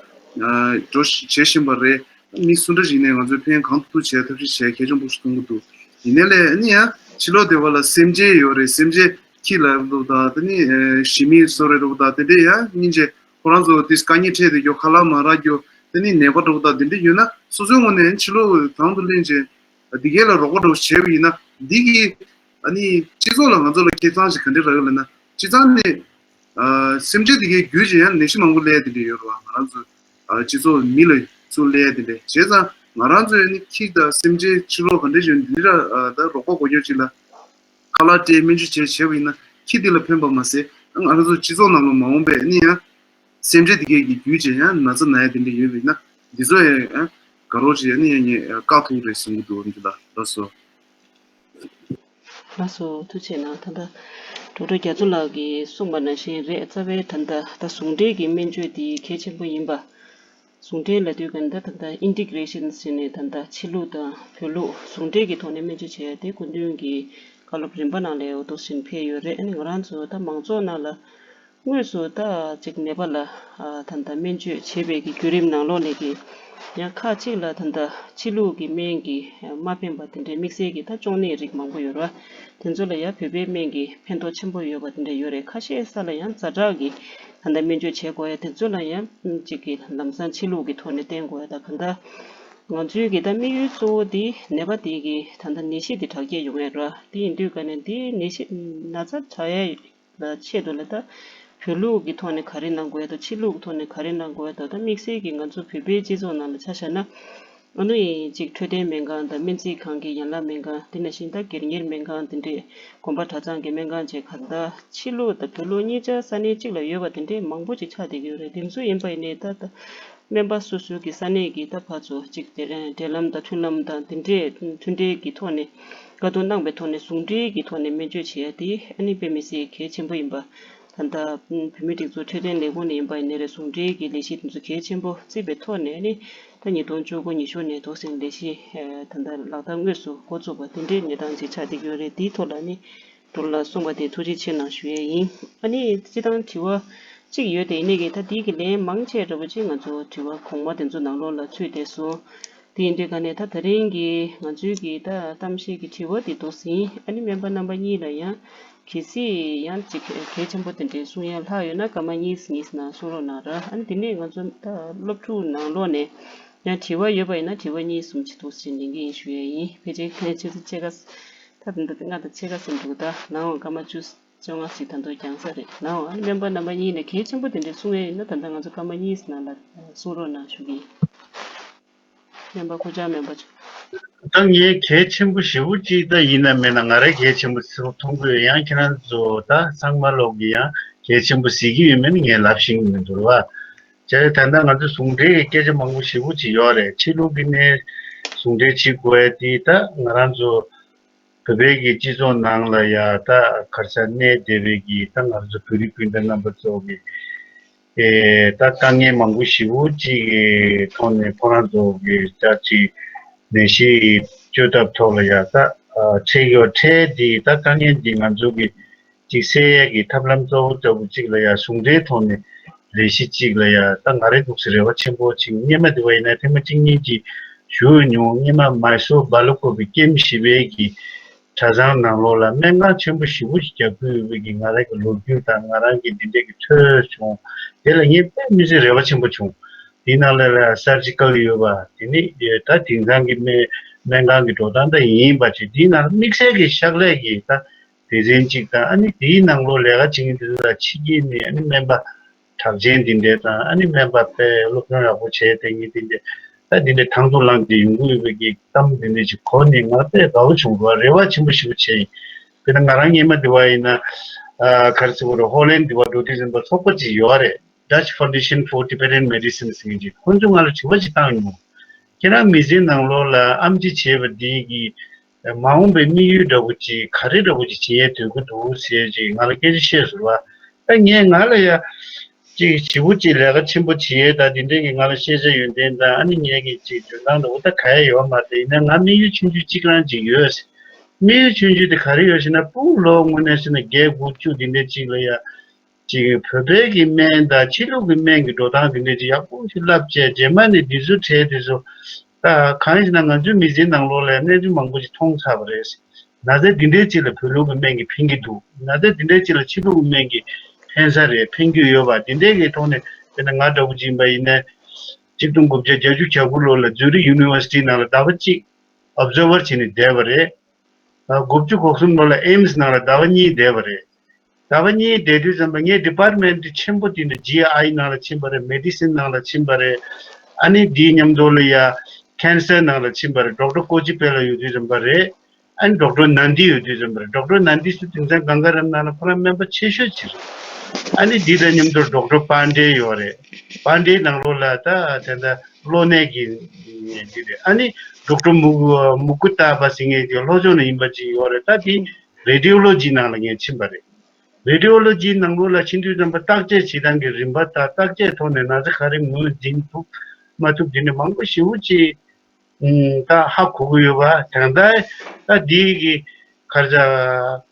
འགྲོ་བྱེད་བཞིན་པ་རེད། མི་སུ་འདྲ་ཞིག་ནས་ང་ཚོས་ཕན་གང་ཐུབ་ཐུབ་བྱེད་ཐབས་ཤེས་བྱེད་གལ་ཆེན་པོ་ཞིག་མཐོང་གི་འདུག་ཡིན་ནའི་ལས་ཨ་ནི་ཡང་ཕྱི་ལོགས་སྡེ་བ་ལ་སེམས་ཅན་ཡོད་རེད། སེམས་ཅན་ཁྱི་ལ་རུ་དང་དེ་ནི་ཨ་ཞི་མི་བཟོ་རེད་རུ་དང་དེ་འདྲས་ཡང་སྙིང་རྗེ། ཁོ་རང་ཚོ་དེ་དཀའ་ངལ་འཕྲད་དེ་རྒྱུ་ཁ་ལག་མ་རག་རྒྱུ་དེ་ནི་ནད་པ་རུ་དང་དེ་འདྲས་ཡོད་ན་སོ་སོའི་ངོས་ནས་ཕྱི་ལོགས་དང་དུ་ལེན་བྱས་འདི་གས་ལ་རོགས་པ་རུ་བྱས་པ་ཡིན་ན། འདི་གིས་ཨ་ནི་སྤྱི་ཚོགས་ལ་ང་ཚོ་ལ་ཁེ་བཟང་ཞིག་ག་འདྲས་རག་གི་ལབ་ན། སྤྱི་བཏང་ནས་ཨ་སེམས་ཅན་དེ་གའི་རྒྱུད་ཀྱི་ཡང་ནད་གཞི་མང་པོ་སླེབས་དེ་འདྲས་ཡོད་རེད་བ། ང་རང་ཚོ་ཨ་སྤྱི་ཚོགས་མི་ལ་ཚུར་སླེབས་དེ་འདྲས་བྱས་ཙང་། ང་རང་ཚོས་ནི་ཁྱི་དང་སེམས་ཅན་ཕྱི་ལོགས་ག་འདྲས་ཡོད་འདི་འདྲ་ཨ་ད་རོགས་པ་དགོས་ཀྱོག་ཅིག་ལ་ཁ་ལག་སྤྲད་སྨན་བཅོས་བྱས་བྱས་པ་ཡིན་ན་ཁྱི་དེ་ལ་ཕན་པ་མ་ཟད། ང་རང་ཚོ་སྤྱི་ཚོགས་ནང་ལ་མ་འོངས་པའི་ནི་ཡང་སེམས་ཅན་དེ་གའི་གི་རྒྱུད་ཀྱི་ཡང་ན་ཚ་ན་ཡ་དེ་འདྲས་ཡོད་པ་ཡིན་ན་འདི་ཚོ་ཡང་ཨ་དགའ་རོགས་ཅིག་ཡང་ནི་ཡང་ངས་བཀག་ཐུབ་རེད་བསམ་གྱི་འདུག་འདི་ལ་ལགས་སོ། ལགས་སོ། ཐུགས་རྗེ་གནང་། ད་ལྟ་ཌོག་ཊར་རྒྱ་མཚོ་ལགས་ཀྱིས་གསུངས་པ་ནང་བཞིན་རེད། རྩ་བའི་ད་ལྟ་ད་ཟུང་འབྲེལ་གྱི་སྨན་བཅོས་འདི་གལ་ཆེན་པོ་ཡིན་པ། ཟུང་འབྲེལ་ལབ་དུས་ག་ད་ད་ལྟ་ཨིན་ཊི་གྷི་རེ་ཤན་ཟེར་ནས་ད་ལྟ་ཕྱི་ལུགས་དང་བོད་ལུགས་ཟུང་འབྲེལ་གྱི་ཐོག་ནས་སྨན་བཅོས་བྱས་ཏེ་སྐུ་མདུན་གྱི་བཀའ་སློབ་རིམ་པ་ནང་ལ་འོ་ཏོག་ཙམ་ཕེབས་ཡོད་རེད། ཨ་ནི་ང་རང་ཚོ་ད་མང་ཚོགས་ནང་ལ་དངོས་སུ་ད་ཅིག་ནད་པ་ལ་ཨ་ད་ལྟ་སྨན་བཅོས་བྱེད་པའི་གི་བརྒྱུད་རིམ་ནང་ལོགས་ནས་ཀྱི་ཡང་ཁག་ཅིག་ལ་ད་ལྟ་ཕྱི་ལུགས་ཀྱི་སྨན་གྱིས་མ་ཕན་པ་དེ་འདྲའི་དམིགས་བསལ་གྱི་ད་གཅོང་ནད་རིགས་མང་པོ་ཡོད་རེད་བ། དེ་ཚོ་ལ་ཡང་བོད་པའི་སྨན་གྱིས་ཕན་ཐོགས་ཆེན་པོ་ཡོད་པ་དེ་འདྲ་ཡོད་རེད། ཁ་ཤས་ས་ལ་ཡང་ཛ་དྲག་གི་ད་ལྟ་སྨན་བཅོས་བྱེད་དགོས་ཡ་དེ་ཚོ་ལ་ཡང་ཅིག་གི་ལམ་སང་ཕྱི་ལུགས་ཀྱི་ཐོག་ནས་བསྟེན་དགོས་ཡ་ད་ག་ད་ ང་ཚོའི་གི་ད་དམིགས་ཡུལ་གཙོ་བོ་དེ་ནད་པ་དེ་གི་ད་ལྟ་ནད་གཞི་དེ་དྲག་སྐྱེད་ཡོང་ཡས་ར། དེ་ཡིན་དུས་ཀ་ནས་དེ་ནད་གཞི་ན་ཚ་དྲག་ཡས་ལ་ཆེད་དུ་ལ་ད་བོད་ལུགས་ཀྱི་ཐོག་ནས་ག་རེ་གནང་དགོས་ཡས་དང་ཕྱི་ལུགས་ཀྱི་ཐོག་ནས་ག་རེ་གནང་དགོས་ཡས་དང་། ད་དམིགས་བསལ་གྱི་ང་ཚོ་བོད་པའི་སྤྱི་ཚོགས་ནང་ལ་ཆ་བཞག་ན། ཨ་ནི་གཅིག་འཕྲོད་བསྟེན་སྨན་ཁང་དང་སྨན་རྩིས་ཁང་གི་ཡན་ལག་སྨན་ཁང་དེ་འདྲ་བཞིན་ད་སྒེར་གཉེར་སྨན་ཁང་དེ་འདྲས་དགོན་པ་གྲྭ་ཚང་གི་སྨན་ཁང་བཅས་ག་ད་ཕྱི་ལུགས་དང་བོད་ལུགས་གཉིས་ཆ་ས་གནས་གཅིག་ལ་ཡོད་པ་དེ་འདྲས་མང་པོ་ཅིག་ཆགས་བསྡད་ཀྱི་ཡོད་རེད། དེ་ཚོ་ཡིན་པ་ཡིན་ནའི་ད་ད་སྨན་པ་སོ་སོའི་གི་ས་གནས་ཀྱི་ད་ཕར་ཚུར་གཅིག་དེ་འབྲེལ་ལམ་དང་མཐུན་ལམ་དང་དེ་འདྲས་མཐུན་འབྲེལ་གྱི་ཐོག་ནས་བཀའ་བསྡུར་གནང་པའི་ཐོག་ནས་ཟུང་འབྲེལ་གྱི་ཐོག་ནས་སྨན་བཅོས་བྱེད་ཡ་དེ་ཨ་ནི་དཔེ་མི་སྲིད་གལ་ཆེན་པོ་ཡིན་པ། ད་ལྟ་བོད་མིའི་སྒྲིག་འཛུགས་འཕྲོད་བསྟེན་ལས་ཁུངས་ནས་ཡིན་པ་ཡིན་ནའི་རེད། ཟུང་འབྲེལ་གྱི་ལས་གཞི་དེ་ཚོ་གལ་ཆེན་པོ་བརྩིས་པའི་ཐོག་ནས་ནི་ད་ཉིས་སྟོང་བཅུ་དགུ་ཉི་ཤུ་ནས་འདུག་སེ་ལས་གཞི་ད་ལྟ་ལག་བསྟར་དངོས་སུ་འགོ་བཙུགས་པ་དེ་འདྲའི་གནས་སྟངས་ཅིག་ཆགས་བསྡད་ཀྱི་ཡོད་རེད། དེའི་ཐོག་ལ་ནི་ལགས་གསུངས་པ་དེ་ཐུགས་རྗེ་ཆེ་གནང་ཞུ་ཡས་ཡིན། ཨ་ནི་སྤྱི་བཏང་དྲི་བ་གཅིག་ཡོད་དེ་ཡིན་ནའི་གི་ད་དེའི་གི་ལན་མང་ཆེ་འདྲ་པོ་ཅིག་ང་ཚོ་དྲི་བ་གོང་མ་དེ་ཚོ་ནང་ལོགས་ལ་ཚུད་བསྡད་སོང་། དེ་ཡིན་དུས་ག་ནས་ད་ད་རིང་གི་ང་ཚོའི་གི་ད་གཏམ་བཤད་ཀྱི་དྲི་བ་དེ་འདུག་སེ་ཡིན། ཨ་ནི་སྨན་པ་རྣམ་པ་གཉིས་ལ་ཡང་གལ་སྲིད་ཡང་ཅིག་གལ་ཆེན་པོ་དེ་འདྲའི་གསུང་ཡ་ལྷག་ཡོད་ན་སྐར་མ་གཉིས་གཉིས་ནང་གསུང་རོགས་གནང་ར། ཨ་ནི་དེ་ནས་ང་ཚོ་ད་སློབ་ཕྲུག་ནང་ལོགས་ནས་ཡང་དྲི་བ་ཡོད་པ་ཡིན་ན་དྲི་བ་གཉིས་གསུམ་ཅིག་འདུག་སེ་འདྲེན་གྱི་ཡིན་ཞུ་ཡ་ཡིན། ཕལ་ཆེར་ཁ་ཆེ་ཚོ་ཕྱེད་ཀ་ད་དེ་འདྲ་ལྔ་དང་ཕྱེད་ཀ་ཟིན་འདུག་ད་ནའང་སྐར་མ་བཅུ་བཅོ་ལྔ་ཞིག་ད་དུང་འགྱངས་ས་རེད། ནའང་ཨ་ནི་སྨན་པ་རྣམ་པ་གཉིས་ནས་གལ་ཆེན་པོ་དེ་འདྲ་གསུང་ཡས་ཡིན་ན་ད་ལྟ་ང་ཚོ་སྐར་མ་གཉིས་ནང་ལ་གསུང་རོགས་གནང་ཞུ་གི་ཡིན། སྨན་པ་ཁོ་ཅག་སྨན་པ་ཚོ། ད་ངས་གལ་ཆེན་པོ་ཞེ་པོ་ཅིག་ད་ཡིན་ན་མེད་ན་ང་རས་གལ་ཆེན་པོ་ཟེར་བ་མཐོང་གི་ཡོད། ཡང་ཁྱེད་རང་ཚོ་ད་ཚང་མ་ལོག་གི་ཡང་གལ་ཆེན་པོ་ཟེར་གི་ཡོད་མེད་ནི་ངས་ལབ་ཤེས་ཀྱི་མི་འདུག་བ། བྱས་ད་ལྟ་ང་ཚོ་ཟུང་འབྲེལ་གྱི་སྐད་ཆ་མང་པོ་ཞེ་པོ་ཅིག་ཡོད་རེད། ཕྱི་ལུགས་ཀྱི་ནས་ཟུང་འབྲེལ་བྱེད་དགོས་ཡ་དེ་ད་ང་རང་ཚོ་བོད་པའི་གི་སྤྱི་ཚོགས་ནང་ལ་ཡ་ད་ག་རེ་ཟེར་གནས་བསྡད་པའི་གི་ད་ང་ཚོ་བོད་རིགས་སྤུན་ཟླ་རྣམ་པ་ཚོ་གི་ཨེ་ད་དཀའ་ངལ་མང་པོ་ཞེ་པོ་ཅིག་གི་ཐོག་ནས་ཁོ་རང་ཚོ་གི་ད་ཅིག་ནད་གཞི་བཅོས་ཐབས་ཐོག་ལ་ཡ་ད་འཕྲད་ཡོད། འཕྲད་དེ་ད་དཀའ་ངལ་འདི་ང་ཚོ་གི་ཅིག་སེལ་ཡས་ཀྱི་ཐབས་ལམ་གཙོ་བོ་ལྟ་བུ་ཅིག་ལ་ཡ་ཟུང་འབྲེལ་ཐོག་ནས་ལས་གཞི་ཅིག་ལ་ཡ་ད་ང་རེ་འདུག་སེ་རེ་བ་ཆེན་པོ་ཅིག་སྔོན་མ་དེ་བ་ཡིན་ན་ཐེངས་མ་གཅིག་གཉིས་ཅིག་ཞུས་མྱོང་། སྔོན་མ་མཱི་སོར་སྦ་ལ་ཀོ་བི་ཀེམ་བཞི་པའི་གི་གྲྭ་ཚང་ནང་ལོགས་ལ་སྨན་ཁང་ཆེན་པོ་ཞེ་པོ་ཞིག་རྒྱག་གི་ཡོད་པའི་གི་ང་རང་གི་ལོ་རྒྱུས་དང་ང་རང་གི་འདི་འདྲའི་གི་ཐོས་བྱུང་། དེ་ལ་ངས་དཔེ་མི་སྲིད་རེ་བ་ཆེན་པོ་བྱུང་། དེའི་ནང་ལ་ལ་སར་ཇི་ཀལ་ཡོད་པ་དེ་ནི་ད་དེང་སང་གི་སྨན་སྨན་ཁང་གི་འགྲོ་སྟངས་ད་ཡིན་པ་ཅིག་དེའི་ནང་དམིགས་བསལ་གྱི་ཤག་ལས་ཀྱི་ད་སྡེ་ཚན་གཅིག་དང་། ཨ་ནི་དེའི་ནང་ལོགས་ལས་ཀ་བྱེད་མཁན་དེ་ཚོ་ལ་ཕྱི་རྒྱལ་ནས་ཨ་ནི་སྨན་པ་གྲགས་ཅན་དེ་འདྲས་དང་། ཨ་ནི་སྨན་པ་དཔེ་སློབ་སྦྱོང་ཡག་པོ་བྱས་དེ་ངས་དེ་འདྲས་ད་དེ་འདྲས་དང་དུ་བླངས་ཏེ་ཡོང་གི་ཡོད་པའི་གི་གཏམ་དེ་འདྲས་ཅིག་གོ་ནས་ང་དཔེ་དགའ་བོ་བྱུང་། རེ་བ་ཆེན་པོ་ཞེ་པོ་བྱས་ཡིན། དཔེར་ན་ང་རང་སྔོན་མ་དེ་བ་ཡིན་ན་ཨ་ག་རེ་ཟེར་དགོས་རེད། ཧོ་ལན་དེ་བ་འགྲོ་དུས་ཙམ་པ་ཚོགས་པ་ཅིག་ཡོད་རེད། Dutch Foundation for Tibetan Medicine ཟེར་མཁན་ཅིག་ཁོང་ཚོས་ང་ལ་དྲི་བ་ཅིག་བཏང་མྱོང་། ཁྱེད་རང་མི་ཚེའི་ནང་ལོགས་ལ་ཨེམ་ཆི་བྱས་པ་འདི་གིས་མ་འོངས་པའི་དམིགས་ཡུལ་འདྲ་པོ་ཅིག་ག་རེ་འདྲ་པོ་ཅིག་བྱེད་ཡས་འདོད་ཀྱི་འདུག་ཟེར་ཅིག་ང་ལ་སྐད་ཆ་བཤད་སོང་བ། ད་ངས་ང་ལ་ཡ་ཅིག་བྱེད་པོ་ཅིག་ལས་ཀ་ཆེན་པོ་བྱེད་ཡས་ད་དེ་འདྲས་ཀྱི་ང་ལ་ཤེས་བྱ་ཡོན་ཏན་དང་། ཨ་ནི་ངས་ཀྱི་ཅིག་འཇོན་ཐང་འདྲ་པོ་ད་ག་ཡ་ཡོད་མ་རེད། ཡིན་ན་ང་དམིགས་ཡུལ་ཆུང་ཆུང་གཅིག་རང་ཅིག་ཡོད། དམིགས་ཡུལ་ཆུང་ཆུང་དེ་ག་རེ་ཡོད་ཟེར་ན་སྤུ་གུ་ལོ་དངོས་གནས་བྱས་ན་བརྒྱད་དགུ་བཅུ་དེ་འདྲས་ཅིག་ལ་ཡ། ཅིག་བོད་པའི་གི་སྨན་དང་ཕྱི་ལུགས་ཀྱི་སྨན་གྱི་འགྲོ་སྟངས་དེ་འདྲ་ཅིག་ཡག་པོ་ཞིག་བསླབ་བྱས། རྗེས་མ་ནས་འདི་ཚོ་གྲས་དེ་ཚོ་ད་གང་ཡིན་ཟེར་ན་ང་ཚོའི་མི་ཚེའི་ནང་ལོགས་ལ་གནས་ཚུལ་མང་པོ་ཞིག་མཐོང་ཚར་བ་རེད། ན་ཚ་འདི་འདྲའི་ཅིག་ལ་བོད་ལུགས་ཀྱི་སྨན་གྱིས་ཕན་གྱི་འདུག་ན་ཚ་འདི་འདྲའི་ཅིག་ལ་ཕྱི་ལུགས་ཀྱི་སྨན་གྱིས་ཕན་ས་རེད། ཕན་རྒྱུ་ཡོད་པ་འདི་འདྲའི་གི་ཐོག་ནས། དཔེར་ན་ང་འདྲ་བོ་ཅིག་ཡིན་པ་ཡིན་ན་ཆིག་སྟོང་དགུ་བརྒྱ་བརྒྱད་ཅུ་གྱ་དགུ་ལོ་ལ་ཛུ་རིག་ཡུ་ནི་ཝར་སི་ཊི་ནང་ལ་ཟླ་བ་གཅིག་ཨོབ་ཛར་བར་བྱས་ནས་བསྡད་པ་རེད། དགུ་བཅུ་གོ་གསུམ་ལོ་ལ་ཨེམ་སི་ནང་ལ་ཟླ་བ་གཉིས་བསྡད་པ་རེད། ཟླ་བ་གཉིས་བསྡད་དུས་ཙམ་པ་ངའི་ཌི་པཱར་ཊི་མེན་ཊི་ཆེན་པོ་དེ་འདྲ་ཇི་ཨའི་ནང་ལ་ཕྱིན་པ་རེད། མེ་ཌི་སིན་ནང་ལ་ཕྱིན་པ་རེད། ཨ་ནི་དེའི་མཉམ་དུ་ལ་ཡ་ཁེན་སར་ནང་ལ་ཕྱིན་པ་རེད། ཌོག་ཊར་ཀོ་ཅི་པེ་ལ་ཡོད་དུས་ཙམ་པ་རེད། ཨ་ནི་ཌོག་ཊར་ནན་དི་ཡོད་དུས་ཙམ་པ་རེད། ཌོག་ཊར་ནན་དི་སུ་དེང་སང་གངས་དཀར་རམ་ནང་ལ་ཁོ་རང་སྨན་པ་ཆེ་ཤོས་ཅིག་རེད། ཨ་ནི་དེ་དང་མཉམ་དུ་ཌོག་ཊར་པཱན་ཌེ་ཡོད་རེད། པཱན་ཌེ་ནང་ལོགས་ལ་ད་དེ་འདྲ་གློ་ནད་ཀྱི་འདི་རེད། ཨ་ནི་ཌོག་ཊར་མུ་མུ་ཀུ་ཏ་པ་ཟེར་མཁན་དེ་ལྷོ་ཕྱོགས་ནས་ཡིན་པ་ཅིག་ཡོད་རེད། ད་དེ་རེ་ཌི་ཡོ་ལོ་ཇི་ནང་ལ་ངས་ཕྱིན་པ་རེད། རེ་ཌི་ཡོ་ལོ་ཇི་ནང་ལོགས་ལ་ཕྱིན་དུས་ཙམ་པ་བརྟག་དཔྱད་བྱེད་སྟངས་ཀྱི་རིམ་པ་དང་། བརྟག་དཔྱད་ཐོག་ནས་ན་ཚ་ག་རེ་ངོས་འཛིན་ཐུབ་མ་ཐུབ་དེ་འདྲ་མང་པོ་ཞེ་པོ་ཅིག་ཨུམ། ད་ཧ་གོ་གི་ཡོད་པ། དེང་ད་ད་འདི་གི་ག་རེ་ཟེར།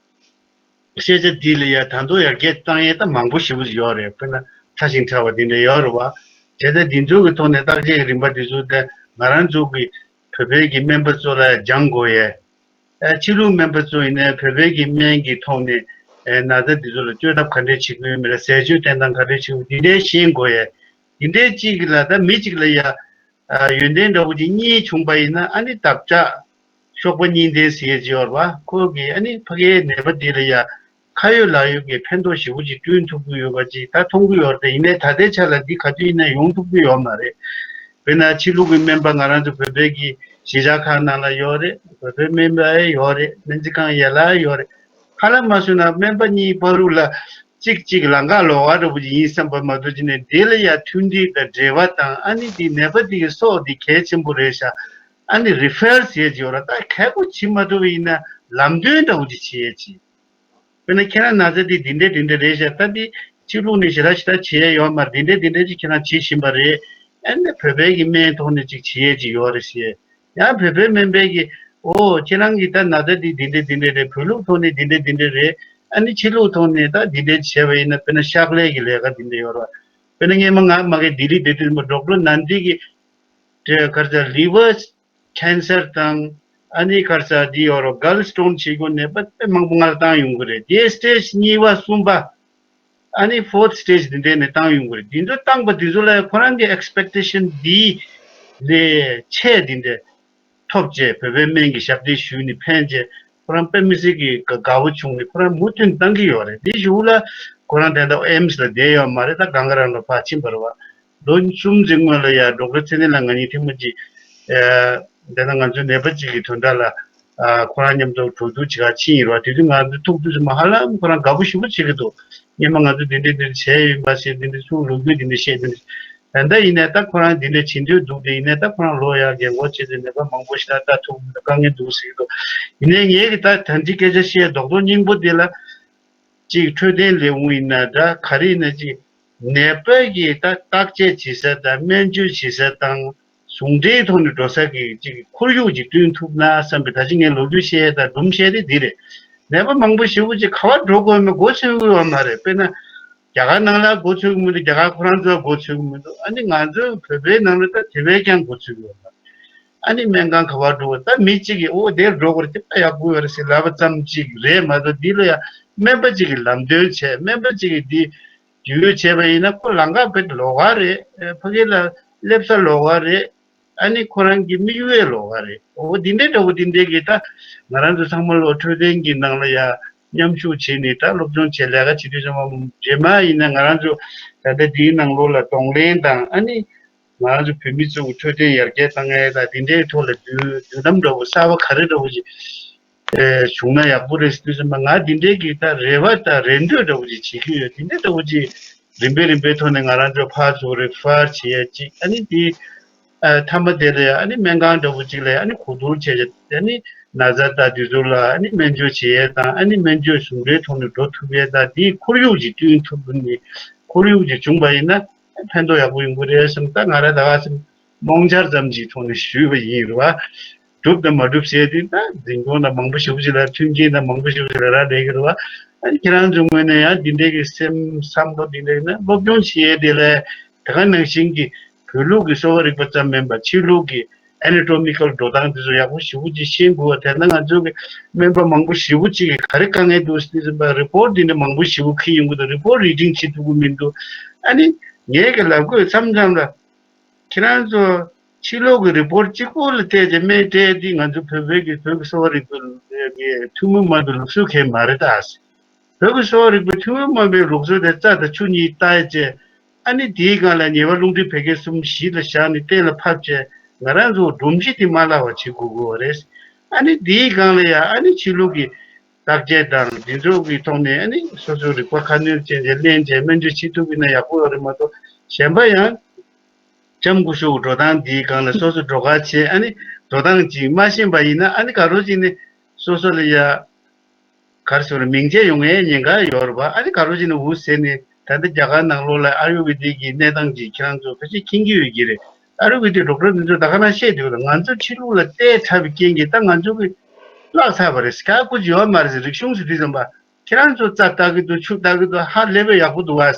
ཤེས་བྱ་འདི་ལ་ཡ་ད་དུང་ཡར་རྒྱས་གཏང་ཡས་ད་མང་པོ་ཞེ་པོ་ཡོད་རེད། དཔེར་ན་ཕྲ་ཞིང་ཕྲ་བ་འདི་འདྲ་ཡོད་རེད་བ། དེ་ལྟར་འདི་ཚོ་གི་ཐོག་ནས་བརྟག་དཔྱད་ཀྱི་རིམ་པ་འདི་ཚོ་ད་ང་རང་ཚོ་གི་བོད་པའི་གི་སྨན་པ་ཚོ་ལ་སྦྱང་དགོས་ཡས། ཨ་ཕྱི་ལུགས་སྨན་པ་ཚོ་ཡིན་ནའི་བོད་པའི་གི་སྨན་གྱི་ཐོག་ནས་ཨེ་ན་ཚ་འདི་ཚོ་ལ་བཅོས་ཐབས་ག་འདྲས་བྱེད་དགོས་མེད་ལ། ཟས་སྤྱོད་བསྟེན་སྟངས་ག་འདྲས་བྱེད་དགོས་འདི་འདྲའི་ཤེས་དགོས་ཡས། འདི་འདྲའི་གཅིག་གི་ལ་ད་མི་གཅིག་ལ་ཡ་ ཡོན་ཏན་འདྲ་བོ་ཅིག་གཉིས་བྱུང་པ་ཡིན་ན། ཨ་ནི་འདབ་ཆགས་གཤོག་པ་གཉིས་ལྡན་ཟེར་ཡས་ཅིག་ཡོད་རེད་བ། ཁོ་གིས་ཨ་ནི་ཕ་གིའི་ནད་པ་འདི་ལ་ཡ་ཁ་ཡོད་ལག་ཡོད་ཀྱི་ཕན་ཐོགས་ཞེ་པོ་ཅིག་བསྐྲུན་ཐུབ་ཀྱི་ཡོད་པ་ཅིག་ད་མཐོང་གི་ཡོད་རེད། ཡིན་ནའི་ད་ལྟའི་ཆ་ལ་འདི་ག་དུས་ཡིན་ན་ཡོང་ཐུབ་ཀྱི་ཡོད་མ་རེད། དཔེར་ན་ཕྱི་ལུགས་ཀྱི་སྨན་པ་ང་རང་ཚོ་བོད་པའི་གི་གཞིས་ཆགས་ཁག་ནང་ལ་ཡོད་རེད། བོད་པའི་སྨན་པ་ཡང་ཡོད་རེད། སྨན་རྩིས་ཁང་ཡན་ལག་ཡོད་རེད། ཧ་ལམ་མ་སོང་ན་སྨན་པ་གཉིས་བར་དུ་ལ་གཅིག་གཅིག་ལམ་ཁ་ལོགས་ཀ་འདྲ་བོ་ཅིག་ཡིན་བསམ་པ་མ་གཏོགས་ཅིག་ནས་འདི་ལ་ཡ་མཐུན་སྒྲིལ་དང་འབྲེལ་བ་དང་། ཨ་ནི་འདི་ནད་པ་འདི་གི་སྲོག་འདི་གལ་ཆེན་པོ་རེད་ཤག་ཨ་ནི་རི་ཕེར་ཟེར་གྱི་ཡོད་ར། ད་གལ་པོ་བྱེད་མ་ཐུབ་པ་ཡིན་ན་ལམ་སྟོན་འདྲ་བོ་ཅིག་བྱེད་ཡས་ཅིག་དཔེར་ན་ཁྱེད་རང་ན་ཚ་འདི་འདི་འདྲ་འདི་འདྲ་རེད་ཤག་ད་འདི་ཕྱི་ལུགས་ནས་ཞེ་དྲག་ཞེ་དྲག་བྱེད་ཡས་ཡོད་མ་རེད། འདི་འདྲ་འདི་འདྲ་ཅིག་ཁྱེད་རང་བྱེད་བཞིན་པ་རེད། ཨ་ནི་བོད་པའི་གི་སྨན་ཐོག་ནས་ཅིག་བྱེད་ཡས་ཅིག་ཡོད་རེད་ཟེར། ཡང་བོད་པའི་སྨན་པས་ཀྱིས་ཨོ་ཁྱེད་རང་གིས་ད་ན་ཚ་འདི་འདི་འདྲ་འདི་འདྲ་རེད། བོད་ལུགས་ཐོག་ནས་འདི་འདྲ་འདི་འདྲ་རེད། ཨ་ནི་ཕྱི་ལུགས་ཐོག་ནས་ད་འདི་འདྲ་བྱས་པ་ཡིན་ན། དཔེར་ན་ཤག་ལས་ཀྱི་ལས་ཀ་འདི་འདྲ་ཡོད་རེད་བ། དཔེར་ན་སྔོན་མ་ང་མ་གི་ལྡི་ལི་བསྡད་དུས་མ་ཌོག་ཊར་ནན་ཌི་གིས་དེ་ག་རེ་ཟེར་ལི་ཝར་ཁེན་སར་དང་། ཨ་ནི་ག་རེ་ཟེར་འདི་ཡོད་རེད། གལ་སི་ཊོན་བྱེད་དགོས་ནད་པ་དཔེ་མང་པོ་ང་ལ་བཏང་ཡོང་གི་རེད། དེ་སི་ཊེ་ཇི་གཉིས་པ་གསུམ་པ། ཨ་ནི་ཕོར་ཐི་སི་ཊེ་ཇི་འདི་འདྲས་ནས་བཏང་ཡོང་གི་རེད། འདི་ཚོ་བཏང་པ་འདི་ཚོ་ལ་ཁོ་རང་གི་ཨེག་སི་པེག་ཊེ་ཤན་འདི་ལས་ཆེ་འདི་འདྲས་ཐོབ་བྱས། བོད་པའི་སྨན་གྱི་ཞབས་འདེགས་ཞུས་ནས་ཕན་བྱས། ཁོ་རང་དཔེ་མི་སྲིད་ཀྱི་དགའ་དགའ་བོ་བྱུང་ནས་ཁོ་རང་མུ་མཐུད་བཏང་གི་ཡོད་རེད། དེ་གཞུག་ལ་ཁོ་རང་དེ་འདྲ་ཨེམ་སི་ལ་བསྡད་ཡོད་མ་རེད། ད་སྒང་ག་རང་ལ་ཕར་ཕྱིན་པ་རེད་བ། ལོ་གསུམ་ཙམ་སྔོན་ལ་ཡ་ཌོག་ཊར་ཚེ་བརྟན་ལགས་ང་གཉིས་ཐེངས་མ་གཅིག་ཨ་དེ་ན་ང་ཚོའི་ནད་པ་གཅིག་གི་དོན་དག་ལ་ཨ་ཁོ་རང་མཉམ་དུ་གྲོས་བསྡུར་བྱེད་གར་ཕྱིན་ཡིན་རེད་བ། དེ་དུས་ང་ཚོ་ཐུག་དུས་ཙམ་པ་ཧ་ལམ་ཁོ་རང་དགའ་པོ་ཞེ་པོ་བྱེད་ཀྱི་འདུག་སྔོན་མ་ང་ཚོ་འདི་འདྲ་འདི་འདྲ་བྱས་ཡིན་པ་ཟེར། འདི་འདྲ་ཚུར་ལོ་རྒྱུས་འདི་འདྲ་བཤད། འདི་འདྲ་ད་ལྟ་ཡིན་ནའི་ད་ཁོ་རང་འདི་འདྲ་བྱེད་འདོད་འདུག་དེ་ཡིན་ནའི་ད་ཁོ་རང་ལོ་ཡར་རྒན་འཁོགས་བྱས་ཏེ་ནད་པ་མང་པོ་ཞིག་ལ་ལྟ་ཐུབ་མི་འདུག་དཀའ་ངལ་འདུག་ཟེར་གྱི་འདུག་ཡིན་ནའི་ངས་ཀྱི་ད་ད་འདི་སྐད་ཆ་བཤད་རྡོག་རྡོག་སྙིང་པོ་དེ་ལ། གཅིག་འཕྲོད་བསྟེན་ལས་ཁུངས་ཡིན་ན་འདྲ། ག་རེ་ཡིན་ན་གཅིག་ནད་པ་གི་ད་བརྟག་དཔྱད་བྱེད་ས་དང་སྨན་བཅོས་བྱེད་ས་དང་ཟུང་འབྲེལ་ཐོག་ནས་འགྲོ་ས་གི་གཅིག་ཁོར་ཡུག་ཅིག་བསྐྲུན་ཐུབ་ན་བསམ་པའི། ད་ཅི་ངས་ལོ་རྒྱུས་བཤད་དང་སྒྲུང་བཤད་དེ་འདི་རེད། ནད་པ་མང་པོ་ཞེ་པོ་ཅིག་ག་པར་འགྲོ་དགོས་མིན་མགོ་ཚོས་ཀྱི་ཡོད་མ་རེད། དཔེར་ན་རྒྱ་གར་ནང་ལ་མགོ་ཚོས་ཀྱི་མི་འདུག་རྒྱ་གར་ཁོ་རང་ཚོ་ལ་མགོ་ཚོས་ཀྱི་མི་འདུག་ཨ་ནི་ང་ཚོ་བོད་པའི་ནང་ལ་ད་དེ་བས་ཀྱང་མགོ་ཚོས་ཀྱི་ཡོད་མ་རེད། ཨ་ནི་སྨན་ཁང་ག་པར་འགྲོ་དགོས། ད་མི་གཅིག་གིས་ཨོ་དེར་འགྲོ་དགོས་རེད། དེ་ད་ཡག་པོ་ཡོད་རེད་ཟེར་ལབ་པ་ཙམ་གཅིག་རེད་མ་གཏོགས། འདི་ལ་ཡང་སྨན་པ་གཅིག་གིས་ལམ་སྟོན་བྱས། སྨན་པ་གཅིག་གིས་འདི་བརྒྱུད་བྱས་པ་ཡིན་ན་ཁོ་ལམ་ཁ་དཔེ་ལོགས་ཀ་རེད། ཕ་གི་ལ་སླེབས་ས་ལོགས་ཀ་རེད། ཨ་ནི་ཁོ་རང་གི་དམིགས་ཡུལ་ལོགས་ཀ་རེད། འོ་འདི་འདྲའི་འདྲ་བོ་འདི་འདྲའི་གི་ད་ང་རང་ཚོ་ཚང་མ་ལོ་འཕྲོད་བསྟེན་གྱི་ནང་ལ་ཡ་མཉམ་ཞུགས་བྱས་ནས་ད་སློབ་སྦྱོང་བྱས་ལས་ཀ་བྱེད་དུས་ཙམ་པ་རྗེས་མ་ཡིན་ན་ང་རང་ཚོ་ད་ལྟ་འདིའི་ནང་ལོགས་ལ་གདོང་ལེན་དང་། ཨ་ནི་ང་རང་ཚོ་བོད་མི་ཚོ་གི་འཕྲོད་བསྟེན་ཡར་རྒྱས་བཏང་ཡས་དང་འདི་འདྲའི་ཐོག་ལ་མདུན་མདུན་ལམ་འདྲ་བོ་གསར་པ་ག་རེ་འདྲ་བོ་ཞིག་བྱུང་ན་ཡག་པོ་རེད་ཟེར་དུས་ཙམ་པ་ང་འདི་འདྲའི་གི་ད་རེ་བ་དང་རེ་འདོད་འདྲ་བོ་ཅིག་བྱེད་ཀྱི་ཡོད། འདི་འདྲའི་འདྲ་བོ་ཅིག་རིམ་པས་རིམ་པའི་ཐོག་ནས་ང་རང་ཚོ་ཕར་ཚུར་རེ་ཕར་བྱེད་ཡ་ཅིག་ཨ་ནི་འདི་ཨ་མཐའ་མ་དེ་ལ་ཡ་ཨ་ནི་སྨན་ཁང་འདྲ་བོ་ཅིག་ལ་ཡ་ཨ་ནི་གོ་བསྡུར་བྱས་ཡ། ཨ་ནི་ན་ཚ་དང་དེ་ཚོ་ལ་ཨ་ནི་སྨན་བཅོས་བྱེད་ཡ་དང་། ཨ་ནི་སྨན་བཅོས་ཟུང་འབྲེལ་ཐོག་ནས་འགྲོ་ཐུབ་ཡ་དང་། འདིའི་ཁོར་ཡུག་ཅིག་བསྐྲུན་ཐུབ་ནས་ཁོར་ཡུག་ཅིག་བྱུང་པ་ཡིན་ན་ཕན་ཐོགས་ཡག་པོ་ཡོང་གི་རེད་བསམ། ད་ང་རང་ད་ག་སེ་རྨོངས་འཆར་ཙམ་གྱི་ཐོག་ནས་ཞུས་པ་ཡིན་རེད་བ། གྲུབ་དང་མ་གྲུབ་ཟེར་དུས་ད་འཛིན་སྐྱོང་དང་མང་པོ་ཞེ་པོ་ཅིག་ལ་མཐུན་རྐྱེན་དང་མང་པོ་ཞེ་པོ་ཅིག་ལ་རག་ལས་ཀྱི་རེད་བ། ཨ་ནི་ཁྱེད་རང་ཚོའི་ངོས་ནས་ཡང་འདི་འདྲའི་གི་སེམས་བསམ་བློ་འདི་འདྲའི་ན་སློབ་སྦྱོང་བྱེད་ཡས་དེ་ལས་དེ་ག་ནང་བཞིན་གྱི་བོད་ལུགས་ཀྱི་གསོ་བ་རིག་པ་ཙམ་མིན་པ་ཕྱི་ལུགས་ཀྱི་ཨེ་ན་ཊོ་མི་ཀལ་འགྲོ་སྟངས་དེ་ཚོ་ཡག་པོ་ཞེ་པོ་ཅིག་ཤེས་དགོས་བ། དེ་ན་ང་ཚོ་གི་སྨན་པ་མང་པོ་ཞེ་པོ་ཅིག་གི་ག་རེ་དཀའ་ངལ་འདུག་ཟེར་དུས་ཙམ་པ་རི་པོར་ཊ་འདི་འདྲ་མང་པོ་ཞེ་པོ་འཁྱེར་ཡོང་གི་འདུག་རི་པོར་ཊ་རི་ཌིང་བྱེད་ཐུབ་ཀྱི་མི་འདུག་ཨ་ནི་ངས་གི་ལབ་དགོས་མཚམས་མཚམས་ལ། ཁྱེད་རང་ཚོ་ཕྱི་ལོགས་ཀྱི་རི་པོར་ཊ་གཅིག་པོ་ལ་བལྟས་ཏེ་སྨན་སྤྲད་དེ་ང་ཚོ་བོད་པའི་གི་བོད་ཀྱི་གསོ་བ་རིག་པའི་གི་ཐུན་མོང་མ་ཡིན་པའི་ལུགས་སྲོལ་གང་ཡང་མ་རེད་ད། བོད་ཀྱི་གསོ་བ་རིག་པའི་ཐུན་མོང་མ་ཡིན་པའི་ལུགས་སྲོལ་དེ་རྩྭ་དང་ཆུ་གཉིས་བཏགས་བྱས། ཨ་ནི་དེའི་སྒང་ལ་ཉེ་བ་རླུང་མཁྲིས་བད་ཀན་གསུམ་གཞི་ལ་བཞག་ནས་གཏན་ལ་ཕབ་བྱས། ང་རང་ཚོ་སྒྲོམ་གཞི་དེ་མ་བརླག་པ་བྱེད་དགོས་ཀྱི་ཡོད་རེད། ཨ་ནི་དེའི་སྒང་ལ་ཡ་ཨ་ནི་ཕྱི་ལུགས་ཀྱི་བརྟག་དཔྱད་དང་འདི་ཚོ་གི་ཐོག་ནས་ཨ་ནི་སོ་སོའི་རིག་པ་ཁ་སྣོན་བྱས་ཏེ་ལེན་བྱས་སྨན་བཅོས་བྱེད་ཐུབ་ཀྱི་ན་ཡག་པོ་ཡོད་རེད་མ་གཏོགས། གཞན་པ་ཡང་ལྕམ་སྐུ་ཞབས་འགྲོ་སྟངས་འདིའི་སྒང་ལ་སོ་སོ་འགྲོ་ཁ་བྱས། ཨ་ནི་འགྲོ་སྟངས་ཅིག་མ་ཤེས་པ་ཡིན་ན་ཨ་ནི་ག་རོ་ཅིག་ནི་སོ་སོ་ལ་ཡ་ག་རེ་ཟེར་མིང་ཆད་ཡོང་ཡའི་ཉེན་ཁ་ཡོད་རེད་པ། ཨ་ནི་ག་རོ་ཅིག་ནི་འུ་ཟེར་ནས་ད་ལྟ་རྒྱ་གར་ནང་ལོགས་ལ་ཨ་ཡུར་ཝེ་དིག་གི་གནས་སྟངས་ཅིག་ཁྱེད་རང་ཚོ་ཕལ་ཆེར་མཁྱེན་གྱི་ཡོད་ཀྱི་རེད། ཨ་ཡུར་ཝེ་དིག་ཌོག་ཊར་འདི་ཚོ་ད་ག་རང་བཤད་འདུག་ལ། ང་ཚོ་ཕྱི་ལུགས་ལ་བལྟས་དྲགས་པའི་རྐྱེན་གྱིས་ད་ང་ཚོ་གི་བརླག་ཚར་བ་རེད། ཁ་ཁུ་ཅིག་ཡོད་མ་རེད་ཟེར། རིག་གཞུང་ཟེར་དུས་ཙམ་པ། ཁྱེད་རང་ཚོ་རྩྭ་བཏབ་ཀྱི་འདུག་ཆུ་བཏབ་ཀྱི་འདུག་ཧ་ལས་པའི་ཡག་པོ་འདུག་ཨ།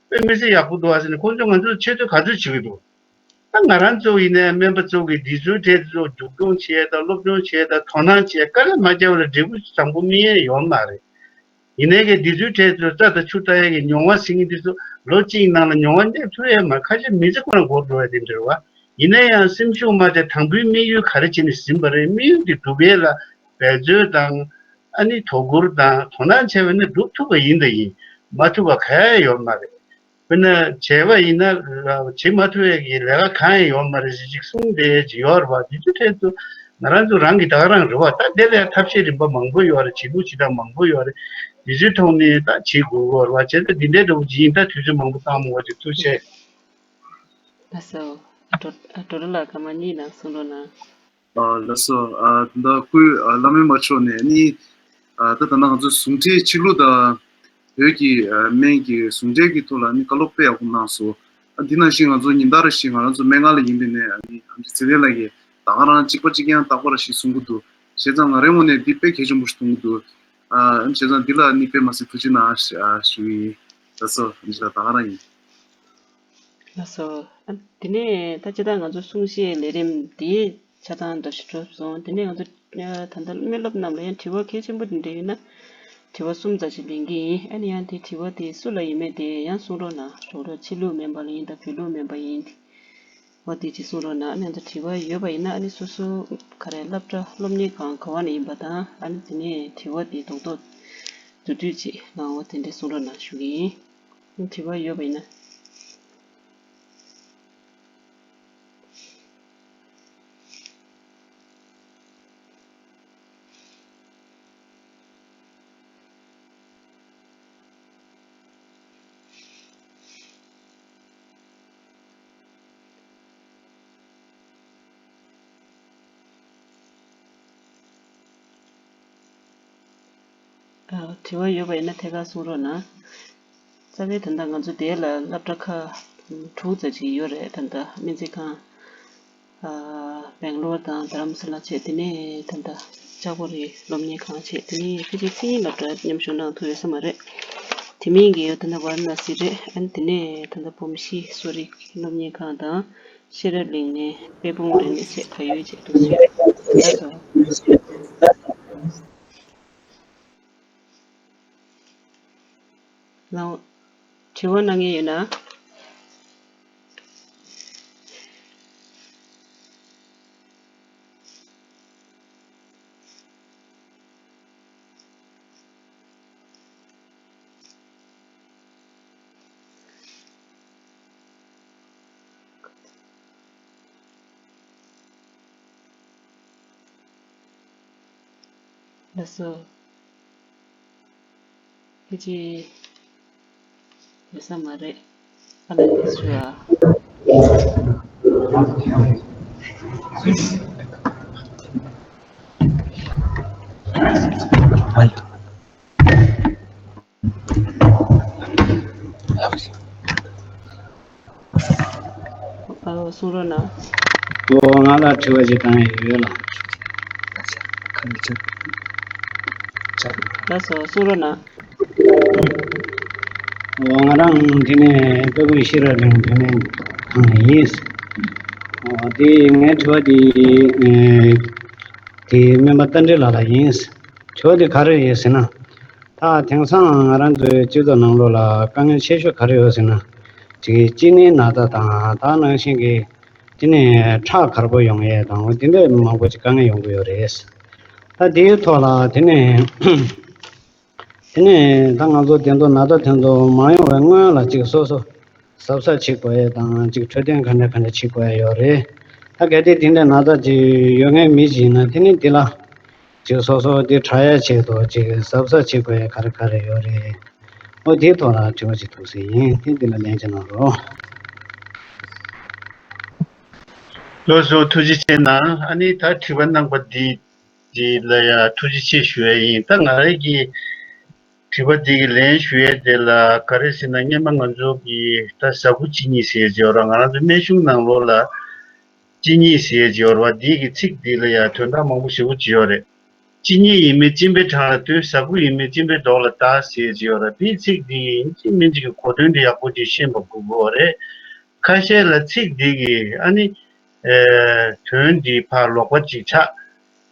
དཔེ་མི་སྲིད་ཡག་པོ་འདུག་ཨ་ཟེར་ནས་ཁོང་ཚོས་ང་ཚོར་ཆེ་བསྟོད་ག་ཚོད་བྱེད་ཀྱི་འདུག་ད་ང་རང་ཚོ་ཡིན་ནའི་སྨན་པ་ཚོ་གིས་འདི་ཚོའི་གྲས་ཚོ་མཇུག་སྐྱོང་བྱས་དང་སློབ་སྦྱོང་བྱས་དང་དོ་སྣང་བྱས་དཀའ་ལས་མ་བརྒྱབ་པ་ལ་འབྲས་བུ་བཟང་པོ་སྨིན་ཡས་ཡོད་མ་རེད། ཡིན་ནའི་གི་འདི་ཚོའི་གྲས་ཚོ་རྩྭ་དང་ཆུ་བཏབ་ཡས་ཀྱི་མྱོང་བ་ཟིན་གྱི་འདི་ཚོ་ལོ་གཅིག་ནང་ལ་མྱོང་བ་སླེབས་ཐུབ་ཡས་མ། ཁ་ཤས་མི་ཚེ་ཁོ་རང་འགོར་འགྲོ་ཡས་དེ་འདྲ་རེད་བ། ཡིན་ན་ཡང་སེམས་ཤུགས་མ་སྟེར་དང་པོའི་དམིགས་ཡུལ་ག་རེ་བྱས་ནས་ཟིན་པ་རེད། དམིགས་ཡུལ་དེ་སྒྲུབ་ཡས་ལ་འབད་རྩོལ་དང་ཨ་ནི་དོ་ཁུར་དང་དོ་སྣང་བྱས་པ་ནི་སྒྲུབ་ཐུབ་པ་ཡིན་དང་ཡིན། མ་ཐུབ་པ་ག་ཡང་ཡོད་མ་རེད། དཔེར་ན་བྱས་པ་ཡིན་ན་བྱེད་མ་ཐུབ་ཡས་ཀྱི་ལས་ཀ་གང་ཡང་ཡོད་མ་རེད་ཟེར་ཅིག་གསུངས་བསྡད་ཡས་ཅིག་ཡོད་རེད་བ། དེ་ཚོའི་གྲས་སུ་ང་རང་ཚོ་རང་གིས་ད་ག་རང་རེད་བ། ད་དེ་ལས་ཐབས་ཤེས་རིམ་པ་མང་པོ་ཡོད་རེད། བྱེད་ལུགས་བྱེད་སྟངས་མང་པོ་ཡོད་རེད། དེ་ཚོའི་ཐོག་ནས་ད་བྱེད་དགོས་ཀྱི་ཡོད་རེད་བ། བྱས་ཙང་འདི་འདྲའི་འདྲ་བོ་ཅིག་ཡིན། ད་དུས་ཚོད་མང་པོ་བཏང་མ་དགོས་ཅིག་ཐུགས་རྗེ་ཆེ། ལགས་སོ། ཨ་ཀྲོ་ཨ་ཀྲོ་ལ་ཀ་མ་གཉིས་ནང་གསུང་རོགས་གནང་། ཨ་ལགས་སོ། ཨ་ད་སྐུ་ཨ་བླ་སྨན་པ་མཆོག་ནས་ནི་ཨ་ད་ད་ལྟ་ང་ཚོ་ཟུང་འབྲེལ་ཆོས་ལུགས་དང་བོད་ཀྱི་ཨ་སྨན་གྱི་ཟུང་འབྲེལ་གྱི་ཐོག་ལ་ནི་བཀའ་སློབ་དཔེ་ཡག་པོ་གནང་སོང་། ཨ་འདི་ནང་བཞིན་ང་ཚོ་ཉིན་ལྟར་བཞིན་ང་རང་ཚོ་སྨན་ཁང་ལ་ཡིན་པའི་ནས་ཨ་ནི་ཨ་ནི་ཚེ་བརྟན་ལགས་ཀྱིས་ད་ག་རང་གཅིག་པ་གཅིག་རྐྱང་རྟག་པར་ཞིག་གསུང་གི་འདུག་བྱས་ཙང་ང་རའི་ངོས་ནས་འདི་དཔེ་གལ་ཆེན་པོ་ཞིག་མཐོང་གི་འདུག་ཨ་བྱས་ཙང་འདི་ལ་ནི་དཔེ་མ་སྲིད་ཐུགས་རྗེ་གནང་ཞུ་ཞུ་གི་ཡིན། ལགས་སོ། འདི་ལ་ད་ག་རང་ཡིན། ལགས་སོ། ཨ་དེ་ནས་ད་ཅི་ད་ང་ཚོ་གསུང་བཤད་ལས་རིམ་འདི་ཆ་ཚང་འདྲ་ཞིག་གྲུབ་སོང་། དེ་ནས་ང་ཚོ་ད་ལྟ་སྨན་སློབ་རྣམས་ལ་ཡང་དྲི་བ་གལ་ཆེན་པོ་དེ་འདྲ་ཡོད་ན་དྲི་བ་གསུམ་ཙམ་ཞིག་ལེན་གྱི་ཡིན། ཨ་ནི་ཡང་དེ་དྲི་བ་དེ་སུ་ལ་ཡིན་མིན་དེ་ཡང་གསུང་རོགས་གནང་། གྲོགས་རོགས་ཕྱི་ལུགས་སྨན་པ་ལ་ཡིན་དང་བོད་ལུགས་སྨན་པ་ཡིན། འོ་དེ་ཅིག་གསུང་རོགས་གནང་། ཨ་ནི་ང་ཚོ་དྲི་བ་ཡོད་པ་ཡིན་ན་ཨ་ནི་སོ་སོ་ག་རེ་སློབ་གྲྭ་སློབ་གཉེར་ཁང་ག་བ་ནས་ཡིན་པ་དང་ཨ་ནི་དེ་ནས་དྲི་བ་དེ་རྡོག་རྡོག་བསྡུས་བསྡུས་ཅིག་གནང་འོ་དེ་འདྲས་གསུང་རོགས་གནང་ཞུ་གི་ཡིན། དྲི་བ་ཡོད་པ་ཡིན་ན། ཨ། དྲི་བ་ཡོད་པ་ཡིན་ན་ཐད་ཀར་གསུང་རོགས་གནང་། རྩ་བའི་ད་ལྟ་ང་ཚོ་དེ་ལ་སློབ་གྲྭ་ཁག་དྲུག་ཙམ་ཅིག་ཡོད་རེད། ད་ལྟ་སྨན་རྩིས་ཁང་། ཨ། སྦེང་ལོར་དང་རྡ་རམ་ས་ལ་བྱས། དེ་ནས་ད་ལྟ་ལྕགས་པོ་རི་སློབ་གཉེར་ཁང་བྱས། དེ་ནས་ཕལ་ཆེར་མཚན་ཉིད་སློབ་གྲྭ་མཉམ་ཞུགས་གནང་ཐུབ་ཡོད་ས་མ་རེད། དེ་མིན་གྱི་ད་ལྟ་ཝཱ་ར་ཎ་སི་རེད། ཨ་ནི་དེ་ནས་ད་ལྟ་འབུམ་ཤི་གསོ་རིག་སློབ་གཉེར་ཁང་དང་། ཤེས་རབ་གླིང་ནས་དཔལ་སྤུངས་རེད་ནས་བྱས་ད་ཡོད་བྱས་འདུག་ཟེར། ལགས་སོ། ལགས། དྲི་བ་གནང་མཁན་ཡོད་ན། ལགས་སོ། ཁྱེད་ཀྱིས་ཡོད་ས་མ་རེད། ཨ་ལ་ལས་ཞུ་ཨ། ཨོ། གསུང་རོགས་གནང་། ཨོ། ང་ལ་དྲི་བ་ཅིག་བཏང་ཡས་ཡོད་ལ། ལགས་སོ། གསུང་རོགས་གནང་། ཨོ། ང་རང་དེ་ནས་དཔལ་སྤུངས་ཤེས་རབ་གླིང་བོད་སྨན་ཁང་ནས་ཡིན། ཨོ། དེ་ངའི་དྲི་བ་དེ་དེ་སྨན་པ་རྟ་མགྲིན་ལགས་ལ་ཡིན། དྲི་བ་དེ་ག་རེ་ཡིན་ཟེར་ན། ད་དེང་སང་ང་རང་ཚོའི་སྤྱི་ཚོགས་ནང་ལོགས་ལ་དཀའ་ངལ་ཆེ་ཤོས་ག་རེ་ཡོད་ཟེར་ན། ཅིག་གཅིན་སྙི་ན་ཚ་དང་ད་ནང་བཞིན་གྱི་གཅིན་སྙི་ཁྲག་དཀར་པོ་ཡོང་ཡས་དང་འོ་དེ་འདྲ་མང་པོ་ཅིག་དཀའ་ངལ་ཡོང་གི་ཡོད་རེད། ད་དེའི་ཐོག་ལ་དེ་ནས་དེ་ནས་ད་ང་ཚོ་དེ་ཚོ་ན་ཚ་དེ་ཚོ་མ་ཡོང་བའི་སྔོན་ལ་ཅིག་སོ་སོ་གཟབ་གཟབ་བྱེད་དགོས་ཡས་དང་ཅིག་འཕྲོད་བསྟེན་ག་འདྲ་ག་འདྲ་བྱེད་དགོས་ཡས་ཡོད་རེད། ད་གལ་ཏེ་དེ་འདྲ་ན་ཚ་ཅིག་ཡོད་མཁན་མི་ཅིག་ཡིན་ན་དེ་ནི་དེ་ལ། ཅིག་སོ་སོ་དེ་དྲག་ཡ་ཆེད་དུ་ཅིག་གཟབ་གཟབ་བྱེད་དགོས་ཡ་ག་རེ་ག་རེ་ཡོད་རེད། ཨོ་དེའི་ཐོག་ལ་དྲི་བ་ཅིག་འདུག་ཟེར་ཡིན། དེ་འདི་ལ་ལན་ཅིག་གནང་རོགས། ལགས་སོ། ཐུགས་རྗེ་ཆེ་གནང་། ཨ་ནི་ད་དྲི་བ་གནང་པ་འདི་འདི་ལ་ཡ་ཐུགས་རྗེ་ཆེ་ཞུ་ཡ་ཡིན། ད་ང་རང་གི་དྲི་བ་འདི་གི་ལན་ཞུ་ཡ་དེ་ལ་ག་རེ་ཟེར་ན་སྔོན་མ་ང་ཚོ་གི་ད་ཟ་ཁུ་གཅིན་སྙི་ཟེར་ཡ་ཅིག་ཡོད་ར། ང་རང་ཚོ་སྨན་གཞུང་ནང་ལོགས་ལ། གཅིན་སྙི་ཟེར་གྱི་ཡོད་རེད་བ། འདི་གི་ཚིག་འདི་ལ་ཡང་དོན་དག་མང་པོ་ཞེ་པོ་ཅིག་ཡོད་རེད། གཅིན་སྙི་ཡིན་མིན་གཅིན་པའི་འཕྲང་ལ་ལྟོས། ཟ་ཁུ་ཡིན་མིན་གཅིན་པའི་མདོག་ལ་ལྟ་ཟེར་གྱི་ཡོད་རེད། འདིའི་ཚིག་འདི་ཡིན་གཅིག་མིན་གཅིག་གི་གོ་དོན་འདི་ཡག་པོ་ཅིག་ཤེས་པ་དགོས་ཀྱི་ཡོད་རེད། ཁ་ཤས་ལ་ཚིག་འདི་གི་ཨ་ནི། ཨེ། དོན་འདི་ཕར་ལོག་པ་ཅིག་ཆགས།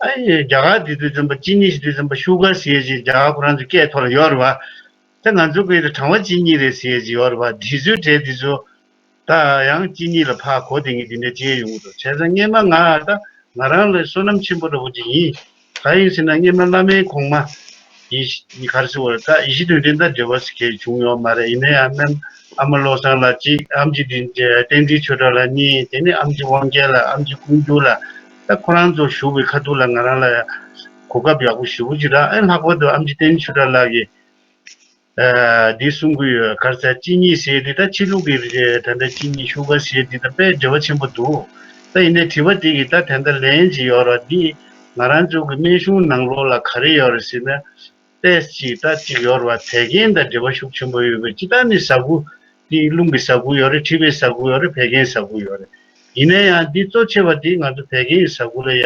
ཨ་ནི་རྒྱ་གར་འདི་དུས་ཙམ་པ་གཅིན་སྙི་ཞིག་དུས་ཙམ་པ་ཤུ་གར་ཟེར་གྱི་རྒྱ་གར་ཁོ་རང་ཚོ་སྐད་ཐོག་ལ་ཡོད་རེད་བ། ད་ང་ཚོ་གི་དྲང་པ་གཅིན་སྙི་རེད་ཟེར་གྱི་ཡོད་རེད་བ། འདི་ཚོའི་གྲས་འདི་ཚོ། ད་ཡང་གཅིག་གཉིས་ལ་ཕར་གོ་དེ་ངས་དེ་འདྲ་བྱས་ཡོང་གི་འདུག་བྱས་ཙང་སྔས་མ་ང་ད་ང་རང་ལ་བསོད་ནམས་ཆེན་པོ་འདྲ་བོ་ཅིག་ཡིན། གང་ཡིན་ཟེར་ན་སྔས་མ་བླ་མའི་གོང་མ་ཡེ་ཤེས་ག་རེ་ཟེར་བ་རེད། ད་ཡེ་ཤེས་དོན་ལྡན་དང་འབྲེལ་བ་ཟེར་མཁན་བྱུང་ཡོད་མ་རེད། ཡིན་ན་ཡང་སྨན་ཨ་མ་བློ་བཟང་ལགས་གཅིག་ཨེམ་ཆི་བསྟན་འཛིན་ཆོས་གྲགས་ལགས་གཉིས། དེ་ནས་ཨེམ་ཆི་དབང་རྒྱལ་ལགས། ཨེམ་ཆི་ཀུན་སྒྲོན་ལགས། ད་ཁོ་རང་ཚོ་བཞུགས་པའི་ཁ་ཐུག་ལ་ང་རང་ལ་གོ་སྐབས་ཡག་པོ་ཞེ་པོ་ཅིག་རག་ཨེ་ལྷག་པར་དུ་ཨེམ་ཆི་བསྟན་འཛིན་ཆོས་གྲགས་ལགས་ཀྱིས། ཨ། འདི་གསུང་གི་ཡོད། ག་རེ་ཟེར་གཅིག་གཉིས་ཟེར་དེ་ད་ཕྱི་ལུགས་ཀྱི་རེད། ད་ལྟ་གཅིག་གཉིས་ཤུག་པ་ཟེར་དེ་ད་དཔེ་འབྲེལ་བ་ཆེན་པོ་འདུག་ད་ཡིན་ནའི་དྲི་བ་དེ་གི་ད་ད་ལྟ་ལན་ཅིག་ཡོད་རེད། འདི་ང་རང་ཚོ་གི་སྨན་གཞུང་ནང་ལོགས་ལ་ག་རེ་ཡོད་རེད་ཟེར་ན། ཏོག་ཙམ་ཅིག་ད་ཅིག་ཡོད་རེད་བ། བད་ཀན་དང་འབྲེལ་བ་ཤུགས་ཆེན་པོ་ཡོད་པའི་སྤྱིར་བཏང་ནི་ཟ་ཁུ། དེ་རླུང་གི་ཟ་ཁུ་ཡོད་རེད། མཁྲིས་པའི་ཟ་ཁུ་ཡོད་རེད། བད་ཀན་ཟ་ཁུ་ཡོད་རེད། ཡིན་ན་ཡང་འདི་གཙོ་ཆེ་བ་དེ་ང་ཚོ་བད་ཀན་ཟ་ཁུ་ལ་ཡ་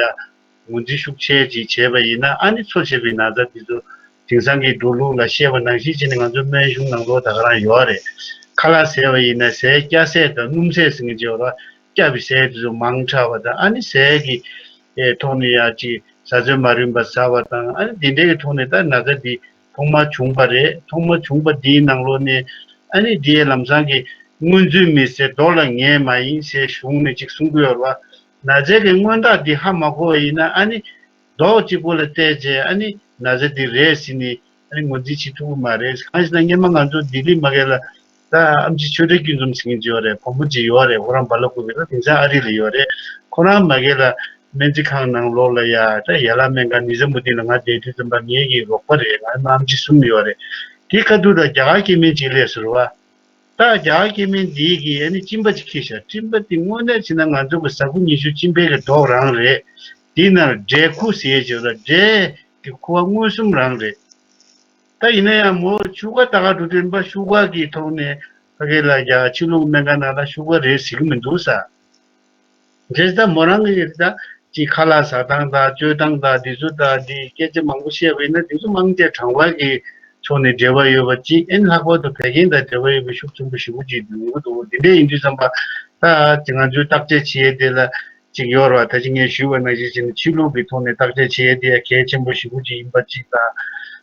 ངོས་འཛིན་ཤུགས་ཆེ་ཅིག་བྱས་པ་ཡིན་ན། ཨ་ནི་འཚོ་བྱེད་པའི་ན་ཚ་འདི་ཚོ་དེང་སང་གི་འགྲོ་ལུགས་ལ་བཤད་པ་ནང་བཞིན་བྱས་ནས་ང་ཚོ་སྨན་གཞུང་ནང་ལོགས་ད་ག་རང་ཡོད་རེད། ཁ་ལག་ཟས་པ་ཡིན་ན་ཟས་སྐྱ་ཟས་དང་སྣུམ་ཟས་ཟེར་མཁན་ཅིག་ཡོད་རེད། སྐྱ་བའི་ཟས་དེ་ཚོ་མང་དྲགས་པ་དང་། ཨ་ནི་ཟས་ཀྱི་ཨེ་ཐོག་ནས་ཡ་ཅིག་བཟའ་ཚོད་མ་རན་པ་ཟ་བ་དང་། ཨ་ནི་འདི་འདྲའི་གི་ཐོག་ནས་ད་ན་ཚ་འདི་ཐོག་མར་བྱུང་པ་རེད། ཐོག་མར་བྱུང་པ་འདིའི་ནང་ལོགས་ནས་ཨ་ནི་འདི་ལམ་སང་གི་སྔོན་ཚུད་མི་ཟེར་རྡོ་ལ་ངེས་མ་ཡིན་ཟེར་གཞུང་ནས་ཅིག་གསུང་གི་ཡོད་རེད་བ། ན་ཚའི་གི་སྔོན་རྟགས་འདི་ཧ་མ་གོ་བ་ཡིན་ན། ཨ་ནི་རྡོག་གཅིག་པོ་ལ་བལྟས་རྗེས་ཨ་ནི་ན་ཚ་འདི་རེད་ཟེར་ནས་ཨ་ནི་ངོས་འཛིན་བྱེད་ཐུབ་ཀྱི་མ་རེད། གང་ཞེ་ན་སྔོན་མ་ང་ཚོ་ལྡི་ལི་མ་གི་ལ་ད་ཨེམ་ཆི་ཆོས་སྒྲོན་སྐྱིད་འཛོམས་ཟེར་མཁན་ཅིག་ཡོད་རེད། བུ་མོ་ཅིག་ཡོད་རེད། ཁོ་རང་སྦ་ལ་ཀུ་པེ་ལ། དེང་སང་ཨ་རི་ལ་ཡོད་རེད། ཁོ་རང་མ་གི་ལ་སྨན་རྩིས་ཁང་ནང་ལོགས་ལ་ཡ་ད་ཡ་ལ་སྨན་ཁང་ནི་ཛ་མུ་དིན་ལ་ང་བསྡད་དུས་ཙམ་པ་ངེད་ཀྱི་རོགས་པ་རེད། ང་ཨེམ་ཆི་གསུམ་ཡོད་རེད། དེ་ཁ་ཐུག་ད་རྒྱ་གར་སྐྱེ་དམན་ཅིག་སླེབས་སོང་བ། ད་རྒྱ་གར་སྐྱེ་དམན་འདིའི་གི་ཨ་ནི་གཅིན་པ་ཅིག་འཁྱེར་ཤག་གཅིན་པ་འདི་དངོས་གནས་བྱས་ན་ང་ཚོ་གི་ཟ་ཁུ་ཉི་ཤུ་གཅིན་པའི་གི་རྡོག་རང་རེད། འདི་ནང་འབྲས་ཁུ་ཟེར་བྱས་ར། འབྲས་ཀྱི་ཁུ་བ་མངོན་སུམ་རང་རེད། ད་ཡིན་ན་ཡང་མོ་ཤུ་གར་ད་ག་འགྲོ་དུས་པ་ཤུ་གར་གི་ཐོག་ནས་ཕ་གི་ལ་རྒྱ་ཕྱི་ལུགས་སྨན་ཁང་ནང་ལ་ཤུ་གར་རེད་ཟེར་གི་མི་འདུག་ས། བྱས་ཙང་མོ་རང་གིས་ད་ཅིག་ཁ་ལག་ཟ་སྟངས་དང་སྤྱོད་སྟངས་དང་འདི་ཚོ་དང་འདི་སྐད་ཆ་མང་པོ་བཤད་པ་ཡིན་ན། འདི་ཚོ་དམངས་ཆེད་དྲང་བ་གི་ཕྱོགས་ནས་འབྲེལ་བ་ཡོད་པ་ཅིག་ཨེ་ལྷག་པར་དུ་བད་ཀན་དང་འབྲེལ་བ་ཡོད་པའི་ཤུགས་ཆེན་པོ་ཞེ་པོ་ཅིག་ཡོང་གི་འདུག་འདི་འདྲ་ཡིན་དུས་ཙམ་པ་ད་ང་ཚོའི་བརྟག་དཔྱད་བྱེད་ཡས་དེ་ལ་ཅིག་ཡོད་རེད་བ། ད་ཅི་ངས་ཞུས་པ་ནང་བཞིན་བྱས་ནས་ཕྱི་ལུགས་ཀྱི་ཐོག་ནས་བརྟག་དཔྱད་བྱེད་ཡས་དེ་ཡང་གལ་ཆེན་པོ་ཞེ་པོ་ཅིག་ཡིན་པ་ཅིག་དང་།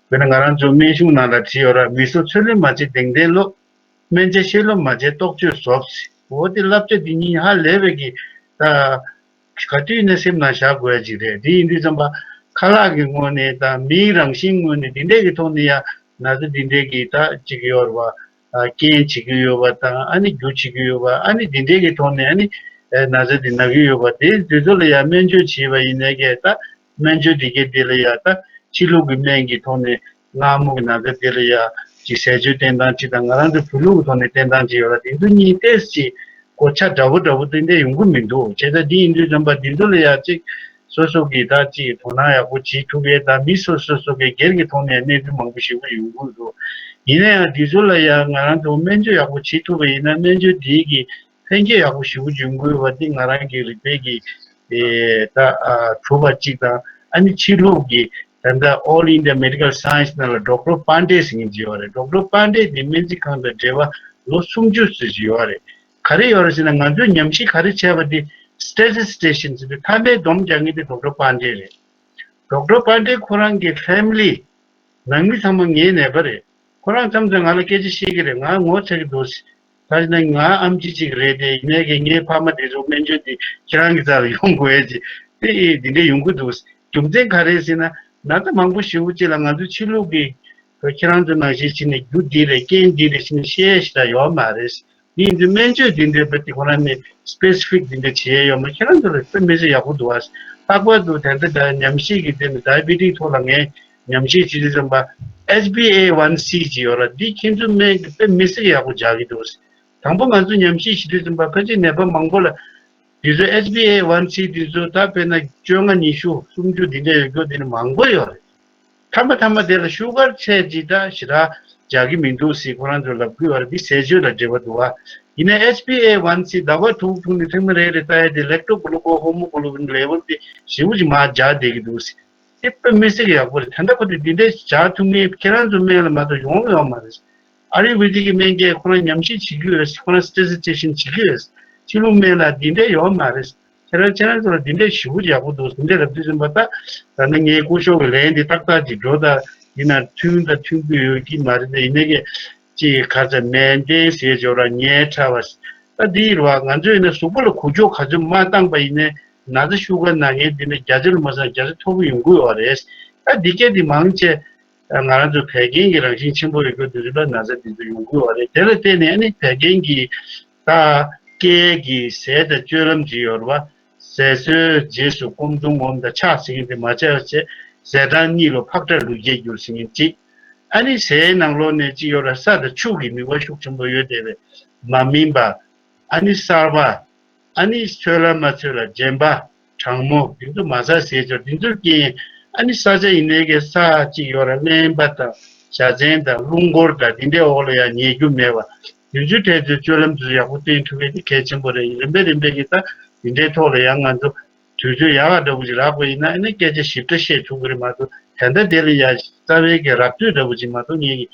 དཔེར་ན་ང་རང་ཚོ་སྨན་གཞུང་ནང་ལ་བྲིས་ཡོད་རེད། མི་སོ་ཚོད་ལེན་མ་བྱེད་གདེང་ལྡན་སློབ། སྨན་དཔྱད་ཤེས་རློམ་མ་བྱེད་རྟོག་དཔྱོད་ཟོབ་ཟེར། འོ་དེ་བསླབ་བྱ་འདི་གཉིས་ཧ་ལས་པའི་གི་ད་ག་དུས་ནས་སེམས་ནང་བཞག་དགོས་ཡ་ཅིག་རེད། དེ་ཡིན་དུས་ཙམ་པ་ཁ་ལག་གི་ངོས་ནས་དང་མིའི་རང་བཞིན་ངོས་ནས་འདི་འདྲས་ཀྱི་ཐོག་ནས་ཡ་ན་ཚ་འདི་འདྲས་ཀྱི་ད་ཅིག་ཡོད་རེད་བ། ཨ། རྐྱེན་བྱེད་ཀྱི་ཡོད་པ་དང་། ཨ་ནི་རྒྱུ་བྱེད་ཀྱི་ཡོད་པ། ཨ་ནི་འདི་འདྲས་ཀྱི་ཐོག་ནས་ཨ་ནི་ཨེ་ན་ཚ་འདི་ན་གི་ཡོད་པ། དེ་དུས་ཚོད་ལ་ཡ་སྨན་བཅོས་བྱས་པ་ཡིན་ནའི་གི་ད། སྨན་བཅོས་དེ་གའི་དེ་ལ་ཡ་ད་ཕྱི་ལུགས་ཀྱི་སྨན་གྱི་ཐོག་ནས་མངར་མོ་གི་ན་ཚ་དེ་ལ་ཡ་ཅིག་ཟས་སྤྱོད་བསྟེན་སྟངས་ཅིག་དང་། ང་རང་ཚོ་བོད་ལུགས་ཀྱི་ཐོག་ནས་བསྟེན་སྟངས་ཅིག་ཡོད་ར། དེ་ཚོ་གཉིས་ཏོག་ཙམ་གོ་ཆ་འདྲ་པོ་འདྲ་པོ་དེ་འདྲ་ཡོང་གི་མི་འདུག་བྱས་ཙང་འདི་ཡིན་དུས་ཙམ་པ་འདི་ཚོ་ལ་ཡ་ཅིག་སོ་སོ་གི་ད་ཅིག་དོ་སྣང་ཡག་པོ་བྱེད་ཐུབ་ཡས་དང་། མི་སོ་སོ་སོ་གི་སྒེར་གྱི་ཐོག་ནས་གནས་ཚུལ་མང་པོ་ཞེ་པོ་ཡོང་གི་འདུག་ཡིན་ན་ཡང་འདི་ཚོ་ལ་ཡ་ང་རང་ཚོ་སྨན་བཅོས་ཡག་པོ་བྱེད་ཐུབ་པ་ཡིན་ན། སྨན་བཅོས་འདིའི་གི་ཕན་ཁེ་ཡག་པོ་ཞེ་པོ་འབྱུང་དགོས་པ་འདི་ང་རང་གི་རིག་པའི་གི་ཨེ་ད་ཨ་གྲུབ་པ་གཅིག་དང་། ཨ་ནི་ཕྱི་ལུགས་ཀྱི་ད་ལྟ་All India Medical Science ནང་ལ་ཌོག་ཊར་པཱན་ཌེ་ཟེར་མཁན་ཅིག་ཡོད་རེད། ཌོག་ཊར་པཱན་ཌེ་འདི་སྨན་རྩིས་ཁང་དང་འབྲེལ་བ་ལོ་སུམ་ཅུ་ཙམ་ཅིག་ཡོད་རེད། ག་རེ་ཡོད་རེད་ཟེར་ན། ང་ཚོས་ཉམས་ཞིབ་ག་རེ་བྱས་པ་འདི་སི་ཊེ་ཊི་སི་ཊི་ཤན་ཟེར་བའི་མཐའ་མའི་སྡོམ་རྒྱག་མཁན་དེ་ཌོག་ཊར་པཱན་ཌེ་རེད། ཌོག་ཊར་པཱན་ཌེ་ཁོ་རང་གི་ཕེ་མི་ལི་ནང་མི་ཚང་མ་ངའི་ནད་པ་རེད། ཁོ་རང་མཚམས་མཚམས་ང་ལ་སྐད་ཆ་བཤད་ཀྱི་རེད། ང་ངོ་ཚ་གི་འདུག་ད་ནི་ང་ཨེམ་ཆི་ཅིག་རེད་དེ། ཡིན་ནའི་གི་ངའི་ཕ་མ་དེ་ཚོ་སྨན་བཅོས་དེ་ཁྱེད་རང་གི་རྩ་ལ་ཡོང་དགོས་ཡ་ཅིག་དེ་འདི་འདྲ་ཡོང་གི་འདུག་རྒྱུ་མཚན་ག་རེ་ཟེར་ན། ན་ཚ་མང་པོ་ཞེ་པོ་ཅིག་ལ་ང་ཚོ་ཕྱི་ལུགས་ཀྱི་ཁྱེད་རང་ཚོ་ནང་བཞིན་བྱས་ནས་རྒྱུ་འདི་རེད་རྐྱེན་འདི་རེད་ཟེར་ནས་བཤད་ཡ་ཞིག་ད་ཡོད་མ་རེད། འདི་ཡིན་དུས་སྨན་བཅོས་འདི་འདྲའི་བ་དེ་ཁོ་རང་ནས་སི་པེ་སི་ཕིག་འདི་འདྲ་བྱས་ཡོད་མ། ཁྱེད་རང་ཚོ་ལ་དཔེ་མི་སྲིད་ཡག་པོ་འདུག་ཨ། ལྷག་པར་དུ་ད་ལྟ་ད་ཉམས་ཞིབ་ཀྱི་སྟེང་ནས་ཌའི་བེ་ཊིག་ཐོག་ལ་ངས་ཉམས་ཞིབ་བྱེད་དུས་ཙམ་པ་ཨེཆ་བྷི་ཨེ་ཝན་སི་ཅིག་ཡོད་ར། འདི་ཁྱེད་ཚོ་སྨན་གྱི་དཔེ་མི་སྲིད་ཡག་པོ་རྒྱག་གི་འདུག་དང་པོ་ང་ཚོ་ཉམས་ཞིབ་བྱེད་དུས་ཙམ་པ་ཕལ་ཆེར་ནད་པ་མང་པོ་ལ་འདི་ཚོ་ཨེཆ་བྷི་ཨེ་ཝན་སི་འདི་ཚོ་ད་དཔེར་ན་བཅོ་ལྔ་ཉི་ཤུ་སུམ་ཅུ་འདི་འདྲ་ཡོད་རྒྱུ་འདི་ནི་མང་པོ་ཡོད་རེད། མཐའ་མ་མཐའ་མ་དེ་ལ་ཤུ་གར་ཆེ་ཅིག་ད་ཞེ་དྲག་རྒྱག་གི་མི་འདུག་ཟེར་ཁོ་རང་ཚོས་ལབ་ཀྱི་ཡོད་རེད། འདི་ཟས་སྤྱོད་ལ་འབྲེལ་བ་འདུག་བ། ཡིན་ན་ཨེཆ་བྷི་ཨེ་ཝན་སི་ཟླ་བ་དྲུག་དྲུག་ནས་ཐེངས་མ་རེ་རེ་ལྟ་ཡ་དེ་ལེག་ཊོ་གུ་ལུ་ཀོ་ཧོ་མོ་གུ་ལུ་བིན་ལེ་ཝལ་དེ་ཞེ་པོ་ཅིག་མར་འཇགས་བསྡད་ཀྱི་འདུག་ཟེར། དེ་དཔེ་མི་སྲིད་ཀྱི་ཡག་པོ་རེད། ད་ལྟ་བར་དུ་འདི་འདྲའི་འཇགས་ཐུབ་མཁན་ཁྱེད་རང་ཚོ་སྨན་ལ་མ་གཏོགས་ཡོང་ཡོད་མ་རེད། ཨ་ཡུར་ཝེ་དིག་གི་སྨན་རྒྱལ་ཁོ་རང་ཉམས་ཞིབ་བྱེད་ཀྱི་ཡོད་རེད། ཁོ་རང་སི་ཊེ་ཊི་སི་ཊེ་ཤན་བྱེད་ཀྱི་ཡོད་རེད། ཕྱི་ལུགས་སྨན་ལ་འདི་འདྲ་ཡོད་མ་རེད། ཁྱེད་རང་ཁྱེད་རང་ཚོ་ལ་འདི་འདྲ་ཞེ་པོ་ཡག་པོ་འདུག་འདི་འདྲ་ལབ་དུས་ཙམ་པ། ད་ད་ནི་ངའི་སྐུ་ཞབས་ཀྱི་ལན་འདི་ཏག་ཏག་ཅིག་འགྲོ། ད་འདི་ན་མཐུན་དང་མཐུན་གྱི་ཡོད་ཀྱི་མ་རེད། ད་ཡིན་ནའི་གི་ཅིག་ག་ཚ་མེན་ཏེན་ཟེར་ཅོག་ར་ཉལ་ཁྲ་བ། ད་འདི་ཡིན་བ་ང་ཚོས་ཡིན་ན་གཟུགས་པོ་ལ་འགུལ་སྐྱོད་ག་ཚོད་མ་བཏང་པ་ཡིན་ནའི་ན་ཚ་ཤུགས་ཀ་ན་མཁན་འདི་ནི་བརྒྱ་ཆ་ལ་མ་སོང་བརྒྱ་ཆ་མཐོ་པོ་ཡོང་གི་ཡོད་རེད། ད་འདི་སྐད་འདི་མང་ཆེ་ང་རང་ཚོ་བད་ཀན་གྱི་རང་བཞིན་ཆེན་པོ་ཡོད་རྒྱུ་འདི་ཚོ་ལ་ན་ཚ་འདི་ཚོ་ཡོང་གི་ཡོད་རེད། དེ་ལ་བརྟེན་ནས་ཨ་ནི་བད་ཀན་གྱི་ད་སྐད་ཀྱི་ཟས་དང་སྤྱོད་ལམ་ཅིག་ཡོད་རེད་བ། ཟས་གསོལ་རྗེས་སུ་སྐོམ་གདུང་ངོམ་དང་ཕྱག་ཟེར་མཁན་དེ་མ་བྱས་པ་བྱས་ཟས་གྲངས་གཉིས་ལོ་ཕག་ཁྲག་ལུས་རྒྱས་འགྱུར་ཟེར་མཁན་གཅིག་ཨ་ནི་ཟས་ནང་ལོགས་ནས་གཅིག་ཡོད་ར་ས་དང་ཆུ་གི་ནུས་པ་ཤུགས་ཆེན་པོ་ཡོད་དེ་བས་མ་སྨིན་པ། ཨ་ནི་གསར་པ། ཨ་ནི་ཚོད་ལ་མ་ཚོད་ལ་རྗེན་པ། གྲང་མོ་འདི་ཚོ་མ་ཟ་ཟས་སྦྱོར་འདི་ཚོའི་རྐྱེན། ཨ་ནི་ས་ཆ་ཡིན་ནའི་གི་ས་གཅིག་ཡོད་ར་སྨན་པ་དང་ཞྭ་ཚན་དང་རླུང་འཁོར་དང་འདི་འདྲའི་འོག་ལ་ཡང་ཉལ་རྒྱུ་མེད་པ། དུས་ཚོད་ཐད་ཚོད་སྤྱོད་ལམ་དུ་ཡག་པོ་བསྟེན་ཐུབ་མཁན་དེ་གལ་ཆེན་པོ་རེད། རིམ་པས་རིམ་པས་ཀྱི་ད་འདི་འདྲའི་ཐོག་ལ་ཡང་ང་ཚོ་དུས་ཚོད་ཡག་ག་འདྲ་པོ་ཅིག་རག་པ་ཡིན་ན་ཨ་ནི་སྐད་ཆ་ཞིབ་ཕྲ་བཤད་ཐུབ་ཀྱི་རེད་མ་གཏོགས་ད་ལྟ་དེ་ལ་ཡ་རྩ་བའི་གི་རགས་བསྡུས་འདྲ་པོ་ཅིག་མ་གཏོགས་ངས་ཀྱི་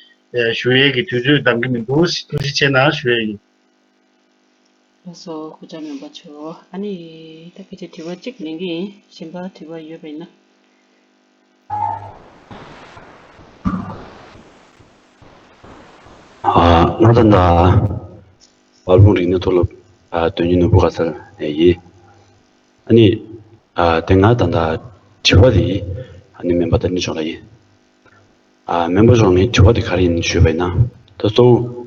ཞུ་ཡས་ཀྱི་དུས་ཚོད་འདང་གི་མི་འདུག་ཐུགས་རྗེ་ཆེ་གནང་ཞུ་ཡས་ཡིན། ལགས་སོ། སྐུ་བཅར་སྨན་པ་མཆོག་ཨ་ནི་ད་སྐད་ཆ་དྲི་བ་གཅིག་ལེན་གྱི་ཡིན། གཞན་པ་དྲི་བ་ཡོད་པ་ཡིན་ན། ང་ད་ལྟ་དཔལ་སྤུངས་རིག་གནས་མཐོ་སློབ་དོན་གཉེར་ནོར་བུ་ཁ་སར་ནས་ཡིན། ཨ་ནི་དེ་སྔ་ད་ལྟ་དྲི་བ་དེ་ཨ་ནི་སྨན་པ་ད་ནི་ཆོག་ལ་ཡིན། ཨ་སྨན་པ་མཆོག་ངའི་དྲི་བ་དེ་ག་རེ་ཡིན་ཞུས་པ་ཡིན་ན། ད་གཙོ་བོ་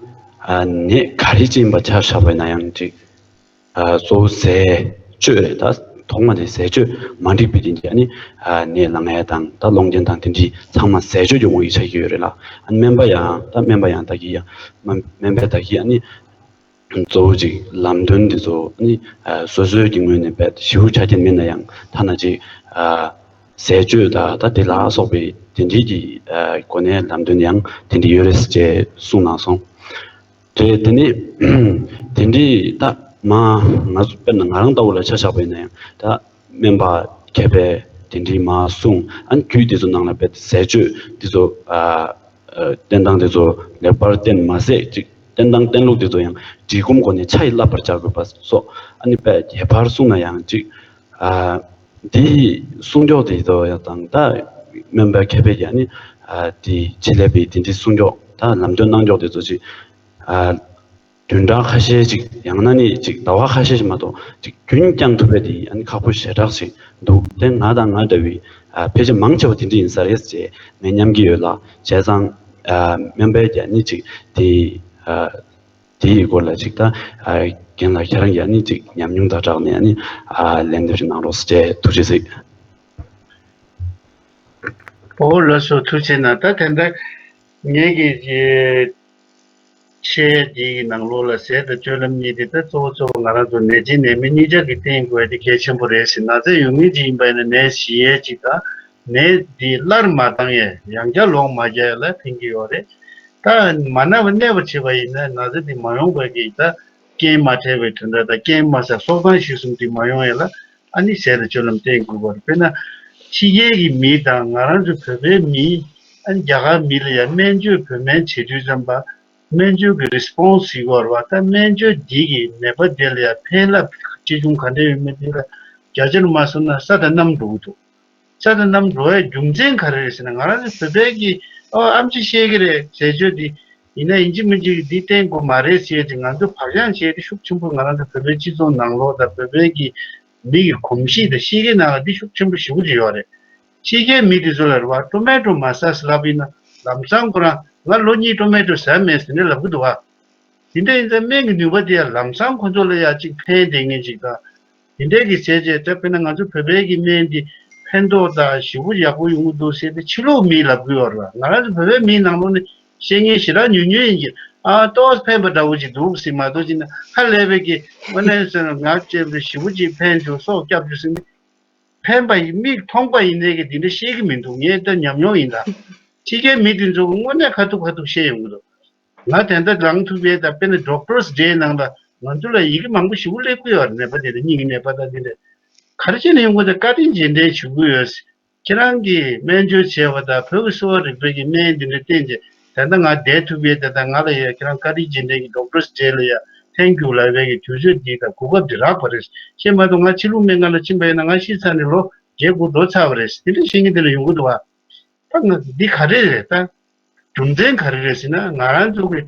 ཨ་ནད་ག་རེ་ཅིག་ཡིན་པ་ཆ་བཞག་པ་ཡིན་ན་ཡང་ཅིག་ཨ་གཙོ་བོ་ཟས་སྤྱོད་རེད། ད་ཐོག་མ་དེ་ཟས་སྤྱོད་མ་འགྲིག་པའི་རྐྱེན་གྱིས་ཨ་ནི་ཨ་ནད་ལངས་ཡས་དང་ད་སློང་རྐྱེན་དང་དེ་འདྲའི་ཚང་མ་ཟས་སྤྱོད་ཀྱི་དབང་གིས་ཆགས་ཀྱི་ཡོད་རེད་ལ། ཨ་ནི་སྨན་པ་ཡང་ད་སྨན་པ་ཡང་ད་གི་ཡང་སྨན་པས་ད་གི་ཨ་ནི། གཙོ་བོ་ཅིག་ལམ་སྟོན་འདི་ཚོ་ནི་ཨ་སོ་སོའི་གི་ངོས་ནས་རྦད་ཞིབ་ཆ་རྐྱེན་མེད་ན་ཡང་ཐ་ན་ཅིག་ཨ་ཟས་སྤྱོད་དང་ད་དེ་ལ་སོགས་པའི་དེ་འདྲའི་གི་ཨ་གོ་གནས་ལམ་སྟོན་ཡང་དེ་འདྲ་ཡོད་རེད་ཅེས་གསུངས་གནང་སོང་། དེ་དེ་ནི་དེ་འདྲའི་ད་མ་ང་ཚོ་དཔེར་ན་ང་རང་ལྟ་བུ་ལ་ཆ་བཞག་པ་ཡིན་ན་ཡང་ད་སྨན་པ་མཁས་པས་དེ་འདྲའི་མ་གསུངས། ཨ་ནི་རྒྱུད་འདི་ཚོ་ནང་ལ་རྦད་ཟས་སྤྱོད་འདི་ཚོ་ཨ་ཨ་བསྟེན་སྟངས་དེ་ཚོ་ལེགས་པར་བསྟེན་མ་ཟད་ཅིག་བསྟེན་སྟངས་བསྟེན་ལུགས་དེ་ཚོ་ཡང་འདྲིས་སྐོམ་སྒོ་ནས་ཆ་ཡིས་བསླབ་པར་བྱ་དགོས་པ་སོགས་ཨ་ནི་དཔེ་ཁྱད་པར་གསུངས་ན་ཡང་ཅིག་ཨ་འདི་གསུང་ཕྱོགས་དེ་ཚོ་ཡང་དང་ད་སྨན་པ་མཁས་པས་ཀྱང་ནི་ཨ་འདི་ཆེད་ལས་པའི་དེ་འདྲའི་གསུང་ཕྱོགས་ད་ལམ་སྟོན་གནང་ཕྱོགས་དེ་ཚོ་ཅིག་ཨ་བདུན་ཕྲག་ཁ་ཤས་ཅིག་ཡང་ན་ནི་ཅིག་ཟླ་བ་ཁ་ཤས་ཤིག་མ་གཏོགས་ཅིག་རྒྱུན་བསྐྱང་ཐུབ་པ་དེ་ཨ་ནི་ཁག་པོ་ཞེ་དྲག་ཅིག་འདུག་དེ་ང་དང་ང་འདྲ་བའི་ཨ་ཕལ་ཆེར་མང་ཆེ་བ་དེ་འདྲ་ཡིན་ས་རེད་ཅེས་ངས་སྙམ་གྱི་ཡོད་ལ། བྱས་ཙང་ཨ་སྨན་པས་ཀྱང་ནི་ཅིག་དེ་ཨ་དེའི་སྐོར་ལ་ཅིག་ད་ཨ་རྒན་ལགས་ཁྱེད་རང་ཡང་ནི་ཅིག་ཉམས་མྱོང་དང་སྦྲགས་ནས་ཨ་ནི་ཨ་ལན་འདེབས་ཤིག་གནང་རོགས་ཞེས་ཐུགས་རྗེ་གཟིགས། ཨོ་ལགས་སོ། ཐུགས་རྗེ་གནང་། ད་དེ་འདྲ་ངེད་ཀྱི་ཆེད་འདི་གི་ནང་ལོགས་ལ་ཟས་དང་སྤྱོད་ལམ་གཉིས་དེ་ད་གཙོ་བོ་གཙོ་བོ་ང་རང་ཚོ་ནད་ཅན་ནད་མེད་གཉིས་ཆ་གི་བསྟེན་དགོས་དེ་གལ་ཆེན་པོ་རེད་ཟེར། ན་ཚ་ཡོང་མཁན་ཅིག་ཡིན་པ་ཡིན་ན་ནད་ཞི་ཡས་ཅིག་དང་ནད་འདི་སླར་མ་བཏང་ཡས་ཡང་བསྐྱར་ལོག་མ་རྒྱག་ཡས་ལ་ཕན་གྱི་ཡོད་རེད། ད་མ་ན་བ་གནས་པ་བྱེད་པ་ཡིན་ན་ན་ཚ་འདི་མ་ཡོང་བའི་གི་ད་རྐྱེན་མ་འཕྲད་པའི་དོན་དག་དང་རྐྱེན་མ་ཟ་སྲོག་དང་ཞུ་གསུམ་འདི་མ་ཡོང་ཡས་ལ་ཨ་ནི་ཟས་དང་སྤྱོད་ལམ་བསྟེན་དགོས་པ་རེད། དཔེར་ན་ཕྱི་རྒྱལ་གྱི་མི་དང་ང་རང་ཚོ་བོད་པའི་མི་ཨ་ནི་རྒྱ་གར་མི་ལ་ཡང་སྨན་བཅོས་བོད་སྨན་བྱེད་དུས་ཙམ་པ་སྨན་བཅོས་ཀྱི་རི་སི་པོན་སི་ཟེར་དགོས་རེད་བ། ད་སྨན་བཅོས་འདི་གི་ནད་པ་དེ་ལ་ཡང་ཕན་རླབས་ཆེ་ཆུང་ག་འདྲ་ཡོད་མེད་དེ་ལ་རྒྱ་ཆེར་མ་སོང་ན་ས་དང་གནམ་འགྲོ་གི་འདུག་ས་དང་གནམ་འགྲོ་བའི་རྒྱུ་མཚན་ག་རེ་རེད་ཟེར་ན་ང་རང་ཚོ་བོད་པའི་གི་ཨོ་ཨམ་ཆི་བཤད་ཀྱི་རེད་ཟས་སྤྱོད་འདི་ཡིན་ན་ཡིན་གཅིག་མིན་གཅིག་འདི་བསྟེན་དགོས་མ་རེད་ཟེར་ཏེ་ང་ཚོ་བག་ཡངས་བྱས་ཏེ་ཤུགས་ཆེན་པོ་ང་རང་ཚོ་བོད་པའི་སྤྱི་ཚོགས་ནང་ལོགས་དང་བོད་པའི་གི་མི་གི་གོམས་གཤིས་དང་གཤིས་ཀའི་ནང་ལ་འདི་ཤུགས་ཆེན་པོ་ཞེ་པོ་ཅིག་ཡོད་རེད། ཕྱི་རྒྱལ་མི་དེ་ཚོ་ལ་རེད་བ་ཊོ་མེ་ཊོ་མ་ཟ་ཟེར་ལབ་ཡིན་ན་ལམ་སང་ཁོ་རང་ང་ལོ་གཉིས་ཊོ་མེ་ཊོ་ཟ་མེད་ཟེར་ནས་ལབ་གི་འདུག་བ། དེ་འདྲ་ཡིན་ཙང་སྨན་གྱི་ནུས་པ་དེ་ཡང་ལམ་སང་ཁོ་ཚོ་ལ་ཡང་ཅིག་ཕན་བསྡད་མཁན་ཅིག་དང་། དེ་འདྲའི་གི་བྱས་རྗེས་ད་དཔེར་ན་ང་ཚོ་བོད་པའི་གི་སྨན་འདི་ཕན་ཐོགས་དང་ཞེ་པོ་ཡག་པོ་ཡོང་གི་འདུག་ཟེར་ཏེ་ཕྱི་ལོགས་མིས་ལབ་གི་ཡོད་རེད་བ། ང་རང་ཚོ་བོད་པའི་མིའི་ནང་ལོགས་ནས་བཤད་མཁན་ཞེ་དྲག་ཉུང་ཉུང་ཡིན་གྱི། ཨ་ཏོག་ཙམ་ཕན་པ་འདྲ་བོ་ཅིག་འདུག་ཟེར་མ་གཏོགས་ཅིག་ན་ཧ་ལས་པའི་གི་དངོས་གནས་ཟེར་ན་ང་བཅས་པ་ཞེ་པོ་ཅིག་ཕན་བྱུང་སྲོག་སྐྱབས་བྱུང་ཟེར་ནས་ཕན་པ་ཡིན་མིག་མཐོང་པ་ཡིན་ནའི་གི་དེ་འདྲ་བཤད་གི་མི་འདུག་ངས་ད་ཉམས་མྱོང་ཡིན་ད། ཕྱི་རྒྱལ་མི་དེ་ཚོ་དངོས་གནས་ཁ་ཐུག་ཁ་ཐུག་བཤད་ཡོང་གི་འདུག་ང་དེ་འདྲ་ལངས་ཐུབ་ཡས་དང་དཔེར་ན་ཌོག་ཊར་སི་ཌེ་ནང་ལ་ང་ཚོ་ལ་ཡི་གེ་མང་པོ་ཞེ་པོ་སླེབས་ཀྱི་ཡོད་རེད། ནད་པ་དེ་འདྲ་སྙིང་གི་ནད་པ་དང་དེ་འདྲ་ག་རེ་བྱས་ནས་ཡོང་གི་འདུག་བཀའ་དྲིན་རྗེས་དྲན་ཞུ་གི་ཡོད། ཁྱེད་རང་གིས་སྨན་བཅོས་བྱས་པ་དང་བོད་ཀྱི་གསོ་བ་རིག་པའི་གི་སྨན་དེ་འདྲ་བསྟེན་བྱས་ད་ལྟ་ང་བསྡད་ཐུབ་ཡས་དེ་དང་ང་ལ་ཡ་ཁྱེད་རང་བཀའ་དྲིན་རྗེས་དྲན་གྱི་ཌོག་ཊར་སི་ཌེ་ལ་ཡ་ཐེང་ཀྱུ་ལབ་པའི་གི་དུས་ཚོད་འདི་དང་གོ་སྐབས་འདི་རག་པ་རེད། ཤེས་མ་གཏོགས་ང་ཕྱི་ལུགས་སྨན་ཁང་ལ་ཕྱིན་པ་ཡིན་ན་ང་ཤི་ཚར་ནས་ལོ་བརྒྱད་དགུ་འགྲོ་ཚར་བ་རེད། དེ་འདྲ་བཤད་མཁན་དེ་འདྲ་ཡོང་གི་འདུག་བ། ད་ང་འདི་ག་རེ་རེད་ད། རྒྱུ་མཚན་ག་རེ་རེད་ཟེར་ན་ང་རང་ཚོ་གི་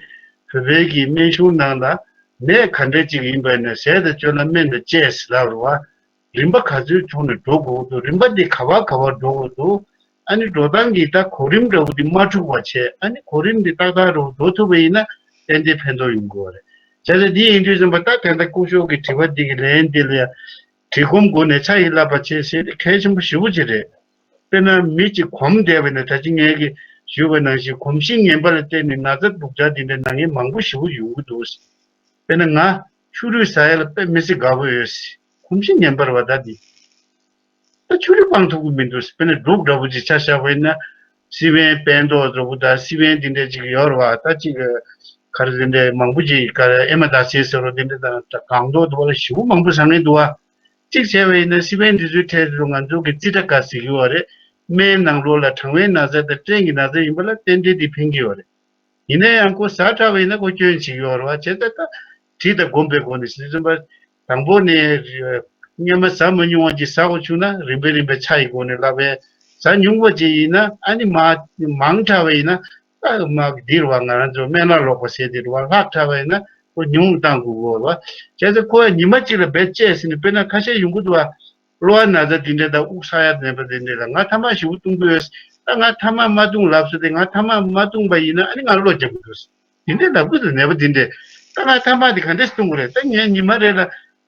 བོད་པའི་གི་སྨན་གཞུང་ནང་ལ་ ནད་ག་འདྲ་ཅིག་ཡིན་པ་ཡིན་ན་ཟས་དང་བཅོས་ན་སྨན་དང་བཅས་ཟེར་ལབ་རེད་བ། རིམ་པ་ག་ཚོད་བྱུང་ནས་འགྲོ་དགོས་འདུག་རིམ་པ་འདི་ག་བ་ག་བར་འགྲོ་དགོས་འདུག་ཨ་ནི་འགྲོ་སྟངས་ཀྱི་ད་གོ་རིམ་འདྲ་བོ་འདི་མ་འཁྲུག་པ་བྱས། ཨ་ནི་གོ་རིམ་འདི་ཏག་ཏག་རུ་འགྲོ་ཐུབ་པ་ཡིན་ན་ཏན་ཏན་ཕན་ཐོགས་ཡོང་གི་ཡོད་རེད། བྱས་ཙང་འདི་ཡིན་དུས་ཙམ་པ་ད་ད་ལྟ་སྐུ་ཞབས་ཀྱི་དྲི་བ་འདི་གི་ལན་འདི་ལ་ཡ། བྲིས་སྐོམ་སྒོ་ནས་ཆ་ཡི་བསླབ་པ་བྱེད་ཟེར་དེ་གལ་ཆེན་པོ་ཞེ་པོ་ཅིག་རེད། དཔེར་ན་མི་གཅིག་གོམས་བསྡད་པ་ཡིན་ན། ད་ཅི་ངས་ཀྱིས་ཞུས་པ་ནང་བཞིན་གོམས་གཤིས་ངན་པ་ལ་བརྟེན་ནས་ན་ཚ་སྡུག་ཅག་འདི་འདྲ་ན་མཁན་མང་པོ་ཞེ་པོ་ཡོང་གི་འདུག་དཔེར་ན་ང་ཆུ་རུད་ཟ་ཡ་ལ་དཔེ་མི་སྲིད་དགའ་པོ་ཡོད། གོམས་གཤིས་ངན་པ་རེད་བ་ད་འདི། ད་ཆུ་རུད་སྤང་ཐུབ་ཀྱི་མི་འདུག་དཔེར་ན་འབྲུག་འདྲ་པོ་ཅིག་ཆ་བཞག་པ་ཡིན་ན། སི་པན་པད་མདོག་འདྲ་པོ་དང་སི་པན་འདི་འདྲ་ཅིག་ཡོད་རེད་བ། ད་ཅིག་ག་རེ་འདི་འདྲ་མང་པོ་ཅིག་ག་རེ་ཨེ་མ་ད་སེ་ཟེར་རོ་འདི་འདྲ་དང་སྒང་ཏོག་འདུག་བ་ལ་ཞེ་པོ་མང་པོ་ཟ་མཁན་འདུག་བ། གཅིག་བྱས་པ་ཡིན་ན་སི་པན་འདི་ཚོའི་གྲས་དེ་ཚོ་ང་ཚོ་གི་ཙི་ཏྲ་ཀ་ཟེར་གྱི་ཡོད་རེད། སྨན་ནང་ལོགས་ལ་གྲང་བའི་ན་ཚ་དང་སྐྲན་གྱི་ན་ཚ་ཡིན་པ་ལ་ཏན་ཏན་འདི་ཕན་གྱི་ཡོད་རེད། ཡིན་ན་ཡང་ཁོ་ཟ་དྲགས་པ་ཡིན་ན་ཁོ་སྐྱོན་བྱེད་ཀྱི་ཡོད་རེད་བ། བྱས་ཙང་ད་དྲིས་དང་སྒོམ་པའི་སྒོ་ནས་ཟེར་ཙམ་པ། དང་པོ་ནས་སྔོན་མ་ཟ་མ་མྱོང་བ་ཅིག་ཟ་དགོས་བྱུང་ན་རིམ་པས་རིམ་པས་ཆ་ཡི་སྒོ་ནས་བསླབ་པས། ཟ་མྱོང་བ་ཅིག་ཡིན་ན་ཨ་ནི་མ་མང་དྲགས་པ་ཡིན་ན་ཨ་མ་འདིར་བ་ང་རང་ཚོ་སྨན་བླ་ལོག་པ་ཟེར་དེ་རུ་བ་ལྷག་དྲགས་པ་ཡིན་ན་ཁོ་ཉུང་བཏང་དགོས་གོ་བ། བྱས་ཙང་ཁོ་ཡ་ཉི་མ་གཅིག་ལ་བེད་སྤྱད་ཟིན་ནས་དཔེར་ན་ཁ་ཤས་ཡོང་གི་འདུག་བ། གློ་བ་ན་ཚ་འདི་འདྲ་དང་དབུགས་ཧྲག་ཡ་ནད་པ་འདི་འདྲ་དང་ང་ཐ་མག་ཞེ་པོ་བཏུང་གི་ཡོད། ད་ང་ཐ་མག་མ་བཏུང་ལབ་སོང་སྟེ་ང་ཐ་མག་མ་བཏུང་པ་ཡིན་ན་ཨ་ནི་ང་གློ་རྒྱག་གི་འདུག་འདི་འདྲ་ལབ་གི་འདུག་ནད་པ་འདི་འདྲས། ད་ང་ཐ་མག་འདི་ག་འདྲས་བཏུང་གི་རེད། ད་ངས་ཉི་མ་རེ་ལ་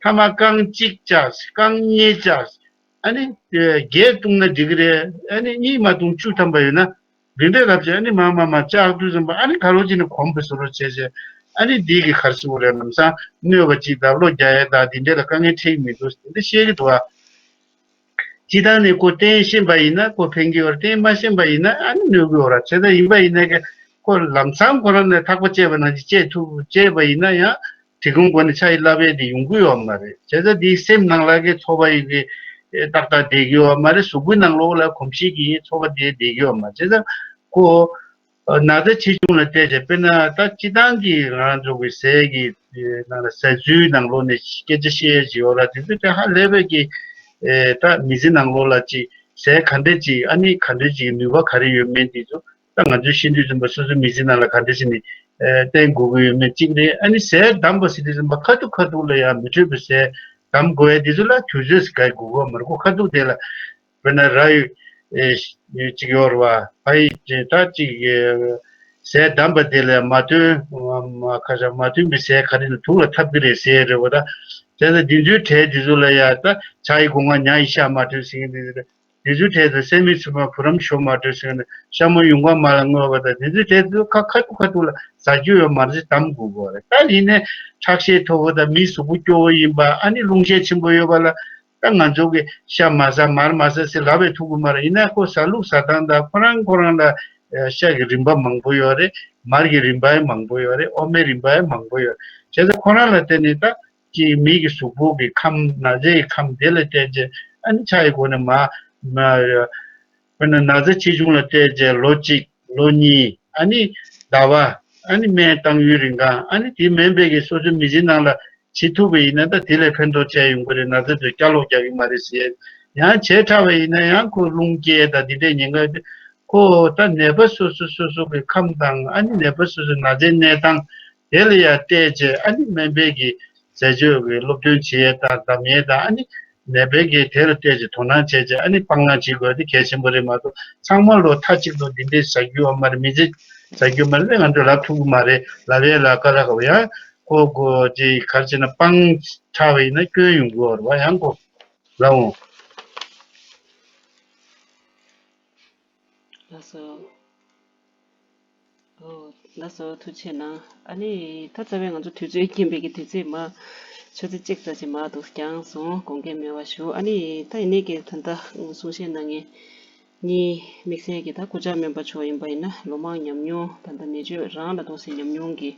ཐ་མག་རྐང་གཅིག་བཅག་རྐང་གཉིས་བཅག་ཨ་ནི་བརྒྱད་བཏུང་ན་འགྲིག་གི་རེད། ཨ་ནི་གཉིས་མ་བཏུང་བཅུ་ཐམ་པ་ཡོད་ན། འདི་འདྲས་ལབ་བྱས་ཨ་ནི་མ་མ་མ་བཅག་དུས་ཙམ་པ་ཨ་ནི་ག་ལོ་ཅིག་ནས་གོམས་པ་བཟོ་རོགས་བྱས་བྱས། ཨ་ནི་འདི་གི་ག་རེ་ཟེར་དགོས་རེད། ལམ་སང་གནོད་པ་ཅིག་དང་གློ་རྒྱག་ཡས་དང་འདི་འདྲས་ལ་དཀའ་ངལ་འཕྲད་ཀྱི་མི་འདུག་འདི་བཤད་ཀྱི་འདུག་བ། སྤྱིར་བཏང་ནས་ཁོ་བསྟེན་ཤེས་པ་ཡིན་ན་ཁོ་ཕན་གྱི་ཡོད་རེད། བསྟེན་མ་ཤེས་པ་ཡིན་ན་ཨ་ནི་གནོད་ཀྱི་ཡོད་རེད། བྱས་ཙང་ཡིན་པ་ཡིན་ན་ཀྱི་ཁོ་ལམ་སང་ཁོ་རང་ནས་ཐག་པ་བཅད་པ་ནང་བཞིན་བཅད་ཐུབ་བཅད་པ་ཡིན་ན་ཡང་། བྲིས་སྐོམ་སྒོ་ནས་ཆ་ཡི་བསླབ་པས་དེ་ཡོང་གི་ཡོད་མ་རེད། བྱས་ཙང་དེའི་སེམས་ནང་ལ་གི་ཚོར་བ་ཡི་གི་ཏག་ཏག་བསྡད་ཀྱི་ཡོད་མ་རེད། གཟུགས་པོའི་ནང་ལོགས་ལ་གོམས་གཤིས་ཀྱི་ཚོར་བ་དེ་བསྡད་ཀྱི་ཡོད་མ་རེད། བྱས་ཙང་ཁོ་ན་ཚ་ཆེ་ཆུང་ལ་བལྟས་བྱས། དཔེར་ན་ད་སྤྱིར་བཏང་གི་ང་རང་ཚོ་གི་ཟས་ཀྱི་ནང་ལ་ཟས་ཚུལ་ནང་ལོགས་ནས་སྐད་ཆ་བཤད་ཡས་ཅིག་ཡོད་ར། དེ་ཚོ་དེ་ཧ་ལས་པའི་གི་ད་མི་ཚེ་ནང་ལོགས་ལ་ཅིག་ཟས་ག་འདྲ་ཅིག་ཨ་ནི་ག་འདྲ་ཅིག་ནུས་པ་ག་རེ་ཡོད་མེད་དེ་ཚོ། ད་ང་ཚོས་ཤེས་དུས་ཙམ་པ་སོ་སོའི་མི་ཚེ་ནང་ལ་ག་འདྲ་ཞིག་ནས་བསྟེན་དགོས་ཀྱི་ཡོད་མེད་གཅིག་རེད། ཨ་ནི་ཟས་བསྡམས་པ་ཟེར་དུས་ཙམ་པ་ཁ་ཐུག་ཁ་ཐུག་ལ་ཡང་མི་འཕྲོད་པའི་ཟས་བསྡམ་དགོས་ཡ་དེ་ཚོ་ལ་དུས་ཚོད་ཟེར་ག་དགོས་ཀྱི་མ་རེད། ཁོ་ཁ་ཐུག་དེ་ལ་དཔེར་ན་ར་ཡོད་ཅིག་ཡོད་རེད་བ། ཕ་ཡི་ད་ཅིག་ཟས་བསྡམས་པ་དེ་ལ་མ་ཐོན་ཁ་ཤ་མ་ཐོན་པའི་ཟས་ག་རེ་ལ་དུག་ལ་འཐབ་ཀྱི་རེད་ཟེར་རེད་བ། ད་དེ་ཚོ་འདི་ཚོའི་གྲས་འདི་ཚོ་ལ་ཡ་ད་ཇ་ཡི་སྒོ་ང་ཉ་ཡི་ཤ་མ་ཐོན་ཟེར་མཁན་འདི་ཚོ་རེད། དེ་ཚོའི་གྲས་སུ་སྲན་མའི་ཚོད་མ་བུ་རམ་ཤོ་མ་དྲོས་ཟེར་ནས་ཤ་མོ་ཡུང་བ་མ་ལ་བསྔོས་པ་དང་། དེ་ཚོའི་གྲས་སུ་ཁ་ཁ་ཐུག་ཁ་ཐུག་ལ་ཟ་རྒྱུ་ཡོད་མ་རེད། བསྡམ་དགོས་དགོས་རེད། ད་ཡིན་ནའི་ཁྲག་ཤེད་མཐོ་པོ་དང་མིའི་གཟུགས་པོ་སྐྱོ་བོ་ཡིན་པ། ཨ་ནི་རླུང་ཤེད་ཆེན་པོ་ཡོད་པ་ལ་ད་ང་ཚོ་གི་ཤ་མ་ཟ་མར་མ་ཟ་ཟེར་ལབ་པས་ཐུབ་ཀྱི་མ་རེད། ཡིན་ན་ཁོ་ཟ་ལུགས་ཟ་སྟངས་དང་ཁོ་རང་ཁོ་རང་ལ་ཤ་གི་རིམ་པ་མང་པོ་ཡོད་རེད། མར་གྱི་རིམ་པ་ཡང་མང་པོ་ཡོད་རེད། ཨོ་མའི་རིམ་པ་ཡང་མང་པོ་ཡོད་རེད། བྱས་ཙང་ཁོ་རང་ལ་བརྟེན་ནས་ད། ཅིག་མི་གི་གཟུགས་པོ་གི་ཁམས་ན་ཚའི་ཁམས་དེ་ལ་བལྟས་རྗེས་ཨ་ནི་ཆ་ཡི་སྒོ་ནས་མ་མ་དཔེར་ན་ན་ཚ་ཆེ་ཆུང་ལ་བལྟས་རྗེས་ལོ་གཅིག་ལོ་གཉིས་ཨ་ནི་ཟླ་བ་ཨ་ནི་སྨན་བཏང་ཡུན་རིང་ག་ཨ་ནི་དེ་སྨན་པས་ཀྱི་སོ་སོའི་མི་ཚེ་ནང་ལ་བྱེད་ཐུབ་པ་ཡིན་ན་ད་དེ་ལས་ཕན་ཐོགས་ཆེ་ཡོང་གི་རེད། ན་ཚ་དེ་བསྐྱར་ལོག་རྒྱག་གི་མ་རེད་ཟེར། ཡང་བྱས་དྲགས་པ་ཡིན་ན་ཡང་ཁོ་རླུང་སྐྱེས་དང་དེ་འདྲས་ཉེན་ཁ་ཡོད་དུས་ཁོ་ད་ནད་པ་སོ་སོ་སོ་སོ་གི་ཁམས་དང་ཨ་ནི་ནད་པ་སོ་སོའི་ན་ཚའི་གནས་སྟངས་དེ་ལ་ཡང་བལྟས་རྗེས་ཨ་ནི་སྨན་པས་ཀྱི་ཟས་སྤྱོད་ཀྱི་སློབ་སྟོན་བྱེད་ཡས་དང་གདམ་ཡས་དང་། ཨ་ནི་ནད་པའི་གི་དེ་ལ་བལྟས་ཀྱི་དོ་སྣང་བྱས་རྗེས་ཨ་ནི་སྤང་བླང་བྱེད་དགོས་དེ་གལ་ཆེན་པོ་རེད་མ་གཏོགས། ཚང་མ་ལོ་མཐའ་གཅིག་ཏུ་འདི་འདྲའི་ཟ་རྒྱུ་ཡོད་མ་རེད། མི་ཚེ་ཟ་རྒྱུ་མ་རེད་ང་ཚོས་ལབ་ཐུབ་ཀྱི་མ་རེད། ལབ་ཡས་ལ་དཀའ་ལས་ཁག་པོ། ཡང་ཁོ་གོ་ཅི་ག་རེ་བྱས་ན་སྤང་དྲགས་པ་ཡིན་ན་སྐྱོན་ཡོང་གི་ཡོད་རེད་བ། ཡང་ཁོ་ལབ་འོང་། ལགས་སོ། ཨོ། ལགས་སོ། ཐུགས་རྗེ་གནང་། ཨ་ནི་ད་རྩ་བའི་ང་ཚོ་དུས་ཚོད་རྐྱེན་པས་ཀྱི་དུས་ཚོད་མ་ཆུ་ཚོད་གཅིག་ཙམ་ཞིག་མར་འདུག་རྐྱང་སོང་། དགོངས་འགལ་མེད་པ་ཞུ། ཨ་ནི་ད་ཡིན་ནའི་ཀྱི་ད་ལྟ་གསུང་བཤད་གནང་མཁན་གཉིས་དམིགས་བསལ་གྱི་ད་སྐུ་བཅར་སྨན་པ་མཆོག་ཡིན་པ་ཡིན་ན་ལོ་མང་ཉམས་མྱོང་ད་ལྟ་ནད་བཅོས་རང་ལ་འདུག་སའི་ཉམས་མྱོང་གི་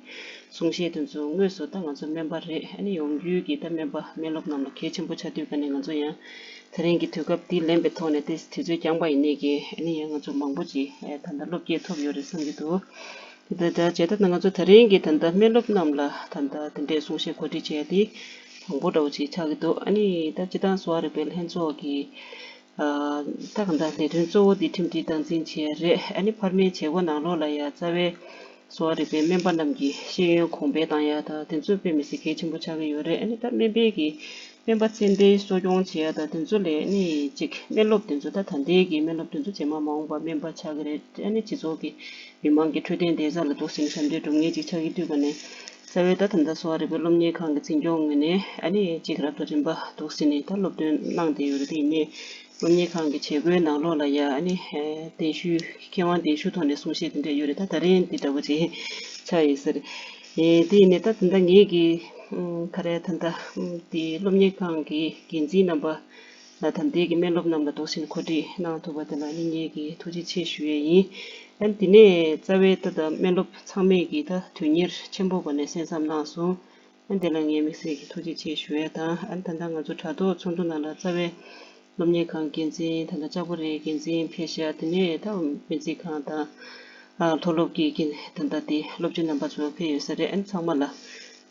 གསུང་བཤད་དེ་ཚོ་དངོས་སུ་ད་ང་ཚོ་སྨན་པ་རེད། ཨ་ནི་ཡོང་རྒྱུའི་གི་ད་སྨན་པ་སྨན་སློབ་རྣམས་ལ་གལ་ཆེན་པོ་ཆགས་དུས་ཀ་ནས་ང་ཚོ་ཡང་དེ་རིང་གི་དུས་སྐབས་འདི་ལེན་པའི་ཐོག་ནས་དེ་དུས་ཚོད་རྐྱང་པ་ཡིན་ནའི་གི་ཨ་ནི་ཡང་ང་ཚོ་མང་པོ་ཅིག་ད་ལྟ་བློ་སྐྱེད་ཐོབ་ཡོད་རེད་བསམ་གྱི་འདུག་དེ་ད་ད་བྱས་ད་ང་ཚོ་དེ་རིང་གི་ད་ལྟ་སྨན་སློབ་རྣམས་ལ་ད་ལྟ་དེ་འདྲའི་གསུང་བཤད་གོ་སྒྲིག་བྱས་ཏེ་མང་པོ་འདྲ་བོ་ཅིག་ཆགས་ཀྱི་འདུག་ཨ་ནི་ད་སྤྱིར་བཏང་གསོ་བ་རིག་པའི་ལྷན་ཚོགས་ཀྱི་ད་གང་ལྟར་ལས་དོན་གཙོ་བོ་འདི་ཁྲིམས་སྒྲིག་སྟངས་འཛིན་བྱེད་ཡ་རེད། ཨ་ནི་ཕར་མའི་བྱེད་སྒོ་ནང་ལོགས་ལ་ཡ་རྩ་བའི་ གསོ་བ་རིག་པའི་སྨན་པ་རྣམས་ཀྱི་ཤེས་ཡོན་གོང་འཕེལ་བཏང་ཡ་དང་དེ་ཚོ་དཔེ་མི་སྲིད་གལ་ཆེན་པོ་ཆགས་ཀྱི་ཡོད་རེད། ཨ་ནི་ད་སྨན་པའི་གི་སྨན་པ་ཚད་ལྡན་གསོ་སྐྱོང་བྱེད་ཡ་དང་དེ་ཚོ་ལས་ཨ་ནི་ཅིག་སྨན་སློབ་དེ་ཚོ་ད་ད་ལྟའི་གི་སྨན་སློབ་དེ་ཚོ་རྗེས་མ་མ་འོངས་པ་སྨན་པ་ཆགས་ཀྱི་རེད། ཨ་ནི་སྤྱི་ཚོགས་ཀྱི་མི་མང་གི་འཕྲོད་བསྟེན་བདེ་འཇགས་ལ་འདུག་ཟིན་ཞབས་འདེགས་སྒྲུབ་མཁན་ཅིག་ཆགས་ཀྱི་དུས་ག་ནས་རྩ་བའི་ད་ད་ལྟ་གསོ་བ་རིག་པའི་སློབ་གཉེར་ཁང་གི་འཛིན་སྐྱོང་ངོས་ནས་ཨ་ནི་ཅིག་རབ་ཏུ་རིམ་པ་འདུག་ཟིན་ནས་ད་སློབ་སྟོན་གནང་བསྡད་ཡོད་རེད། དེ་ཡིན་ནའི་སློབ་གཉེར་ཁང་གི་བྱེད་སྒོའི་ནང་ལོགས་ལ་ཡ་ཨ་ནི་གདན་ཞུའི་མཁས་དབང་གདན་ཞུ་ཐོག་ནས་གསུང་བཤད་དེ་འདྲ་ཡོད་རེད། ད་ད་རིང་འདི་འདྲ་བོ་ཅིག་ཆགས་ཡོད་ས་རེད། ཨེ་དེ་ཡིན་ནའི་ད་ད་ལྟ་ངེད་ཀྱི་ཨུམ་ག་རེ་ད་ལྟ་ཨུམ་དེ་སློབ་གཉེར་ཁང་གི་འགན་འཛིན་རྣམ་པ་ལ་ད་ལྟའི་གི་སྨན་སློབ་རྣམས་ལ་འདུག་ཟིན་གོ་སྒྲིག་གནང་ཐུབ་པ་དེ་ལ་ནི་ངེད་ཀྱིས་ཐུགས་རྗེ་ཆེ་ཞུ་ཡས་ཡིན། ཨ་ནི་དེ་ནས་རྩ་བའི་ད་ལྟ་སྨན་སློབ་ཚང་མས་ཀྱི་ད་དོན་གཉེར་ཆེན་པོ་སྒོ་ནས་གསན་བསམ་གནང་སོང་། ཨ་ནི་དེ་ལ་ངས་དམིགས་བསལ་གྱི་ཐུགས་རྗེ་ཆེ་ཞུ་ཡས་དང་། ཨ་ནི་ད་ལྟ་ང་ཚོ་དྲ་ཐོག་ཚོགས་འདུ་ནང་ལ་རྩ་བའི་སློབ་གཉེར་ཁང་འགན་འཛིན་ད་ལྟ་ལྕགས་པོ་རིའི་འགན་འཛིན་ཕེབས་ཤག་དེ་ནས་ད་སྨན་རྩིས་ཁང་དང་། ཨ་མཐོ་སློབ་ཀྱི་འགན་ད་ལྟ་དེ་སློབ་སྤྱི་རྣམ་པ་ཚོ་ཕེབས་ཡོད་ས་རེད། ཨ་ནི་ཚང་མ་ལ་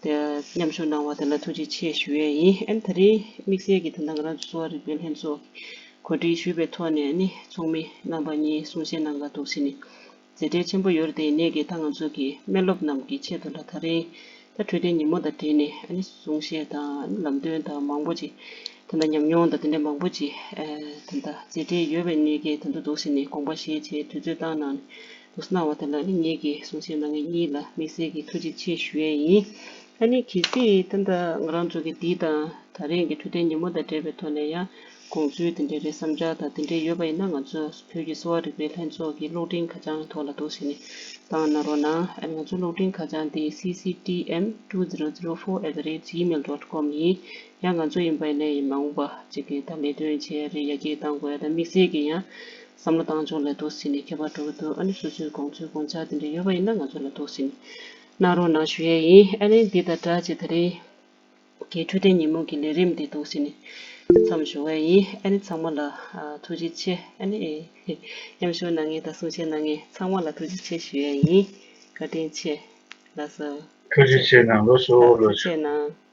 དེ་མཉམ་ཞུགས་གནང་བ་དེ་ལ་ཐུགས་རྗེ་ཆེ་ཞུ་ཡས་ཡིན། ཨ་ནི་ད་རིང་དམིགས་བསལ་གྱི་ད་ལྟ་ང་རང་ཚོ་གསོ་བ་རིག་པའི་ལྷན་ཚོགས་གོ་སྒྲིག་ཞུས་པའི་ཐོག་ནས་ཨ་ནི་ཚོགས་མི་རྣམ་པ་གཉིས་གསུང་བཤད་གནང་ག་འདུག་ཟིན་ནས། མཛད་བྲེལ་ཆེན་པོ་ཡོད་རེད་དེ། ཡིན་ནའི་གི་ད་ང་ཚོ་གི་སྨན་སློབ་རྣམས་ཀྱི་ཆེད་དུ་ལ་ད་རིང་ད་འཕྲོད་བསྟེན་ཉིན་མོ་དང་འབྲེལ་ནས་ཨ་ནི་གསུང་བཤད་དང་ཨ་ནི་ལམ་སྟོན་དང་མང་པོ་ཅིག་ད་ལྟ་ཉམས་མྱོང་དང་དེ་འདྲ་མང་པོ་ཅིག་ཨ་ད་ལྟ་མཛད་བྲེལ་ཡོད་པའི་གནས་ཀྱི་ད་དུང་འདུག་ཟིན་ནས་དགོངས་པ་བཞེས་བྱས་དུས་ཚོད་བཏང་གནང་འདུག་གནང་བ་དེ་ལ་ཨ་ནི་ངེད་ཀྱིས་གསུང་བཤད་གནང་མཁན་གཉིས་ལ་དམིགས་བསལ་གྱི་ཐུགས་རྗེ་ཆེ་ཞུ་ཡས་ཡིན། ཨ་ནི་གལ་སྲིད་ད་ལྟ་ང་རང་ཚོ་གི་འདི་དང་ད་རིང་གི་འཕྲོད་བསྟེན་ཉིན་མོ་དང་འབྲེལ་བའི་ཐོག་ནས་ཡང་དགོངས་ཚུལ་དེ་འདྲའི་རེད། བསམ་འཆར་དང་དེ་འདྲའི་ཡོད་པ་ཡིན་ན་ང་ཚོ་བོད་ཀྱི་གསོ་བ་རིག་པའི་ལྷན་ཚོགས་ཀྱི་གློག་འཕྲིན་ཁ་བྱང་ཐོག་ལ་འདུག་ཟིན་ནས་བཏང་གནང་རོགས་གནང་། ཨ་ནི་ང་ཚོ་གློག་འཕྲིན་ཁ་བྱང་དེ་C C T M two zero zero four at the rate gmail dot com ཡིན། ཡང་ང་ཚོ་ཡིན་པ་ཡིན་ན་ཡིན་མ་འོངས་པ་གཅིག་གི་ད་ལས་དོན་བྱེད་ཡ་རེད། ཡར་རྒྱས་གཏང་དགོས་ཡ་ད་དམིགས་བསལ་གྱི་ཡང་བསམ་བློ་བཏང་ཕྱོགས་ལ་འདུག་ཟིན་ནས་ཁྱད་པར་འགྲོ་གི་འདུག་ཨ་ནི་སོ་སོའི་དགོངས་ཚུལ་དགོངས་འཆར་དེ་འདྲ་ཡོད་པ་ཡིན་ན་ང་ཚོ་ལ་འདུག་ཟིན་གནང་རོགས་གནང་ཞུ་ཡས་ཡིན། ཨ་ནི་འདི་དང་སྦྲགས་བྱས་ད་རིང་གི་འཕྲོད་བསྟེན་ཉིན་མོ་གི་ལས་རིམ་འདི་འདུག་ཟིན་ནས་མཚམས་ཞུ་བ་ཡིན། ཨ་ནི་ཚང་མ་ལ་ཨ་ཐུགས་རྗེ་ཆེ། ཨ་ནི་མཉམ་ཞུགས་གནང་མཁན་དང་གསུང་བཤད་གནང་མཁན་ཚང་མ་ལ་ཐུགས་རྗེ་ཆེ་ཞུ་ཡས་ཡིན། བཀའ་དྲིན་ཆེ། ལགས་སོ། ཐུགས་རྗེ་ཆེ་གནང་། ལགས་སོ། ཐུགས་རྗེ་ཆེ་གནང་།